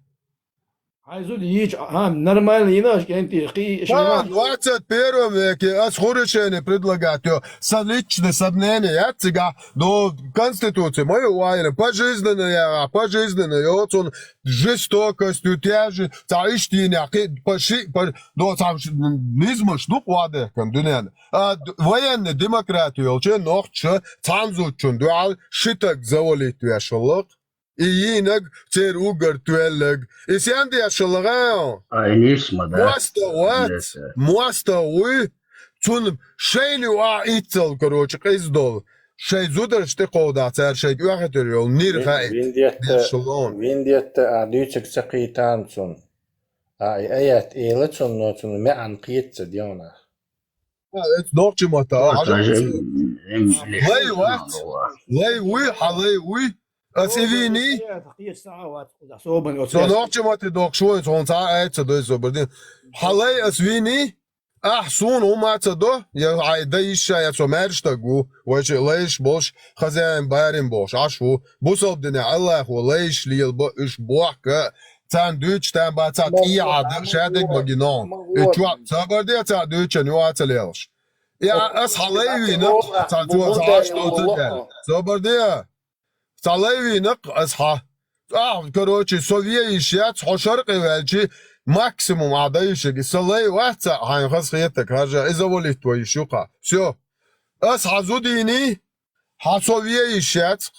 Хьайн зуда йийча, а, нормально йина аша кӀентий, кхин, шайн Сан двадцать первом веке ас хӀун решение предлагать йо? Сан личное, сан мнение яц цигахь, до Конституции ма ю вайна, пожизненно яха, пожизненно йо, цунна жестокость ю, тяжи, цхьа иштта йинехь, кхин, по ши-, по, до цхьа ш-, низмаш ду-кх вадехкан дуьненна. А, д-, военный демократи йолчу нохча цхьана зудчун дуьхьал ши таг завалить веш валлакх. И йийнарг церан уггар тоьлларг. И сен деш хилар? А, и нийса ма дац. МоастагӀа вац, это, моастагӀа вуй, цунна шайна юкъа иццал, короче, къиза долу. Шайн зударшна тӀекховдахь цара шайга оьхуьйтур йолу нир хаийта. Вендетта, деш хилар. Вендетта а дуьйцург ца кхийтина цунна. А, и аят эла цунна, но цунна маьӀна кхета ца дегӀана. А, эцу нохчийн матта, а, хьажа, лай вац, лай вуй, хьан лай вуй, ас и вийний? Со нохчийн матте дохкуш ву, хьуна цхьа а аят ца дой, собар де. Хьан лай ас вийний? Ахь суна хӀума а ца до, я хьайн дан йиш а, я со маьрша стаг ву, вайша лайш болуш, хозяин барин бохуш, Ӏаш ву. Бусалба динехь Аллахо лайш лелабо, уьш бохка, царна дуьйцуш там бан цхьа тӀехьа дан, шадерг ма гино. И чохь собар де цхьа дуьйцучун юкъа ца лелаш. Я ас хьан лай вийна, цхьа цо цхьа аш доцург аьлла. Собар де. Цхьа лай вийна ас хьан. Ахь, короче, со вен йиш яц, хьо шаркъе ваьлчи, максимум ахь дан йиш яги. Сан лай вац цхьа, хьайна хазахетарг, хьажа, иза валит ван йиш ю-кха. Всё. Ас хьан зуда йийний, хьан со вен йиш яц.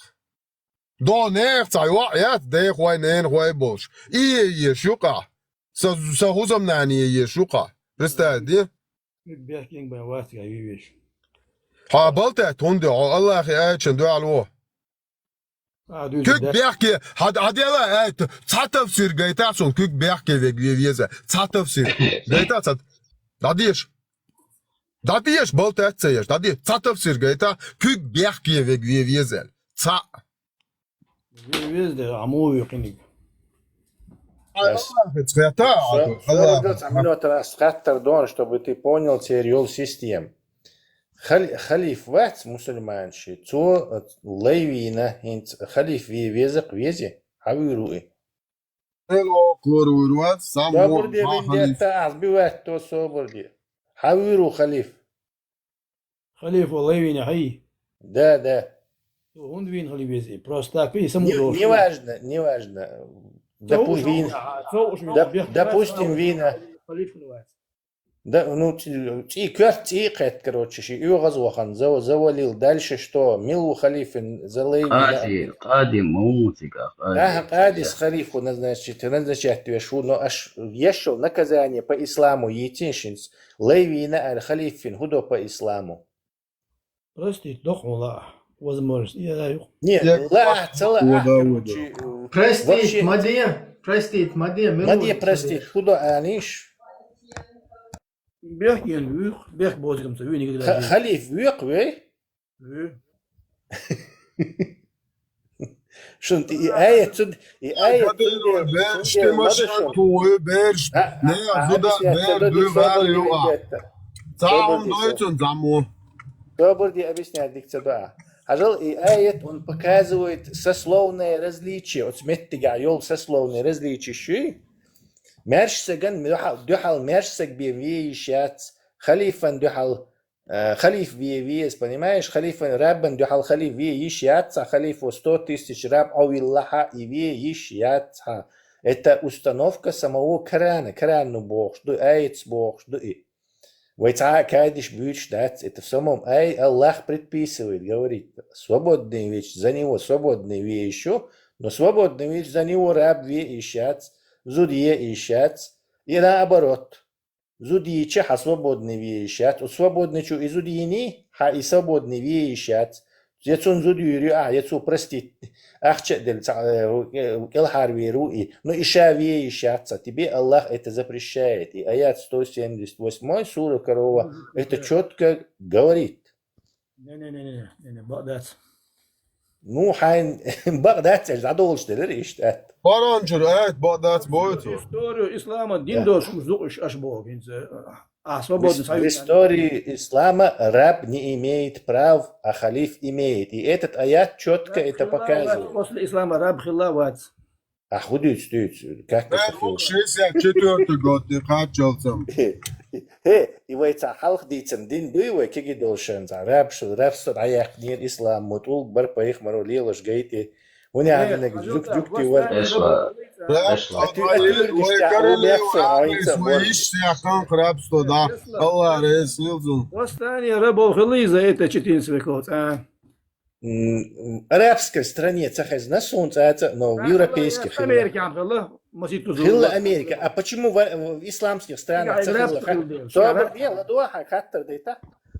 ДогӀу нехан цхьа йоӀ яц, дехой, ненахой болуш. И е еш ю-кха. Сан, сан хӀусамнана е еш ю-кха. Представь, де? Куьг бехкенга бен вац гай вевеш. Хьо балтаьтта хӀунда ю? Хьо Аллахе аьллачун дуьхьал ву. А, дуьйцу куьг бехке, хьан, хьан дела аьтта, цхьа тафсир гайта суна, куьг бехке вег ве веза. Цхьа тафсир. Гайта цхьа. ДӀадеша. ДӀадеша, балтаьтта ца еш. ДӀадеша. Цхьа тафсир гайта, куьг бехке вег ве веза. Цхьа. Ве везде, а муви къиниг. Ай, Аллахе цхета, Аллахе. Сорок минут раз хаттар дон, чтобы ты понял церан йолу система. Хал-, халиф вац мусульманчи, цо, э, лай вийна, хӀинца халиф ве веза-кх везе, хьан вуьйр ву и? Эло кхор вуьйр вац, сам собар де, виндетта, ахь би ваьтто собар де. Хьан вуьйр ву халиф? Халифа лай вийна хьий? Да, да. ХӀунда вийна хила веза и? Просто так вий, саму не-, дош. Неважно, неважно. Допу-, вийна. Доп-, допустим, вийна. Халифа хила вац. Да, ну, цӀий, цӀий, коьрта цӀий кхетта, короче, ши оьгӀаз вахана, зав-, завалил, дальше что? Мила ву халифин, за лай вийна? Къади, къади ма ву цига, къади. Аха, къадис халифа назначить, назначать веш ву, но аш ешал наказание по исламу йийцина шинца. Лай вийна аьлла халифин, хӀун до по исламу? Простить доккху лаахь, возможность, я знаю. Нет, лаахь, ца лаахь, короче, э, простить вообще ма де, простить ма де, ма де, простить, хӀун до аниш? Бехк ен вуьйх, бехк бозигам ца вуьйниг ха-, халиф вуьйх вей? Вуьйх. Шун и аят цуд, и аят цуд, берш, ти машина тугӀу, берш, а, не, а, зуда, бер, дуй, вар, ю, а. Цхьа хӀума дойцун, заму. Собар де, объяснять дика ца до а. Хьажал, и аят, он показывает сословное различие, оцу меттигахь йолу сословное различие шуй. Маьрша саган дуьхьал, дуьхьал маьрша саг бен ве йиш яц, халифан дуьхьал Э, халиф ве веза, понимаешь? Халифан раббан дуьхьал халиф ве йиш яц цхьа, халифо сто тысяч раб Ӏовиллахьа, и ве йиш яц цхьа. Это установка самого Корана. Коран ну бохуш ду, аятс бохуш ду и. Вай цхьа а кадиш буьйцуш дац, это в самом ай Аллах предписывает, говорит, свободный веч за него, свободный ве йиш ю, но свободный веч за него раб ве йиш яц, зуда е йиш яц, и наоборот. Зуда йича хьан свободный ве йиш яц. Оцу свободный чу и зуда йиний, хьан и свободный ве йиш яц. Я цунна зуда юьйр ю ахь, я цо простить, ахча а делла, цхьа, э, кӀелхьарвер ву и. Ну, и ша ве йиш яц цхьа. Тебе Аллах это запрещает. И аят сто семьдесят восьмой, сура корова, это чётко говорит. Не-не-не, бакъ дац. Ну, хьайн бакъ дац, аьлла, дӀадолуш делира иштта атта. Къуръан чуьра аят бакъ дац боху цо. Историю ислама дин долуш зукъуш аш боху хӀинца. А, свободный союз. В истории ислама раб не имеет прав, а халиф имеет. И этот аят чётко это показывает. После ислама раб хилла вац. Ахь хӀун дуьйцу, дуьйцу? Как это хилла? Шестьдесят четвёртый год, тӀе кхаччалцам. Хе, и вай цхьа хьалха дийцина дин дуй вай кегий долушан цхьа? Рабш-, рабство дӀаяьккхинера ислам, мо тӀулг бар пайхамаро лелаш гайти. ХӀунда аьлла нагахь жуг-, жугти вар. Эшла, эшла. А ты, а ты вай, вай королева Англис, вай иш сяхан рабство, да. Аллах реза хилла цунна. Восстание рабов хилла за это четырнадцать веков, а? М, в арабской стране ца хезна суна цӀа а, но в европейских хилла. Американ хилла, масийтта зула. Хилла Америка. А почему в, в исламских странах ца хилла? Собар де, ладувгӀа, хаттар дайта.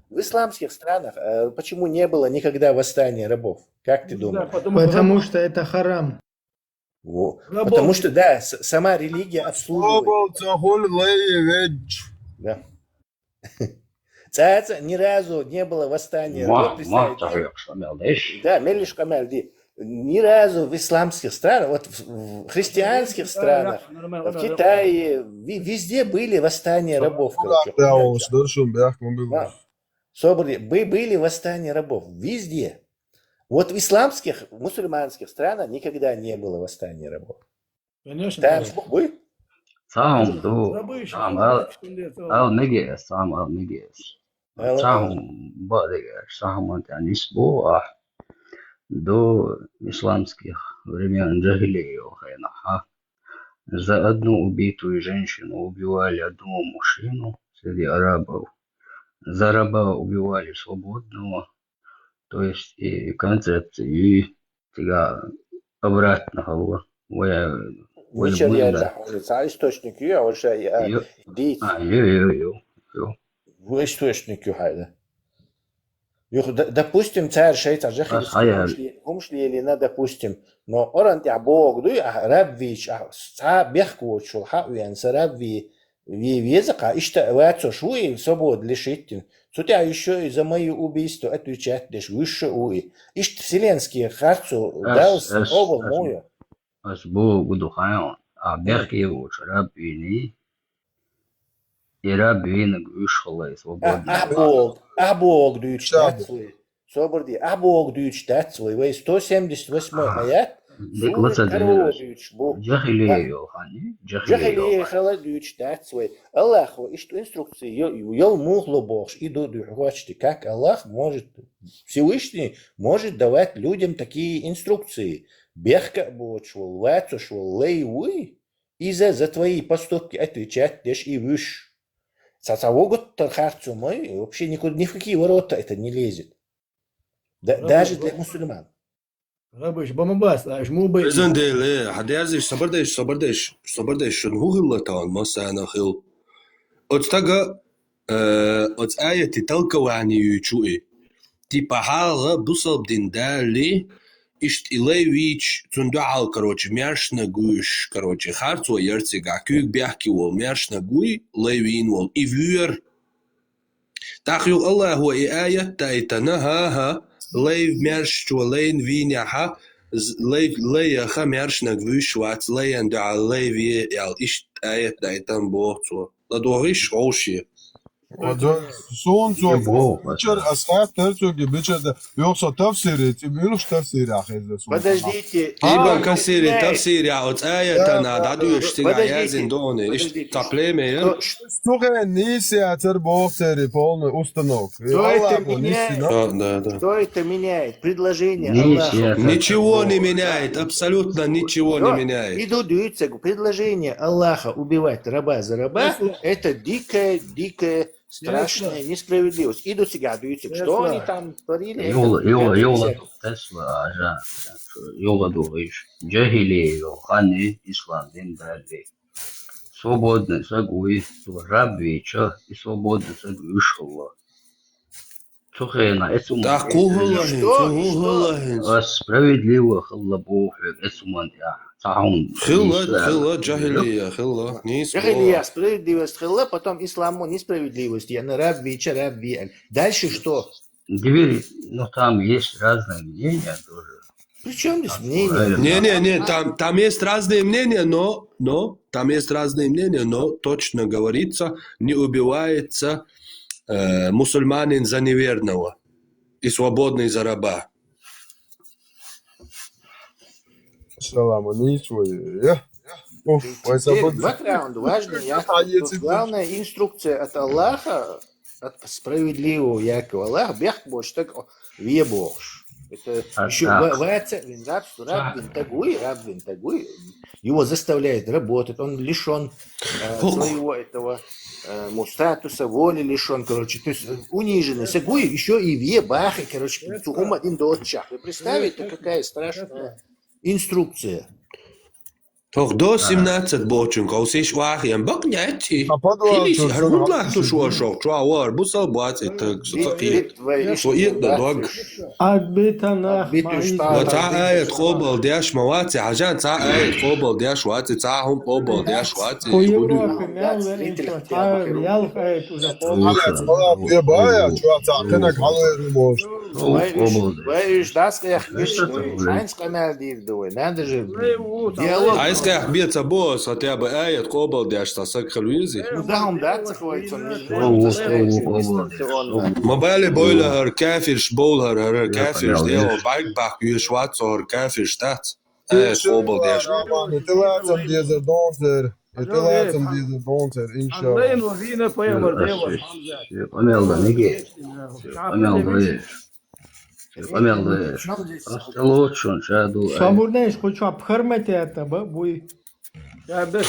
В исламских странах, э, почему не было никогда восстания рабов? Как ты думаешь? Потому что это харам. Во. Потому что, да, с- сама религия обслуживает. Собар ца хул лай веж. Да. ЦӀа а ни разу не было восстания. Вот представьте. Да, меллиш къамаьл де. Ни разу в исламских странах, вот в, в христианских странах, в Китае, ви- везде были восстания рабов, короче. Да. Собар де, бы- были восстания рабов везде. Вот в исламских, мусульманских странах никогда не было восстания рабов. Конечно. Там же, ой. Цхьа хӀума ду. Цхьа хӀума ал мегаш, цхьа хӀума ал мегаш. Цхьа хӀума бакъдерг, цхьа хӀума тӀа нисбу ахь. До исламских времён, джахилия йолу хенахь, за одну убитую женщину убивали одного мужчину среди арабов. За раба убивали свободного. То есть и концепция, и цигахь обратно хилла. Вай, вай мичара яцахь хьуна, цхьа источник ю, а вай ша и, а, дийца? А, ю, ю, ю, ю. Вай источник ю хьайна. Юха, д- допустим, цара шайца жахилиста хӀумаш ле- хӀумаш лелийна, допустим, но Къуръан тӀехь боху дуй, а, раб вийча, а, цхьа бехк воцуш волу хьа а веана, са раб вий, вий веза кхаъ, иштта а вацош ву и, свобода лишийтина. Цу тӀехь ещё и за мои убийства отвечать деш вуьш а ву и. Иштта вселенский харцо Далла ас, ас, ас, ас боху ду хьайна, а бехке воцуш раб вийний, и раб вийнарг вуьш хилла и свободный. Ахь боху, ахь боху дуьйцуш дац вай. Собар де, ахь боху дуьйцуш дац вай. Вай сто семьдесят восьмой аят, дика сура лаца Таро дуьйцуш бу. Джахилия йолу хан, джахилия йолу хан. Джахилия хила дуьйцуш дац вай. Аллахо иштта инструкция йо- йо- йол муха ло бохуш, и ду дуьхьа гочди. Как Аллах может, Всевышний может давать людям такие инструкции? Бехк а боцуш волу, вацош волу лай вуй, иза за твои поступки отвечать деш и вуьш. Цхьа, цхьа вогуттар харцо ма ю, вообще никуда, ни в какие ворота это не лезет. Да- даже для мусульман. Рабыш, бама бас, аш му бай. Изан деле, хьан дерзиш, собар деш, собар деш, собар деш, шун хӀун хилла тахана, массарна хилла. Оцу стага, э, оцу аятан толкование юьйцу и. Типа хьалха бусалба дин далале, иштта и лай вийча, цунна дуьхьал, короче, маьршаниг вуьш, короче, харцо яра цигахь, куьйга бехке волу маьршаниг вуй, лай вийна волу, и воьра. ТӀаккха юха Аллахо и аят дайтина, хӀан-хӀа, лай маьршачо лайна вийнехь, з- лай, лайх маьршаниг вуьш вац, лайна дуьхьал лай ве аьлла, иштта аят дайтина боху цо. ЛадогӀийша хьовше. Суна цо бичара, ас хаьттара цуьнга, бичара, юха со тафсире, цӀе муьлхачу тафсирехь хезна суна. Подождите. Ибн Касире тафсирехь оцу аятана дӀадоьшуш цигахь яздина ду хьуна, иштта цхьа племя яра. Цу хенахь нийса яцара боху церан полная установка. Что это меняет? Да, да, да. Что это меняет? Предложение Аллаха. Ничего не меняет, абсолютно ничего не меняет. Иду дуьйцург, предложение Аллаха убивать раба за раба, это дикое, дикое, страшная несправедливость. Иду цигахь дуьйцург, что они там творили, это пятьдесят. Юла, юла, юла, Тесла, а, жа, юла ду иш. Джахилия йолу хан и ислам дин далале. Свободный саг вуй, цо раб вийча, и свободный саг вуьш хилла. Цу хенахь эцу ма- ТӀаккха хӀун хилла хӀинца, хӀун хилла хӀинца? Ас справедливо хилла боху хьоьга эцу ма тӀехь. Цхьа хӀума хилла, нийса хилла, джахилия хилла, нийса боху. Джахилия справедливость хилла, потом исламо несправедливость, яъни раб вийча, раб ве аьлла. Дальше что? Теперь, ну, там есть разные мнения тоже. При чём здесь мнение? Не, не, не, там, там есть разные мнения, но, но, там есть разные мнения, но точно говорится, не убивается, э, мусульманин за неверного и свободный за раба. Салам алейкум. Уф, теперь бэкграунд важный. Я, тут главная инструкция от Аллаха, от справедливого Якова. Аллах бехк боцуш стаг ве бохуш. Это А, еще а. ва- ваца вин рабство, раб вин тагуй, раб вин тагуй. Его заставляют работать, он лишен э, своего этого э, му статуса, воли лишен, короче. То есть э, униженный. Сегуй еще и ве бахи, короче, цу ума дин дочах. Вы представите, какая страшная инструкция. Тох до семнадцать бочун каусиш вахьян бакъ няти. А подвал Хилис чё, хар чё, гудлах чё, туш чё? Вашох, чуа вар, бусал баци так, со цакъи. Со иет да дог. Отбитана. Отбитый штат. Ва ца аят къобал дяш ма ваци, хажан ца аят къобал дяш ваци, ца хум къобал дяш ваци. Ку Европа мел верин, ца ял аят уже къобал. Аят къобал дяш, ва ца кенак халуй румош. Вай уж, вай уж дас къяхбиш, вай уж айнс къамал дир ду вай. Надо же диалог. Айс къяхбе ца бос, хотя бы аят къобал дяш ца сак халуизи. Ну да, он да, ца хвай ца. Ма бале бойла хар кафирш, бол хар, хар кафирш диалог, байк бак юш вац хар кафирш тац. Аят къобал дяш. Итилацам дезер донсер. Итилацам дезер донсер, иншалла. Лейн ва вина пайгамбар дева Хамза. Къамел да неге. Къамел да. Къамел да. Асталочун шаду. Сабурнеш, хочу пхарматята ба буй. Я бес.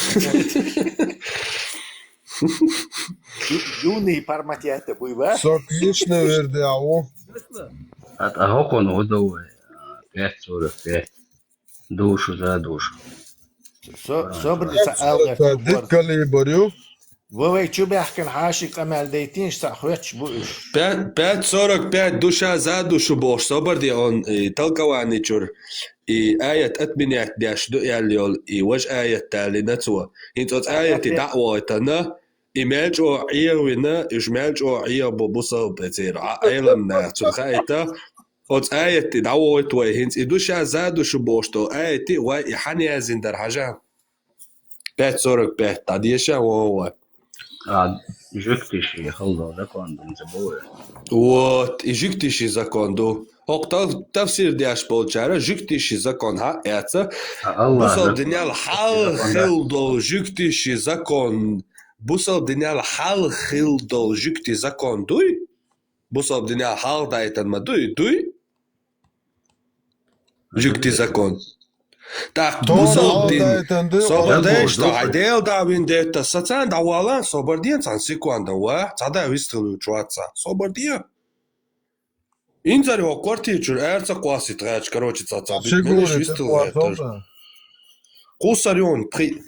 Юный пхарматята буй ба? Сок лично верде ау. Ат ахокон удовой. Пять сорок пять. Душу за душу. Со-, собрди са алгъа. Диккали барю. Вовай чу бяхкан хаши къамал дейтин са хвеч бу уж. Пять, пять сорок пять душа за душу бош. Собрди он, и, толкование чур. И аят отменять дяш ду ял йол. И важ аят тали нацуа. Инц оц аят и даъва это на. И мелчо иявина, иш мелчо ияв бу бусал пецер. А, айлам на, цун хайта. Оц аятти даъва это вай хинц. И душа за душу бош то. Аятти вай и ханязин дар хажа. Пять сорок пять, та деша вова. А, жуктиши халда закон дум забоя. Вот, и жуктиши закон ду. Хокъ тав-, тафсир дяш болчара, жуктиши закон ха яца. А, Аллах Бусал закон. Динял хал Закон, да. Хил дол жуктиши закон. Бусал динял хал хил дол жукти закон дуй? Бусал динял хал дайтан ма дуй, дуй? Жукти закон. Так, Дон бусал дин. Алдай тенде, Собар Алдай деш, тенде. Айдел да вин дета, сацан да валан, собар дин, цан секунда ва, цада вистыл чуаца. Собар дин. Инзари ва квартир чур, эрца класси трач, короче, цаца. Фигури Белеш вистыл трач. Кусарион, при.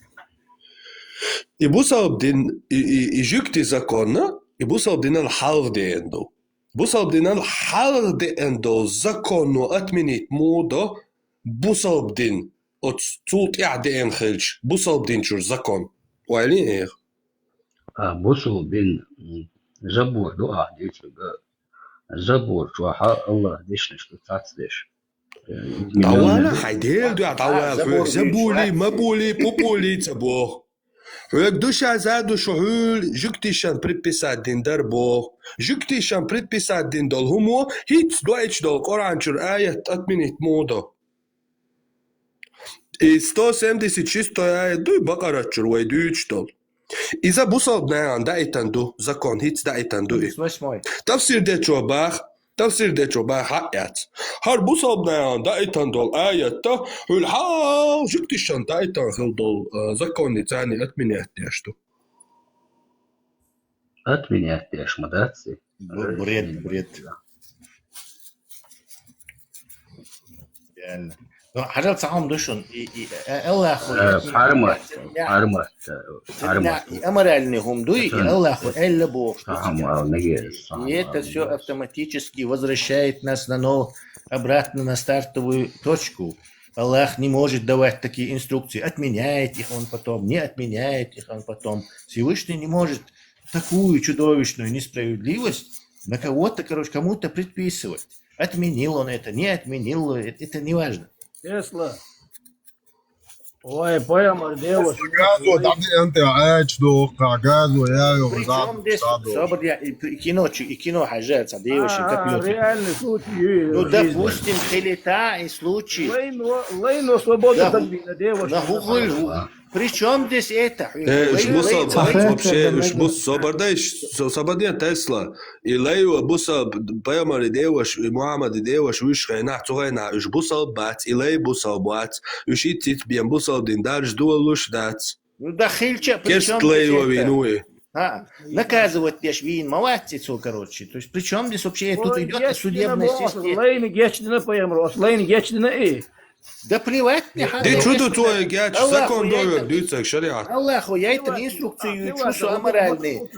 И бусал дин, и, и, и жукти законна, и бусал динан халв де энду. Бусал динан халв де энду, законно отменить мудо, бусалб дин, оц цул тӀехь деана хилча, бусалб дин чуьра закон. Ойла эр? А, бусалб дин, м, забур ду ахь дийцарг, забур чохь Аллах дешнаш ду цацдеш. Э, дӀавала, хьай дел дуьхьа дӀавала, хьоьга забули, ма були, пу були ца боху. Хьоьга душа за ду шу хьуьлла жуьгтишан предписать дина дара боху. Жуьгтишан предписать дина долу хӀумо хӀинца доуьйтуш долу Къуръан чуьра аят отменить муха до? И сто семьдесят шестой аят дуй Бакъарат чуьра вай дуьйцуш долу. Иза бусалб нахана даийтан ду, закон хӀинца даийтан ду и. Восьмой. Тафсир дечо баха, тафсир дечо баха хьаъ яц. ХӀара бусалб нахана даийтан долу аятта, хьуьлла хьал жуьгтишан даийтан хила долу, а, законни царни отменять деш ду. Отменять деш ма дац и. Бу-, бред, бред. Реально. Ну, хьажал ца хӀума ду шуна, и, и, э, Аллахо, Э, и, пхьармат, я, пхьармат, э, я, пхьармат. И аморальный хӀума дуй, и Ца-, Аллахо элла бохуш ду ца хӀума сейчас. Ал мегар, ца хӀума И это ал всё мегар. Автоматически возвращает нас на нов-, обратно на стартовую точку. Аллах не может давать такие инструкции. Отменяет их он потом, не отменяет их он потом. Всевышний не может такую чудовищную несправедливость на кого-то, короче, кому-то предписывать. Отменил он это, не отменил, э, это не важно. Тесла. Ой, пайхамар девушка. Газо дӀадеанте Ӏача дохка, газо яйо. Причём здесь собар я, и, и кино, чу-, и кино хьажа, ца девушка, А, а, как её. Реальный случай. Ну, допустим, хилита и случай. Лейно, лейно свобода Да, так бина девушка. На хухуль ху-, При чём здесь это? Э, уж бусалба бац вообще, уж бус-, собар дай, со-, собар дай, Тесла. И лай ва бусалба, пайхамара деваш, и Мухаммада деваш, уж хенахь, цу хенахь, уж бусалба бац, и лай бусалба бац, уж итт-итт бен бусалба дин дарж долуш дац. Ну да хилча, при чём здесь это? Керст лай ва вин вуй. А, наказывать деш вин ма вац цо, короче. То есть при чём здесь вообще тут идёт судебная система? Лайна гечдина пайхамара, лайна гечдина и. Да плевать мне, ха. Ди чу ду цо геч, закон довер дуьйцаг шариат. Аллаху яйтан инструкцию чу со аморальный.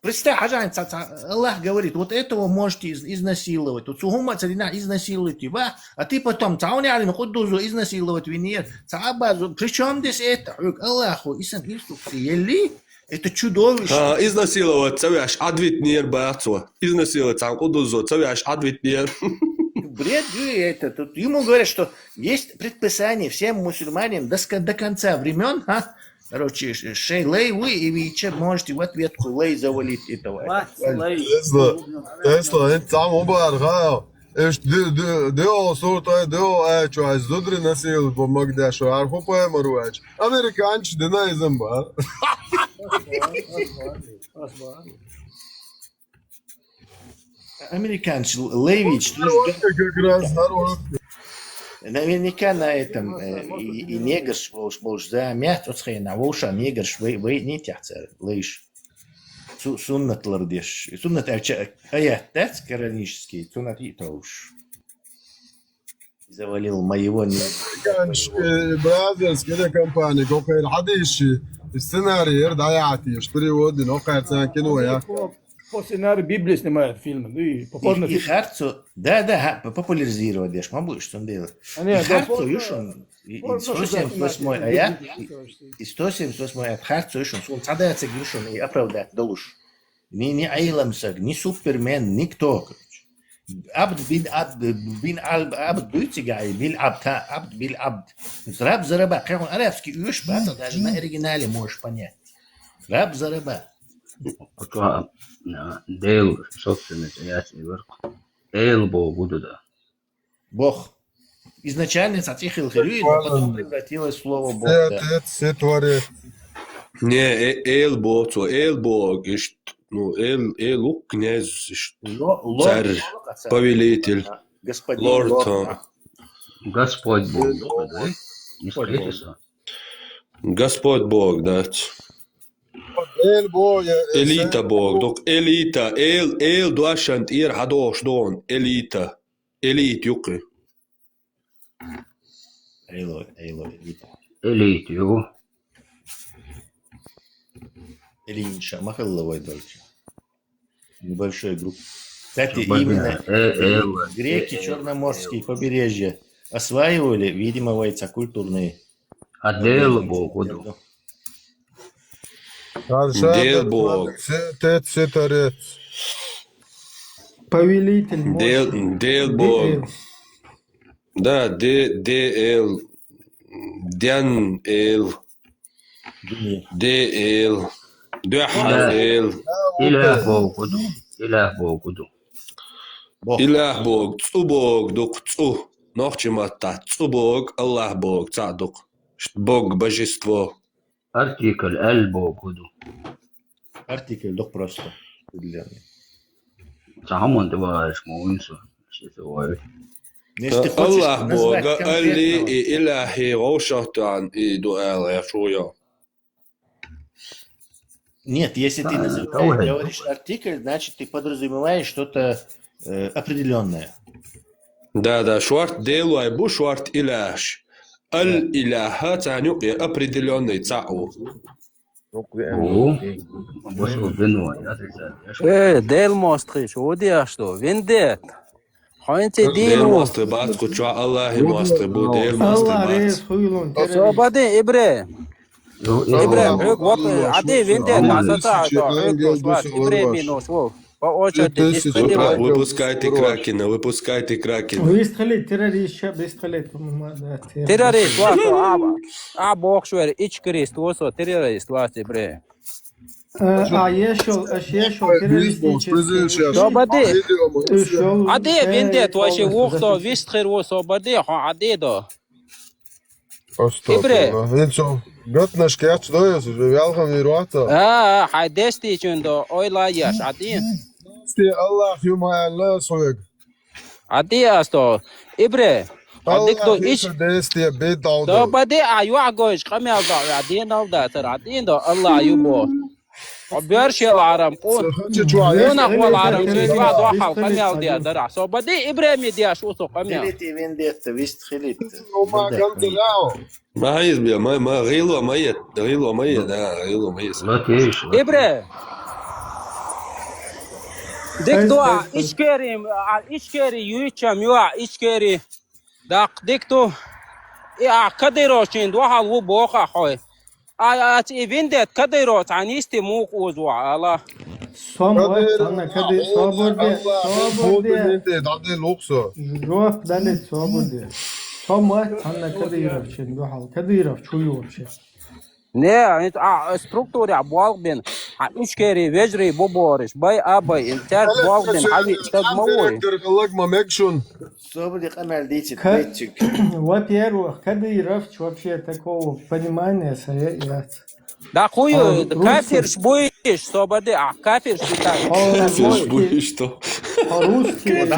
Представь, хьажа, ца, ца, Аллах говорит, вот этого можете из-, изнасиловать. Вот цу хӀумма ца дина изнасилуйте, ва? А ты потом, ца уни алин худдузу изнасиловать винер. Ца абазу, при чём здесь это? Аллаху, исан инструкции елли, это чудовище. А, изнасиловать ца веш, адвитнер бацо. Изнасиловать ца худдузу ца веш, адвитнер. Бред, и это, тут ему говорят, что есть предписание всем мусульманам до ска-, до конца времён, а? Короче, ш-, шей лай вуй, и вы че можете в ответку лай завалить этого. Ва, лай. Тесла, Тесла, это самое барга. Эш ди-, ди-, дио суртай, дио ачу, ай зудри насил, бо магдашу, арху пайхамар вач. Американчи дина изам ба. Американчи левич, ну, как раз хорош. Наверняка на этом, э, и, и негр больше, больше за мят, оцхена, воша негр, вы, вы не тяхца, лейш. Су-, суннат лардеш. Суннат авча, аят, that's коранический, суннат и тоуш. Завалил моего не. Американчи, э, бразерс, кинокомпания, кокайр хьадийши, сценарий, эр даяти, что перевод, но кайр цан кино, я. По, по сценарию Библии снимают фильмы, ну и по И, и харцо, да, да, ха, по-, популяризировать деш, ма будешь там делать. А, нет, и харцо, юшон, и, и сто семьдесят восьмой аят, и, и сто семьдесят восьмой аят, харцо, юшон, сон цадаяцег, юшон, и оправдать, долуш. Ни, ни Айламсаг, ни Супермен, никто, короче. Абд бин Абд, бин Аль-, Абд дуйцигай, бил Абд, ха, Абд бил Абд. Раб за раба, как он арабский уж, бата, даже на оригинале можешь понять. Раб за раба. Пока, а, Дел, собственность, я тебе говорю. Эл Бог буду, да. Бог. Изначально сатихил хирюй, но потом превратилось в слово Бог, да. Отец, все творец. Не, э-, Эл Бог, цо, Эл Бог, ишт, ну, Эл, Эл ук князь, ишт, ло-, лорд, царь, лорд, царь, повелитель, ага. Господин лорд, лорд, ага. Господь Бог, да? Не скажите, что. Господь Бог, да. Эл Бог, я, э, элита Бог, док, элита, Эл, Эл дуашан тӀера хьадохуш догӀун, элита. Элит юкъи. Эйло, эйло, элит. Элит ю. Элинша, махалла вай дальше. Небольшой групп. Кстати, именно греки, Черноморские побережья осваивали, видимо, вайца культурные. А Дел Бог, вот. Дел Бог. Тет сетарец. Повелитель мощи. Дел, Дел Бог. Да, Де, Де Эл, Дян Эл, Де Эл, Дуьхьал Эл. Илаьх Бог гу ду, Илаьх Бог гу ду. Илаьх Бог, цӀу Бог дукх, цӀу. Нохчи маттахь цӀу Бог, Аллах Бог, цхьаъ дукх. Бог, божество. Артикль, аьлла боху ду. Артикль ду просто. Определённый. Ца хьаман тӀе вагӀаш ма вуйна со, ши ца вай. Аллах Бога, Алли и Илахи вовшахтан и ду аьлла я шуя. Нет, если ты называешь, говоришь артикль, значит, ты подразумеваешь что-то, э, определённое. Да, да, шорт Делой бу, шорт Илаш. Аль-Иляха царна юкъе определённый цхьаъ ву. Э, Дел мостагӀий, шу ву деш ду? Виндет. Хьоьнца дийна ву. Дел мостагӀий бац кху чохь, Аллахьи мостагӀий бу, Дел мостагӀий бац. Собади, Ибре. Ибре, хьоьга вот, Ӏаде виндет, дӀасаца, хьоьга дош вац, Ибре минус ву. По очереди. Выпускайте Кракена, выпускайте Кракена. Вистхилийта террорист, ша вистхилийта, по-моему, да, террорист. Террорист вац, а, а, бохуш вер, ичкарист ву со, террорист вац, Ибре. Э, а ешал, аш ешал террористический. Собади. Ӏаде виндет, вай ши вухто вистхир ву, собади, хьо Ӏаде до. Ибре. Астагфирулла. Вин цо гатнаш кечдояс, уже вялхан вируаца. А, а, хай дестичун до, ой, ла яш, а ти? Сте Аллах юма Аллах соег. А ти асто. Ибре. А дик до Аллах иш. Иша десте бедал. До бади а юа гойш, камел да, а дин ал да, тар, а дин до, Аллах юбо. Обершел арам, кун. Сахача чуа. Вона хвал арам, чуа, два хал, камел да, дара. Со бади Ибре ми диаш, усо камел. Хилит и вендетта, вист хилит. Рома гамза ляо. Ма хайз бия, ма, ма, гъилу ма ет, гъилу ма ет, да, гъилу ма ет. Ма кеш, ма. Ибре. Дик дуа, ишкери, а, ишкери, юичам, юа, ишкери. Дак, дик ду. И, а, кадыровчин, дуа хал ву боха хой. А, а, и виндет кадыров, а нисти мук уз ва, ала. Сом ва, Кадыров, цанна кади-, Аллах, соборде, Аллах, соборде. Бу виндет, даде луксо. Жоп, дали соборде. Сом ва, цанна кадыровчин, дуа хал. Кадыров чую вообще. Не, а, а, структура буалг бен, а, ишкери, вежри, бобориш, бай, а, бай, интер буалг бен, а, ви, стаг мавой. Кадыров, Кадыров, Кадыров, Сободи къамел дицит, Ка-, бетчик. Во-первых, Кадыров вообще такого понимания своя яц. Да хую, а, рус-, кафирш буиш, сободи, а, кафирш буиш. Кафирш буиш, то. По-русски,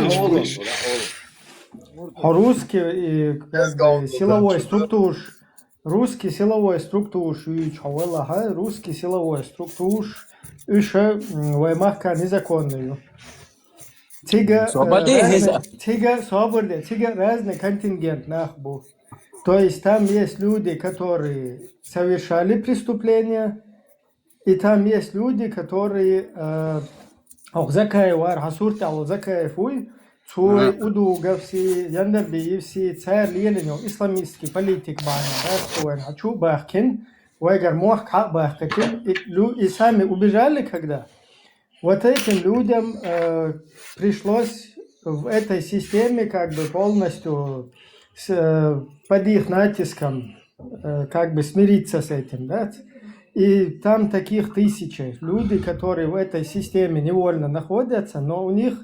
по-русски, и, как бы, силовой структур, русский силовой структур, шу ич хавала, ха, русский силовой структур, уша, м, вай махка незаконную. Тига, сободи, э, разный, тига, сободи, тига разный контингент нах бу. То есть там есть люди, которые совершали преступления, и там есть люди, которые, э, ох, Закаев, ар, хасурти ало Закаев, уй, цой, удугов си, Яндарбиев си, цар лиелинё, исламистский политик бана, да, цой, а чу бахкин, вайгар мох ка бахкин, и лю-, и сами убежали, когда Вот этим людям, э, пришлось в этой системе как бы полностью с-, э, под их натиском, э, как бы смириться с этим, да? И там таких тысячи. Люди, которые в этой системе невольно находятся, но у них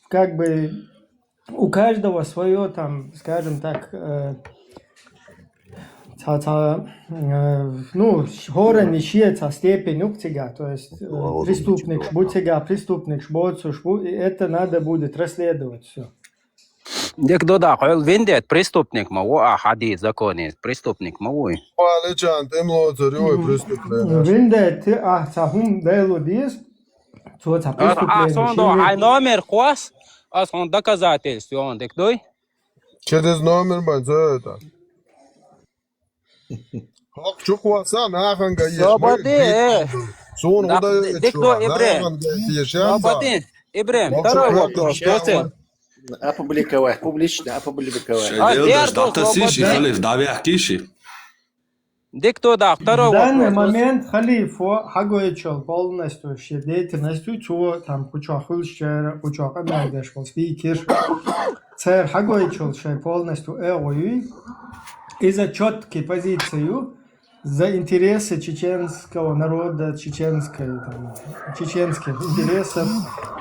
как бы у каждого своё там, скажем так, э, ца, ца, э, ну, хорани шия ца степень ук цига, то есть, э, преступник шбу цига, преступник шбоцу шбу, и это надо будет расследовать всё. Дек дода, хол виндет преступник ма, во, а, хади законе, преступник ма, во. Аличан, тем лоцо, рюй преступник. Виндет, а, ца хум дело дис, Цо ца преступление. А, а, сон до, ай номер хос, а сон доказательство, он дек дой. Через номер бан, цо это. Хок чуква са, наханга еш. Сободи, э. Сон да, уда дек до, Ибрем. Наханга еш, сободи, Ибрем, второй вопрос, что ты? Опубликовать, публично опубликовать. А, дер до, свободный. Халиф, давай, киши. Дик то да, второй вопрос. В данный момент халифо хагойчол полностью ши деятельностью, цо там кучо хулщера, кучо канадеш вол спикер. Цер хагойчол ши полностью эгоюй. И за чёткой позицию, за интересы чеченского народа, чеченской, там, чеченских интересов,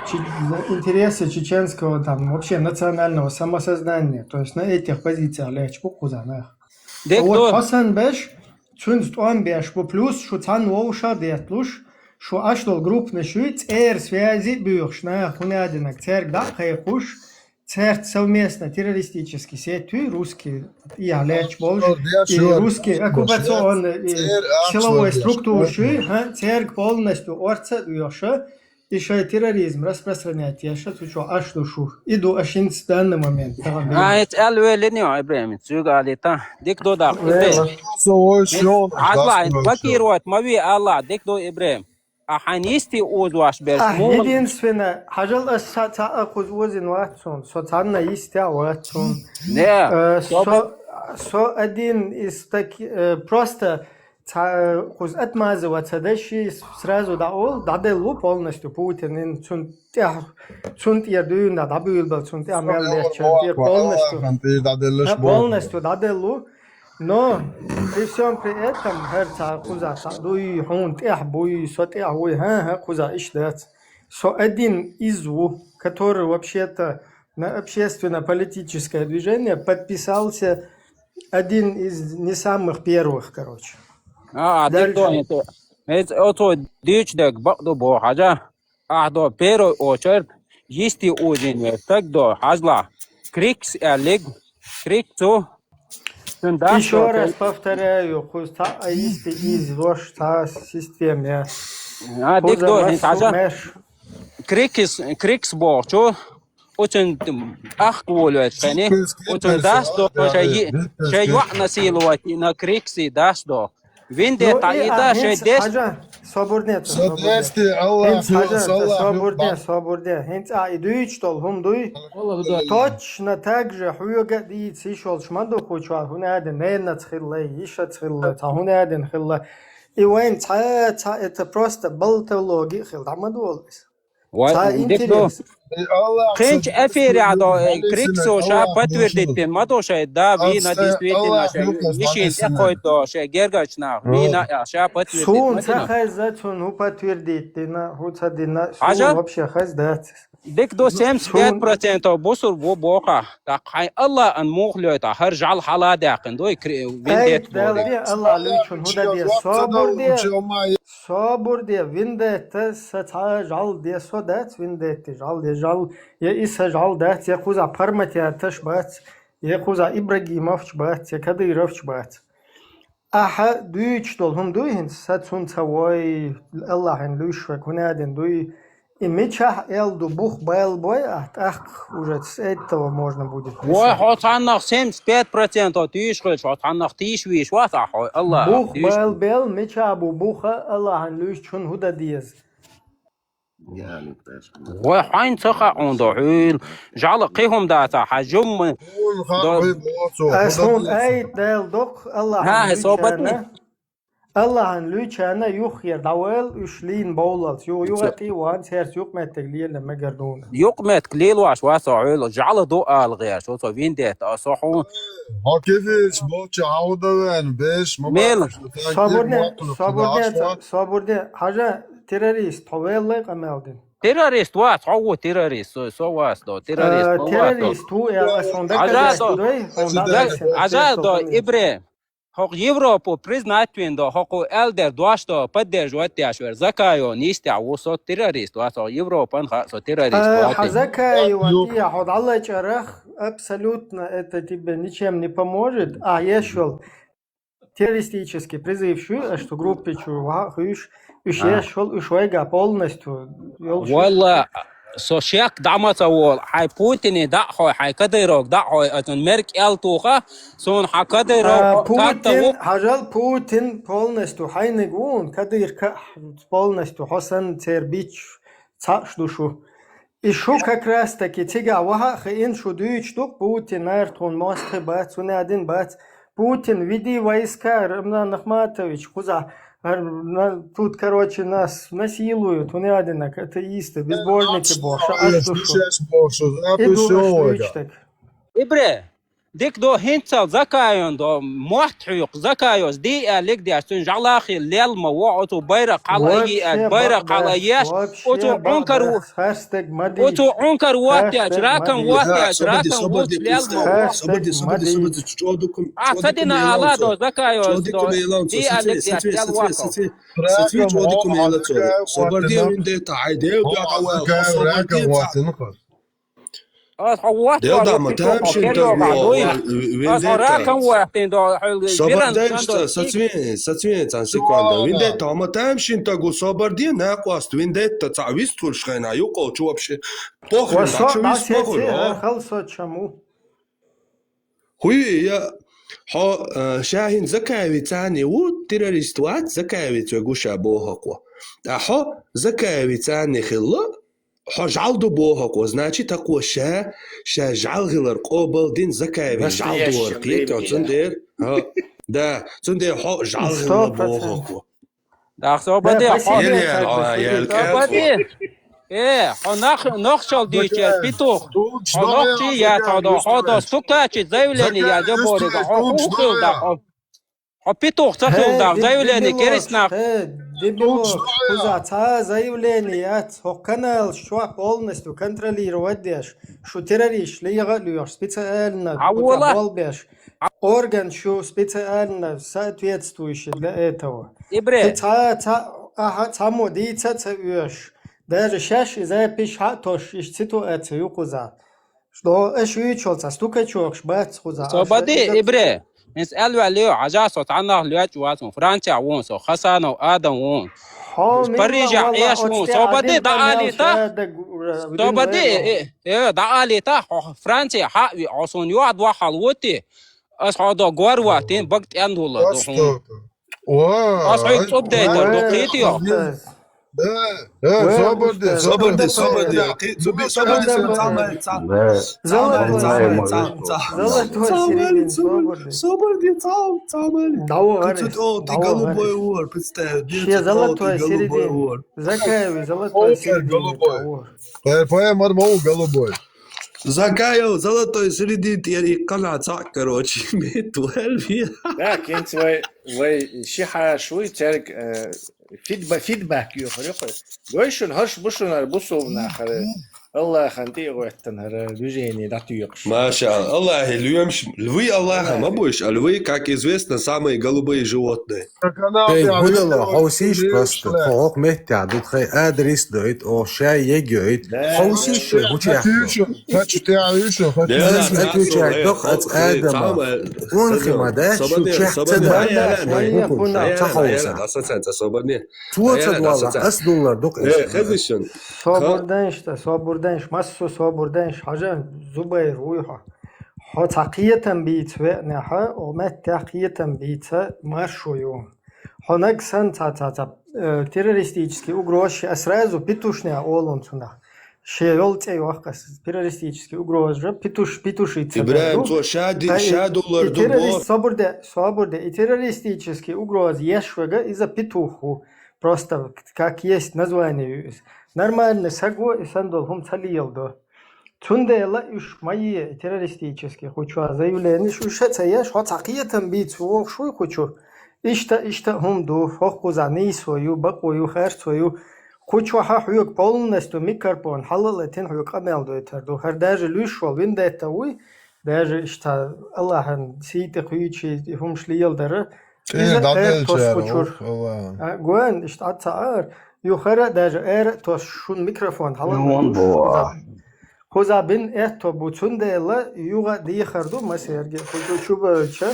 че-, за интересы чеченского, там, вообще национального самосознания. То есть на этих позициях лечь букузанах. Дек вот то. Хасан беш, цунц тон беш, бу плюс шу цан вовша детлуш, шу ашлол группны шуй, цер связи бюхшна, хунядинак церг да хайхуш, церт совместно террористический сеть, русский, я леч болш, и русский оккупационный, и силовой структур шуй, ха, церг полностью орца бюхша, И шай терроризм распространять, я щас учу, аж душу. Иду аж в данный момент. А, это алвелиньо, Ибрем, цуга алита. Дик до да, Ибрем. Азла, блокировать, мави Алла, дик до Ибрем. А ханисти уз ваш берш. А, единственное, хажал ас са, са, а, куз узин ватсон, со цанна истя ватсон. Не. Э, со, со один из таких, э, просто Ца-, куз отмазываться даши, сразу да ол, да делу полностью Путинин цун тя-, цун тя дюн да, да бюлбал, цун тя мел лех, цун тя полностью. Да, полностью да делу. Но при всём при этом, хер ца куза ца дуй, хун тя буй, со тя уй, ха, ха, куза иш дац. Со один из ву, который вообще-то на общественно-политическое движение подписался Один из не самых первых, короче. А, а, дик до хӀинца. ХӀинца оцо дуьйцу дерг бакъ ду боху хьажа. Ахьа до первую очередь йисте узийна верг стаг до хьажалахь. Крикс аьллиг. Криксу. Цуьнан дас Еще раз повторяю, кхуза цхьа а йисте иза вош цхьа система я. А, дик Кхуза до массо хӀинца хьажа. меш. Крикс, Крикс бохучу, оцун тӀаккха волавелчу хенахь, оцун дас до шайн йи-, шайн йоӀ насиловать йина Крикси дас до. Виндетта Ну, и, йита а, шайн хӀинца дес. Хьажа, собурне, Со дести Аллах ХӀинца хьажа, Аллах собурне, собурне. ХӀинца а и дуьйцуш долу хӀума дуй. Точно так же хьоьга а дийца йиш йолуш ма ду кху чохь, хӀунда аьлла ненаца хилла, йишаца хилла, цхьа хӀунда аьлла хилла. И вайн цхьа, цхьа, это просто болтологи а хилла, дӀа ма долу иза. Цхьа Вай, дик до. Интерес. Кхинчу эфирехь до, э, Криксо ша подтвердить дина ма до шайн, да, вийна действительно шайн, йишина тӀекхойду до шайн гергарчу нах, вийна а ша подтвердить Суна ма ца дина. хезна, цунна хӀун подтвердить дина, хӀун ца дина, суна Хьажа? Вообще хезна дац. Дик до, семьдесят пять процентов бусурба ву боху. ТӀаккха хьайн Аллахьан муха лоьйту, хӀара жӀал хьала а даьккхина дуй, кри-, виндетта Далла боху. де, Аллах луьйчун хӀун дан де. Собур де, собур де, виндетта са цхьа жӀал де со дац, виндетта жӀал де жӀал, я и са жӀал дац, я кхуза Парматяташ бац, я кхуза Ибрагимовч бац, я Кадыровч бац. Ахьа дуьйцуш долу хӀума дуй хӀинца, са цунна ца вой, Аллахьан луьйш вай, хӀунда аьлла дуй. И мичахь эл ду, бух бал бой, а тӀаккха уже с этого можно будет Вай, писать. Хьо цхьаннах семьдесят пять процентов тийша хилча, Хьо цхьаннах тийша вийш вац, а Хьо Аллах. Бух бал бел, мичахь бу буха, Аллахьан луьйш чун хӀун дан деза. Вай, хьайн ца хаьа хьуна до, хьуьйла. ЖӀала кхин хӀума дац, хьан жумма. Ас хӀуна айта Дала доккха, Аллахьан ХӀа, собатни. Луьйчана. Аллахьан луьйчана юххера дӀавайла уьш лийна бовлалц. Ю-, юха тӀе ван, церца юкъаметтиг лела мегар дуна. Юкъаметтиг лелош вац со хьуьйла, жӀала ду ала гӀераш, со виндетта, а со хьуна. Хьо кивиш, боча, хьо хӀун дан вен, беш, ма Мел. баккхаш, Собурне, баккхаш, собурне, баккхаш. собурне, хьажа террорист, хьо веллай къамел дин. Террорист вац, хьо ву террорист, со, со вац до, террорист, Э, хьо вац до. Террорист ву, э, ас хьуна Хьажа доказательство до. дой, хьуна Хьажа доказательство Хьажа до, доказательство. Ибре. ХӀокху Европа признать вина до, хӀокху аьлдер дош до, поддерживать деш вер. Закайо нистехь ву, со террорист вац, хӀо Европан хаьа, со террорист Э, вац. хьа Закаеван Юк. тӀе хьо дӀалачарах, абсолютно это тебе ничем не поможет. А ешвал террористический призыв шу, а что группе чу ваха хуьш, уьш А. Ешвал, уьш вайга полностью йолуш. Валла, со шек дӀа ма ца волу. Хьайн Путине дӀа а хьой, хьайн Кадыровга дӀа а хьой, ацун мерг кӀел туха, суна хьан Кадыров А, хьо катта ву. Путин, хьажал Путин полностью хьайниг ву, Кадырка полностью хьо санна цер бич цхьаъш ду шу. И шу как раз таки цига ваха а хиъна, шу дуьйцуш ду, Путин ара тхуна мостхи бац, хӀунадин бац. Путин, веди войска, Рамзан Ахматович, кхуза, ар-, на-, тут, короче, нас насилуют, хӀунадинак, атеисты, безбожники бохуш, аш ду шу. И ду аш дуьйцуш так. Ибре, дик до хӀинцал Закаевн до, мотт хьуьйкху, Закаевс ди аьллиг деш, цуьнан жӀалахи лел ма во, оцу байракх хьала а йиъ аьлла, байракх хьала а еш, оцу Ӏункар ву-, оцу Ӏункар вот деш, ракам вот деш, ракам вуц лел ма во. А ца дина ала до, Закаевс до, ди аьллиг деш, лел вот. Ас хьо вот вара, Ас хьо ракам вохтин до, хьуьлгӀи виран сан до. Сацвен, сацвен, цан секунда. Виндетта, ма тамашин тагу собар де, накъост виндетта, ца вистхуш хена, юкъо чу вообще. Похрен, чу вист похрен. Хал со чаму. Хуй, я, хьо, э, шахин Закаеви цани ву, террорист вац, Закаеви цо гуша бохакъо. А хьо Закаеви цани хилла, Хьо жӀал ду бохакъо, значит, акъо ша, ша жӀал хилар къобалдин Закаеве жӀал дуар кхетта, цундер. Ха. Да, цундер хьо жӀал хилла бохакъо. Да, собаде, Ел ял, а, ял. Собаде. Э, хьо нах, нохчал дийчер, петух. Хьо нохчи я, хьо до, хьо до, стукачи, заявление я, де борига, хьо хухил да, хьо. Хьо петух ца хилла, заявление кериснах. Дебило, кхуза цхьа заявление яц, хӀокху каналаш чохь полностью контролировать деш, шу террорист лега а лоьхуш, специально Хьа вола. Болбеш, орган шу специально соответствующий для этого. Ибре. Цхьа, цхьа, аха, цхьаммо дийца а ца оьшуш, даже шаьш и запись хьа а тосуш, иштта ситуация ю кхуза. Что, аша юьйцуш йолу цхьа стукачокаш бац кхуза. Собади, ибре. Инс аьлла ваьлла, хьажа со цхьаннах лоьчу вацун. Францехь вон со, Хасанов Адам вон. Парижехь эш вон. Собади, дӀаалийта. Собади, э, э, дӀаалийта, хьо Францехь хьа а веъ, хьо суна юьхь дохьал вутти. Ас хьо до гор ваттин, баг тӀен дула ду хьуна. Ас хьоьга цӀуб дайтар ду, кхетий хьо? Э, э, собар де, собар де, собар де. Собар де, собар де. Золотой середин, собар де. Собар де, цхьа, цхьа мали. Давай, Цу тӀе голубой вор, представь. Ше золотой середин. Закаев золотой середин. Голубой. Э, поэма ма ву голубой. Закаев золотой середин тӀера и кхана цхьаъ, короче, меттаваьлла ве. Да, кӀинца вай, вай ши хьаша вуй, цаьрга, э, фидба-, фидбэк йохур ю кхуьй. Гой шуна, хӀорш бу шуна хӀара бусулба нах, хӀара Аллахьан тӀе а гӀоьттина, хӀара движение дӀатоькхуш. Маша Аллах, лоьмаш, львы Аллаха ма бу уьш, а львы, как известно, самые голубые животные. Эй, хӀун дала, хьовсийша просто, хьо хӀокху меттехь ду, тхайн адрес а дойту, оха шай йегайойту. Хьовсийша шай, хӀун чехь ду? Хочу тӀе а вуьйшу, хочу. Ас отвечать доккху аса Адама. Онхи ма дац, шу чехь ца дац, ца хьовса. Цо ца дуьллахь, ас дуллар ду-кх иза. Собар дайша, собар дайша, массо а собар дайша, хьажа, Зубайр вуй хьо. Хьо цхьа кхетам бийца веанехь, хӀокху меттехь кхетам бийца маршо ю. Хьо наг санна цхьа, цхьа, цхьа, э, террористический угроза шен, а сразу петушнех олу цунах. Шен йолу цӀе йохку аса, террористический угроза же петуш-, петушица. Ибрахим, цо ша ди-, ша дуллар ду боху. Собар де, собар де. И террористический угроза еш верг иза петух ву. Просто как есть название ю иза. Нормально саг ву, и санна долу хӀума ца леладо. Цундела уьш ма е, террористический кху чохь заявленеш, уьш а ца еш, хьо цхьа кхетам бийца вогӀуш вуй кху чу. Иштта, иштта а хӀума ду, хӀокхузахь нийсо ю, бакъо ю, харцо ю. Кху чохь хьоьга полностью микрофон хьала а латийна, хьоьга къамел дойтур ду. ХӀара даже луьйш волу виндетта вуй, даже иштта Аллахьан сий тӀе кхуьйчий и хӀумаш леладара. Иза а ара тосу кху чуьра. А, гой, иштта Ӏад ца Ӏара. Юхара а даже ара а тосу шун микрофон хьала а латуш. Кхуза бин аьтто бу, цундела юха а дехар ду, масерге, кху чу чу бевлча,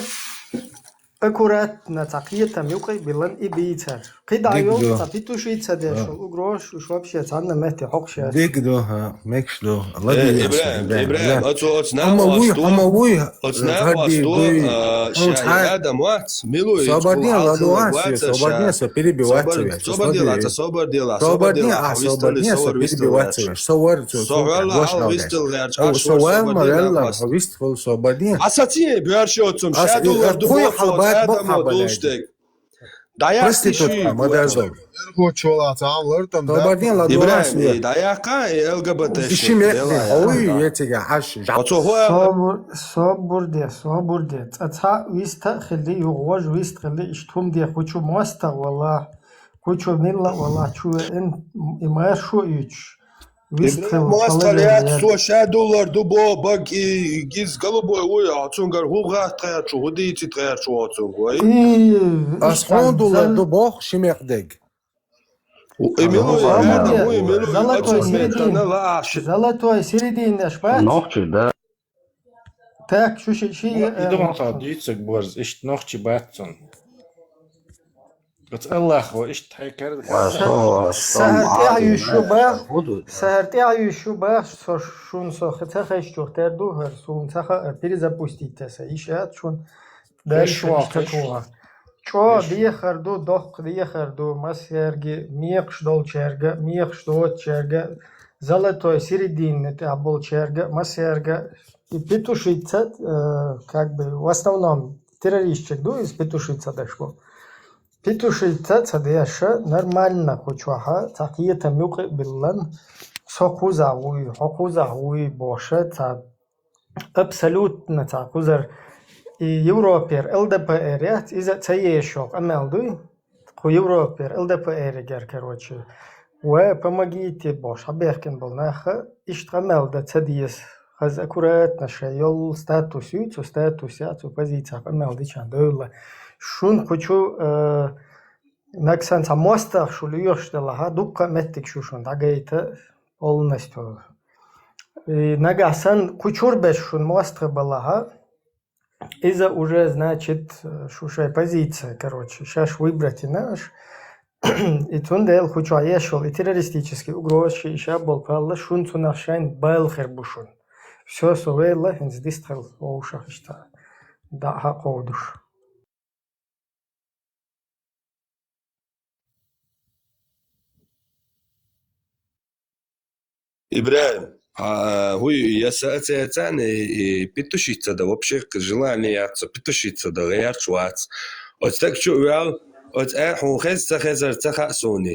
аккуратно цхьа кхетам юкъа а биллан и бийцар. КхидӀа йолу цхьа петушица деш йолу угрозаш, уьш вообще цхьанна метте хьокхуш яц. Дика ду, хӀа, мегаш ду. Э, Ибрахим, Ибрахим, оцу, оцу накъосту, оцу накъосту, э, шаьи адам вац, милуй, собар де, ладугӀа, собар де, со перебивать ца веш. Собар де, ладугӀа, собар де, ладугӀа, собар де, ладугӀа, вистхила, собар вистхила. Со вар, со хьоьлла хьал вистхила гӀерташ, со вар, ма велла, вистхила, собар де. Аса ца боьрша оцу, ша дуллар ду боху, адамо дуллуш дерг. Проститутка, ма дерзо. Эрхочу вала цхьа лартам. Ибрахим, и дӀаяккха, и ЛГБТ-шник. Ши мекъ дин, хьо вуй, е цига хьаш, жа. Собур, собур де, собур де. Цкъа цхьаъ вист а хилли, юха вож вист хилли, иштта хӀума де, кху чу мостагӀа валахь, кху чу милла а валахь, чу веана, и маршо а юьйцуш. Вистхила, мостагӀа яц, цо ша дуллар ду боху, баг и гиз голубой вуй, а цуьнгара хӀун гӀатта тхаьрчу, хӀун дийци тхаьрчу оцунга, вай? Ас хьуна дуллар ду боху ши мекъ дерг. Эмилуй, Эмилуй, золотой середин, золотой середин аш бац? Нохчий, да. Так, шу ши, ши, и, э, духьалха дийцаг борз, иштта нохчий бац цунна. Оцу Аллахо иштта хьекхар. Са-, сахар тӀаьхьа юьйш ю бах, сахар тӀаьхьа юьйш ю бах, со шуна со ца хезчух тера ду хӀара, суна ца хаьара, перезапустить те сан, йиш яц шуна. Дальше иштта тухахь. ЧӀогӀа дехар ду, доккха дехар ду, масерги, мекхаш долчаьрга, мекхаш доцучаьрга, золотой середина тӀехь болчаьрга, масерга, и петушица, э, как бы, в основном, террористчик ду иза, петушица деш бу. Петушица ца деша, нормально кху чохьа, цхьа кхетам юкъа а биллан, со кхузахь вуй, хьо кхузахь вуй, боша, цхьа абсолютно цхьа кхузара и Европера ЛДПР яц, иза а ца ешо къамел дуй. кху Европера, ЛДПР-гара, короче, ва помогите бохуш хьабаьхкина болу наха, иштта къамел дан ца деза. Хаза аккуратно шайн йолу статус ю, цу статусехь, цу позицехь къамел дича довла. Шуна кху чу, э, нагахь санна цхьа мостагӀа шу лоьхуш делахь, дуккха а меттиг шу шуна дӀагайта полностью. И нагахь санна кху чуьра берш шуна мостагӀа балахь, иза уже, значит, шу шайн позиция, короче, шаьш выбрать йина аша. И цундела кху чохь еш йолу и террористический угрозаш, и ша болу паллаш шуна цунах шайн бала хир бу шуна. Всё, со ваьлла, хӀинца дистхила вовшах иштта дӀа а кховдуш. ИбрахӀим, хьан, хӀуй, я са а цецан, и, и петушица да, вообще желание яц, петушица да, гӀерташ вац. Оцу стаг чу а ваьлла, оцу а хьуна хеза ца хезар ца хаьа суна.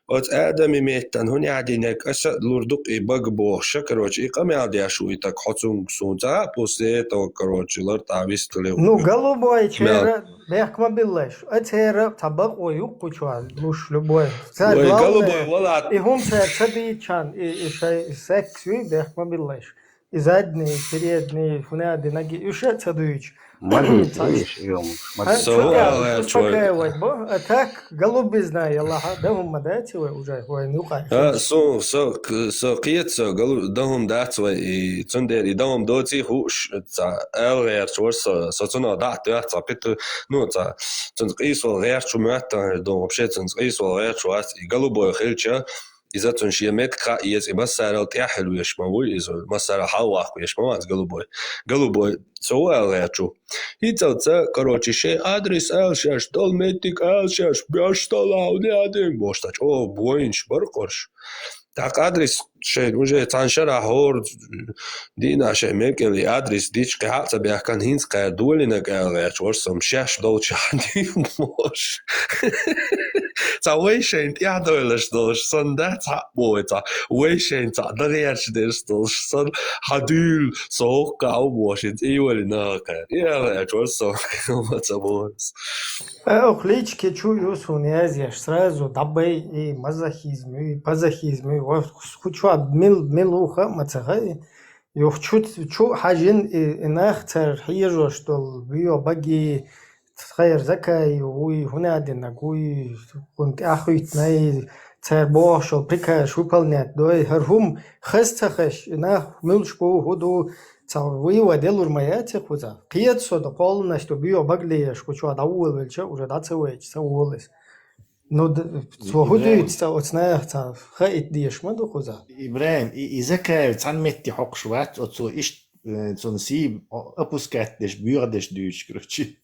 Оцу Адами меттан хӀун яхьдинарг аса а лур ду-кх и бага бохуш, короче, и къамел деш ву и стаг, хьо цунга суна ца хаьа, после этого, короче, лартӀахь вистхилира. Ну, голубой чера бехк ма биллайш. А церан цхьа бакъо ю кху чохь луш любой. Цара вай главное, голубой валат. И хӀума цара ца дийцчан, и, и шайн секс ю, бехк ма биллайш. И задний, и передний, хӀун а динарг, и уьш а ца дуьйцу. Ма дийца, ца иш, и хӀума. А, со цо аьлла, успокаивать бо, а так, голубизна ялахьа, дан хӀума дац вай уже, вайн юкъахь. А, со, со, к-, со кхета, со галу-, дан хӀума дац вай, и цундела и дан хӀума доций хууш, ца аьлла гӀерташ вара со, со цунах дӀа а тоьхна, ца питу, ну, ца, цунца къийсавала гӀерташ ву моьттан хир ду, вообще цунца къийсавала гӀерташ вац, и голубой хилча, иза цунна шен меттиг хаа еза, и массарал тӀаьхьа хила веш ма вуй иза, массарал хьалаваккха веш ма вац голубой. Голубой, со ву аьлла гӀерташ ву. ХӀинцалца, короче, шайн адрес ала шаьш, долу меттиг ала шаьш, беш стала хьуна яа ден бохуш, ца чӀогӀа бойнаш бара кхуьш. ТӀаккха адрес шайн уже цхьана шарахь хӀора дийнахь шайн мекъали адрес дича кхин хьа а ца баьхкина, хӀинца кхара долийнарг аьлла гӀерташ вара со, шаьш долчохь дийна бохуш. Цхьа вай шайна тӀаьхьадойлаш долуш санна дац хьа а боху цхьа, вай шайна цхьа дан гӀерташ дерш долуш санна, хьан дуьйла со хӀокху кхаъ ву бохуш, и тӀе йолийна кхара. И аьлла гӀерташ вара со, ма ца боху. Э, оху личке чу ю суна язъеш, сразу дӀабай и мазохизм ю, и пазохизм ю, ва кху чохь мил-, мил ву хаьа ма ца хаьа. Юха чу, чу а хьажин, и, и нах цара хьежош долу, боьха багий, тхайра Закаев вуй, хӀун а динарг вуй, кхунна тӀаьхьахӀуьттинай, цара бохуш йолу приказаш выполнять дой, хӀара хӀума хаза ца хезаш, и нах муьлш бу, хӀун ду, ца вуй вай делур ма яций кхуза. Кхета со ду полностью боьха багале еш, кху чохь дӀаволавелча, уже дӀа ца вайча, ца волу иза. Ну, д-, цо хӀун дуьйцу цхьа оцу наха цхьа хаийта дезаш ма ду кхуза. ИбрахӀим, и, и Закаев цхьана метте хьокхуш вац, оцо иштта, э, цунна сий опускать деш, боьха деш дуьйцуш, короче.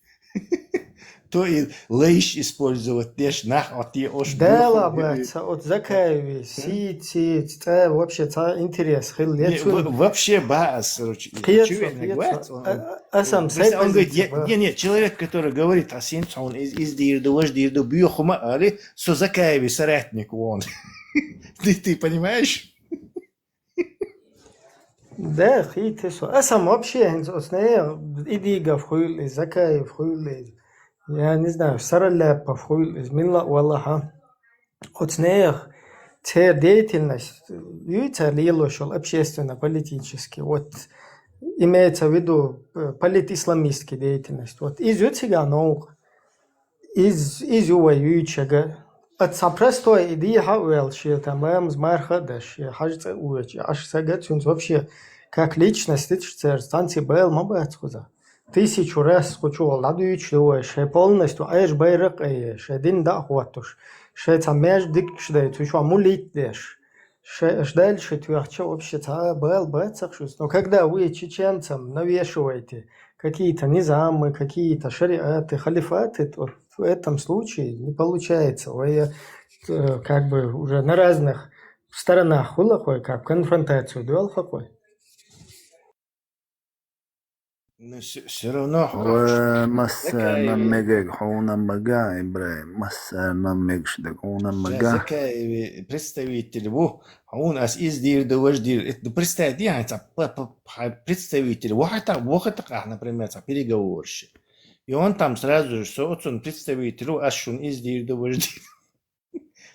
То и лайш использовать деш, нах Ӏотеош, Дала боьха бац, цхьа оцу Закаеве сий, сий, цӀа вообще цхьа интерес хилла. Не, цунна во-, вообще бац, короче, кхета со, очевидно, кхета со. Вац, он, а, а, асан, он, сай он говорит, позиция я, бац. Не, не, человек, который говорит, а син цхьа он из, из дийр ду, важ дийр ду, боьха хӀума али, Со Закаевый соратник вон. Ты, ты понимаешь? Да, хийти со. Аса вообще хӀинца оцу нехан Идигов хуьлу иза, Закаев хуьлу иза. Я не знаю, Сараляпов хуьлу иза, милла а валахьа. Оцу нехан церан деятельность юй цара лелош йолу общественно-политический. Вот имеется в виду, э, политисламистский деятельность. Вот иза ю цигахь новкъа. Иза, иза ю вай юьйцуш яга. Аса цхьа простой и дехьа а ваьлла, шен там ламаз марха а деш, шен хьажа цӀа а воьдуш, Ӏаш сага цуьнца вообще как личность иташ церан станций бала ма бац кхуза. Тысячу раз кху чу волу дӀадуьйцуш ду вай, шайн полностью Ӏежа байракх а айе, шайн дин дӀа а хӀоттуш, шайн цхьа маьждигаш дай, цу чохь мулит а деш. Шайн аша дальше тоьхча вообще цхьа а бала бацахь шуьца. Но когда вы чеченцам навешиваете какие-то низамы, какие-то шариаты, халифаты, то в этом случае не получается. Вай, э, как бы уже на разных сторонах хуьлу кхой, как конфронтацию доьлху кхой. Ну, всё, всё равно хьо Ва массарна Закаеве мегаг хьуна мага, ИбрахӀим, массарна мегаш даг хьуна мага. Закаеве представитель ву, хьуна ас иза дийр ду, важа дийр. Эт, ну, представь, ди хьайн ца п-, п-, хьайн представитель. Ву хьан та-, ву хьан такъа, например, ца переговорщик. И он там сразу же со оцун представителю, аш шун из дир ду вожди.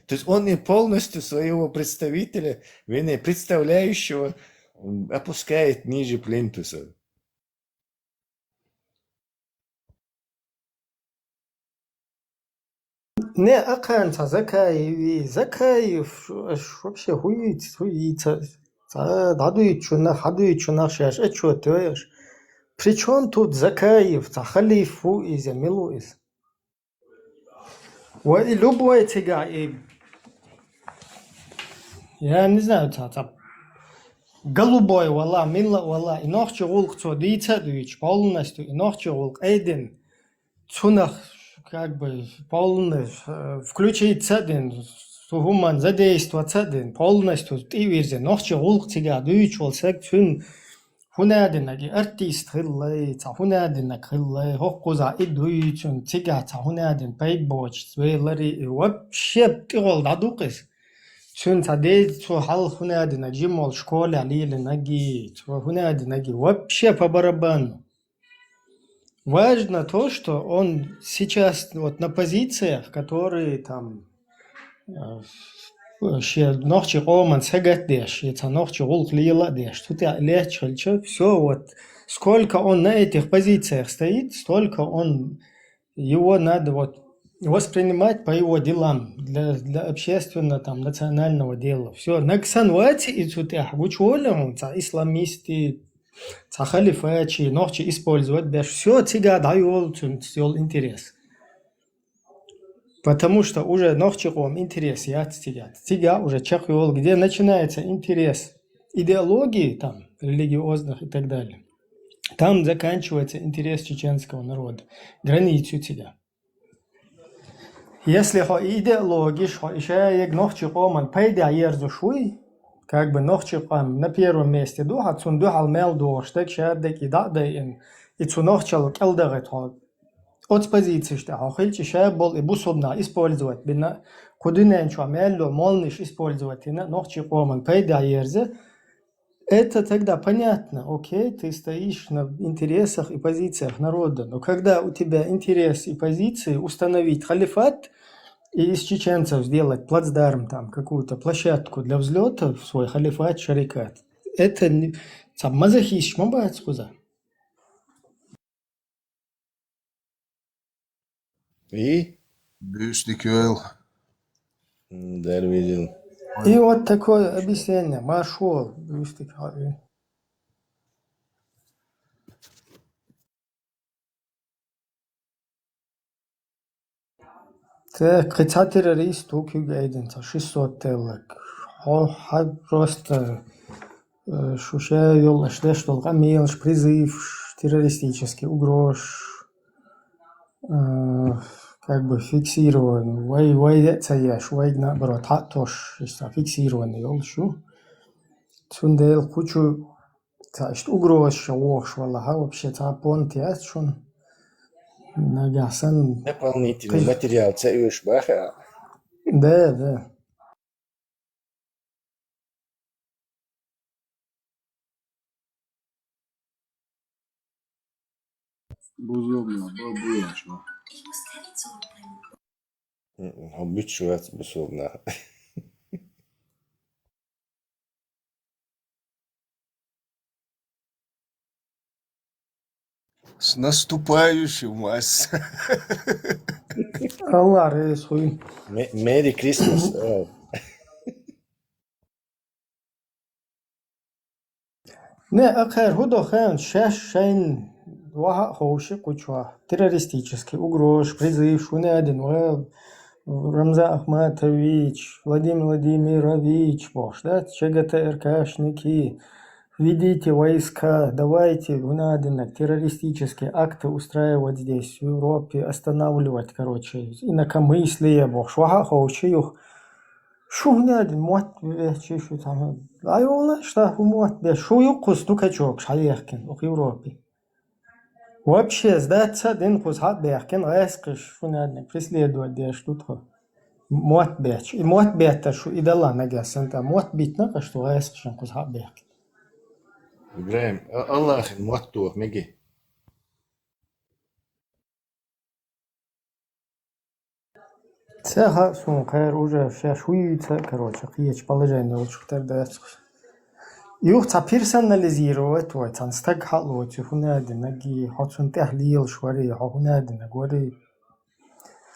То есть он и полностью своего представителя, вернее, представляющего, м, опускает ниже плинтуса. Не, акхаьнца Закаеви, Закаев, ш-, ш-, вообще хуйца, хуйца, ца, дадуй чунах, хадуй чунах шаш, а чё ты ешь? При чём тут Закаев, ца халифу из, я милу из. Ва и любой цига, и, я не знаю, ца, ца, голубой вала, милла вала, и нохчи гулк цо дийца дуйч, полностью, и нохчи гулк эйдин, цунах, как бы, полный, э, включиться дин, сухуман задействоваться дин, полностью тивирзе, нохчи гулк цига дуйч вал сек цун, хунадинаг артист хиллай, ца хунадинаг хиллай, хоккуза и дуйцун, цига ца хунадин пайбоч, вейлари, и вообще тигол дадукис. Цун ца дез цу хал хунадинаг жимол школа лилинаги, цу хунадинаги вообще по барабану. Важно то, что он сейчас вот на позициях, которые там, э, вообще нохчи къоман сагатдеш, и ца нохчи гулк лила деш, тут я лечхальча, всё, вот сколько он на этих позициях стоит, столько он, его надо вот воспринимать по его делам, для, для общественно, там, национального дела. Всё, наксан вати и цутях, гучоля он, ца исламисты, ца халифачи, нохчи использовать беш. Всё, цига дайол цун, цул интерес. Потому что уже нохчи къом интерес яц цига. Цига уже чехол, где начинается интерес идеологии, там, религиозных и так далее. Там заканчивается интерес чеченского народа. Границу цига. Если хо идеологиш, хо ишаег нохчи къоман пайда ерзу шуй, как бы нохчи къом на первом месте духа, цун духал мел душ, так шаддак и да да ин, и цу нохчал калдагат хо. От позиции, что хо хилчи шабол и бусубна использовать бина, кудинен чо мелло молниш использовать ина, нохчи къоман пайда ерзе, это тогда понятно, окей, ты стоишь на интересах и позициях народа. Но когда у тебя интерес и позиции установить халифат и из чеченцев сделать плацдарм, там, какую-то площадку для взлета в свой халифат, шарикат, это не, ца мазохист шмабац хуза. И? Бюстик юэл. М, дэр видел. И вот такое объяснение. Машуал, бюстик, а, и. Так, кхы ца террорист ву куьг айден, ца шестьсот теллаг. Хьо, хьа просто, э, шу ша йолаш деш дол къамелаш, призывш, террористический угрозаш, э, как бы фиксирован. Вай, вай де ца еш, вай наоборот, хьа тош, иса фиксирован йол шу. Цундел кучу Ца иштта угрозаш вохуш валахьа, вообще ца понт яц шуна. Нагахь санна. Дополнительный кхы- материал ца оьшу баха. Да, да. Бузубна, бу-, буяш ма. М, хьо буьтуш вац бусулба нах. С наступающим вас! Алла реза хуй. Ме-, Merry Christmas, э. Не, акхар хӀу до хан, шаьш шайн ваха а ховши кхучва. Террористический угрозаш, призыв, шуна адин ва Рамзан Ахматович, Владимир Владимирович, бохуш, да? ЧГТРКшники, введите войска, давайте, хӀуна адиннаг, террористические акты устраивать здесь, в Европе, останавливать, короче, инакомыслие, бохуш, ваха а ховши юх. Шу хӀуна дин мотт бечи шу тама. Айвола, шта хӀу мотт беш. Шу юккхус ду качок, ша ехкин, ух Европе. Вообще, сдаться дин кхус хьа бехкин, гӀайскаш, шу надник, преследовать деш ду тхо. Мотт беч. И мотт беттар шу и дала нагас санта. Мотт битна, каш ту гӀайскашин кхус хьа бехкин. Ибрахим, а-, Аллахин мотт дух, меги. Ца хаьа суна кхара уже шаьш вуйца, короче, кхечу положение йолчух тера дац. Юха цхьа персонализировать вай, цхьана стаг хьалоцу, хӀунда динаг и, хьо цунна тӀехь лелаш варий, хьо хӀунда динаг варий.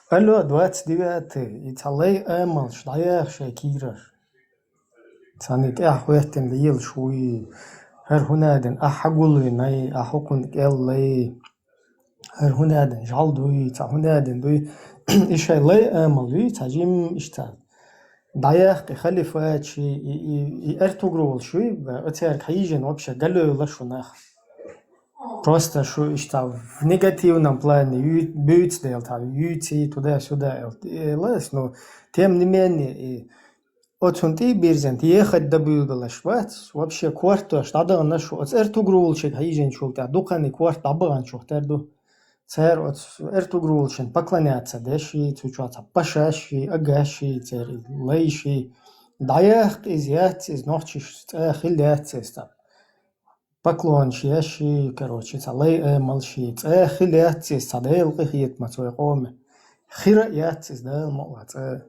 Алло, двадцать девятый, и цхьа лай амалш дӀаяха шайн кийрара. Цхьана тӀехь хӀоьттина лелаш вуй, хӀара хӀунда дина, ахь хьагулвинай, ахь хӀокхунна кӀел лай, хӀара хӀунда дина, жӀал дуй, цхьа хӀунда дина дуй. И шайн лай амал юй, цхьа жимма иштта. ДӀаяккха и халифаташ, и, и, и Эртугрулаш юй, оцаьрга хьийжина вообще галевлла шу нах. Просто шу иштта в негативном плане ю-, буьйцу дела, там, юьйций, туда-сюда, эл-, элас, ну, тем не менее, и оцунна тӀе а бирзина, ехать дӀабуьйлабелаш бац, вообще кортош дӀадахана шу, оцу Эртугрулчиг хьийжинчул тӀаьхьа дукханиг корта дӀабаханчух тера ду. Цара оцу Эртугрулчун поклоняться деш и, цу чохь цхьа пашаш и, агаш и, церан лайш и. ДӀаяккха иза, яц иза, нохчаш цӀа хила яц иза там. Поклонаш еш и, короче, цхьа лай амалш и, цӀа хила яц иза, цхьа Делан къинхетамца вай къоме. Хира а яц иза Дала мукъалахь цӀа.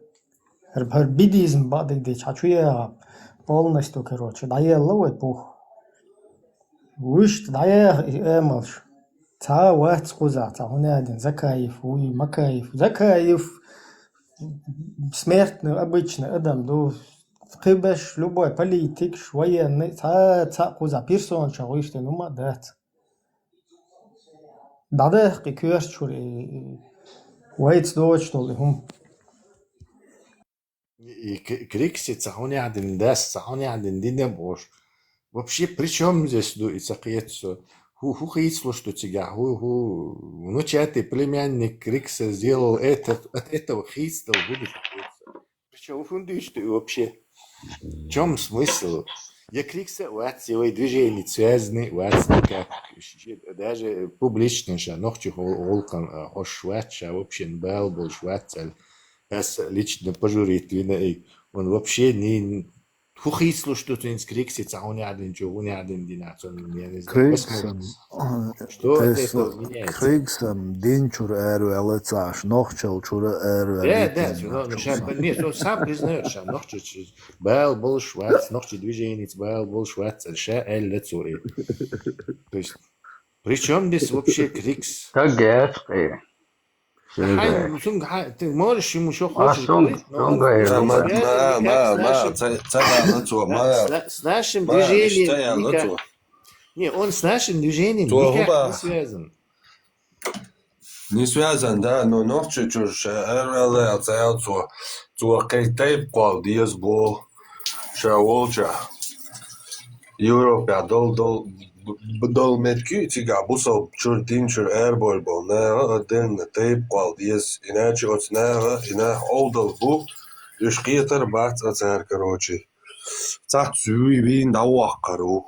ХӀара, хӀара буддизм бакъдерг дича, хьан чу яхьа, полностью, короче, дӀаелла вай пух. Вуьшта дӀаяха и амалш. Цхьа а вац кхузахь, цхьа хӀунда дина, Закаев вуй, Макаев. Закаев смертный, обычный адам ду. Кхиберш, любой политикаш, военный, цхьа, цхьа кхузахь персонашах вуьшта хӀума а дац. ДӀадахка и коьртачуьра и, и вайца доцуш долу и хӀума. И к-, Крикси цхьа хӀунехь дина дас, цхьа хӀунехь дина динан бохуш. Вообще, при чём здесь ду и ца кхета со? ХӀу, хӀу хийцалуш ду цигахь? ХӀу, хӀу, внучатый племянник Крикса сделал это, от этого хийцадала будущий Крикса. Причём хӀун дуьйцу ду и вообще? В чём смысл? Я Крикса а вац, я вай движение связаны вац никак. Ш-, ш-, даже публично ша нохчи гӀул-, гӀуллакхана, а, хьош вац, ша вообще бала болуш вац аьлла. Ас лично пожурить вина и он вообще не, хӀу хийцалуш ду цуьнца Крикси цхьа хӀунехь динчу, хӀунехь дина дина цунна, я не знаю, Криксом, посмотрим. Что от этого меняется? Криксом динчуьра араваьлла ца Ӏаш, нохчаллачуьра араваьлла. Да, да, ну, ну, ша, не, ну, сам признаёт, ша нохчи бала болуш вац, нохчи движеница бала болуш вац, ша аьлла цо и. То есть, при чём здесь вообще Крикс? Как герц, э? Хьайн, ну, цунга хьа-, ты можешь ему что хочешь говорить, но он, он связан никак с нашим, ца, ца, ца, ца, ца, ца, с на-, с нашим движением никак. Не, он с нашим движением никак не связан. Не связан, да, но нохчи чуьра ша араваьлла аьлла ца аьлла цо, цо кхин тайпа кхолла деза боху. Ша волчохь Европехь дол-, дол-, б-, долу меттиг цигахь бусалба чуьра, дин чуьра арабевлла болу наха а денна тайпа кхолла деза, иначе оцу наха, и нах Ӏовдал бу, уьш кхетар а бац а цара, короче. Цхьацца вуй вийна дӀавоккхур ву.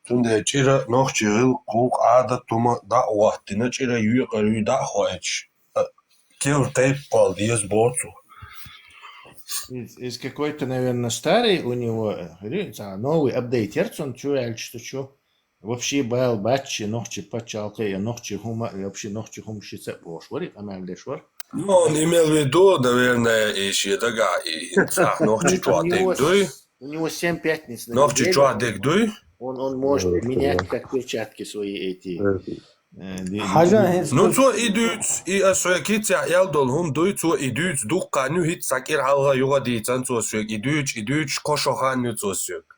Цундела чӀира нохчи гӀиллакх, гӀуллакх, Ӏадат, хӀума дӀа а хӀоттийна, чӀира юкъара юй дӀа а хоуьйтуш, а, керла тайпа кхолла деза боху цо. Из, из какой-то, наверное, старый у него, э, ри-, ца, новый апдейт яра цунна, чу аьлча, что чу. Вообще бала бац шен нохчи пачхьалкхе, я нохчи хӀума, я вообще нохчи хӀума шица а бохуш вара, и къамел деш вара. Ну, он имел в виду, наверное, и шен дагахь, и хӀинца нохчи чохь дерг дуй. У него семь пятниц на неделю. Нохчи чохь дерг дуй. Он, он может менять как перчатки свои эти. Э, ди-, хьажа ди-, хӀинца. Ну, цо и дуьйцу, и ас хьоьга кицехь аьлла долу хӀума дуй, цо и дуьйцу дуккха хан ю, хӀинца цхьа кӀира хьалха юха дийцина цо соьга, и дуьйцу, и дуьйцуш кхо шо хан ю цо соьга.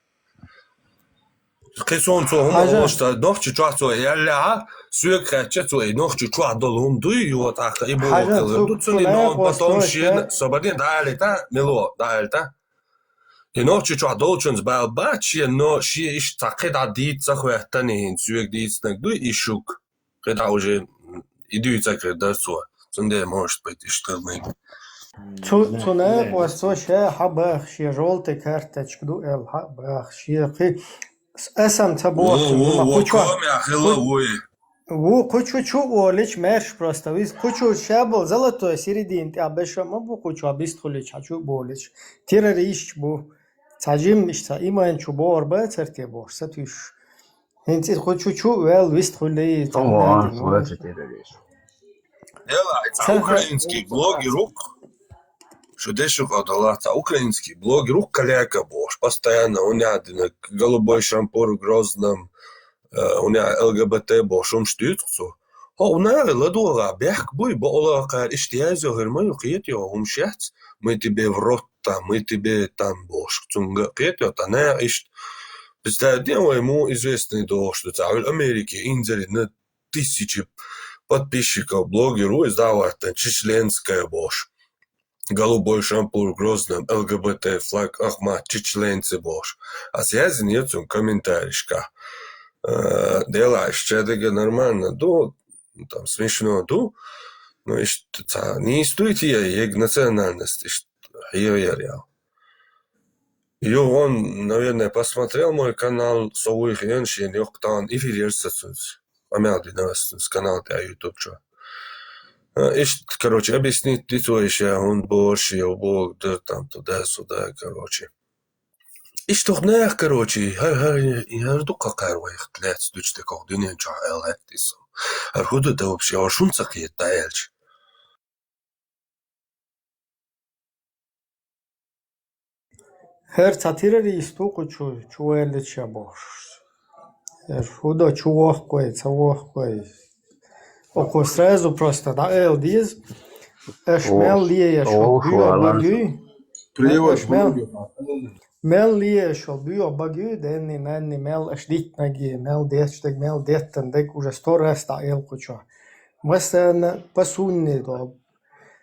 Кхин суна цо хӀума олуш ца, нохчи чохь цо яьллехьа, соьга хаьттича цо, и нохчи чохь долу хӀума дуй, юха тӀаккха и боху хилла ду, цуьнан и новкъа потом шена, собарне дӀаалита, мило, дӀаалита. И нохчи чохь долчунца бала бац шен, но шен иштта цхьа кхидӀа дийца ца хӀоьттина, хӀинца соьга дийцинарг дуй и шуьга. КхидӀа уже и дуьйцург хир дара цо. Цундела, может быть, иштта хилла. Цу, цу накъост цо ша хьабаха, шен жёлтый карточка ду аьлла хьабаха, шен кхин с-, аса-м ца боху, во, во, во, кху чохь, комехь хилла вуй. Ву кху чу чу а волуьйтуш, маьрша просто виза. Кху чу ша болу золотой середина тӀехь беша ма бу, кху чохь бистхуьлуьйтуш хьан чу а болуьйтуш. Террористаш бу. Цхьа жимма иштта цхьа иман чу богӀур бацара те бохуш, сатуьйсуш. ХӀинца иза кху чу чу а ваьлла вист хуьлий, цхьа О, надо, вац террорист. Дела, цхьа украинский блогер ву-кх. Шу дешух а далаца украинский блогер у, каляка бохуш, постоянно у ня динаг голубой шампур в Грозном, э, у ня Л Г Б Т бохуш, хӀумаш дуьйцу цо. Хьо у нагӀи ладогӀа бехк буй, бакъала кхара иштта язйо хӀур ма ю, кхетайо, хӀумаш яц, мы тебе в рот там, мы тебе там бохуш, цунга кхетайо, та наха иштта. Представь, де вай му известный дохуш ду, ца хӀур Америке инзаре на тысячи подписчиков блогер у, из дӀа а ваттан, чечленская бохуш. Голубой шампур в Грозном, Л Г Б Т флаг, Ахмат, чечленцы бохуш. Ас яздина я цунна комментарийшка. Э, делаьш, ча дега нормально ду, ну, там, смешно ду, но иштта ца нийса дуй те, ега национальность, иштта хьегӀа яр ял. Юха он, наверное, посмотрел мой канал, со вуй хиъна шена, йоккха тахана эфир яр сацунца. Къамел дина ас цунца канал тӀа YouTube чу. А, иштта, короче, объяснить ди цо иша, хӀунда бохуш я, боху, дар там туда-сюда, короче. Иштта хӀух нах, короче, хӀар, хӀар, хӀар дукха кхар вайх лаьцна дуьчу декох дуьнен чохь аьлла лаьтта иза. ХӀар хӀу ду да вообще, хӀор шун ца кхета аьлча. ХӀара цхьа террорист ву кху чу, чу ваьллача бохуш. ХӀара хӀу до, чу вохкой, ца вохкой. Око сразу просто дӀаэла деза. Аш мел лееш хьо буьйо багуй. Аш мел, мел лееш хьо буьйо багуй, денни, нанни, мел аш диттнаги, мел детташ дег, мел деттан дег, уже сто раз дӀаэла кху чу. Массарна посунни до.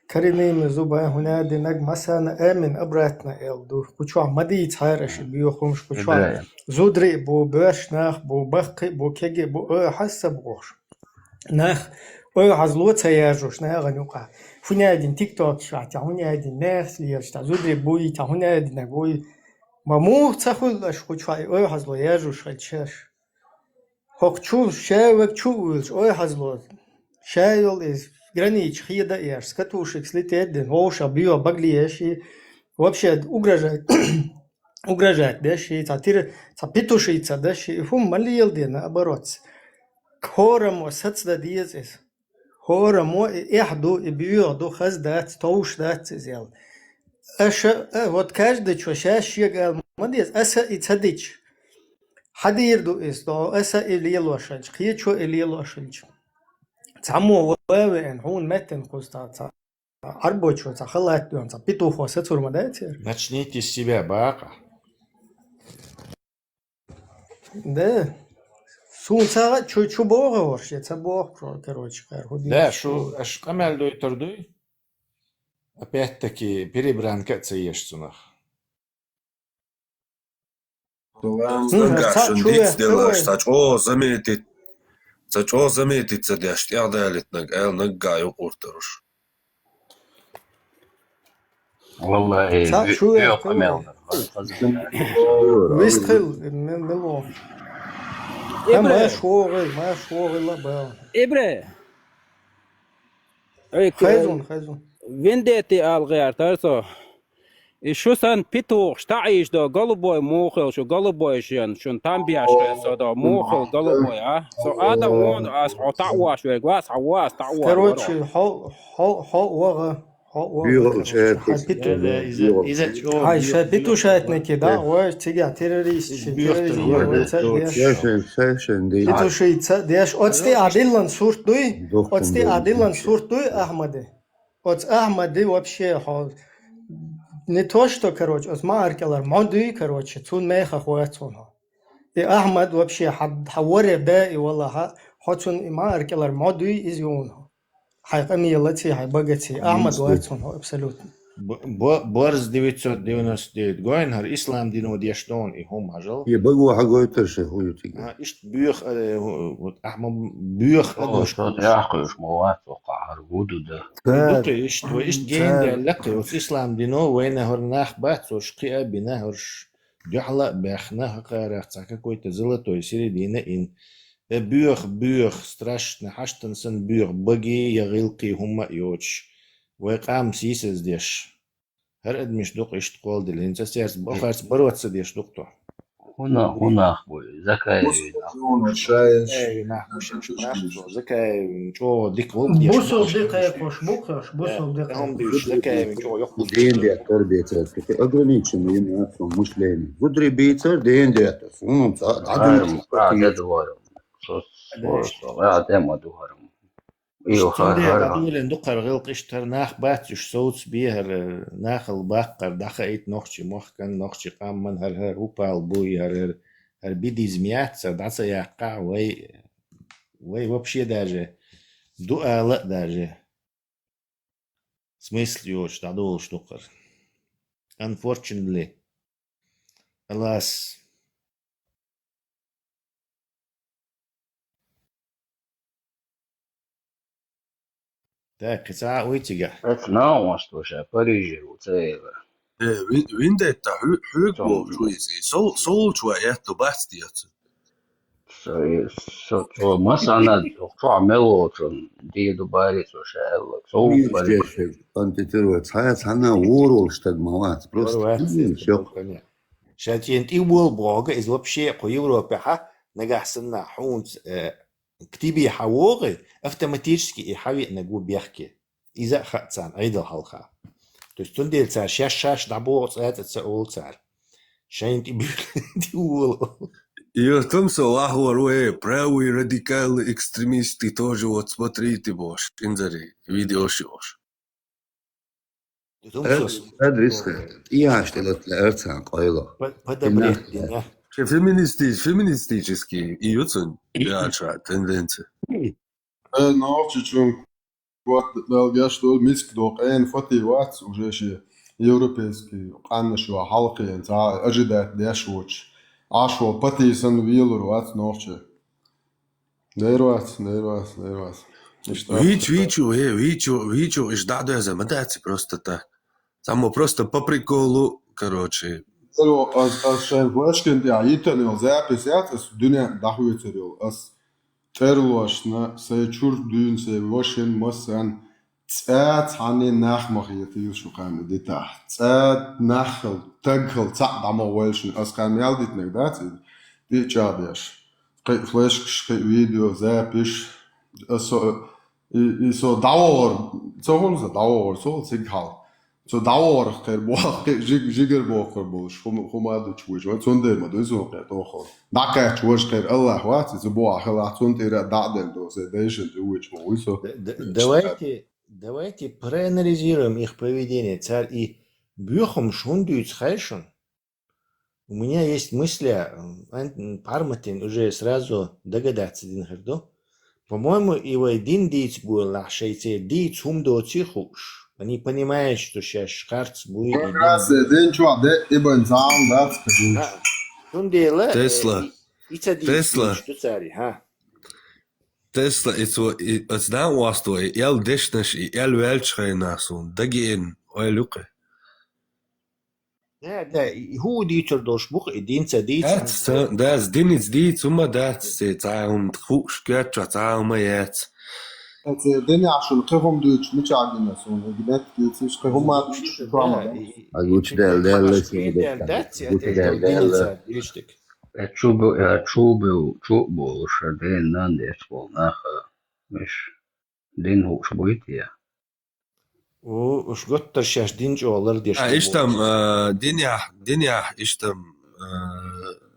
Коренными зубами хӀуна динаг массарна амин обратно эл ду. Кху чохь ма дийцахьара аша боьхамаш, кху чохь зударий а бу, боьрша нах а бу, баккхий а бу, кегий а бу, ойхьаз ца бохуш. Нах ойхьаз ло ца яжуш, нахана юкъа. ХӀуна дин тиктокаш вахьтя, хӀуна дин нехаш лелаш, та зударий буй, та хӀуна динаг буй. Ма муха ца хуьлу аша кху чохь и ойхьаз ло яжуш хилчаш. ХӀокху чу шаьваг чу а вуьйлуш, ойхьаз ло. Ша йолу иза граница хеда а еш, с катушек слететь дина, вовшах боьха багле еш и, вообще угрожать, угрожать деш и, цхьа тира, цхьа петушица деш и, хӀума ма лела дина, наоборот. ХӀораммо сацдан деза иза. ХӀораммо и эхь ду, и боьха ду, хаза дац, товш дац иза аьлла. Аша, а, вот каждый чо шаьш шега ала ма деза, аса и ца дича. Хьан дийр ду иза, до аса и лелош хилча, кхечо и лелош хилча. Цхьаммо ва веана, хьуна меттина кхуза цхьа, цхьа Ӏарбочо цхьа халат доьхна, цхьа петухо сацур ма дац яра? Начните с себя, бакъа. Да. Суна сагӀа чу, чу богӀу хӀорш, я ца богӀу, короче, кхара хӀу Да, дийцаш шу ду. Аш къамел дойтур дуй? Опять-таки, перебранка а ца еш цунах. М, Наггахь цхьаъ шун чу диц вехка делаш, вай. Ца чӀогӀа заметить, ца чӀогӀа заметить ца деш, тӀехь далитнаг, аьлла наггахь юкъуртаруш. Валлахи, Цхьаъ ви-, чу вехка вехка вай. Мел. Вист хил, ме-, мело. Ибре. Ха, маш вогӀий, маш вогӀий ла бал. Ибре. Эй, к-, Хайзун, хайзун. Вендетти ал гӀертар со. И шу сан петухаш таӀийш до, голубой мухал шу, голубой шен, шун там беш хен со до, мухал голубой, а? Со адам вон, ас хьо таӀош верг, вас хьо вас таӀош. Короче, хьо, хьо, хьо вогӀа, хьо вогӀа, Югал короче, шер хьай пету-, Иза, иза чё, хьай ша петушатники, да, ой, цига террорист, террорист, Шен, шен, шен, ди. Петушица деш, оцти а диллан сурт дуй, оцти а диллан сурт дуй, Ахмаде. Оц Ахмаде вообще, хьо, не то что, короче, оц ма аркелар, мо дуй, короче, цун меха хвац он. И Ахмад вообще, ха, ха воре бе и вала, ха, хьо цун и ма аркелар, мо дуй, из юн. Хьай къамелаци, хьай багаци. Ахмад вац хьуна, абсолютно. Б-, б-, Борз девятьсот девяносто девять. Гойн хӀара ислам дино деш дон и хӀума хьажал. Е баго хьагойтар ше хӀу ю тига. А, ишт буьйх, э, хӀу-, вот Ахмад буьйх О, адош сон кхуш. Яхкуш ма вац, о, къахьар гуду да. И дукха ишт, ва ишт гейн да лакхи, вот ислам дино вайна хӀор нах бац, хӀорш кхиа бина хӀорш. Дуьхьала а баьхна, хӀокхарах цхьа какой-то золотой середина ин. Э, боьха, боьха, страшно, хьаштан сан боьха, багий я гӀилкхий хӀумма а йоцуш. Вай къам сийсаздеш. ХӀара адамаш дукха иштта кхолладелла. ХӀинца цаьрца бохарца бароца деш дукха тхо. ХӀуна, хӀуна бу, Закаевин нах. Закаевин нах бу шоаш, Закаевин чӀоагӀа дика гӀулакх деш. Бусулба дика кхайкхош бу-кх уж, бусулба дика. Хьан бийш Закаевин чӀоагӀа йоккха. Ден деттар бецар, ограниченный мышление. Зударий бийцар, ден деттар. ХӀуна ца, дӀадуьйцу. А, дед варам. Со, со, со, а, дема духарам. Иштта цундела дӀадолийна ду-кх хӀара гӀиллакх, иштта хӀара нах бац уж совцабе, хӀара нахал баккхар, дӀахаийта нохчий мохкан, нохчий къаман, хӀара, хӀара упал буй, хӀара, хӀара, хӀара бидизм яц, хӀара дӀа ца яккхахь, вай, вай вообще даже дуала а даже смысл йоцуш дӀадолуш ду-кх хӀара. Unfortunately. Alas. Так, кхин цхьа а вуй цигахь? Эцу нагӀост ву ша, Париже ву, ца эла. Э, ви-, Виндетта, хьоь-, хьоьга бохучу иза, сол-, солчу ван этто бац те оцу? Со, со, цо масанна, чохь мел волчун дийр ду баьрри цо ша аьлла. Со ву Париже. Антитеррор, цхьа, цхьанна вор волуш стаг ма вац, просто. Вор вац, конечно. Ша цӀена тӀе вола бохург, иза вообще кху Европехьа, нагахь санна хьуна, э, к тебе хьан вогӀий, автоматически и хьан веанарг ву бехке. Иза а хаьа царна Ӏедал хьалха. То есть цундела цара шаьш-шаьш дӀабогӀу цкъа а ца олу цара. Шайна тӀе буьйлу, тӀе волу. И вот там со вахвар ву, э, правые радикалы, экстремисты тоже, вот смотрите, бохуш, инзаре, видеош йолуш. Адрес хӀара. И яш тӀе латла арцан къайло. По-, подобрать дина. Ше феминисти-, феминистический и ю цун яша тенденция. Э, нохчичун кот белгаш ду, миска до къена фати вац, уже ши европейский къанна шо хьалхен, цхьа ожидать деш воцуш. Аш вол пати санна велур вац нохчи. Дер вац, дер вац, дер вац. Иштта. Вичу, вичу, э, вичу, вичу, иш дӀадоьзна ма дац просто так. Цхьаммо просто по приколу, короче. Ас, ас шайн флешкин тӀехь йитан йолу запись яц, ас дуьнен дӀахоьцур йолу. Ас тӀерлошна, сайн чуьра дуьйна, сайн вашин, массан, цӀа цхьанне нах ма хетийла шу кхарна дитахь. ЦӀа нахал, тагхал цхьаъ дӀа ма гӀойла шуна. Ас кхарна ял дитинарг дац и, тӀе а чӀагӀдеш. Кхин а флешкаш, кхин а видео, запись. Ас со, и, и со дӀавогӀур, ца хӀунда сан дӀавогӀур, со цига хьал. Цо дӀавогӀурх кхера боху, кхин жиг-, жигара бохур болуш, хӀума, хӀума а дучу вуьйчу, вай цундела ма дуй суна кхин тоху. ДӀакхаьчча важа кхера Аллах вац, иза боху хила, цунна тӀера а дӀа а делла до, сайн дайшина тӀе вуьйчу ма вуй со. Д-, д-, давайте, давайте проанализируем их поведение. Цара и боьхамаш хӀунда дуьйцу хаьий шуна? У меня есть мысли, м, ан-, парматин уже сразу догадаться дина хир ду. По-моему, и вай дин дийца болахь шайца дийца хӀума доций хууш. Они понимают, что шаьш харц буй и дин. Как раз, э, дин чохь де и бан зам дац, конечно. Ха, цундела, э, Тесла. И, и ца дийца Тесла. Ду цари, ха. Тесла, и цо, и, оцу дан васто, и эл дешнаш, и эл ваьлчу хенахь суна дагиин ойла юкъе. Да, да, и хӀун дийцур долуш бу-кх и дин ца дийцина? Дац, ца, дац, диница дийца хӀума дац, цхьа хӀума хууш коьртачохь цхьа хӀума яц. Оцу динехь шуна кхин хӀума дуьйцуш мичахь гина суна, и гинет дийциш, кхин хӀума дуьйцуш хӀума. А гучудаьлла, даьлла, даьлла, даьлла, даьлла. Э, чу бу-, э, чу бу-, чу болуш, ден нан деш болу нах, э, иш дин хууш буй те? О, уьш готтар шаьш дин чӀогӀа лардеш. А, иштам, а, динехь, динехь, иштам, а,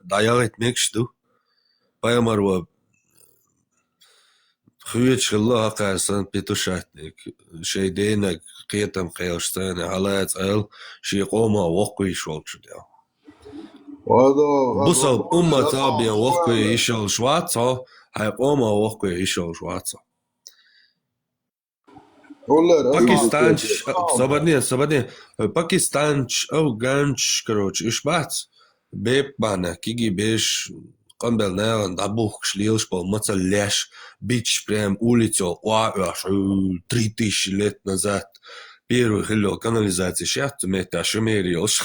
дӀаялийта мегаш ду. Пайхамар ван хьоьжуш хилла хӀокхара санна петушатник, шайн денаг кхетам кхелаш царна хьалаца аьлла, шен къоман воккхавеш волчу дел. Бусалба уммат цхьаъ бен воккхаве йиш йолуш вац хьо, хьайн къоман воккхаве йиш йолуш вац хьо. Пакистанчаш, собарне, собарне, пакистанчаш, афганчаш, короче, уьш бац. Бепа бахьана, кегий бераш, къамбел нахана дӀабухкуш лелаш болу мацалла леш, бичаш прям улицо охьа оьхуш, ю, три тысячи лет назад первый хилла йолу канализацеш яц цу меттехь, шумерий йолуш,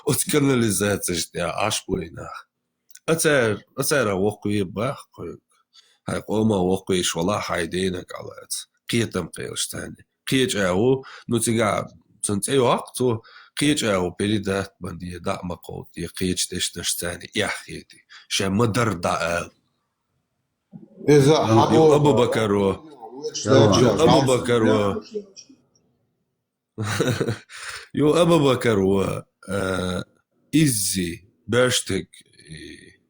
оцу канализацеш тӀехь Ӏаш бу и нах. Ацара, ацара воккхаве баха кхуьнга. Хьайн къоман воккхавеш валахь, хьайн денаг Ӏалаца. Кхетам кхелаш царна. Кхеча а ву, ну, цигахь Цун цӀе йоккху, цо кхеча агӀо передать бан де, дӀа а ма кховда, кхеча дешнаш царна эхь хетий. Шайн ма-дарра дӀаала. Иза Ю Абу-Бакаро. Ю Абу-Бакаро. Ю Абу-Бакаро. Э, иззи, баьштаг, и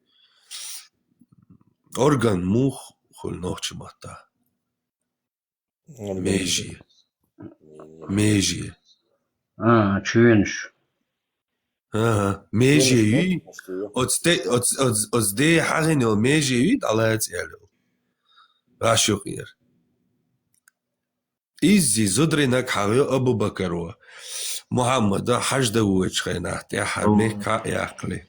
орган мух хуьлу нохча матта. Меже. Меже. А, чуьнаш. Ага, меже юй. Оцу де, оцу, оцу, оцу де хьагӀина йолу меже юй, дӀалаца яьлла йолу. Ваш юкъера. Иззи зударинаг хьагӀ йо Абу-Бакаро. Мухьаммада хьажда вочу хенахь тӀаьхьа мехкахь а яккхале.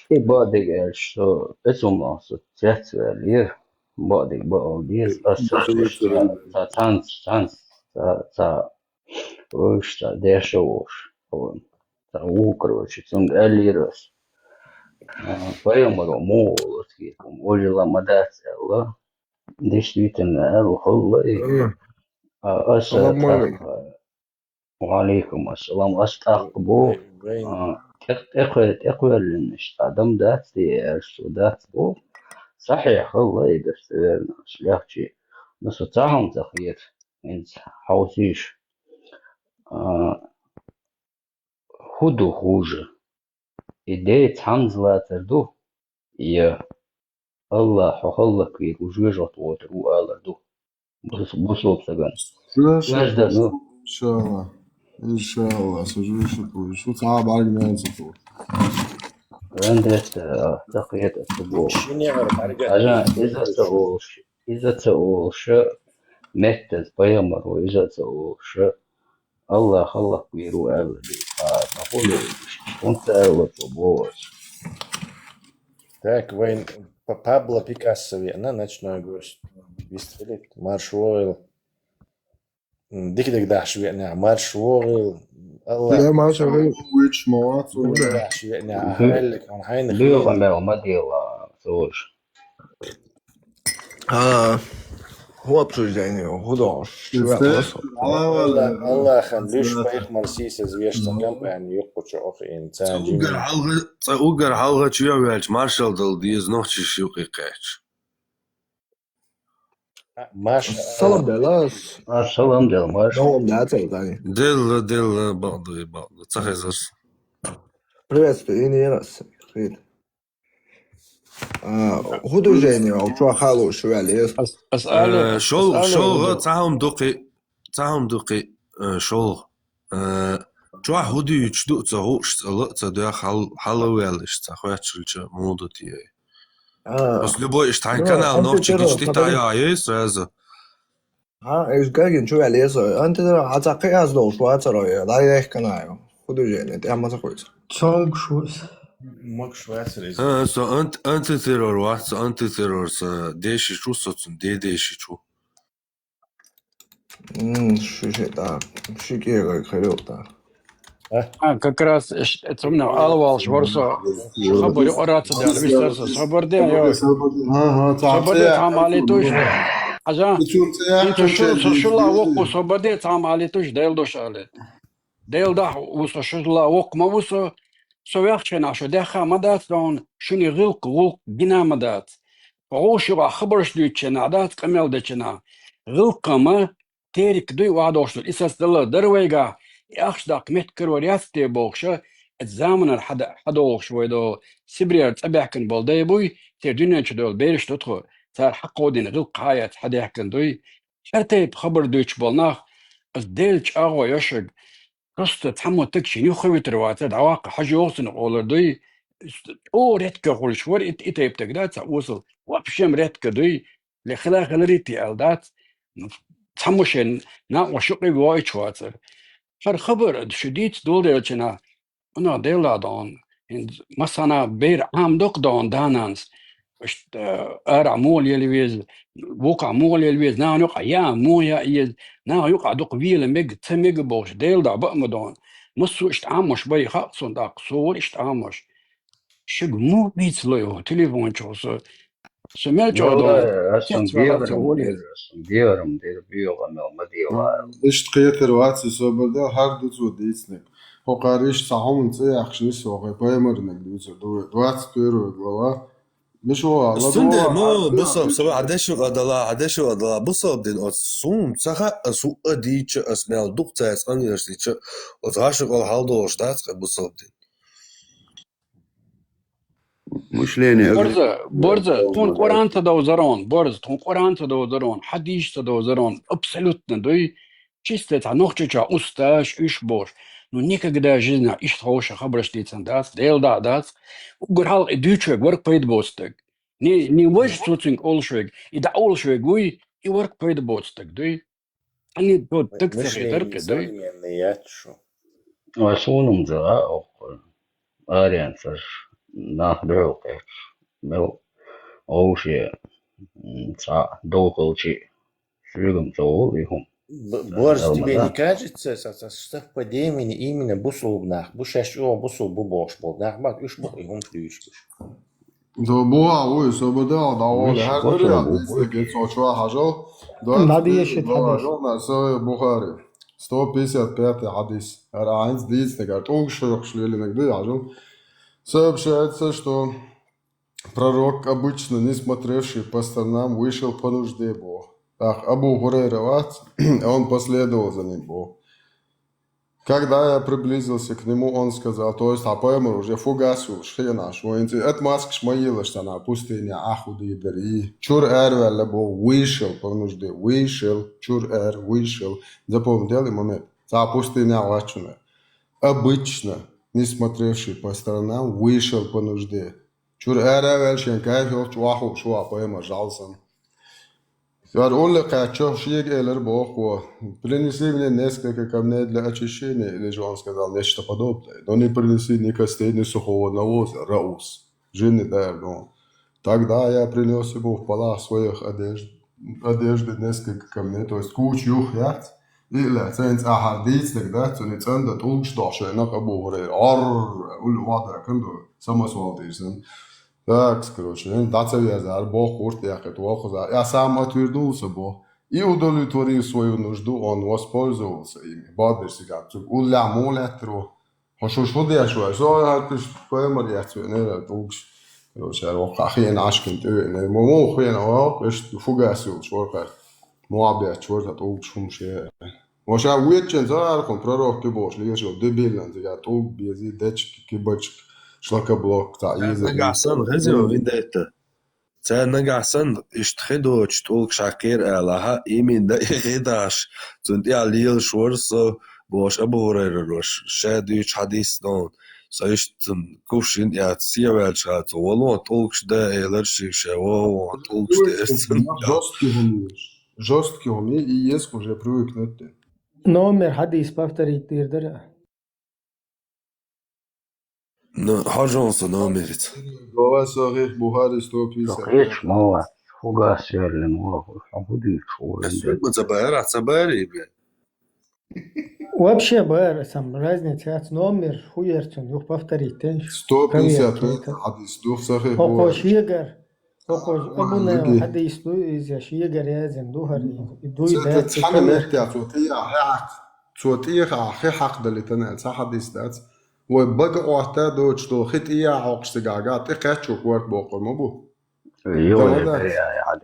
И бадиг аьлча, со эцунах со цецваьллера. Бадиг баал деза, аса ца, ца, цанц, цанц, ца, ца, вуьш ца, деша вуш. Ца ву, короче, цунга аьллера аса. А, пайхамаро муха олу аса кхетам, олила ма дац аьлла. Действительно, аьлла хилла и. А, аса тӀаккха, ва алейкум ассалам, аса тӀаккха боху, а, тӀе-, тӀекхе-, тӀекхоьллинаш цхьа дам дац те, аьлла, цо дац боху. Сахьихь хилла и, достоверно, аса лехча. Но со цхьа хӀума ца хета, хӀинца хьовсийша. А, хӀун ду хуже? И дей цхьамза лацар ду, я Аллах хьо хӀаллаквийр ву жоьжахате воцур ву алар ду бус-, бусалба стагана. Важда, ну. Иншалла. Иншалла, со жоьжахате ву. Шу цхьа а бӀарг мел ца ту. Вендетта, а, ца кхета ца боху. Ажа, иза ца олуш, иза ца олуша, меттаза пайхамаро иза ца олуша, Аллах хӀаллаквийр ву аьлла ду. А, ма хӀун ду, хӀунца аьлла цо боху аса. Так, вайн П-, Пабло Пикассо веана, ночной гость. Вистхилит, марш вогӀийла. М, дика-дика дахьаш веана, марш вогӀийла. Аллах. Я, марш вогӀийла. Вич ма вац, Дика дахьаш веана, ахьа хьайна Луьйха мел ма дела, слушай. А, хӀун обсуждение, хӀун долуш? Аллахьан луьйш пайхамар сийсаз веш цхьа компания юккъучу охьа ин цхьа Цхьа уггар хьалха, цхьа уггар хьалха чу йо ваьлча, маршалла дала деза нохчаш юкъе кхаьчча. Маш Салам делаш. А, салам дел, Маш. Салам да, цай, цай. Делла, делла, бакъду, бакъду. Ца хезарс. Приветствую, и не раз. Хит. А, художение, а чё халу швали? Ас ас али Э, шол ас али шолгъа худо. Цхьа хӀума дукхи, цхьа хӀума дукхи, э, шолгъа. Э, чохь хӀу дуьйцуш ду ца хууш, ца ла, ца доьх, хьал хьала ваьллаш, ца хоьттуш хилча муха ду те. А, Ас любой иштта хьайн ну, канал нохчи антитеррор, гичди та хабар. Я, ей сразу. А, эш гагин чё вали, антитеррор, а ца кхи аз дол швацаро, я, да я их канаю. Художение, я ма ца хуйс. Чонг шуйс. Мог швацар из. А, со ант антитеррор вац, со антитеррор, со деши чу, со цун де деши чу. М, ши ши, да. Ши кега хрел, да. А, как раз ш- цумна алвалш ворсо. Хабар юкъараццадала вистарса. Собар де, йо. Собар де, цхьа мали туш. Ажа, инчу шу, шу, шула вокку собар де, цхьа мали туш, Дел душ али. Дел дахь вусо шула вокку ма вусо. Со вехчена шу дехха ма дац дон, шуни гъилк, гъулк гина ма дац. Гъуш юкъа хабарш дуьйччена дац, къамел дечена. Гъилккама терик дуй вадолшнур. Исас дала дар вайга, и ахча даккха меттиг карор яц те бохуша, эт заманар хьада-, хьадолуш вай до, Сибрияр цӀа баьхкина бол дай буй, те дуьнен чу дойла бераш ду тхо, цара хьакховдина гъилкха хьаяц хьадаьхкина дуй. Хьар тайпа хабар дуьйчу бол нах, ас Дела чӀагӀо йошаг, просто цхьаммо таг шин юххе витар вацар, дӀаваккха хьажа йохцунах олар дуй, о, редко хуьлуш вар, и, и тайпа таг дац, цхьа осал, вообще редко дуй, ле хила хиларий те аьлла дац, цхьаммо шен накъо шукъе воуьйтуш вацар. ХӀара хабар шу дийца долделчина, унах делла дон, хӀинца массана бер Ӏам доккха дон дананс, ара мугӀал ел веза, вукхахь мугӀал ел веза, нахана юкъахь яа мугӀа яа еза, нахана юкъахь дукха вела мега, ца мега бохуш, делла баа ма дон. Массо а иштта Ӏамош бай хаьа суна тӀаккха, со вара иштта Ӏамош. Шуьга муха бийцало йо, телефон чу со Со мел чӀоагӀа дов. Аса дегӀарам дир, аса дегӀарам дир, боьха мел ма дегӀара. Иштта кхетар вац, собар де, хӀара ду цо дийцинарг. ХӀокхара иштта цхьа хӀуманна цӀи яьккхаш нисса вахе, пайхамарнаг дуьйцар ду вай. Двадцать первая глава. Мишо, ладувгӀа, ма, бусалба, са хьадешух а дала, хьадешух а дала, бусалба дин оц сум ца хаьа, су а дийча, ас мел дукха цаьрца къамелаш дийча, оц гӀашукъал хьалдолуш дац кхе бусалба дин. Мышление. Борза, борза, тхуна Къуръан ца довзарон, борза, тхуна Къуръан ца довзарон, хьадис ца довзарон, абсолютно дуй. Чисто цхьа нохчочохь усташ, уьш бохуш. Ну, никогда жизни иштта ховша хабарш дийцина дац, Дела дӀа а дац. Уггар хьалха и дуьйцуш верг варг пайда боцу стаг. Не, не важа цо цуьнга олуш верг, и дӀаолуш верг вуй, и варг пайда боцу стаг дуй. Ани тот так ца хетар кхе дуй. Ой, суна-м ца гӀа оккхур. Аренцаш, нах дуьхьал кхеташ. Мел овше, м, цхьа довхалчи, шуьгам ца волу и хӀума. Б-, борз, тебе не кажется, со-, со-, совпадение именно бусалба нах, бу шаьш чӀогӀа бусалба бу бохуш болу нах, ма уьш бу и хӀумаш дуьйцуш? До бухьа вуй, собар де, дӀаволе, хьаьрдарий, дийцинарг, цо чохь хьажал. Надо ещё хьадис. Жолна Сахих Бухари. Сто пятьдесят пятый хьадис. ХӀара ахьа хӀинца дийцинарг, хӀара тӀулгаш хьоькхуш лелийнарг ду, хьажал. Сообщается, что пророк обычно, не смотревший по сторонам, вышел по нужде, боху. ТӀаккха Абу Хурайра вац, он последовал за ним, боху. Когда я приблизился к нему, он сказал, то есть, хьан пайхамар уже фу гас йолуш хиъна шу, хӀинца и отмазкаш ма елаш цхьана пустыне Ӏахуди дара и. Чуьра араваьлла боху, вышел по нужде, вышел, чуьра ара, вышел. Запомни, делай момент. Цхьа пустыне гӀоьччуна. Обычно, не смотревший по сторонам, вышел по нужде. Чуьра ара а ваьлла, шен кайф йолчу охьахууш ву а пайхамар жӀалсан. Цара улле кхаьчча, шега элира боху: «Принеси мне несколько камней для очищения», или же он сказал нечто подобное. Но не принеси ни костей, ни сухого навоза, раус. Жин не дай, но. Тогда я принёс ему в полах своих одежд-, одежды несколько камней, то есть куча юха яц. И лаьцна цӀа хьара дийцинарг дац, цуьнан цӀанда тӀулгаш дохьуш вайна Абу Хурайра. Ор, улле вадаркан ду, самосвал дийр санна. Так, короче, хӀинца дӀа ца везара, боху, гӀурт яьккхина вокхуза. Я сам отвернулся, боху. И удовлетворив свою нужду, он воспользовался ими. Бадр сигат цуьнга уллехь муха лаьттаро? Хьо шуьш хӀун деш вай? Со хӀара кхуьш пайхамар яц веанера тӀулгаш. Короче, хӀара воккха хиъна Ӏашкина тӀе веанера. Ма муха хиъна воккха, иштта фу гас йолуш вара кхаьчна. Муха бетташ вара тӀулгаш хӀума ше. Ва ша веччан ца гӀархун пророк ки бохуш лешо, дебилан цига тӀулг бези, дечки, кибачки, шлакоблок, цхьа иза. Нагахь санна, хеза йо, вин детта. Цара нагахь санна, иштта хи доцуш тӀулг ша кхера алахьа, имин дан и хи дахьаш, цунна тӀехь лелаш вара со, бохуш Абу Хурайрара, ша дуьйцу хьадис дон. Со иштта цунна кувш йина яц, сехьаваьлча хьа цо, валлахӀи, тӀулгаш да, элира шига ша, валлахӀи, тӀулгаш да, эс цунна. Жёсткий хӀума еш. Жёсткий хӀума, и еза уже привыкнуть де. Номер хьадис повторить дийр дара. Ну, хьажал со номерица. Глава Сахих Бухари сто пятьдесят. Кхечу ма вац, фугас верлина вахур, хьо хӀу дуьйцуш ву. Ас вуьгма ца бара, ца барий бе? Вообще бара, сам разница яц, номер хӀу ярцун, юх повторить тенш. Сто пятьдесят пять хьадис ду Сахих Бухари. ХӀокхо шегар. ХӀокхо Абу Найла хьадис ду иза, шегара яздина ду хӀара, и дуй даьрца цхьана меттехь цо тӀехьа хьакх-, цо тӀехьа хи хьакхдалийтина аьлла, цхьа хьадис дац. Вай бага Ӏотта доцуш долу хи тӀехьа хьокхуш цигахь, тӀе кхаьччо корта боккхур ма бу. Йо, Тамада.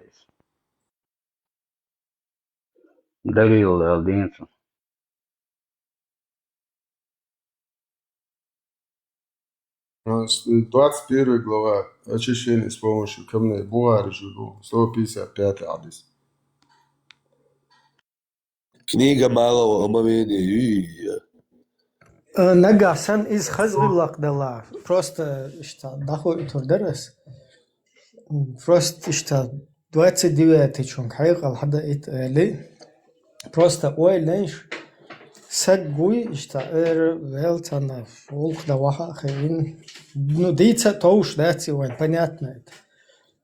Дарил аьлла дийна цунна. А, с-, двадцать первая глава. Очищение с помощью камней. Бухари же был. Сто пятьдесят пятый хьадис. Книга малого омовения. Э, нагахь санна иза хаза гӀиллакх дала. Просто иштта дӀахоуьйтур дара ас. Просто иштта двадцать девятый чунга хьекъал хьадаийта али. Просто ойла еш, саг вуй, иштта эр вел царна гӀуллакх дан ваха а хиъна. Ну, дийца а товш дац и вайн, понятно это.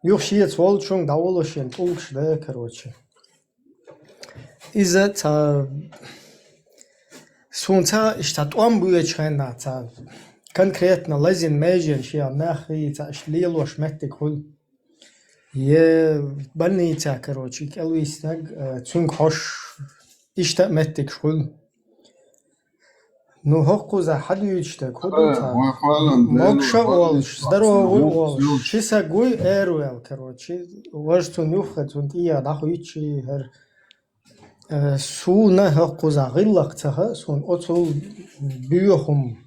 Юха шеца волчунга дӀаволуш шен тӀулгаш да, короче. Иза ца, суна ца иштта тӀом боьчу хенна ца конкретно лазин межен шен нах хи ца иштта лелош меттиг хуьлу. Е больница, короче, кӀелвиснаг, э, цуьнга хьош иштта а меттигаш хуьлу. Ну, хӀокхузахь хьадуьйцуш дерг хӀун ду цхьа? Могуш а олуш, здорово вуй олуш, ши саг вуй, араваьлла, короче. Важа цунна юххе, цунна тӀехьа дӀахуьйцуш, хӀара, э, суна хӀокхузахь гӀиллакх ца хаьа, суна оцул боьха хӀума.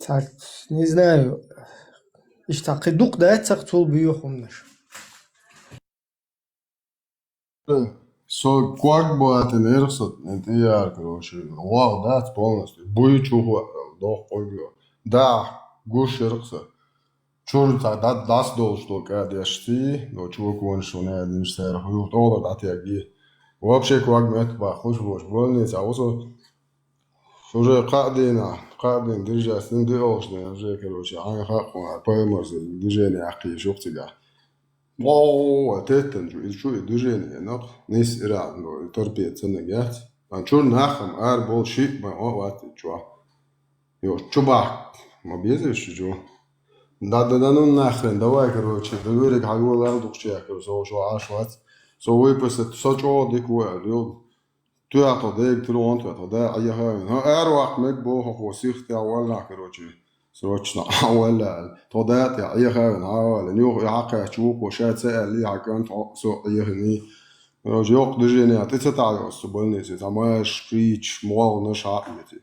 Цхьа, не знаю, иштта кхин дукха дац цхьа цул боьха хӀуманаш. Со ког батинера со, тӀе яра, короче, ваха дац полностью. Буй чу хӀоъ, дохкъуьйгу. Да, гуш яра со. Чуьра цхьа дӀа-, дӀасадолуш долу кӀадеш ций, но чу конаш ву, наьдинаш цара хьуьйху тӀолар дӀатегий. Вообще ког метта бахуш бош, больница ву со. Уже кхаа дийнахь, кхаа дийнахь держаться не делаешь, уже, короче, хьайн хаьа хьуна, паймарза движение яккхийша юха цигахь. Во, теттан чу, иза чу и движение, но, нис иран, но, и торпед ца нагахь. Ан чур нахам ар бол шиъ ма, о, ват чу. Йо, чу бах, ма безеш чу. Да, да, да, ну нахрен, давай, короче, доверие хьайола духчех, со шо аш вац. Со выписать, со чо дик ву, ю. Тоьхна тхо дега тилон тоьхна, тхо да Ӏехавина. ХӀан, араваккха мега боху хӀокхо сих тӀехь валлахь, короче. Срочно Ӏа валла аьлла. Тхо да тӀехь Ӏехавина, Ӏа валла. Нюха и хьакхаьчча вукхо ша ца аьллий, хьан кӀант хьо со Ӏехиний. Короче, йоккха движение тӀе ца таӀайо аса цу больнице, цхьа маьрша, кхийча, молханаш хьаъ йоьти.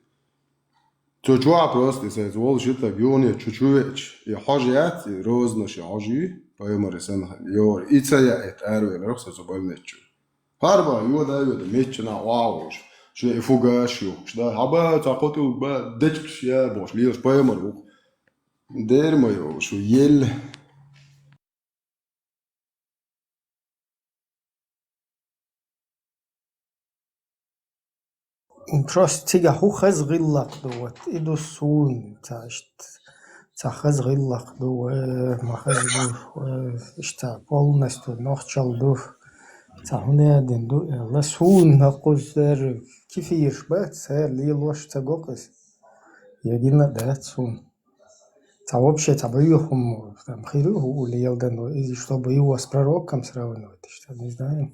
Цу чохь просто и сайца волу ши таг юхане чу-чу веача, и хьожа яц, и розанаш и хьожий, паймаре санна, йора, и ца яа, и аравеларх со цу больнице чу. ХӀара бан йода а йода, меччана охьа волуш, шен и фугаш юхкуш, да, хьаба, цхьа кхо тӀулг ба, дечкаш я, бохуш, лелаш пайхамар ву-кх. Дера ма йолуш ву, елла. Просто цигахь хӀун хаза гӀиллакх ду, вот, и ду суна, ца иштта, ца хаза гӀиллакх ду, э, ма хаза ду, э, иштта полностью нохчалла ду, ца хӀун а дина ду, аьлла, суна хӀокхузара кефирш бац, цара лелош ца го-кх иза. Я гина а дац суна. Ца вообще, ца боьха хӀума, там, хир ю хӀуъу леладан, но иза, чтобы его с пророком сравнивать, иштта, не знаю.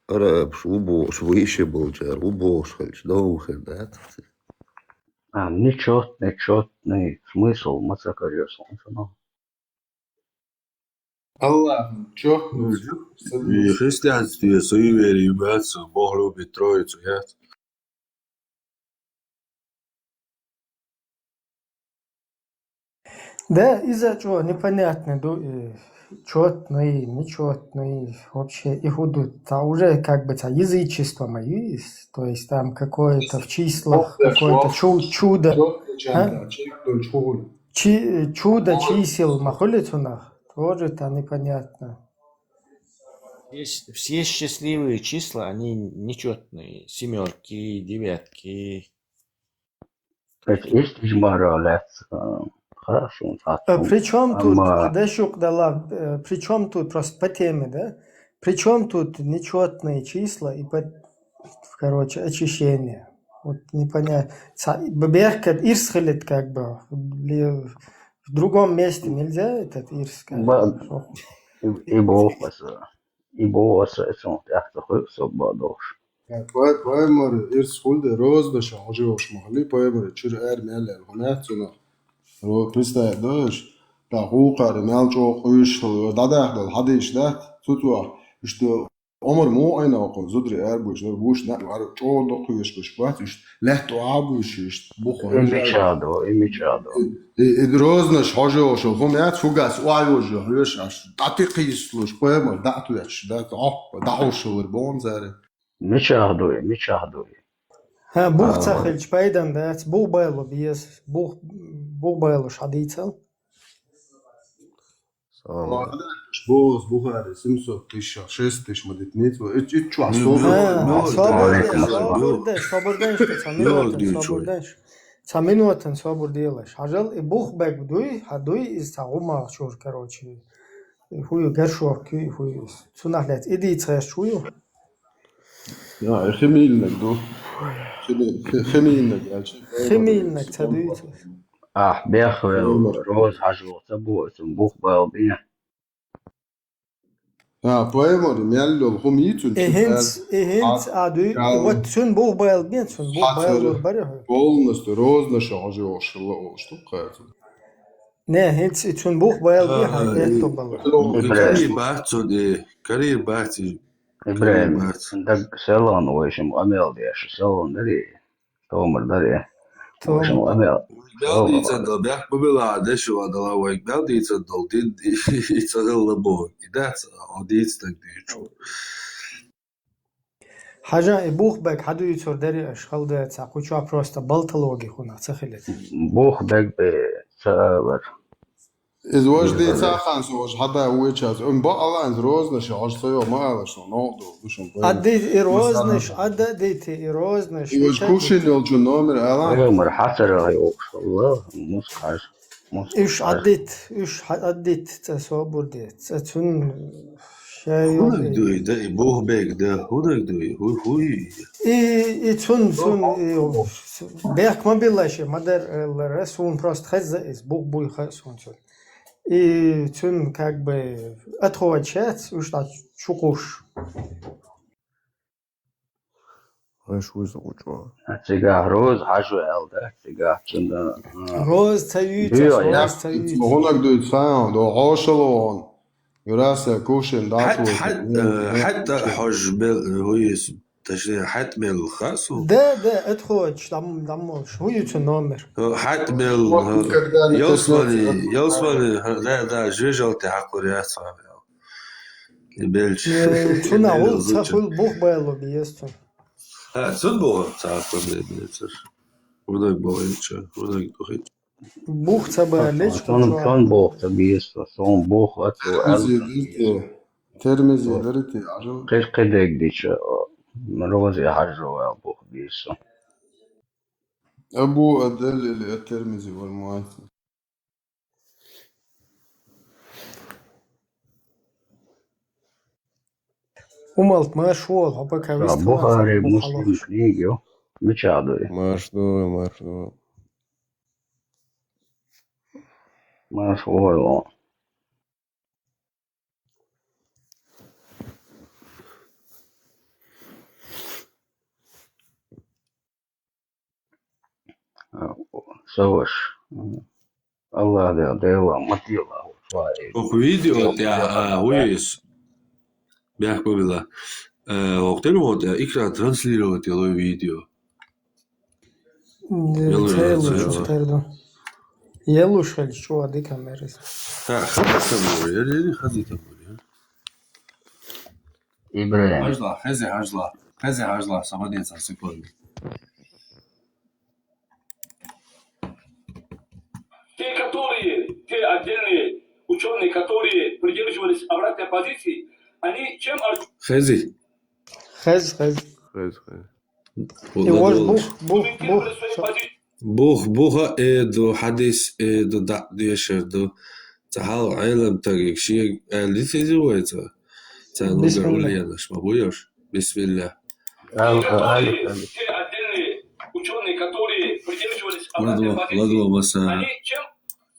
Арабаш ву бохуш, ву иша болчара, ву бохуш хилча, довла хир дац. А, нечётный, чётный, смысл ма ца карош, но. Аллахьан чётный. И христианстве суеверие ю бац, Бог любит Троицу, яц. Да, иза чӀогӀа непонятный ду, и чётный, нечётный, вообще, и хӀун ду, ца уже как бы ца язычество ма ю иза, то есть там какое-то в числах, какое-то чу-, чудо, а? Чи-, чудо чисел ма хуьлу цунах, тоже там непонятно. Есть, все счастливые числа, они нечётные. Семёрки, девятки. То есть, есть ижмара лаьцна, а, хаьа суна цхьацца. Э, при чём тут, амма, а, дашукъ дала, э, при чём тут, просто по теме, да? При чём тут нечётные числа и по-, короче, очищение? Вот непонятно. Ца-, б-, бехкад ирс хилит как бы, ли-, в другом месте нельзя этот ирс, как бы, ба-, шо? И, и боху аса, и боху аса, эцунах тӀехь ца хуьлу со бан долуш. Э, пай-, пайхамар ирс хуьлу де, розанаш хьожа йолуш ма хуьлий, пайхамар чуьра ара мел лаьа хӀума яц цунах. Ро-, представь, да, аш, да, гӀуллакхара мел чӀогӀа къуьйсуш хилла, дӀадахьа долу хьадийш дац, цу тӀехь, иштта, омар муха Ӏийна ваккхун, зударий ара буьйш, нур буьйш, на, ара чӀогӀа доккха вешкаш бац, иштта, лаьтта охьа а буьйш, иштта, бухахь. И мича ду, и мича ду. И, и розанаш хьожа йолуш хӀума яц, фугас охьа йожа хьоьш, аш, дӀатикхийслуш, пайхамар дӀа а тоьттуш, да, дӀа, дӀахьуш хилар боху цара. Мичахь ду и, мичахь ду и? ХӀа, бух ца хилча, пайдан дац, бух байло беза, бух, бух байлуш хьадийцал. Боху Бухари, семьсот тысяч, шесть тысяч ма дитинийца, ит, ит чохь собар. ХӀа, собар де, собар де, собар де, ца минотан собар де. Ца минотан собар делаш. Хьажал, и бух бег дуй, хьан дуй, иза ца гӀумагӀчур, короче. ХӀу ю, горшок ю, хӀу ю. Цунах лаьцна и дийца гӀерташ хӀу ю? Яа, химийнаг ду. Химийнаг аьлча. Химийнаг ца дуьйцу. Ахь бехвел, Роза хьажа ца бу, цун бух бал бе. А, паймар, мел йол хӀума йицун. И хӀинц, и хӀинц а дуй, вот цун бух бал бе, цун бух бал лур бари хьо. Полностью Розана шо хьажа йогӀуш хилла олуш ду кхача. Не, хӀинц и цун бух бал бе, хьан этто бала. Карий бац цун, э, карий бац и. Ибрахим, даг селон вайшим къамел деш, селон дари, томар дари. Вайшим къамел. Мел дийцан дал, бехк ма била, деши ва дала вай, мел дийцан дал, дин, и ца хилла бо, и дац, а дийцан дийцу. Хьажа, и бух бег хьадуьйцур дари аш, халда ца, кху чохь просто балталоги хӀуна ца хилира. Бух бег бе ца алар. Иза вож дийца хан со вож хьада вуйчаз. Ун бакъала иза Розана ши хьож ца йо ма ала шо, ногӀу ду, ду шун бай. Аддит и Розана ш, адда дити и Розана ш. И вож кушин йолчу номер ала. Ой, мар хьацара йо, Аллах, мус хьаж. Уьш Ӏаддит, уьш Ӏаддит, цӀа собур де, цӀа цун шай. ХӀунаг дуй, да, и бохбег, да, хӀунаг дуй, хӀуй, хӀуй. И, и цун, цун, и, бехк ма билла ши, ма дар, э, лара, сун просто хезза из, бух буй ха сун цун. И цун, как бы, отходит шац, уьш дӀа чукхуш. Аш вуьза гӀучӀо. Цигахь Роза хьажо аьлла, да? Цигахь цунна, а, Роза ца юьйцу, дуьйо, Роза ца юьйцу. ХӀунаг дуьйцу, сан, до хьошало вон. Юраса кушин хьат, дату. Хьат, э, хьат хьож мел, э, хӀуйис, точнее, хьат мел хасу. Да, да, отходит, там, там, хӀуй цу номер. Э, хьат мел, вот, э, когда не ялсмани, коснётся, ялсмани, э, да, да, жижалте хьакхур яц. И белча. Э, цуна хӀул ца хӀул бух байло биэс цун. А, цун бух ца хӀул биэс цун. ХӀунаг бохинча, хӀунаг духинча. Бух ца байлеча, цун, цун бух ца биэс, цун бух а цу. Термизи дирти, термизи дирти, ажу. Кхир кхидег дича, Розе хьажо а бух биэс. Абу Адель или Ат-Термизи валь Муайси. Умалт марш вол, хьо пока вист Бухари, Муслим книги, ё. Мича дуй? Марш дуй, марш дуй. Марш вол. А, со ваша. Аллах Дела, Дела, матила, хӀуш вари. Ох, видео тя, а, вуйис. Бяхка била. Э, ох, тер вот, э, экран транслировать делай видео. М, Елуш, целуш, елуш. Терду. Елуш хелч, чуа ди камерис. Та, хаза камера, я не хаза камера. Ибрагим. Хьажла, хези хьажла, хези хьажла, сабадеца секунду. Те, которые, те отдельные учёные, которые придерживались обратной позиции, они чем аргу- Хези. Хез, хез. Хез, хез. И вож бух, бух, бух. Бух, буха э ду, хьадис э ду, даъ дешар ду. Ца хьал Ӏелам тагиг шиег аьлли цизи вайца. Ца лугар уллиянаш ма буйош. Бисмилла. Те отдельные учёные, которые придерживались обратной позиции, ладва, ладва, маса. Они чем,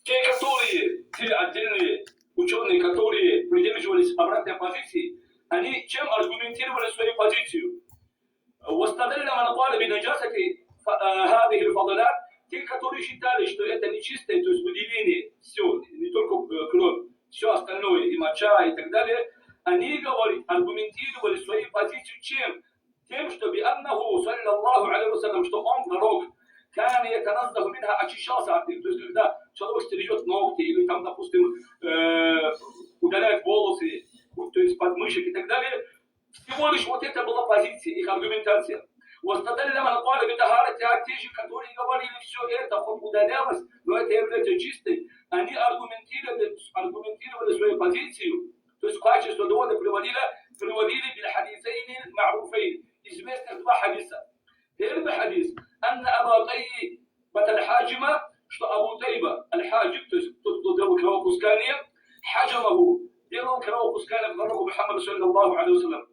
те, которые, те отдельные учёные, которые придерживались обратной позиции, они чем аргументировали свою позицию? واستدل من قال بنجاسة ف-, آه، هذه الفضلات, те, которые считали, что это нечистое, то есть выделение, всё, не только, э, кровь, всё остальное, и моча, и так далее, они, говорит, аргументировали свою позицию чем? Тем, что بأنه صلى الله عليه وسلم, что он, пророк, كان يتنزه منها, очищался от них. То есть, когда человек стрижёт ногти или там, допустим, э, удаляет волосы, будь то из подмышек и так далее, Всего лишь вот это была позиция, их аргументация. واستدل من قال بطهارتها, те же, которые говорили, всё это хоть удалялось, но это является чистой, они аргументировали, аргументировали свою позицию, то есть в качестве довода приводили, приводили بالحديثين المعروفين, известных два хадиса. Первый хадис. أن أبا طيبة الحاجم, что Абу Тайба аль-Хаджим, то есть тот, кто делал кровопускание, حجمه, делал кровопускание пророку Мухаммаду, саллаллаху алейхи ва саллям.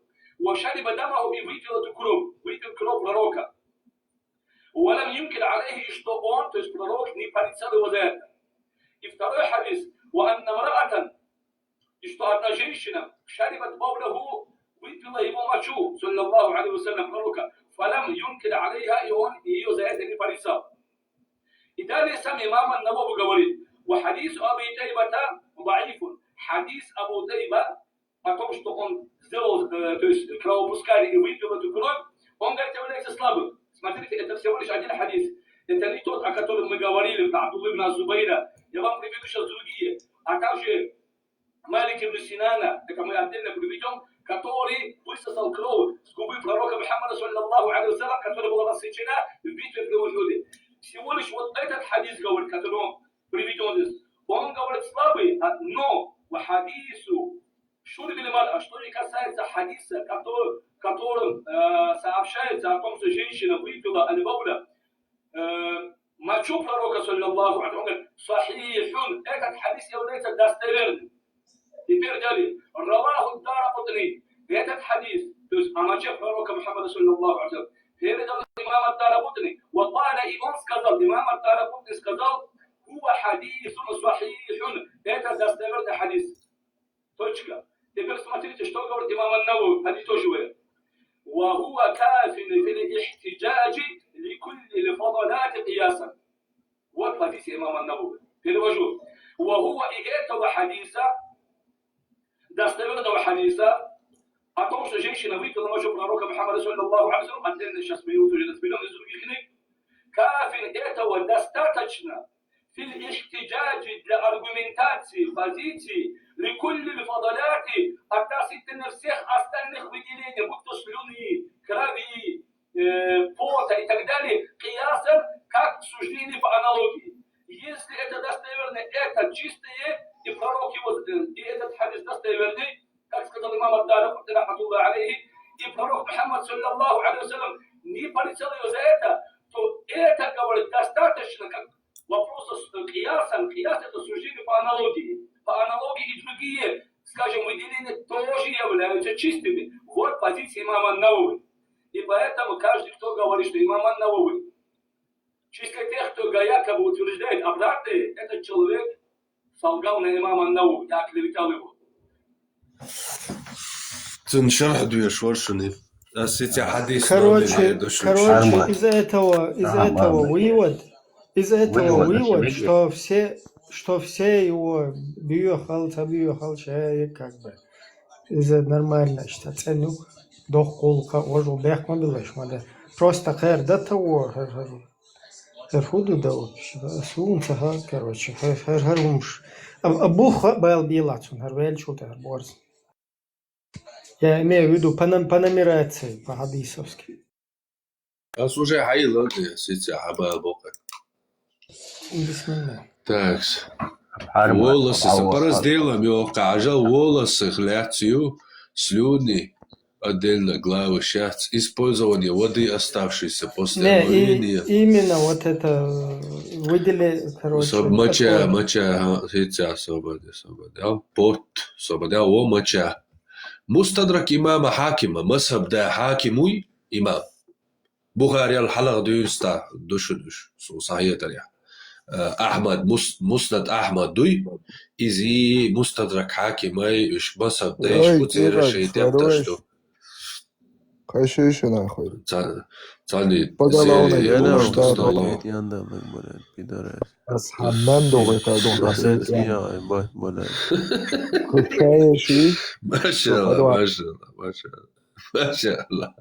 وشرب دمه, и выпил эту кровь, выпил кровь пророка. ولم ينكر عليه, и что он, то есть пророк, не порицал его за это. И второй хадис, وأن امرأة, и что одна женщина, شربت بوله, выпила его мочу, صلى الله عليه وسلم, пророка, فلم ينكر عليها, и он ее за это не порицал. И далее сам имам Ан-Навави говорит: وحديث أبي طيبة ضعيف. Хадис Абу Тайба о том, что он сделал, э, то есть кровопускание и выпил эту кровь, он, говорит, является слабым. Смотрите, это всего лишь один хадис. Это не тот, о котором мы говорили, про Абдулла ибн Зубайра. Я вам приведу сейчас другие. А также Малик ибн Синана, это мы отдельно приведем, который высосал кровь с губы пророка Мухаммада, саллаллаху алейхи ва саллям, которая была рассечена в битве при Ухуде. Всего лишь вот этот хадис, говорит, который он приведен здесь, он, говорит, слабый, а, но وحديث شرب المرأة, что же касается хадиса, который, которым э, сообщается о том, что женщина выпила аль-бауля, э, мочу пророка, саллаллаху алейхи, он говорит, صحيح, этот хадис является достоверным. Теперь далее. رواه الدارقطني, этот хадис, то есть о моче пророка Мухаммада, саллаллаху алейхи, передал имам Ад-Даракутни, وقال, и он сказал, имам Ад-Даракутни сказал, هو حديث صحيح, это достоверный хадис. Точка. Теперь смотрите, что говорит имам Ан-Навави, подытоживая. وهو كاف في الاحتجاج لكل الفضلات قياسا. Вот позиция имама Ан-Навави. Перевожу. وهو, и этого хадиса, достоверного хадиса, о том, что женщина выпила мочу пророка Мухаммада, саллаллаху алейхи ва саллям, отдельно сейчас мы его тоже разберем из других книг, كاف, этого достаточно, في الاحتجاج, для аргументации, позиции, لكل الفضلات, относительно всех остальных выделений, будь то слюны, крови, э, пота и так далее, قياسا, как суждение по аналогии. Если это достоверно, это чистое, и пророк его, э, и этот хадис достоверный, как сказал имам Ад-Даракутни, рахматуллахи алейхи, и пророк Мухаммад, саллаллаху алейхи ва саллям, не порицал его за это, то это, говорит, достаточно, как вопрос с киясом, кияс — это суждение по аналогии. По аналогии и другие, скажем, выделения тоже являются чистыми. Вот позиция имама Ан-Навави. И поэтому каждый, кто говорит, что имам Ан-Навави, числе тех, кто якобы утверждает обратное, этот человек солгал на имама Ан-Навави, я оклеветал его. Цун шарх дуешь воршуни. Асити хадис Короче, номер короче, из-за этого, из-за этого вывод, из-за этого вывод, что все, что все его бьёхал, табьёхал, человек как бы. Из-за нормально, что цену, дохулка, ожу, бехма билаш, мада. Просто хер до того, хер, хер. Хер фу ду да вообще, да? Сунца, ха, короче, хер, хер, хер хумш. А, а бух байл билацун, хер вел чута, хер борз. Я имею в виду по нум-, по нумерации, по-хадисовски. Ас уже хьайла, сица хьабал бокъа. Бисмилла. Так. Волосы, по разделам, ё, кажал волосы, хляцию, слюни, отдельно главы щас, использование воды, оставшейся после Не, и омовения. Именно вот это, э, выдели, короче, Соб-, моча, такое. Моча, ага, сица, особо, особо, да? Пот, особо, да, о, моча. Мустадрак имама Хакима, мазхаб да Хакимуй имам. Бухариял хьалха дуьйнста ду шуна уьш, су сахьихь тарихь. Э, Ахьмад, Мус-, Муснад Ахьмад дуй, иза Мустадрак Хьакимай, уьш масаб дайш Ой, бу церан тигача шайтӀа тӀаш ду. Кхайши шуна хуй. Ца-, цани Подала зе вона, я думаю, да, что да, стоит. Да. Ас хьаман догӀита догӀита. Ас я, бо-, бо-, Кхайши. Машалла, Подала. Машалла, машалла. Машалла.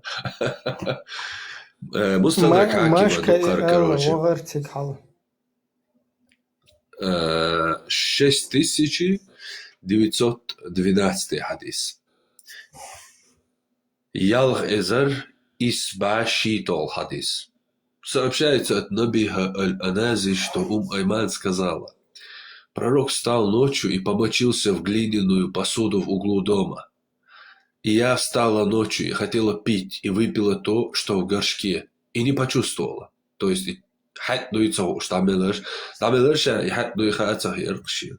Э, Мустадрак Ма-, Хьакима Машка дукхар, и короче. Алла, вагӀар цигахьал. Э, шесть тысяч девятьсот двенадцатый хьадис. Ялх эзар исс бӀе шийтола хьадис. Сообщается от Набиха аль-Анази, что Ум Айман сказала: Пророк встал ночью и помочился в глиняную посуду в углу дома. И я встала ночью и хотела пить, и выпила то, что в горшке, и не почувствовала. То есть, и хьатӀа дуй ца хууш, дӀа мел еш, дӀа мел еш, и хьатӀа дуй хаа ца хиира шена.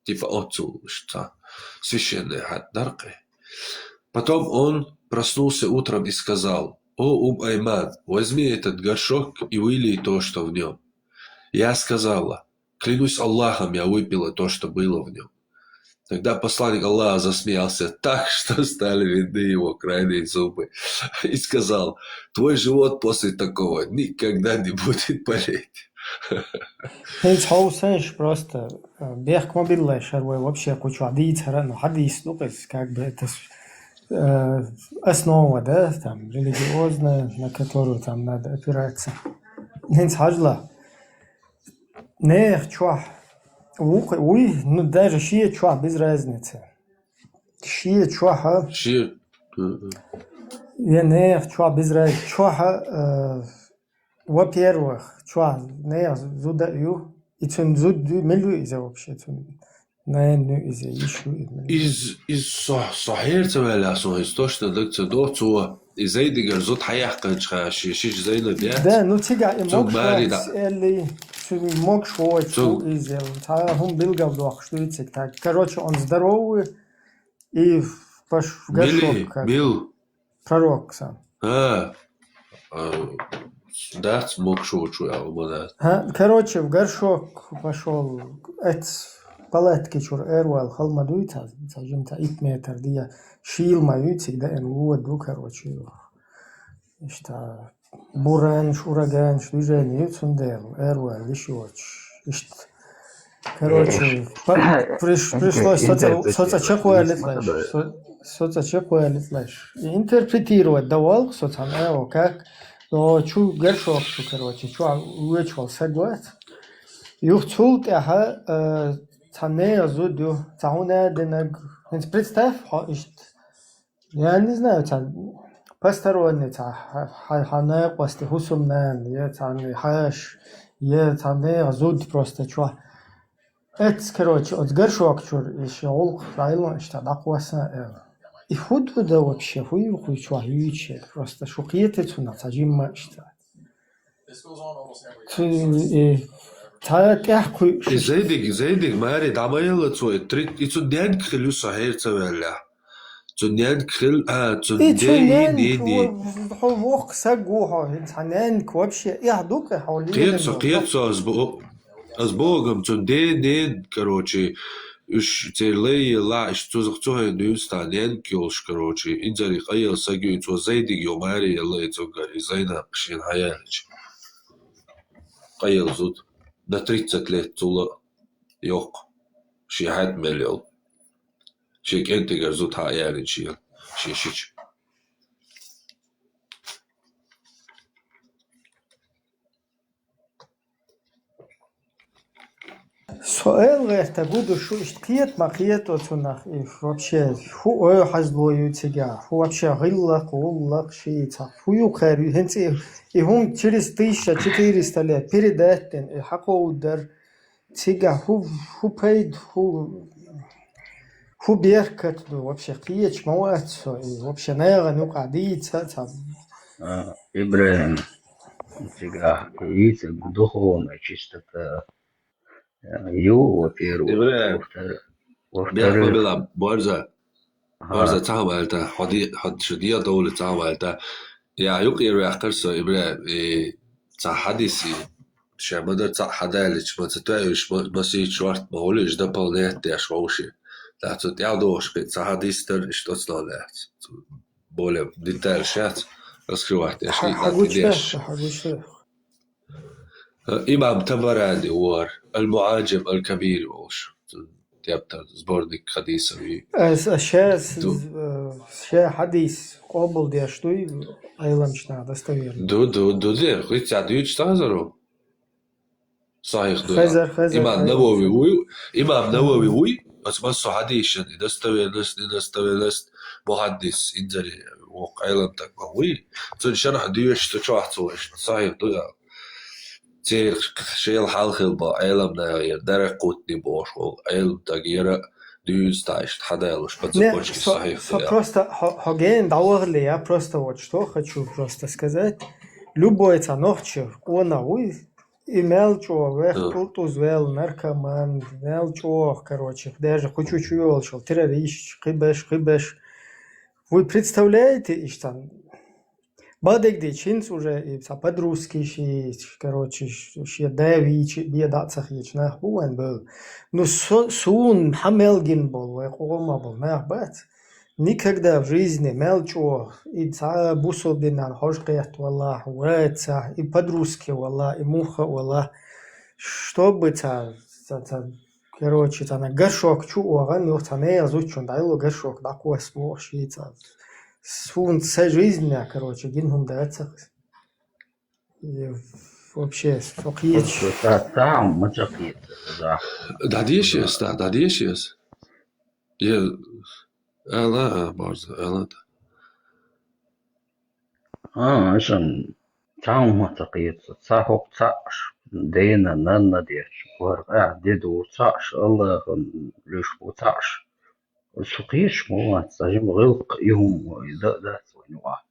Типа оццул ца. Священный хьатӀа дар-кх. Потом он проснулся утром и сказал: «О, Ум Айман, возьми этот горшок и вылей то, что в нем». Я сказала: «Клянусь Аллахом, я выпила то, что было в нем». Тогда посланник Аллаха засмеялся так, что стали видны его крайние зубы, и сказал: «Твой живот после такого никогда не будет болеть». Хинц ховсенш просто, э, бехк мобиллай шарвай вообще кучу адийцара, но хадис, ну, как бы это с- э, основа, да, там, религиозная, на которую там надо опираться. Хинц хажла. Нех чуа. Ух, уй, ну, даже шия чуа без разницы. Шия чуа, ха? Ши- Мгм. Я нех чуа без разницы. Чуа, ха, э, во-первых, чуа, нех зуда ю. И цун зуд ю, милю из вообще цун. Наверное, из ещё и милю. Из из со со херца валя со из точно дак ца до цо из Зайдигар зуд хаяхканчха ши шич Зайнаб я. Да, ну, цига и Цуг мог мари шуац да. Элли, цуг мог шуац, Цуг- из ел. Та хум билгал дох, что и цик так. Короче, он здоровый и в паш- в Мили, горшок, как мил. Пророк сам. А, а, дац мог шо чу я, ма да. Ха, короче, в горшок пошёл. Эц палатки чур эрвал халма дуй, ца, ца жим ца ит метр дия. Шил ма ю, цик да эн луа ду, короче. Ишта буран, шураган, движение ю цундел, эрвал лишь воч. Ишт. Короче, па- приш- пришлось соца соца чекуалит лаш. Со- Соца чекуалит лаш. И интерпретировать давал соца, эво, как. Но чу горшок чу, короче, чу уечвал сагват. Юх цул тяха, э, цане зуд ю, цауна денаг. Хинц представь, хо ишт. Я не знаю, ца посторонний, ца ха- ха- хана квасти хусум нан, я ца не хаш, я ца не зуд просто чуа. Эц, короче, от горшок чур, и шеулк, райлон, ишта дакваса, э. И худ да вообще, хуй хуй чуа, хуй че, просто шукиете цуна, ца жимма ишта. Цу- э, Та тяхкуй И Зайдиг, Зайдиг мари дамайла цо и три и цу нянг хилю со херца валя. Цу нянг хил, а, цу И де цу и нянг не не. Хо вох сагу хо, хин ца нянг вообще, я дука хо ли. Кет со, кет со аз бо- аз богам цу де не, короче, уж церлей ла, иш цу зах цу хай дюста нянг ёлш, короче, инзари къаял сагу цу Зайдиг ё мари яла и цу га и Зайнаб шин хаялич. Къаял зуд. На тридцать лет цула ёх. Ши хат миллион. Ши кентигар зуд ха ярин ши. Ши шич. Соэл гъерта гуду шу ишт киет ма киет оцунах, и вообще ху ой хазло ю цига, ху вообще гъиллах, гъуллах ши ца, ху ю кэр ю, хинц и, и хум через тысяча четыреста лет передать ден, и хакъо удар цига, ху, ху пайд, ху, ху беркат ду, вообще киеч ма вацо, и вообще наягъа нука ди ца, ца. А, Ибрагим, цига, и ца духовная чистота. Ю, во-первых. Ибрагим. Во-вторых, Бяхма во-вторых, била борза. ага. Борза цахмалта, ходи ход шудия доули цахмалта. Я юк ир вяхкар со Ибрагим и ца хадиси. Шамадар ца хадалич ма ца тваюш ма си чварт ма улиш дополнять дяш вовши. Да цу тя дош ки ца хадис тар иш тоцна лят. Более деталь шац раскрывать дяш ки Хагучда, дяш. хагучда. Имам Табарани вар, Аль-Муаджим Аль-Кабир волш. Тяптар сборник хадисов и А с- а щас, Ду- э, ща хадис къобул деш дуй, айламчна достоверно. ду ду ду дер, хуй ца дюч тазару. Сахих ду. Хазар, хазар, Имам хазар. Навави уй, имам Навави уй, ас масу хадишан и достоверность, недостоверность, мухаддис, инзари, вок айлам так ма уй. Цун шарх дюш ту чуахцу, сахих ду я. Цер шел халхил ба айлам на я, дарак кутни бош, вол айлам так яра дюнс тайш, хадайлуш, по Не, цепочке со- сахих со- ду я. Просто хо- хоген давагли, я просто вот что хочу просто сказать. Любой ца нохчи, она уй, и мелчо, вех Да. тултуз вел, наркоман, мелчо, короче, даже хочу чуёл шел, террорист, хыбеш, хыбеш. Вы представляете, иштта бадегдичинц уже и ца подростки ши, короче, ш- ши давичи беда цахичнах буэн был. Ну, со- сун хамелгин бол, вай къугъума бол, нах бац. Никогда в жизни мелчо и ца бусурбинан хож къет, валлах, ваца, и подростки, валлах, и муха, валлах. Чтобы ца, ца, ца, короче, ца на горшок чу огъан, юх ца не язучун, дай ло горшок, да кос мох ши ца. Сун са жизнь, короче, гин хум да цах. И вообще, сокъич. Та, та, ма цакъит, да. Да дешес, да, да дешес. Е, ала, барз, ала. А, ашам, таума цакъит, ца хоп цаш, дена, нанна деш, вар, а, деду цаш, Аллахын лишку цаш. Сокъич, ма, сажим гъилк, ихум, да, да, цунуа.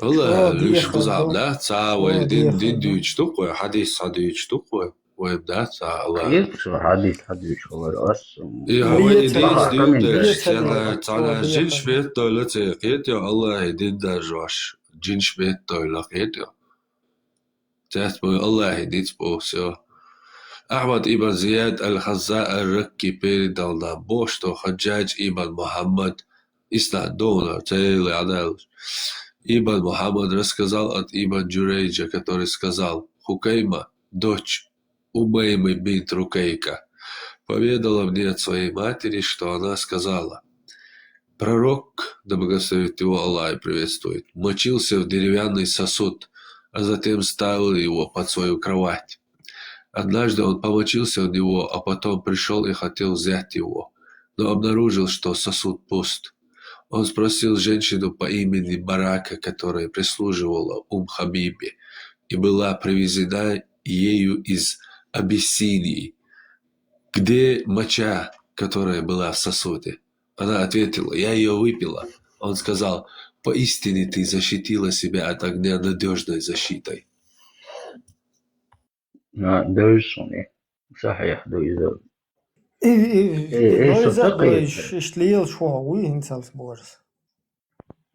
Аллах, О, лиш дехар бузам, до. да, ца, О, вай, дин, дехар дин до. дюч тук, вай, хадис, хадис тук, вай, вай, да, ца, Аллах. Кет, шу хадис, хадис, вар, ас. И Ну, хавай, бие дин, ца, дин, бие дин, ца, цана, бие цана, ца. жинш бет дойла, ца, кет, я, Аллах, дин, да, жош, жинш бет дойла, кет, я. Цец бой Аллахи диц бо, всё. Ахмад ибн Зияд аль-Хазза аль-Ракки передал нам бо, что Хаджадж ибн Мухаммад, Ислам Донар, Цаилы Адал, ибн Мухаммад рассказал от ибн Джурейджа, который сказал: Хукайма, дочь Умаймы бинт Рукайка, поведала мне от своей матери, что она сказала: Пророк, да благословит его Аллах и приветствует, мочился в деревянный сосуд, а затем ставил его под свою кровать. Однажды он помочился в него, а потом пришел и хотел взять его, но обнаружил, что сосуд пуст. Он спросил женщину по имени Барака, которая прислуживала Ум Хабибе и была привезена ею из Абиссинии: Где моча, которая была в сосуде? Она ответила: Я ее выпила. Он сказал: Поистине ты защитила себя от огня надежной защитой. На, дойшуни. Сахих, дойза. И, и, Э, э, и со за такой. Иш- ишлил шо, уй, хинцалс борс.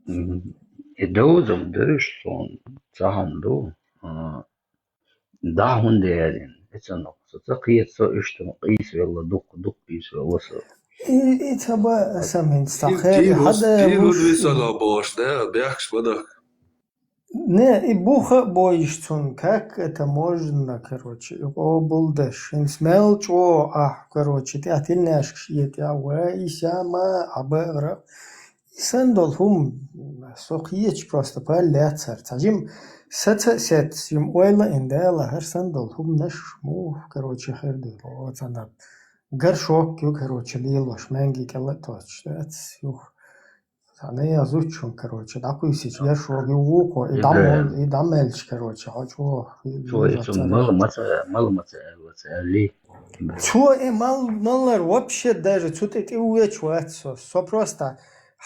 Мгм. И дозам дойш сон, цахан ду. А, да, хун дерин. Эцано. Со такой, со ишту, къисвелла, дук, дук, къисвелла, со. И, и цаба сам хин Дин, стахе, дин, хада дин, вуш. Дин, бяхш мадах. Не, и буха бойш цун, как это можно, короче, и обулдаш, ин смел чо, а, короче, ты отильняшкш, и ты, а, ва, и сяма, а, б, р. И сандол хум, сокъич просто палляцар. Цажим, саца сет, сим ойла индела, хар сандол хум наш му, короче, херду, вот она. Горшок ю, короче, лилош, менги кела точ, да, юх. Сана я зучун, короче, да, куйсич, горшок ю, вуко, и И дам, да. И дам эльч, короче, хочу. Чо, и цун мал маца, мал маца, маца, ли. Чо, э, мал, малар вообще даже, цу ты, ты уеч, вот, со, со просто,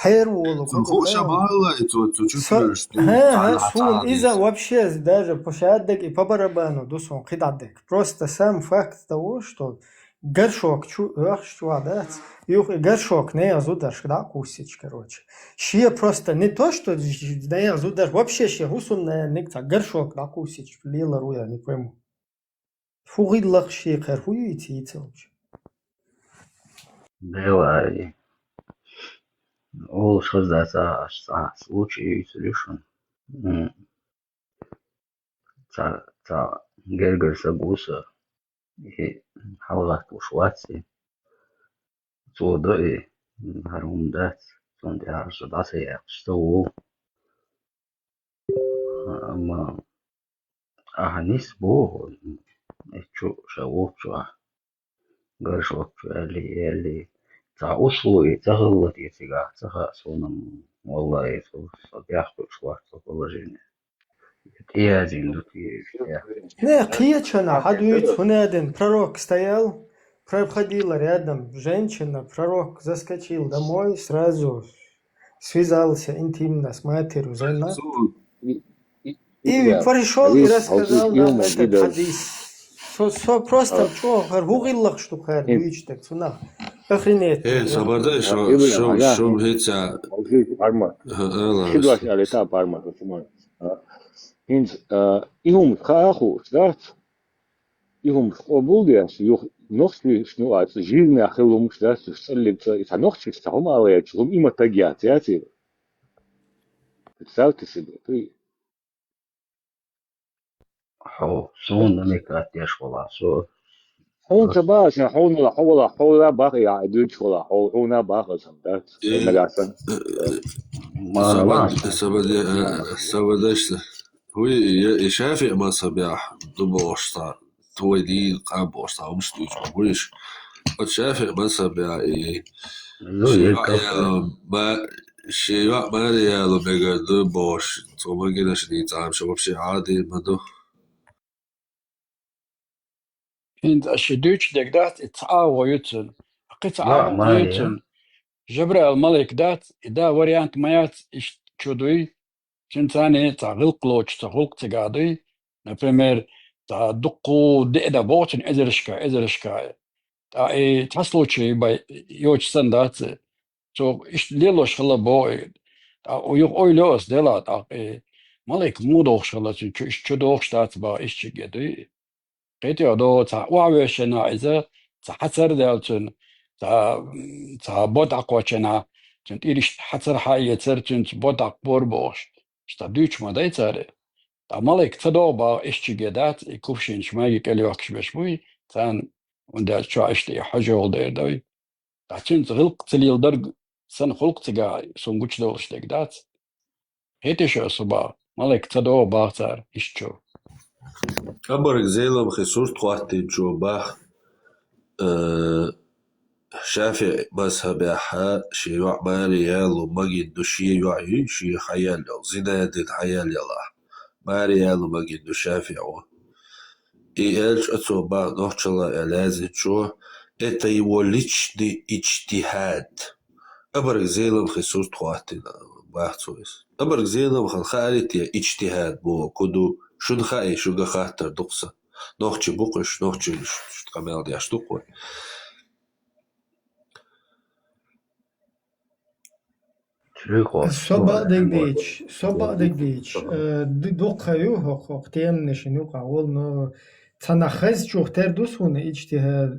хер волу, Цун хуша мала, и цу, цу, чу Со- пирш, Ха, ха, цана, сун, цана, иза цана. Вообще даже пушадек и по барабану, ду сон, кидадек. Просто сам факт того, что горшок чу, эх, что, да? Юх, и горшок, не, я зудаш, да, кусич, короче. Ще просто не то, что ж- не, я зудаш, вообще ще хусун, не, никта, горшок, да, кусич, лила руя, не пойму. Фугилах ще, хер, хуюйте, и целч. Давай. Ол шаздаца, а, случай, и решен. М. Ца, ца, гергер са гуса. И халгат ушваци. Цо да и, м, харум дац. Цун де харса даса яхста у. Ама, аханис бо, и чу, ша у чу, а. Горшок чу, эли, эли. Ца услуги, ца хыллати цига, ца ха сонам, валлахи, со, со бяхку шварц положение. Тиязин, ду ти, я. Не, киечана, хадуйц, хунеден, пророк стоял, проходила рядом женщина, пророк заскочил домой, сразу связался интимно с матерью Зайнаб. И пришел и рассказал нам этот хадис. Со, со просто чё, хар хугилах, что хар, дюйч так, цуна. Охренеть. Э, сабарда шо, шо, шо хӀеца. Парма. Хи дуаш алета парма, почему? ХӀинца, а, и хӀумаш хаа хууш дац. И хӀумаш къобалдеш, юха нохчашна вац, жирнех хила хӀумаш дац, уж цӀаллица, и цхьа нохчашца хӀума ала яц, хӀума има таг яц, яций? Представьте себе, ты. Хьо, суна намекать деш вала, со. Хьуна ца баха, шен хьуна вала, хьо вала, хьо вала баха, я, дуьйцуш вала, хьо, хьуна баха, сан, да? Э, нагахь сан. Э, э, Мара сабад-, ма, сабад-, э, сабадаш. Хьуй, я, и ШафиӀ мазхабехь ду бохуш цхьа, тхой дийна къам бохуш цхьа, хӀумаш дуьйцуш ма бу уьш. Оцу ШафиӀ мазхабехь и, ну, шен йоӀ яла, ма-, шен йоӀ маре яла мегар ду бохуш, цо магинаш дийца, амма ша вообще Ӏадийна ма ду. ХӀинца аш ши дуьйцуш дерг дац, и цхьа агӀо ю цуьнан. Кхин цхьа агӀо ю цуьнан. Жабраил малик дац, и да вариант ма яц, иштта чу дуй. Цуьнан царна цхьа гӀиллакх лоцуш цхьа гӀуллакх цигахь дуй. Например, цхьа дуккха деа дан боху цуьнан эзарашка, эзарашка. ТӀаккха и цхьа случай бай йоцуш санна дац. Цо иштта лелош хилла боху и. ТӀаккха юха ойла йо ас, делахь, тӀаккха и малик муха дохуш хилла цуьнан чу, иштта чу дохуш дац боху, иштта чуьнга дуй. Кхетий хьо, цхьа охьавоьшучу хенахь иза, цхьа хьацар а даьлла цуьнан, цхьа, цхьа бод дӀакхоччу хенахь, цуьнан тӀера иштта хьацар хьаэцар, цуьнца бод дӀакхабора бохуш, иштта дуьйцуш ма дай цара. Ткъа малик ца догӀу боху, иштта чуьнга дац, и кувшинаш маьждиге кӀел йохкуш берш буй, царна, хӀунда аьлча чохь иштта и хьожа йолу дер дуй. Ткъа цуьнца гӀиллакх ца леладарг санна гӀуллакх цигахь суна гучудолуш дерг дац. Кхетий шу ас хӀун боху, малик ца догӀу боху цара, иштта чу. Къамарг Зеламхи сурт хӀоттийначо боху, э, ШафиӀ мазхабехь шен йоӀ маре яло магийна ду шен йоӀ юй, шен хьаелла йолу, зина дина хьаелла йолахь. Маре яло магийна ду ШафиӀо. И аьлча, оцо боху нохчалла аьлла яздинчо, это его личный иджтихад. Къамарг Зеламхи сурт хӀоттийна боху цо иза. Къамарг Зеламхана хаьара те иджтихад боху ку ду, шуна хаьий, шуьга хаттар ду-кх сан. Нохчий бу-кх уьш, нохчий уьш, уьш къамел деш ду-кх вай. Чуьйхо. Со бакъдерг дийцича, со бакъдерг дийцича, э, д-, дуккха ю хӀокху, хӀокху теманашна юкъахь волу, но цхьа нах хезначух тера ду суна иджтихад.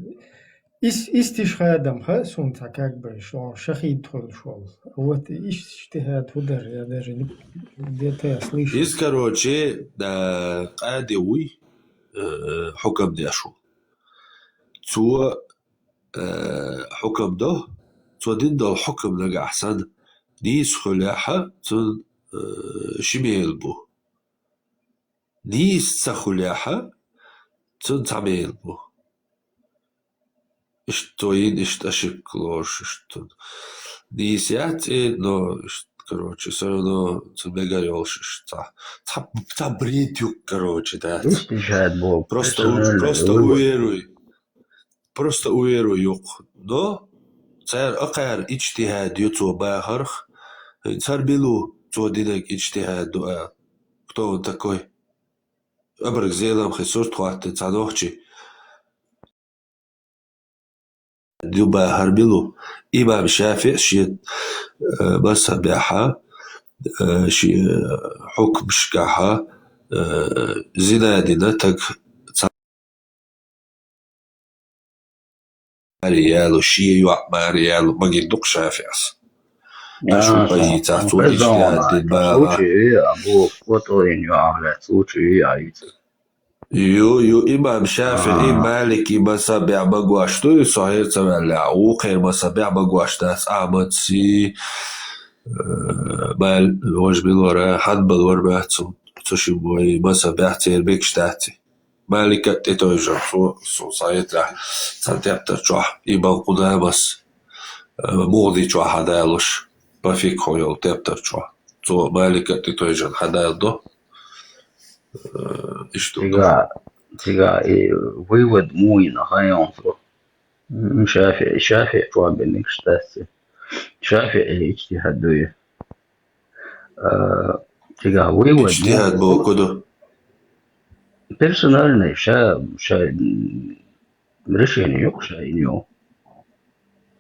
Ис-, истишхадам хаьа суна цхьа, как бы, шо шахид хуьлуш волу. Вот иштта иджтихад хӀун дара, я даже не, где-то я слышал. Иза, короче, э, къади вуй, э, хьукам деш ву. Цо, э, хьукам до, цо дина долу хьукам нагахь санна, нийса хуьлехь, цунна, э, ши мел бу. Нийса ца хуьлехь, цунна цхьа мел бу. Иштта цо йина, иштта ошибка лоруш, иштта. Нийса яц и, но, иштта, короче, всё равно цунна мегар йолуш, иштта цхьа, цхьа, цхьа бред ю-кх, короче, дац. Иштта жад боху. Просто у-, просто уверуй. Просто уверуй ю-кх. Но цара акхара иджтихад ю цо бахарх, хӀинца хӀара мила ву цо динарг иджтихад ду аьлла? Кто он такой? Къамарг Зеламхи сурт хӀоттийна цхьа нохчи ю бахар мила ву? Имам ШафиӀ шен, э, мазхабехь, э, шен хьукмашкахь, э, зина дина таг ца маре яло, шен йоӀ маре яло магийна ду-кх ШафиӀас. Аша хӀун позицехь цо иштта дина бахара? Случай ю, а бу, кото йина йоӀ, случай ю, а йица. Ю, ю, имам ШафиӀи, Малики мазхабехь магош ду, со хӀара ца ваьллехь, вукхеран мазхабехь магош дац, Ахьмадси, э, Мал-, важа мила вара, Хьанбал вара бац, цу шимма вай мазхабехь церан мегаш дац. Малика тӀетойжар, цо, цо схьахетарехь, цхьана тептар чохь, Ибн Къудамас, э, МугӀни чохь хьадалуш, по фикхьу йолу тептар чохь. Цо Малика тӀетойжар хьадалдо. Э, иштта ду. Цигахь, цигахь и вывод муха йина хаьий хьуна цо? М, ШафиӀи, ШафиӀи чохь бен мегаш дац. ШафиӀи иджтихад ду и. А, цигахь вывод муха йина? Иджтихад боху ду. Персональный, ша, ша, м, решение ю-кх ша йина йолу.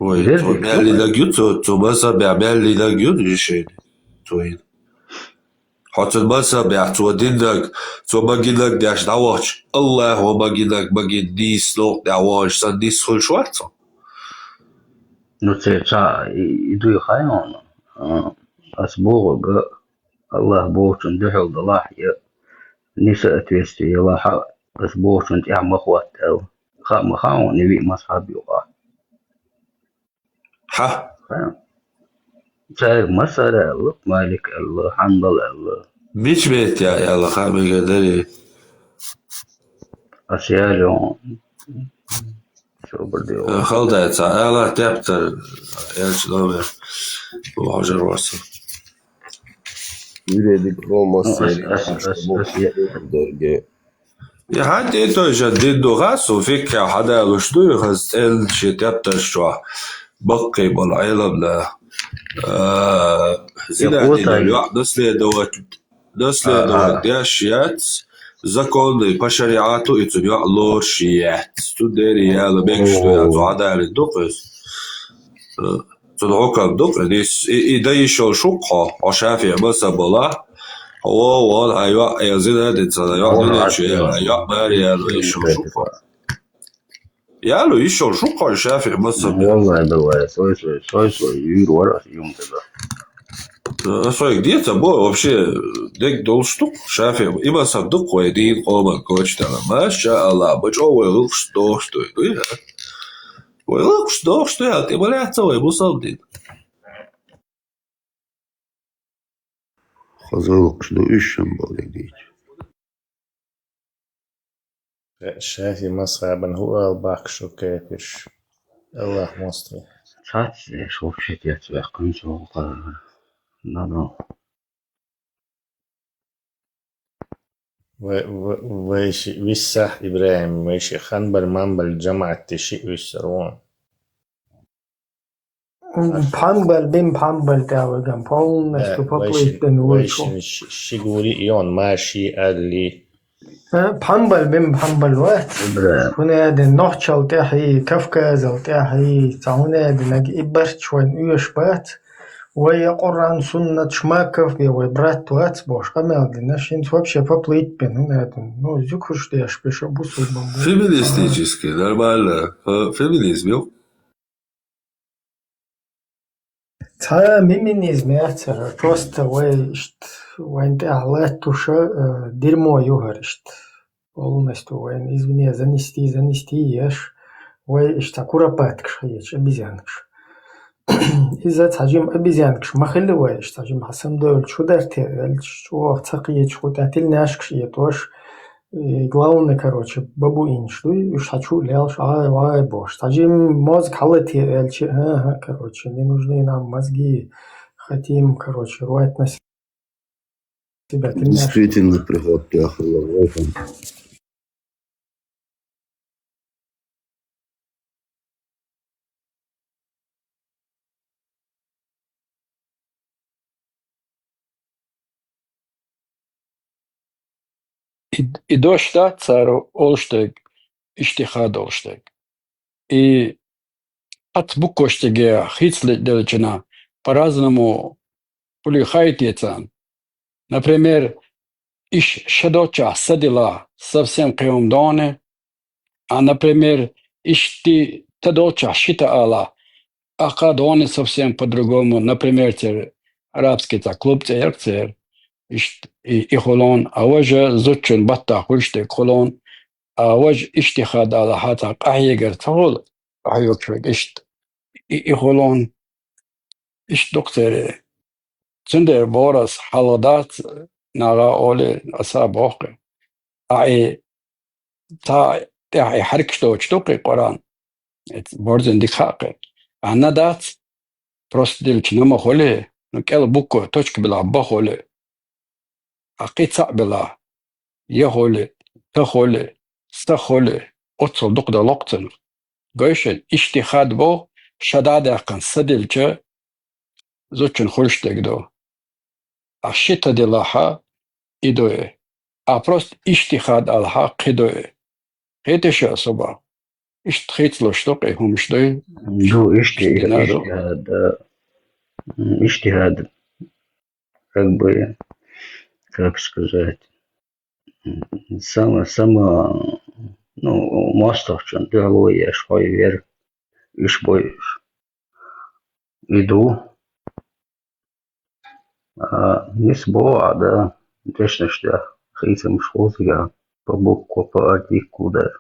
Ой, цо мел динарг ю, цо, цо мазхабехь мел динарг ю решени. Цо йина. Хьо цун мазхабехь цо динарг, цо магинарг деш дӀавахча, Аллахо магинарг магийна нийса новкъа тӀехь ваханаш санна, нийса хуьлуш вац цо? Ну, церан цхьа и, и дуй хьайна хьуна. А, ас бохург, Аллах бохучун дуьхьал далахь, я несоответствие елахь, ас бохучун тӀехь ма хӀотта аьлла. Хаа ма хаьа хьуна, и виъ мазхаб юкъахь. Хьа? Цаьрга масала аьлла, Малик аьлла, Хьанбал аьлла. Мича бетта аьлла, хаа мегар дарий? Ас яьлла хьуна. Собар де. Э, хала дац, ала тептар, элча номер. Бу хьожар варса. Вире диплом Ну, ас, ас, ас, ас, ас, я- Дерге. Я хьан тӀе той жа дин ду хасу, фикхьа хьадалуш ду, хаз цӀен ши тепташ чохь. Баккхий болу Ӏеламна. А, Я зина хӀотай. Динан йоӀ наследовать, наследовать А, а. Деш яц, законный по шариату и цу йоӀ лоруш яц. Цу дери яла мегаш ду яц, О. Хьадалин ду кхуьз. Э, цунна хьукам ду кхуьз. И, и, и дан йиш йолуш ву-кх хьо, хьо ШафиӀ мазхаб болахь, хьо вон, вон, хьан йоӀ, э, зина дина ца, йоӀ Вон дуьнен чу яла, йоӀ маре яла, йиш йолуш ву-кх хьо. Яло, йиш йолуш ву-кх хьо ШафиӀ мазхаб. Валлай, давай, сой, сой, сой, сой, юр вара, юм тада. Э, сойга деца бо, вообще, дег долуш ду-кх ШафиӀ. И мазхаб ду-кх вай дийна къоман кочдала. Маша Аллах, бачо вай гӀуллакхаш дохуш дуй, дуй, а? Вай гӀуллакхаш дохуш дуй, а? ТӀе ма лаьцна вай мусалдина. Хаза гӀуллакхаш ду уьш шамбалдина дийча. Ша-, ШафиӀ мазхабан хӀу ала баккха шу кепирш? Аллах мостагӀий. Цац деш вообще тец ваьккхина чӀогӀа. На, ну. Вай, вай, вай ши виссахь, ИбрахӀим, вай ши Ханбал-Манбал жамаӀатте шиъ виссар вон. Пхьамбал, бин пхьамбал тӀе веган, полностью Э, вай ши, поплыть ден вай вуйчу. Ши, ши, ши гури ион, ма ши алли. Э, пхьамбал, бин пхьамбал вац. ИбрахӀим. ХӀунда аьлла нохчал тӀехьий, Кавказал тӀехьий, цхьа хӀунда аьлла наг и барч вайн оьш бац. Вай я Къуръан, суннат, шмаков бе вай брат вац, бош къамел дина, шинца вообще поплыть бен, хӀунда аьлла, ну, зуькхуш деш, беша бусурбан бу. Феминистический, нормально. Фе-, феминизм, ё? Цхьа миминизм яцара, просто вай иштта, вайн тӀехь латтуша, э, дерьмо ю хӀара иштта. Полностью вайн извне занести, занести еш, вай иштта куропаткаш хьеча, обезьянкаш. Иза цхьа жима обезьянкаш ма хилла вай, иштта цхьа жима хьасан дойлучу дар те, аьлча, чӀогӀа ца кхеча, хӀу тӀаьтил наьшкаш этӀош, И главное, короче, бабуинаш дуй, уьш хьан чу а лелаш, ай, вай, бош. Цхьа жим мозг хьалате аьлча, ага, короче, не нужны нам мозги, хотим, короче, рвать на себя. Ты знаешь, Действительно, приход тяхала. И, и дош дац цара олуш дерг, иштиха долуш дерг. И хӀац буккоштиге хийцале делчана, по-разному хӀули хаийте царна. Например, иш ша долччахь са дила совсем кхин хӀума доне, а, например, ишти та долччахь ши та ала, ахка доне совсем по-другому. Например, цер арабский цхьа клуб цӀе яра цер, ишт-, и, и хулон, а важа зудчун баттахь хуьлуш дерг хулон, а важа иштиха далахьа цхьа къахьегар ца хуьлу, къахьоьгуш верг иштта. И, и хулон, иштта ду-кх церан. Цундела бохура ас, хьалха дац, наха олий, аса а боху-кх. Ахьа и цхьа тӀехь и хьаьркаш доцуш ду-кх и Къуръан. Эц борзун дика хаьа-кх. Ахьа на дац, просто дилча на ма хуьлий, ну, кӀел буква, точка белахь б хуьлий. Ахьа кхин цхьаъ белахь, я хуьлий, та хуьлий, са хуьлий, оццул дукха дан локху цунах. Гой шуна, иштихад боху, ша дӀа а даьккхина са дилча, зудчун хуьлуш дерг ду. Ахьа ши та делахьа, и ду и. Ахьа просто иштихад алахьа, кхин ду и. Кхетий шу ас хӀун боху? Иштта хийцалуш ду-кх хӀумаш, дуй? Ду, иштта, иштта, иштта, да. М, иштта, да. Как бы, как сказать, м, само, само, ну, мостагӀчун дуьхьало еш хьо вер, уьш бой уьш. И ду. А, нис боху а, да, дешнаш тӀехь хийцамаш хул цигахь, по букву, по артиклу даже.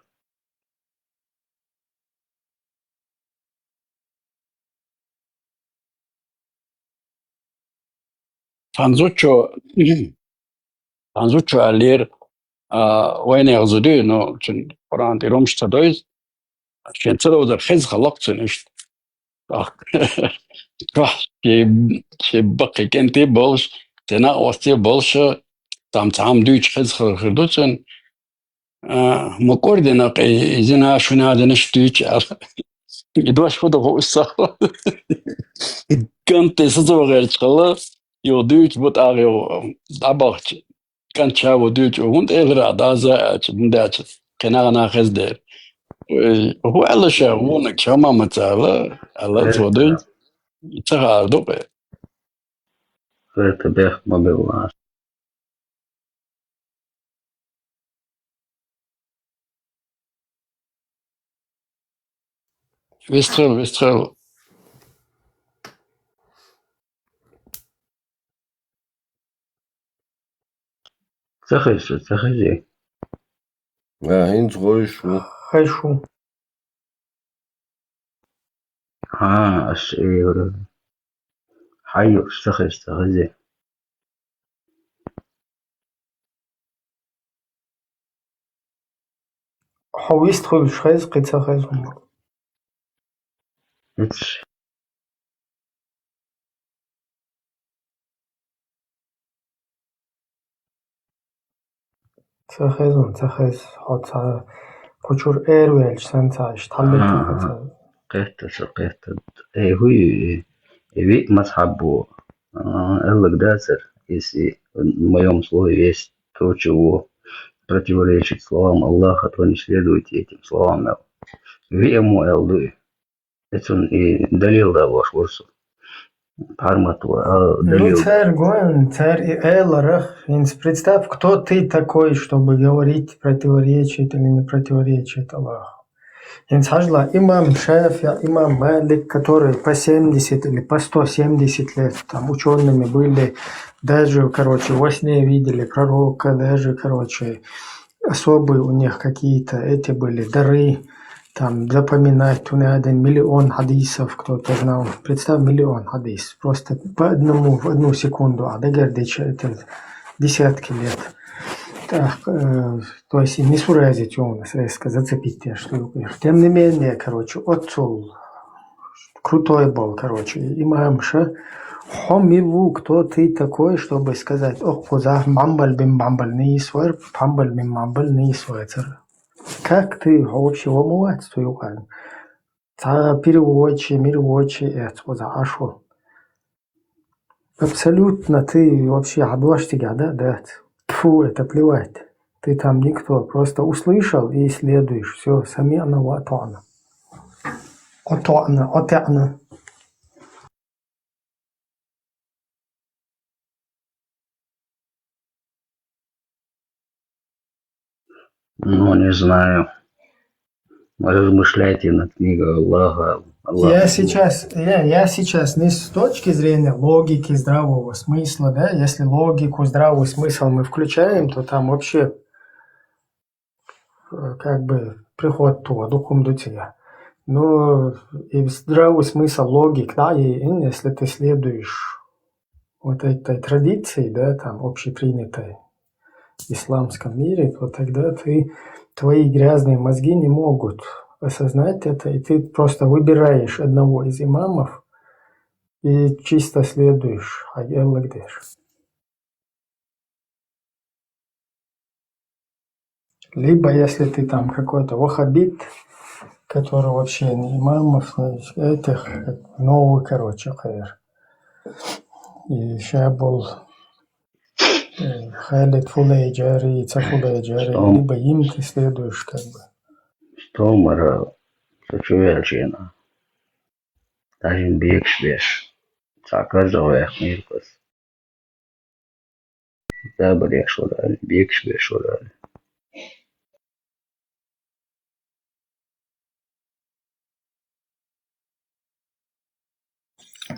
Цхьана зудчо, цхьана зудчо аьллера, а, вайнехан зуда, ну, цуьнан Къуръан тӀера хӀумаш ца дойзу, шен ца довзар хеза хилла-кх цуьнан иштта. ТӀаккха чохь шен, шен баккхий кӀентий болуш, церан накъостий болуш, там цхьамма дуьйцуш хеза хилар хир ду цуьнан. А, ма кӀордина-кх и, и зина шуна а динаш дуьйцу аьлла. И дош хӀун ду хууш ца хуьлу. И кӀанте сацо гӀерташ хилла, юха дуьйцуш бу тӀаккха юха дӀабахча. КӀант ша ву дуьйцу, хӀунда элира ахь даза аьлча, хӀунда аьлча кхин нахана хеза дера. Ой, хӀун аьлла ша, вуна чама ма ца аьлла, аьлла цо дуьйцу. Ца хаар ду-кх. Хьоьга бехк ма билла. Вистхила, вистхила. Ца хеза, ца хези. А, хӀинца гӀойш ву. Хезаш ву. Хьа, ас э, хьайо, ца хеза, ца хези. Хьо вистхуьлуш хеза, кхин ца хеза хӀума. Эц. Ца хеза, ца хеза. Хьо ца кхучур эр ваьлча санна ца иштта хьаллетта. Ага, ца. Кхетта со, кхетта. Э, хӀуй, э, виъ мазхьаб бу, а, аьллаг дацара, если в моём слове есть то, чего противоречит словам Аллаха, то не следуйте этим словам, аьлла. Виъ мо аьлла дуй. Эцун и далил далош вур со. Пхьармат ву, а, ну, далил. Цаьрга вайн, цаьрга и эларах, хӀинца представь, кто ты такой, чтобы говорить, противоречит или не противоречит Аллаху. ХӀинца хьажал, имам ШафиӀ, имам Малик, которые по семьдесят или по сто семьдесят лет там учёными были, даже, короче, во сне видели пророка, даже, короче, особые у них какие-то эти были дары, там, запоминать, у них один миллион хьадисов кто-то знал. Представь, миллион хьадис. Просто по одному, в одну секунду, а дагардича это десятки лет. Так, э, то есть и не суразить у нас резко зацепить те, что их. Тем не менее, короче, оцул крутой был, короче, имам ша. Хьо мила ву, кто ты такой, чтобы сказать, ох, кхузахь Мамбаль бин Мамбаль нийсвар, Памбаль бин Мамбаль нийсвацар. Как ты вообще вомывать твою армию? Цхьа переводчи, мирводчи эц кхузахь Ӏаш ву. Абсолютно ты вообще хьан дош цигахь да, дац. Тьфу, это плевать. Ты там никто, просто услышал и следуешь. Всё, сами'на ва ато'на. Ато'на, ато'на. Ну, не знаю. Размышляйте над книгой Аллаха. Аллах. Я сейчас, я, я сейчас не с точки зрения логики, здравого смысла, да, если логику, здравый смысл мы включаем, то там вообще, э, как бы приход ту, а дукхум ду цига. Но и здравый смысл, логик, да, и ин, если ты следуешь вот этой традиции, да, там, общепринятой в исламском мире, то тогда ты, твои грязные мозги не могут осознать это, и ты просто выбираешь одного из имамов и чисто следуешь, а я лагдеш. Либо если ты там какой-то ваххабит, который вообще не имамов, не этих, как новый, короче, хайр. И ша был, э, Халид Фулейджари, Ица Фулейджари, либо им ты следуешь, как бы. Стомара Со чу ваьлча хьенан. Даже бекаш беш. Цхьа карзах ваьккхинера-кх аз. Забарехь шо дали, бекаш беш шо дали.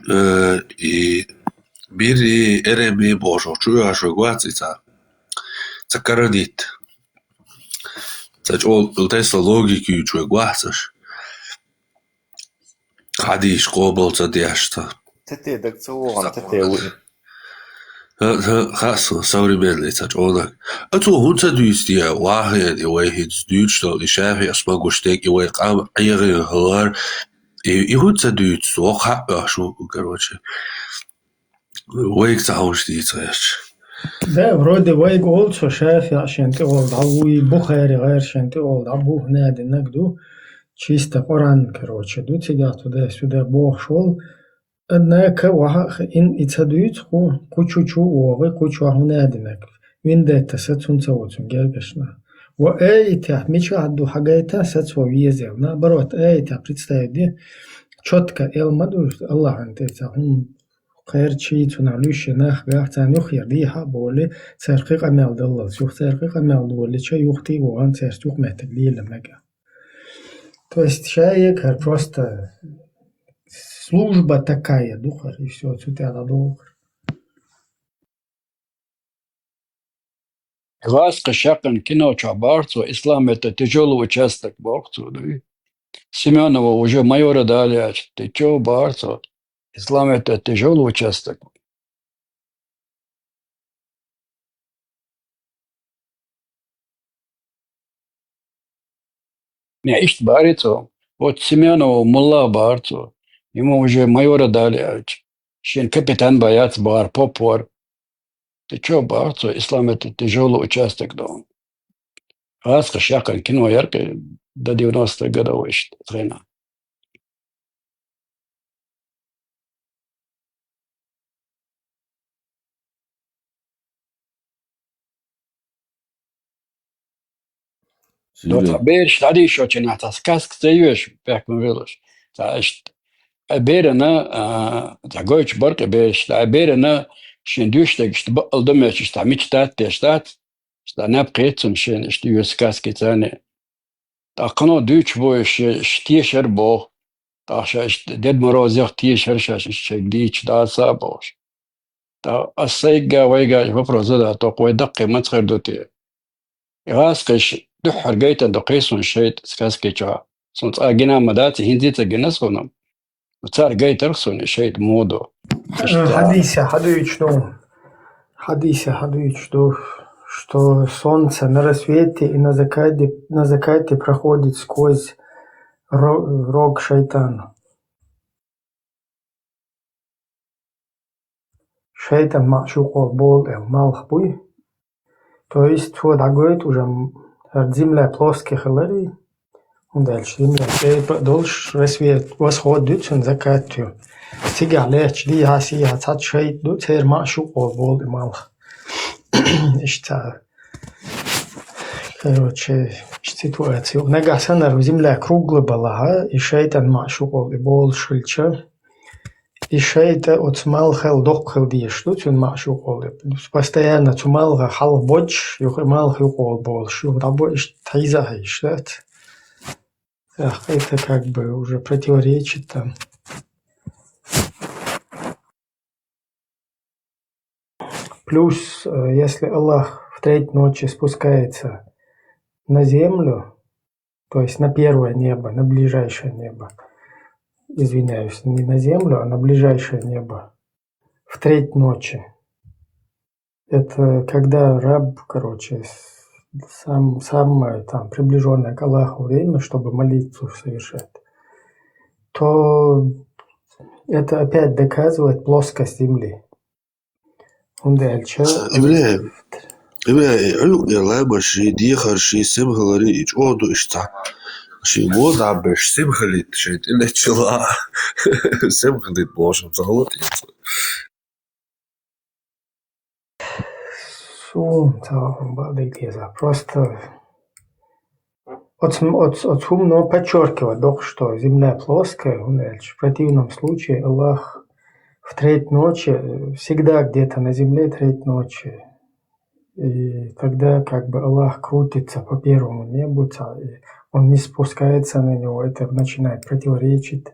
Э, и бери, эреми бохуш чу ваьлча вега вац и цхьа. Цхьа карадитта. Цхьа чӀогӀа тесла логика юьйцуш вега вац аш. Хьадийша къобал ца деш цо. Тете даг ца вогӀан, тете ву. Ха, ха, хасо, современный цхьа чӀогӀа. А цо хӀунда ца дуьйцу те, вахе, и вай хӀинца дуьйцуш долу, и ШафиӀ ас ма гуш дерг, и вай къам Ӏехийна хилар, и, и хӀунда ца дуьйцу, вокху хьаъ оьшу, короче. Вайга ца хьовш дийца гӀерташ. Да, вроде вайга олу цо ШафиӀ шен тӀехула дӀа ву, и Бухари гӀайра шен тӀехула дӀа бу, хӀунда аьлла динарг ду, чисто Къуръан, короче, ду, цигахь туда-сюда бохуш волу. Однако, ваха а хиъна, и ца дуьйцу кху, кху чу чу а вогӀий, кху чохь хӀунда аьлла динарг. Виндетта сац хӀунда ца ву цуьнан гергашна. Ва аятехь мичахь ду хьагайта сац ван веза аьлла. Наоборот, аятехь представить де, чётко эл ма ду, Аллахьан тӀе ца хӀума кхерчий, цунах луьйш нах гахь, царна юххера дехьа а болий, цара кхин къамел даллалц, юха цара кхин къамел долийча, юха тӀе а вогӀан, цаьрца юкъаметтиг лела мега. То есть ша егар просто служба такая ду хӀара, и всё, цу тӀе дӀадолу хӀара. ГӀаскхи шаккхина кино чохь бахара цо, ислам это тяжёлый участок боху цо, дуй. Семёнова уже майора дали аьлча, ты чё, бахара цо, ислам это тяжёлый участок. Ня иштта бахара цо, вот Семёнова мулла бахара цо, ему уже майора дали аьлча, шен капитан бан яц бахара, поп вара. Ты чё, бахара цо, ислам это тяжёлый участок ду. ГӀаскхи шаккхина кино яра-кх до девяностых годов иштта хенахь. До цхьа бераш дӀадийшочу нах цхьа сказка ца йоьшу, бехк ма велаш. Цхьа иштта, а, берана, а, цхьа гойтуш бара-кх и бераш, цхьа берана шен дуьйцуш дерг иштта бакъал ду моьттуш, цхьа мича таттеш дац, цхьа наб кхетта цунна шена иштта йоьшу сказкица. ТӀаккха кхано дуьйцуш бу, ша, ша тешар боху. ТӀаккха ша иштта Дед Морозех тешар, ша иштта шайга дийцуш дацара бохуш. ТӀаккха ас сайга, вайга и вопрос задать до, вай даккхий маца хир ду те? И гӀаскхий дуьххьара гайтина ду кхин суна шайтӀа сказки чохь. Суна цкъа гина ма дац, хӀинца а ца гина суна. Цара гайтарх суна и шайтӀа муха ду. Иштта. Хьадисехь хьадуьйцуш ду. Хьадисехь хьадуьйцуш ду, что солнце на рассвете и на закате, на закате проходит сквозь ро-, рог шайтана. ШайтӀан маӀа шуьйкъула болу аьлла малх буй. То есть цо дӀагойту уже м-, хӀара земля плоская хиларий, хӀунда аьлча земля кӀайпа а долуш, рассвет, восход дуьйцу, закат ю. Цигахь лаьтташ дийхьа-сийхьа цхьацца шайтӀа ду, церан маӀа шуьйкъула болу и малх. Иштта, короче, ситуация. Нагахь санна хӀара земля кругла балахьа, и шайтӀан маӀа шуьйкъула и болуш хилча, и шайтӀа оцу малхел доккха хила дезаш ду, цуьнан маӀа шуьйкъула. Постоянно цу малха хьалха бодуш, юха и малх юкъула болуш, юха дӀабо иштта хьийза а хьийзаш дац. Эх, это как бы уже противоречит там. Плюс, э, если Аллах в треть ночи спускается на землю, то есть на первое небо, на ближайшее небо, извиняюсь, не на землю, а на ближайшее небо, в треть ночи. Это когда раб, короче, с-, сам, самое там приближённое к Аллаху время, чтобы молитву совершать, то это опять доказывает плоскость земли. ХӀунда аьлча ИбрахӀим, ИбрахӀим, Ӏуьллукъера лайбаш ший дехар, ший сема хиларе, и чӀогӀа ду иштта. Ший мода Ӏаббеш, сема хилийта, шайн тӀе неччала а сема хилийта бохуш, ца хала тӀе. Суна ца хӀума бакъдерг деза. Просто Оц, оц, оц хӀумано подчёркивать доккхуш, что земля плоская, хӀунда аьлча в противном случае Аллах в треть ночи, э, всегда где-то на земле треть ночи. И тогда как бы Аллах крутится по первому небу, ца-, и он не спускается на него, это начинает противоречить.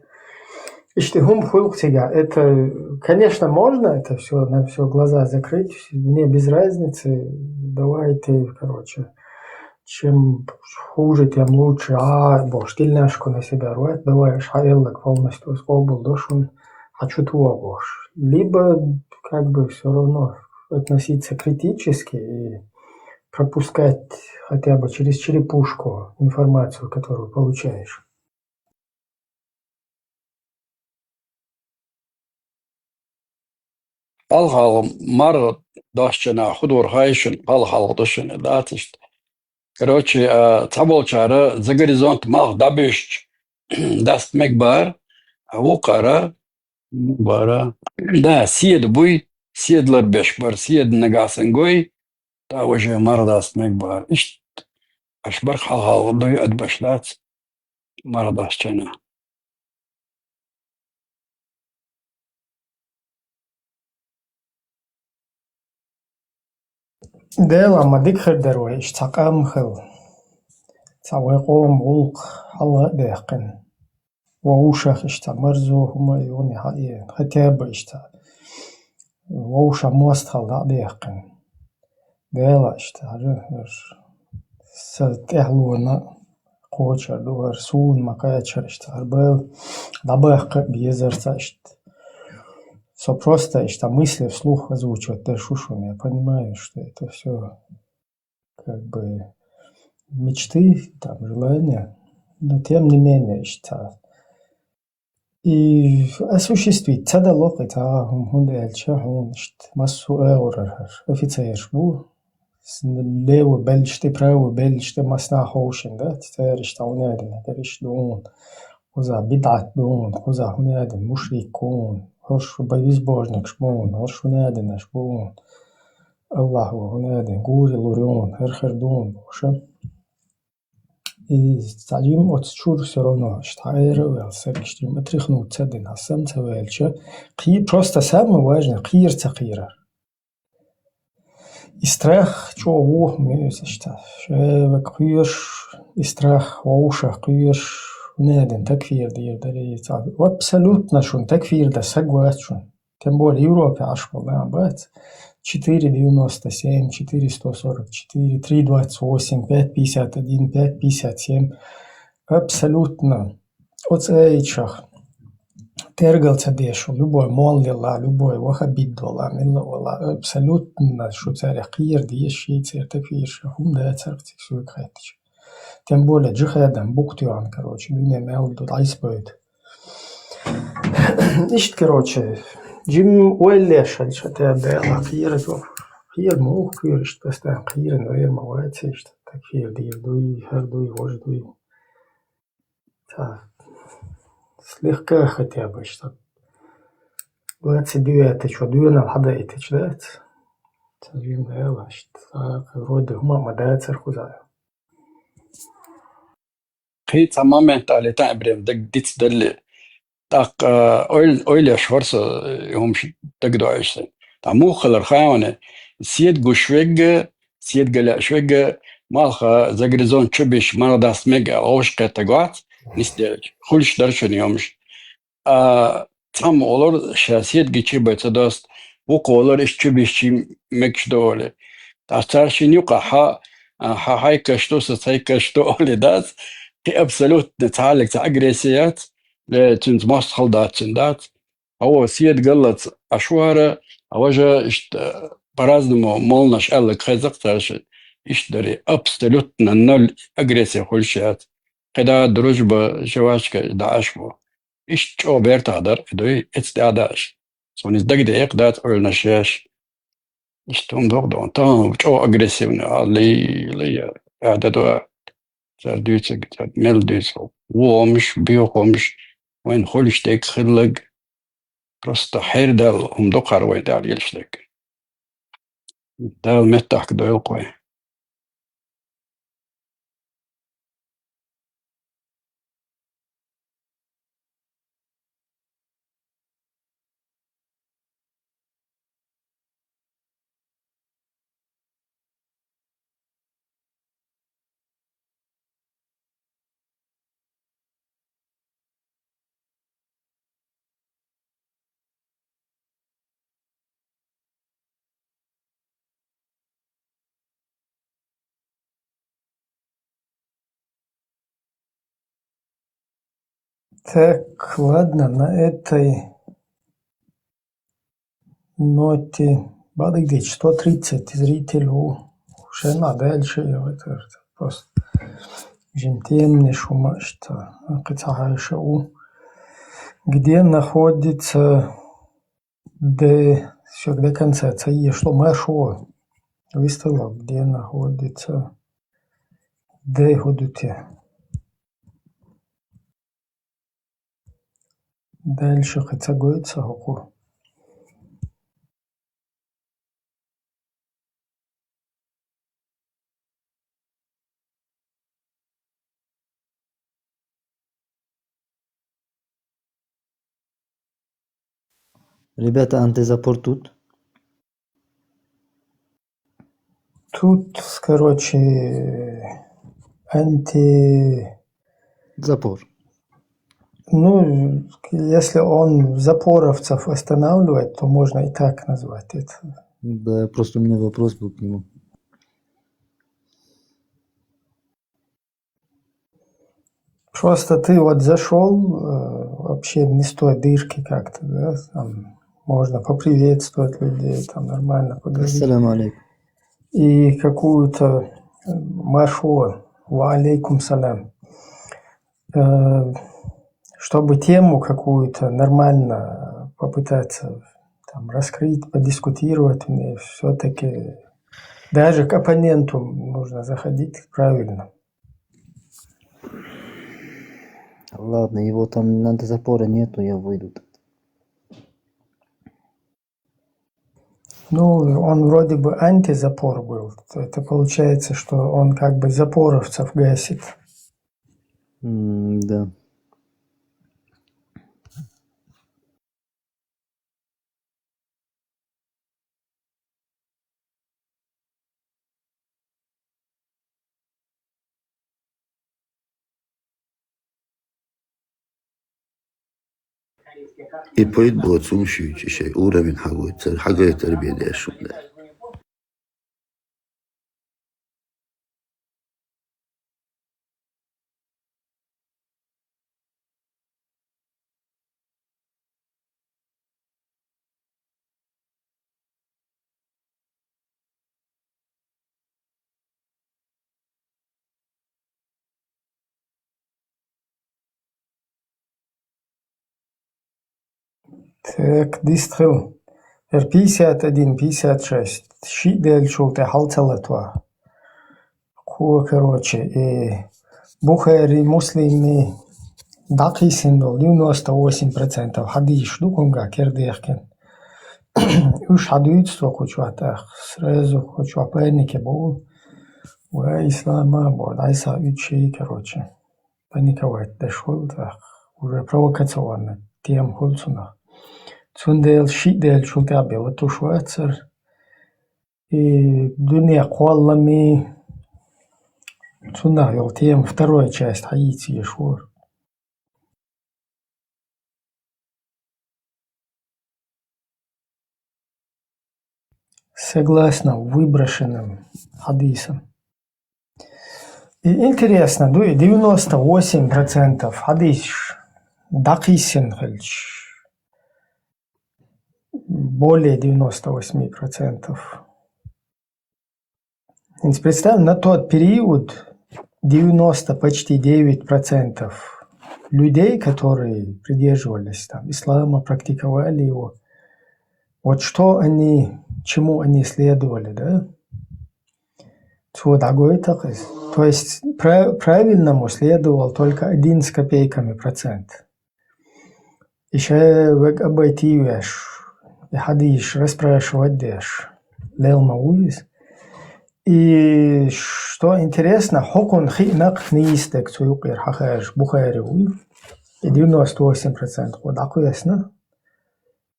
Иштта хӀума хуьлу цигахь. Это, конечно, можно это всё, на всё глаза закрыть, мне без разницы. Давайте, короче, чем хуже, тем лучше. А, бохуш, тельняшку на себя рвать, давай, аш хьан аьлларг полностью ас къобал до шуна, хьан чу туху бохуш. Либо, как бы, всё равно относиться критически и пропускать хотя бы через черепушку информацию, которую получаешь. Хьалха-хьалха марха достучу хенахь хӀун дора хаьий шуна, хьалха-хьалха ду шуна, дац иштта. Короче, а, цхьаболчара за горизонт малх дӀабуьйсучу даста мега бара, а вукхара, бара, да, седа буй, седа ларбеш бара, седа нагахь санна гой, тӀаккха уже марха даста мега бара. Иштта, аш барх хьалха-хьалха дуй, адабаш дац, марха достучу хенахь. Дела, ма дика хир дара вай, иштта цхьа къам хилла. Цхьа вай къоман гӀуллакх хьалха а даьккхина. Вовшах иштта марзо хӀума а юхана хьаэна. Хотя бы иштта вовшах мостагӀалла дӀа а даьккхина. Дела, иштта хӀара, хӀара сан тӀаьхьалонан кхочур ду хӀара, суна ма кхачара, иштта хӀара бала дӀабаккха а безара цхьа иштта. Со просто иштта мысли вслух озвучивать деш ву шуна, я понимаю, что это всё как бы мечты, там, желания, но тем не менее, иштта И осуществить ца дало кхин цхьа а хӀума, хӀунда аьлча хьуна иштта массо а агӀор хӀара офицераш бу, с-, лево беллачу тӀе, право беллачу тӀе массанхьа ховшина дац, цара иштта хӀунда аьлла, хӀара иштта ду хьуна, кхузахь бидӀат ду хьуна, кхузахь хӀунда аьлла, мушрик ву хьуна, хӀорш безбожникаш бу хьуна, хӀорш хӀунда аьлла, аш бу хьуна, Аллахьо хӀунда аьлла, гури лур ю хьуна, хӀара хир ду хьуна бохуш. И цхьа жимма оцу чуьра всё равно, иштта хьаэра а ваьлла, саргаш жимма отряхнуться а дина, хьан сам ца ваьлча, кхий-, просто самое важное, кхера ца кхерар. И страх чӀогӀа ву, муьйса иштта. Шевак кхоьруш, и страх вовшах кхоьруш, хӀунда аьлла, такфир дийр дара и цхьа. Абсолютно шуна такфир дан саг вац шуна. Тем более Европе Ӏаш болу нах бац. Четыре девяносто семь, четыре сто сорок четыре, три двадцать восемь, пять пятьдесят один, пять пятьдесят семь. Абсолютно. Оцу айчах тергал ца деш, любой молла валла, любой ваххабит валла, милла валла, абсолютно шу царех кхера дезаш, ши церта кхера шу хӀума дацарх цига соьга хаьттича. Тем более джихадам букъ тоьхна, короче, дуьне мел ду дӀасабевлла. Иштта, короче, жимма ойла еш хилча, хӀета Дела кхера, кхера муха кхера, иштта постоянно кхеран вер ма вац, иштта такфир дийр дуй, хӀара дуй, важа дуй. Ца, слегка хотя бы, иштта двадцать девятый чу дуьйна хьадаийтича дац. Ца жимма Дела, иштта, ца, вроде хӀума ма дацара кхузахь. Кхин цхьа момент алий, тӀаккха Ибрахим дага дицдалле. ТӀаккха, а, ойла, ойла еш хӀорса, э, хӀумаш дагадоуьйтуш сан. ТӀаккха муха хилар хаьий хьуна, седа гуш верг, седа ган лаьаш верг, малх за горизонт чу беш, марха даста мега аьлла, вовшахкхетарг вац, нисделча. Хуьлуш дара шуна и хӀумаш. А, цхьамма олура, ша седа гича бен ца доста, вукхо олура, иштта чу бисча мегаш ду олий. ТӀаккха цара шина юкъахь хьан, а, хьан хьайкаш ду, сан сайкаш ду олий дац, кхин абсолютно цхьаллиг цхьа агрессия яц, э, цуьнца мостагӀалла дац, цуьнан дац. Хьо седа галлалц Ӏаш ву хӀара, а важа иштта, по-разному молланаш аьлларг хеза-кх цара шина. Иштта дарий, абсолютно ноль агрессия хуьлуш яц. КхидӀа дружба, жвачка дӀа Ӏаш бу. Иштта чӀогӀа бертахь дара и дуй, эцца тӀаьхьа даш. Суна иза дагадеа-кх дац, ойланаш еш. Иштта хӀума догӀу догӀу. Тахана чӀогӀа агрессивный, а, лай, лай, а, да, да, цара дуьйцург, цара мел дуьйцу. Ву хӀумаш, бу хӀумаш, вайна хуьлуш дерг, хилларг. Просто хьердаьлла хӀума ду-кх хӀара вайна тӀехь лелаш дерг. Дала меттахка дойла-кх вай. Так, ладно, на этой ноте бадыгдич сто тридцать зрителей. Уже надо дальше, я вот это просто жим темный шума, что кыцахайша у. Где находится Д, всё, до конца, ца е, что машо. Выставила, где находится Д худуте. Дальше хыцагойтса хоху. Ребята, антизапор тут? Тут, короче, анти- Запор. Ну, если он запоровцев останавливает, то можно и так назвать это. Да, просто у меня вопрос был к нему. Просто ты вот зашёл, э, вообще не с той дырки как-то, да, там можно поприветствовать людей, там нормально поговорить. Ассаламу алейкум. И какую-то, э, марху, ва алейкум салам. Э, чтобы тему какую-то нормально попытаться там раскрыть, подискутировать, мне всё-таки даже к оппоненту нужно заходить правильно. Ладно, его там на запоре нету, я выйду тогда. Ну, он вроде бы антизапор был. Это получается, что он как бы запоровцев гасит. М, да. И поэт было цумшуйчи шей, уровень хагой, цар-, хагой тарбия дешунда. Так, дистхил. Эр пятьдесят один, пятьдесят шесть. Ши делчул те хьалцалатва. Ху, короче, и Бухари, Муслими дакъисин дол девяносто восемь процентов хадиш дукунга кердехкен. Уж хадуйцтво кучуатах, сразу кучуа панике бул. Ура, ислама, бо, дайса учи, короче. Паниковать дешул, так. Уже провокационно тем хулцуна. Цундел ши делчул те абела тушуацар. И дуния кваллами цунах йол тем второй часть хаити ешур. Согласно выброшенным хадисам. И интересно, ду-, девяносто восемь процентов хадиш дакъисин хилч. Более девяносто восьми процентов. Представь, на тот период девяносто, почти девять процентов людей, которые придерживались там ислама, практиковали его, вот что они, чему они следовали, да? Цо дагой такой. То есть пра-, правильному следовал только один с копейками процент. Ише век абайти веш, и хадиш расспрашивать деш, лелма уйс. И что интересно, хокон хи нак нистек цуюк ир хахаш Бухари уй. И девяносто восемь процентов вот дакуясно.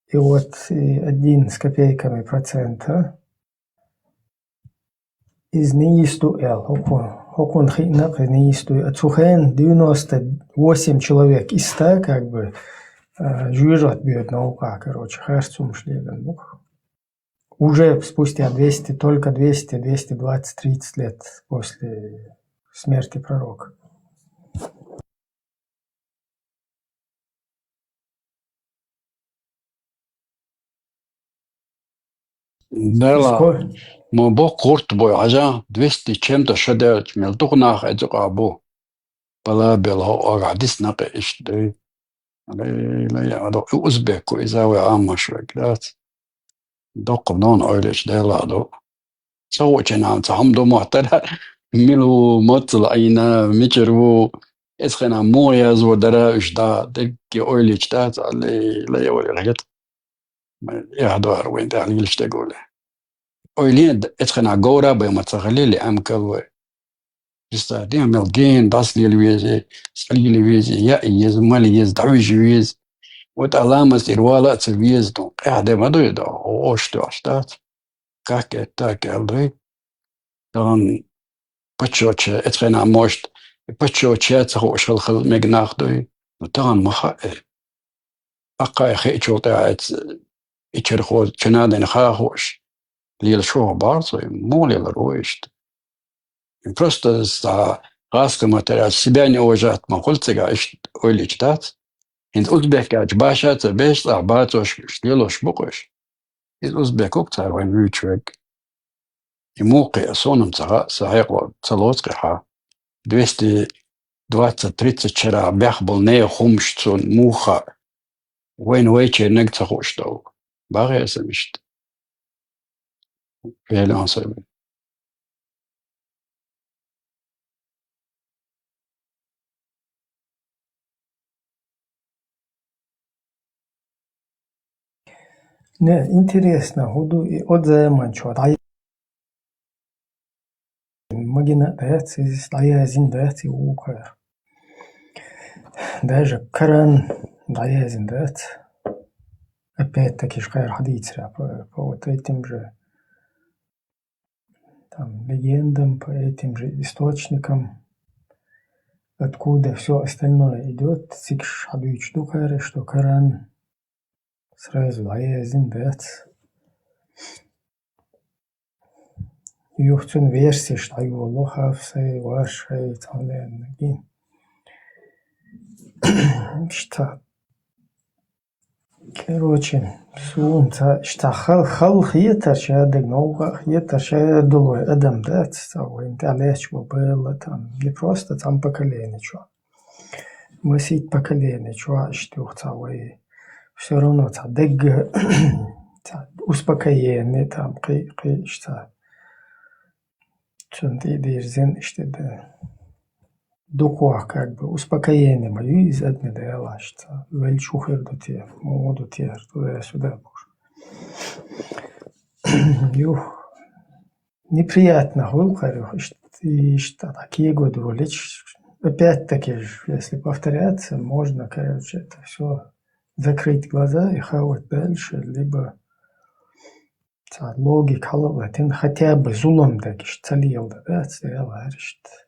И вот и один с копейками процента из неисту эл, хокун, хокун хи нак из неисту. А цухен девяносто восемь человек из ста, как бы, э, жужжат бьёт наука, короче, хаш цумшлеген бух. Уже спустя двести, только двести, двести двадцать, тридцать лет после смерти пророка. Дела, мо бо курт бой, хьажа, двести чем-то шо даьлча, мел дукха нах эцукъа бу. Бала бел хо ога дис накъе ишт дой. Лай, лай, адо узбеку, иза вай амма швек, дац. Докъ нон ойлеш дела до. Ца учена, ца хам до махтара. Милу мацла айна, мичерву, эсхена мо язво дара ишда, дегге ойлеш дац, лай, лай, ойли гет. Ма, я дуар вен да лилиш дегуле. Ойли д-, эцхена гора бай ма цагали ли ам калвай. Риста дем мел ген дас лил везе, сал лил везе, я ез, мал ез, давиж вез. Вот аламас ирвала ца вез дон. Къя де ма дой да, о, о, что, а что? Как это, как это? Таган пачоча, эцхена мошт, пачоча ца хо шал хал мегнах дой. Ну таган маха э. Акъай хе чулта эц, ичер хо, чанаден ха хош. Лил шо барсо, мо лил роишт. Просто са гасха материал себя не уважать ма хулцига ишт ойлич дац. Инт узбек ач баша ца беш ца бацош, лилош букош. Из узбекук цар вайн вичвек. И мукъи асонум цара сахиқла цалоцкъи ха. Двести двадцать тридцать чара бяхбал не хумш цун муха. Вайн вай чернег цахуштав. Багъясамишт. Фейлан сайбы. Не, интересно, худу и от займан чё, дай. Магина дац, из даязин дац, и ухар. Даже Коран даязин дац. Опять-таки, шкайр хадицра по, по вот этим же там легендам, по этим же источникам, откуда все остальное идет, цикш хадуич духаре, что Коран сразу даязин дац. Юхцун версиш дайволо, хафсай, вашай, цален, гин. Что? Короче, сунца, что хал, хал хиетар чадаг, наука хиетар чадулой адам, да, ца, вайн, та лечба было там, не просто там поколение, чё. Мыслить поколение, чё, что, ца, вай. Все равно, ца, дег, ца, успокоение, там, кы, кы, что. Цун ти дирзен, что, да. Дукуа, как бы, успокоение моё из адмеда лашца. Вель чухер до те, моду те, туда-сюда, боже. Юх. Неприятно, хул, короче, ишта, такие годы вылечь. Опять-таки, ж, если повторяться, можно, короче, это все закрыть глаза и хавать дальше, либо ца логика халалатин, хотя бы зулам дагиш, цалиялда, да, цалияларишт.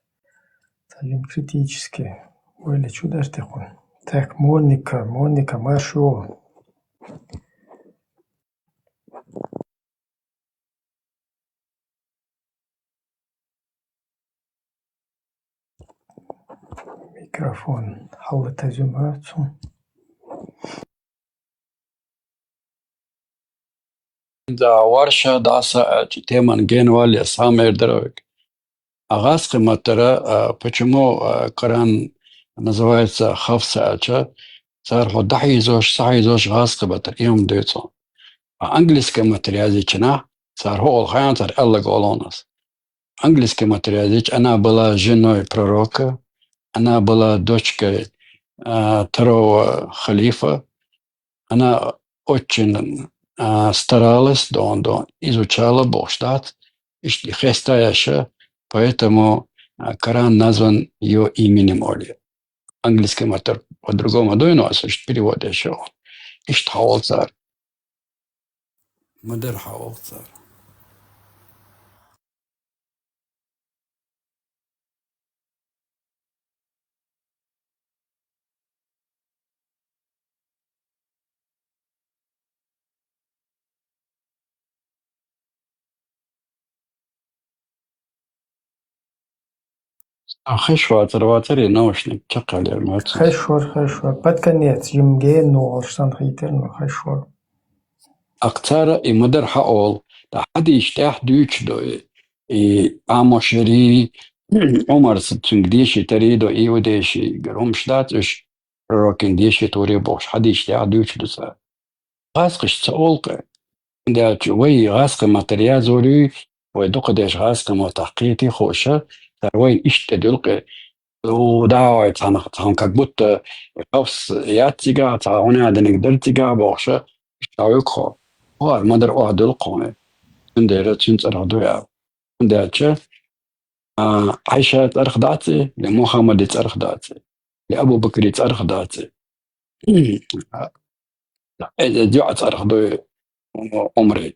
Цалим критически, ойле чудартихун. Так, Моника, Моника, маршо. Микрофон халата зюмрацу. Да, варша даса, э, чи теман ген вали сам эрдеровик. Агас матара, э, почему, э, Коран называется хафса ача? Цар хо дахизош, сахизош гас матар, им дойцо. А английский матар язычина, цар хо ол хаян цар Аллах олонас. Английский матар языч, она была женой пророка, она была дочкой, э, второго халифа. Она очень, э, старалась, да, да, изучала Бог штат, и хестаяша, поэтому, э, Коран назван её именем Оли. Английский матар по-другому, да, но, слушай, перевод ещё. Ишт хавал цар. Мадер хавал цар. А хешвар, ватари наушник чакалер мацу. Хешвар, хешвар. Под конец, им ген, ну, алшсан хитер, ну, хешвар. Акцара и мадер хаол, ТӀаккха хьадисаш тӀехь дуьйцуш ду и, и Ӏамошарий, Ӏумарс цуьнга дешийтарий ду, иудейший, гур хӀумаш дац уьш, пророкийн дешийтарий бохуш хьадисаш тӀехь дуьйцуш ду цара. ГӀазкхаша ца олу-кх, хӀунда аьлча вай гӀазкхийн маттара язъяр юй, вай дукха дерш гӀазкхийн маттахь кхетий хууш, цара вайна иштта тӀедуьллу-кх. О, да, вай цхьана, цхьана как будто хьовс яц цигахь, цхьа гӀо а динарг дара цигахь бохуш, иштта дӀавуьгу хьо. ХӀара ма-дарра охьадуьллу-кх хьуна. Цундела цуьнан цӀарах ду аьлла. ХӀунда аьлча, а, Ӏайша цӀарах дац и, я Мухаммади цӀарах дац и, я Абу Бакри цӀарах дац и. Э, э, дуьхьа цӀарах ду и Ӏумри.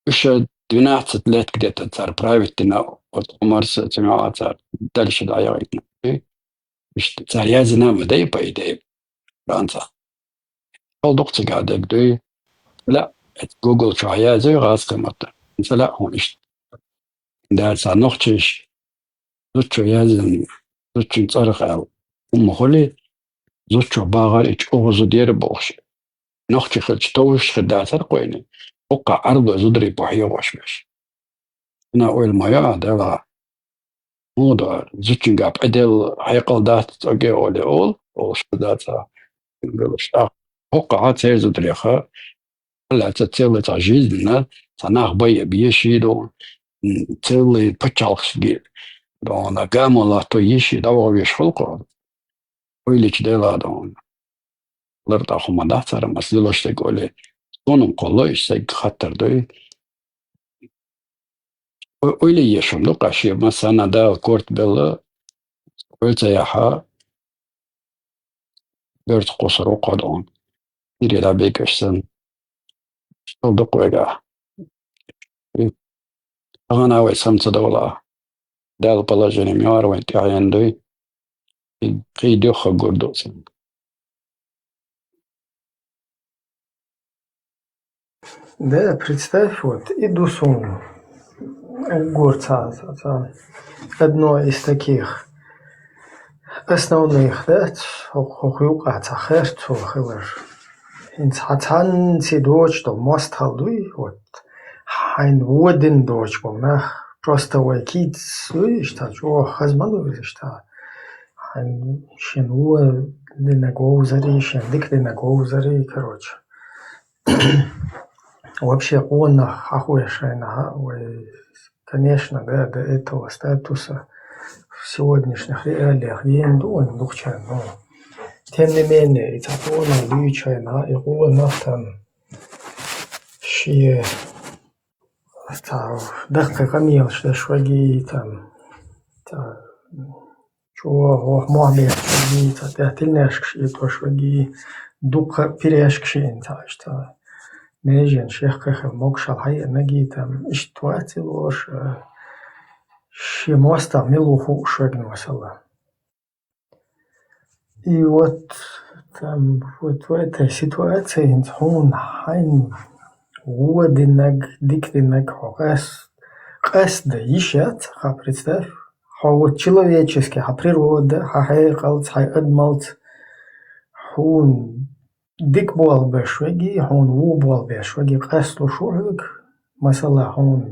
Уьш двенадцать лет где-то цара править дина, вот Ӏумарс, цуьнан йоӀа цара, дальше дӀаяхийтина. Иштта цара яздина ма дай, по идее, Францахь. Хьал дукха цигахь дерг дуй. Ла, эцу Google чохь язйой гӀазкхийн маттахь. Ца лаьа хьуна иштта. Дацахь нохчийша зудчо яздина, зудчун цӀарах аьлла. ХӀумма хуьлий, зудчо бахара и чӀогӀа зуда яра бохуш. Нохчий хилча товш хир дацара-кх вайна, хӀокхахь Ӏаьрбойн зударий бу хьехош берш. Шена ойла ма йо ахь, Дела. ХӀун ду хӀара? Зудчуьнгахь Ӏедал хьекъал дац цӀогӀа олий олу, олуш дац ахь. ХӀокхахь церан зударех, лаьцна целый цхьа жизнь, цхьа нах бай а беший ду, м, целый пачхьалкхаш ги-, ду, гамо латто йиш дӀаваха веш хуьлу-кх. Ойла йича Дела ду. Лар тӀаккха хӀума дац хӀара, маса лелош дерг олий. Суна-м кхолло, иштта стеган хаттар дуй. Ой-, ойла еш хӀума ду-кх, шен массарна Дала корта белла, ойла ца яхь, боьрша кхуссур ву-кх хьо, ду. Ире дӀабегаш санна. Шел ду-кх вайгахь. И тахана вай сама ца довла. Дала положение муьлха вайн тӀехь ян дуй. И кхин а дуьххьара гур ду цунна. Да, представь, вот, и ду суна. Уггар цхьа, цхьа, цхьа, одно из таких основных, да, хӀокху, хӀокху юкъахь цхьа херца хилар. ХӀинца хьан цхьаннан доцуш долу мостагӀалла дуй, вот, хьайна вон дина доцуш болу нах, просто вай кийца дуй, иштта чӀогӀа хаза ма ду иза, иштта. Хьайна шен вон динарг вовзарий, шен дика динарг вовзарий, короче. Вообще, къонах хьахош шайна, вай, конечно, да, до этого статуса в сегодняшних реалиях гена ду вайн дукхачарна, но тем не менее, и цхьа къонах дуьйцу шайна, и къонах там шен цхьа даккхий къамелаш деш вегий, там, цхьа чӀогӀа мохь беш вегий, цхьа тӀехь тилмешкаш итош вегий, дуккха пирешкаш йина цхьа иштта. Меженаш яккхий хила могушалла хьаеанагий, там, иштта вац и лоруш, а, шен мостагӀа мила ву хууш вегна, масала. И вот, там, вот в этой ситуации хӀинца хьуна хьайна вон динарг, дика динарг хьо къас-, къасто йиш яц, хьан представь, хьо вот человечески, хьан природа, хьан хьекъалца, хьан адамалца хьуна дика болх беш вегий, хьуна вон болх беш вегий къасталуш ву хьоьга, масала, хьуна,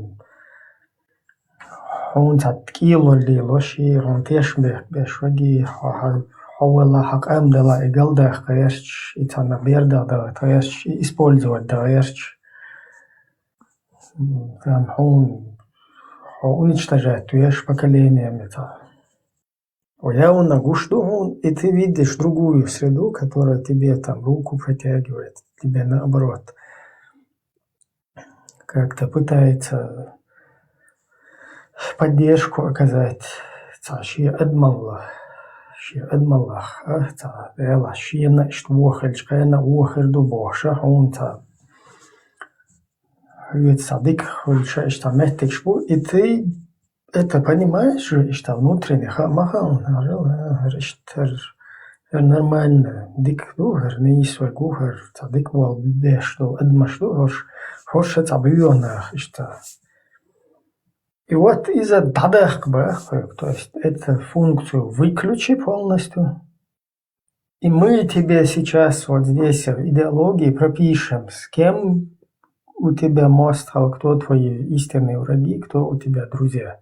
хьуна цхьа кӀело лелош йий, хьуна тешнабехк беш вегий, хьо, хьо, хьо вала, хьан къам дала и галдаккха гӀерташ, и цхьанна бердах даха гӀерташ, и использовать даха гӀерташ. Там хьуна, хьо уничтожать веш поколением цхьа. Явно гуш ду хьуна, и ты видишь другую среду, которая тебе там руку протягивает, тебе наоборот как-то пытается поддержку оказать. Цхьа шен адамалла, шен адамаллах, а, цхьа Дела шена иштта вон хилча, кхана вон хир ду бохуш, а, хьуна цхьа хьоьца цхьа дика хуьлуш, иштта меттигаш бу, и ты это понимаешь же, иштта внутренне хаа ма хаьа хьуна, хӀара, хӀара иштта, хӀара, хӀара нормально, дика ду, хӀара нийса вай гу, хӀара цхьа дика болх беш долу адамаш ду, хӀорш, хӀорш цхьа буьйху нах иштта. И вот иза дӀадаккха боху хьоьга, то есть эту функцию выключи полностью, и мы тебе сейчас вот здесь в идеологии пропишем, с кем у тебя мост хьал, кто твои истинные враги, кто у тебя друзья.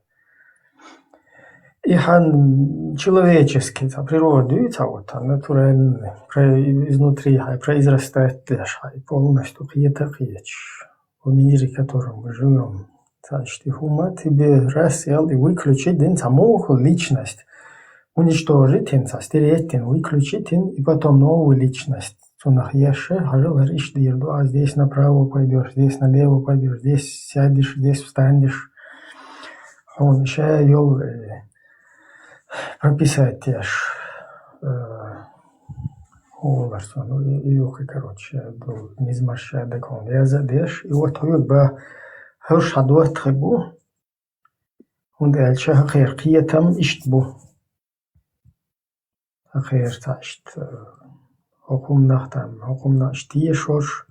И хан человеческий, цхьа природа, цхьа вот, а натуральный, про-, изнутри, хьай произрастать деш, хьай полностью кхета кхеташ. В мире, в котором мы живем, цхьа иштта хӀума тебе раз ял и выключить дин, цхьа муха личность уничтожить дин, цхьа стереть дин, выключить дин, и потом новую личность. Цунах ешша, хьажал, хӀара иштта дийр ду, а здесь направо пойдёшь, здесь налево пойдёшь, здесь сядешь, здесь встанешь. Хьуна ша йол, э, прописать деш, э, хьулар цунна, ну, и, и юхи, короче, ду, низмаш ша дакон яза деш, и вот хьуьг ба хӀуш хьадоттхи бу, хӀунда аьлча хӀакхер кхетам иштта бу. ХӀакхер цхьа иштта, э, хӀокхумнах там, хӀокхумнах иштта тешаш,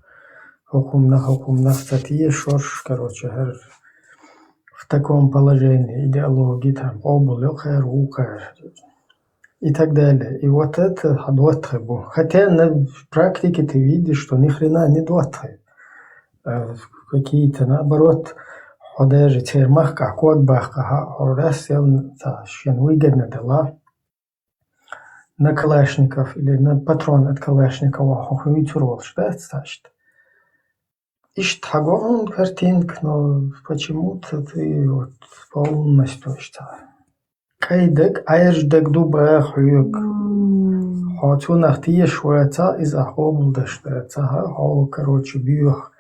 хӀокхумнах, хӀокхумнах ца тешаш, короче, хӀара в таком положении идеологии там, къобал йокхар, вукхар. И так далее. И вот это хьадоттхи бу. Хотя на практике ты видишь, что ни хрена не доттхи. Э, какие-то, наоборот, хьо даже цермах код бахка, хьо, хьо раз сел, ца, шен выгодно дела. На Калашников или на патрон от Калашникова хьо хуьйцур волуш дац, цхьа иштта. Иштта хьагоуьн картинка, но почему-то ты вот полностью иштта. КӀайдаг, Ӏаьржадаг ду баха хьоьга. Хьо цунах тешаш вацахь, иза къобалдеш дацахь, хьо, короче, боьха,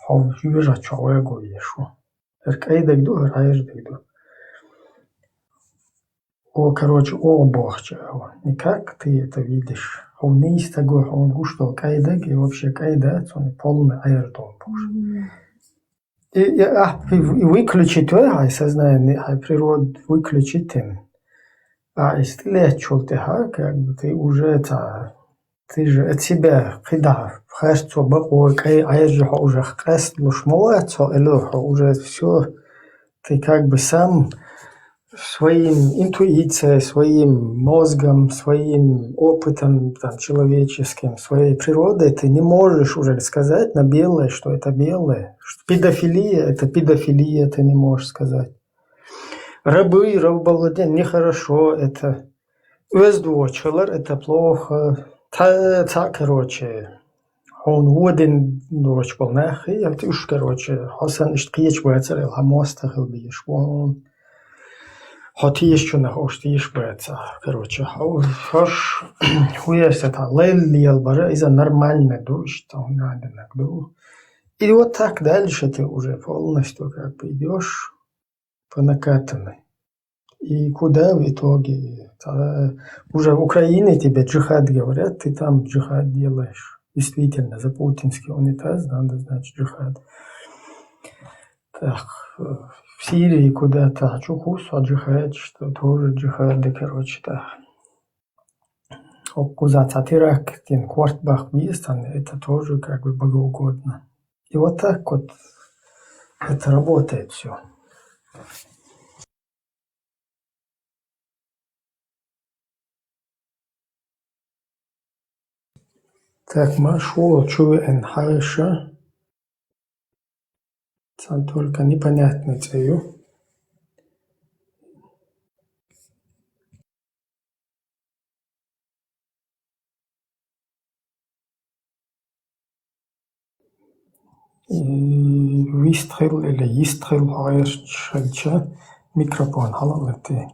хьо жоьжахати чохь ваго везаш ву. ХӀара кӀайдаг ду, хӀара Ӏаьржадаг ду. О, короче, оха бохучу, не как ты это видишь. Хьуна нийса ца го, хьуна гуш долу кӀайдаг, и вообще кӀайда, цунна полный Ӏаьржа долу бохуш. И, и, а, и, и выключить вай, хьайн сознание, хьайн природу выключить им. А из тӀелеттачул тӀаьхьа, как бы, ты уже ца, ты же от себя кхидӀа харцо, бакъо, кӀай, Ӏаьржа хьо уже къасталуш ма вац хьо, эло хьо уже всё, ты как бы сам своим интуицией, своим мозгом, своим опытом там, человеческим, своей природой ты не можешь уже сказать на белое, что это белое. Что педофилия — это педофилия, ты не можешь сказать. Рабы, рабовладение — нехорошо это. Оьзда воцуш хилар — это плохо. Ца, ца, короче, хьуна вон дина доцуш болу нах, и уьш, короче, хьо санна иштта кхеташ бацара, хьан мостагӀа хила безаш бу хьуна. Хьо тешачунах уьш тешаш бацахь, короче, хьо, хьош, хӀун еш ца, лайла лелабара, иза нормально ду, иштта хьуна наденаг ду. И вот так дальше ты уже полностью как бы идёшь по накатанной. И куда в итоге? Та, уже в Украине тебе джихад говорят, ты там джихад делаешь. Действительно, за путинский унитаз надо, значит, джихад. Так, э, в Сирии куда-то, а чё кус, а джихад, что тоже джихад, да, короче, так. Оккуза ца теракт, тин корт бах висан, это тоже как бы богоугодно. И вот так вот это работает всё. Так, ма шо чу веана хьаша. Цхьаьна только непонятный цӀе ю. М, вистхил или йистхил гӀерташ хилча, микрофон хьала а латий.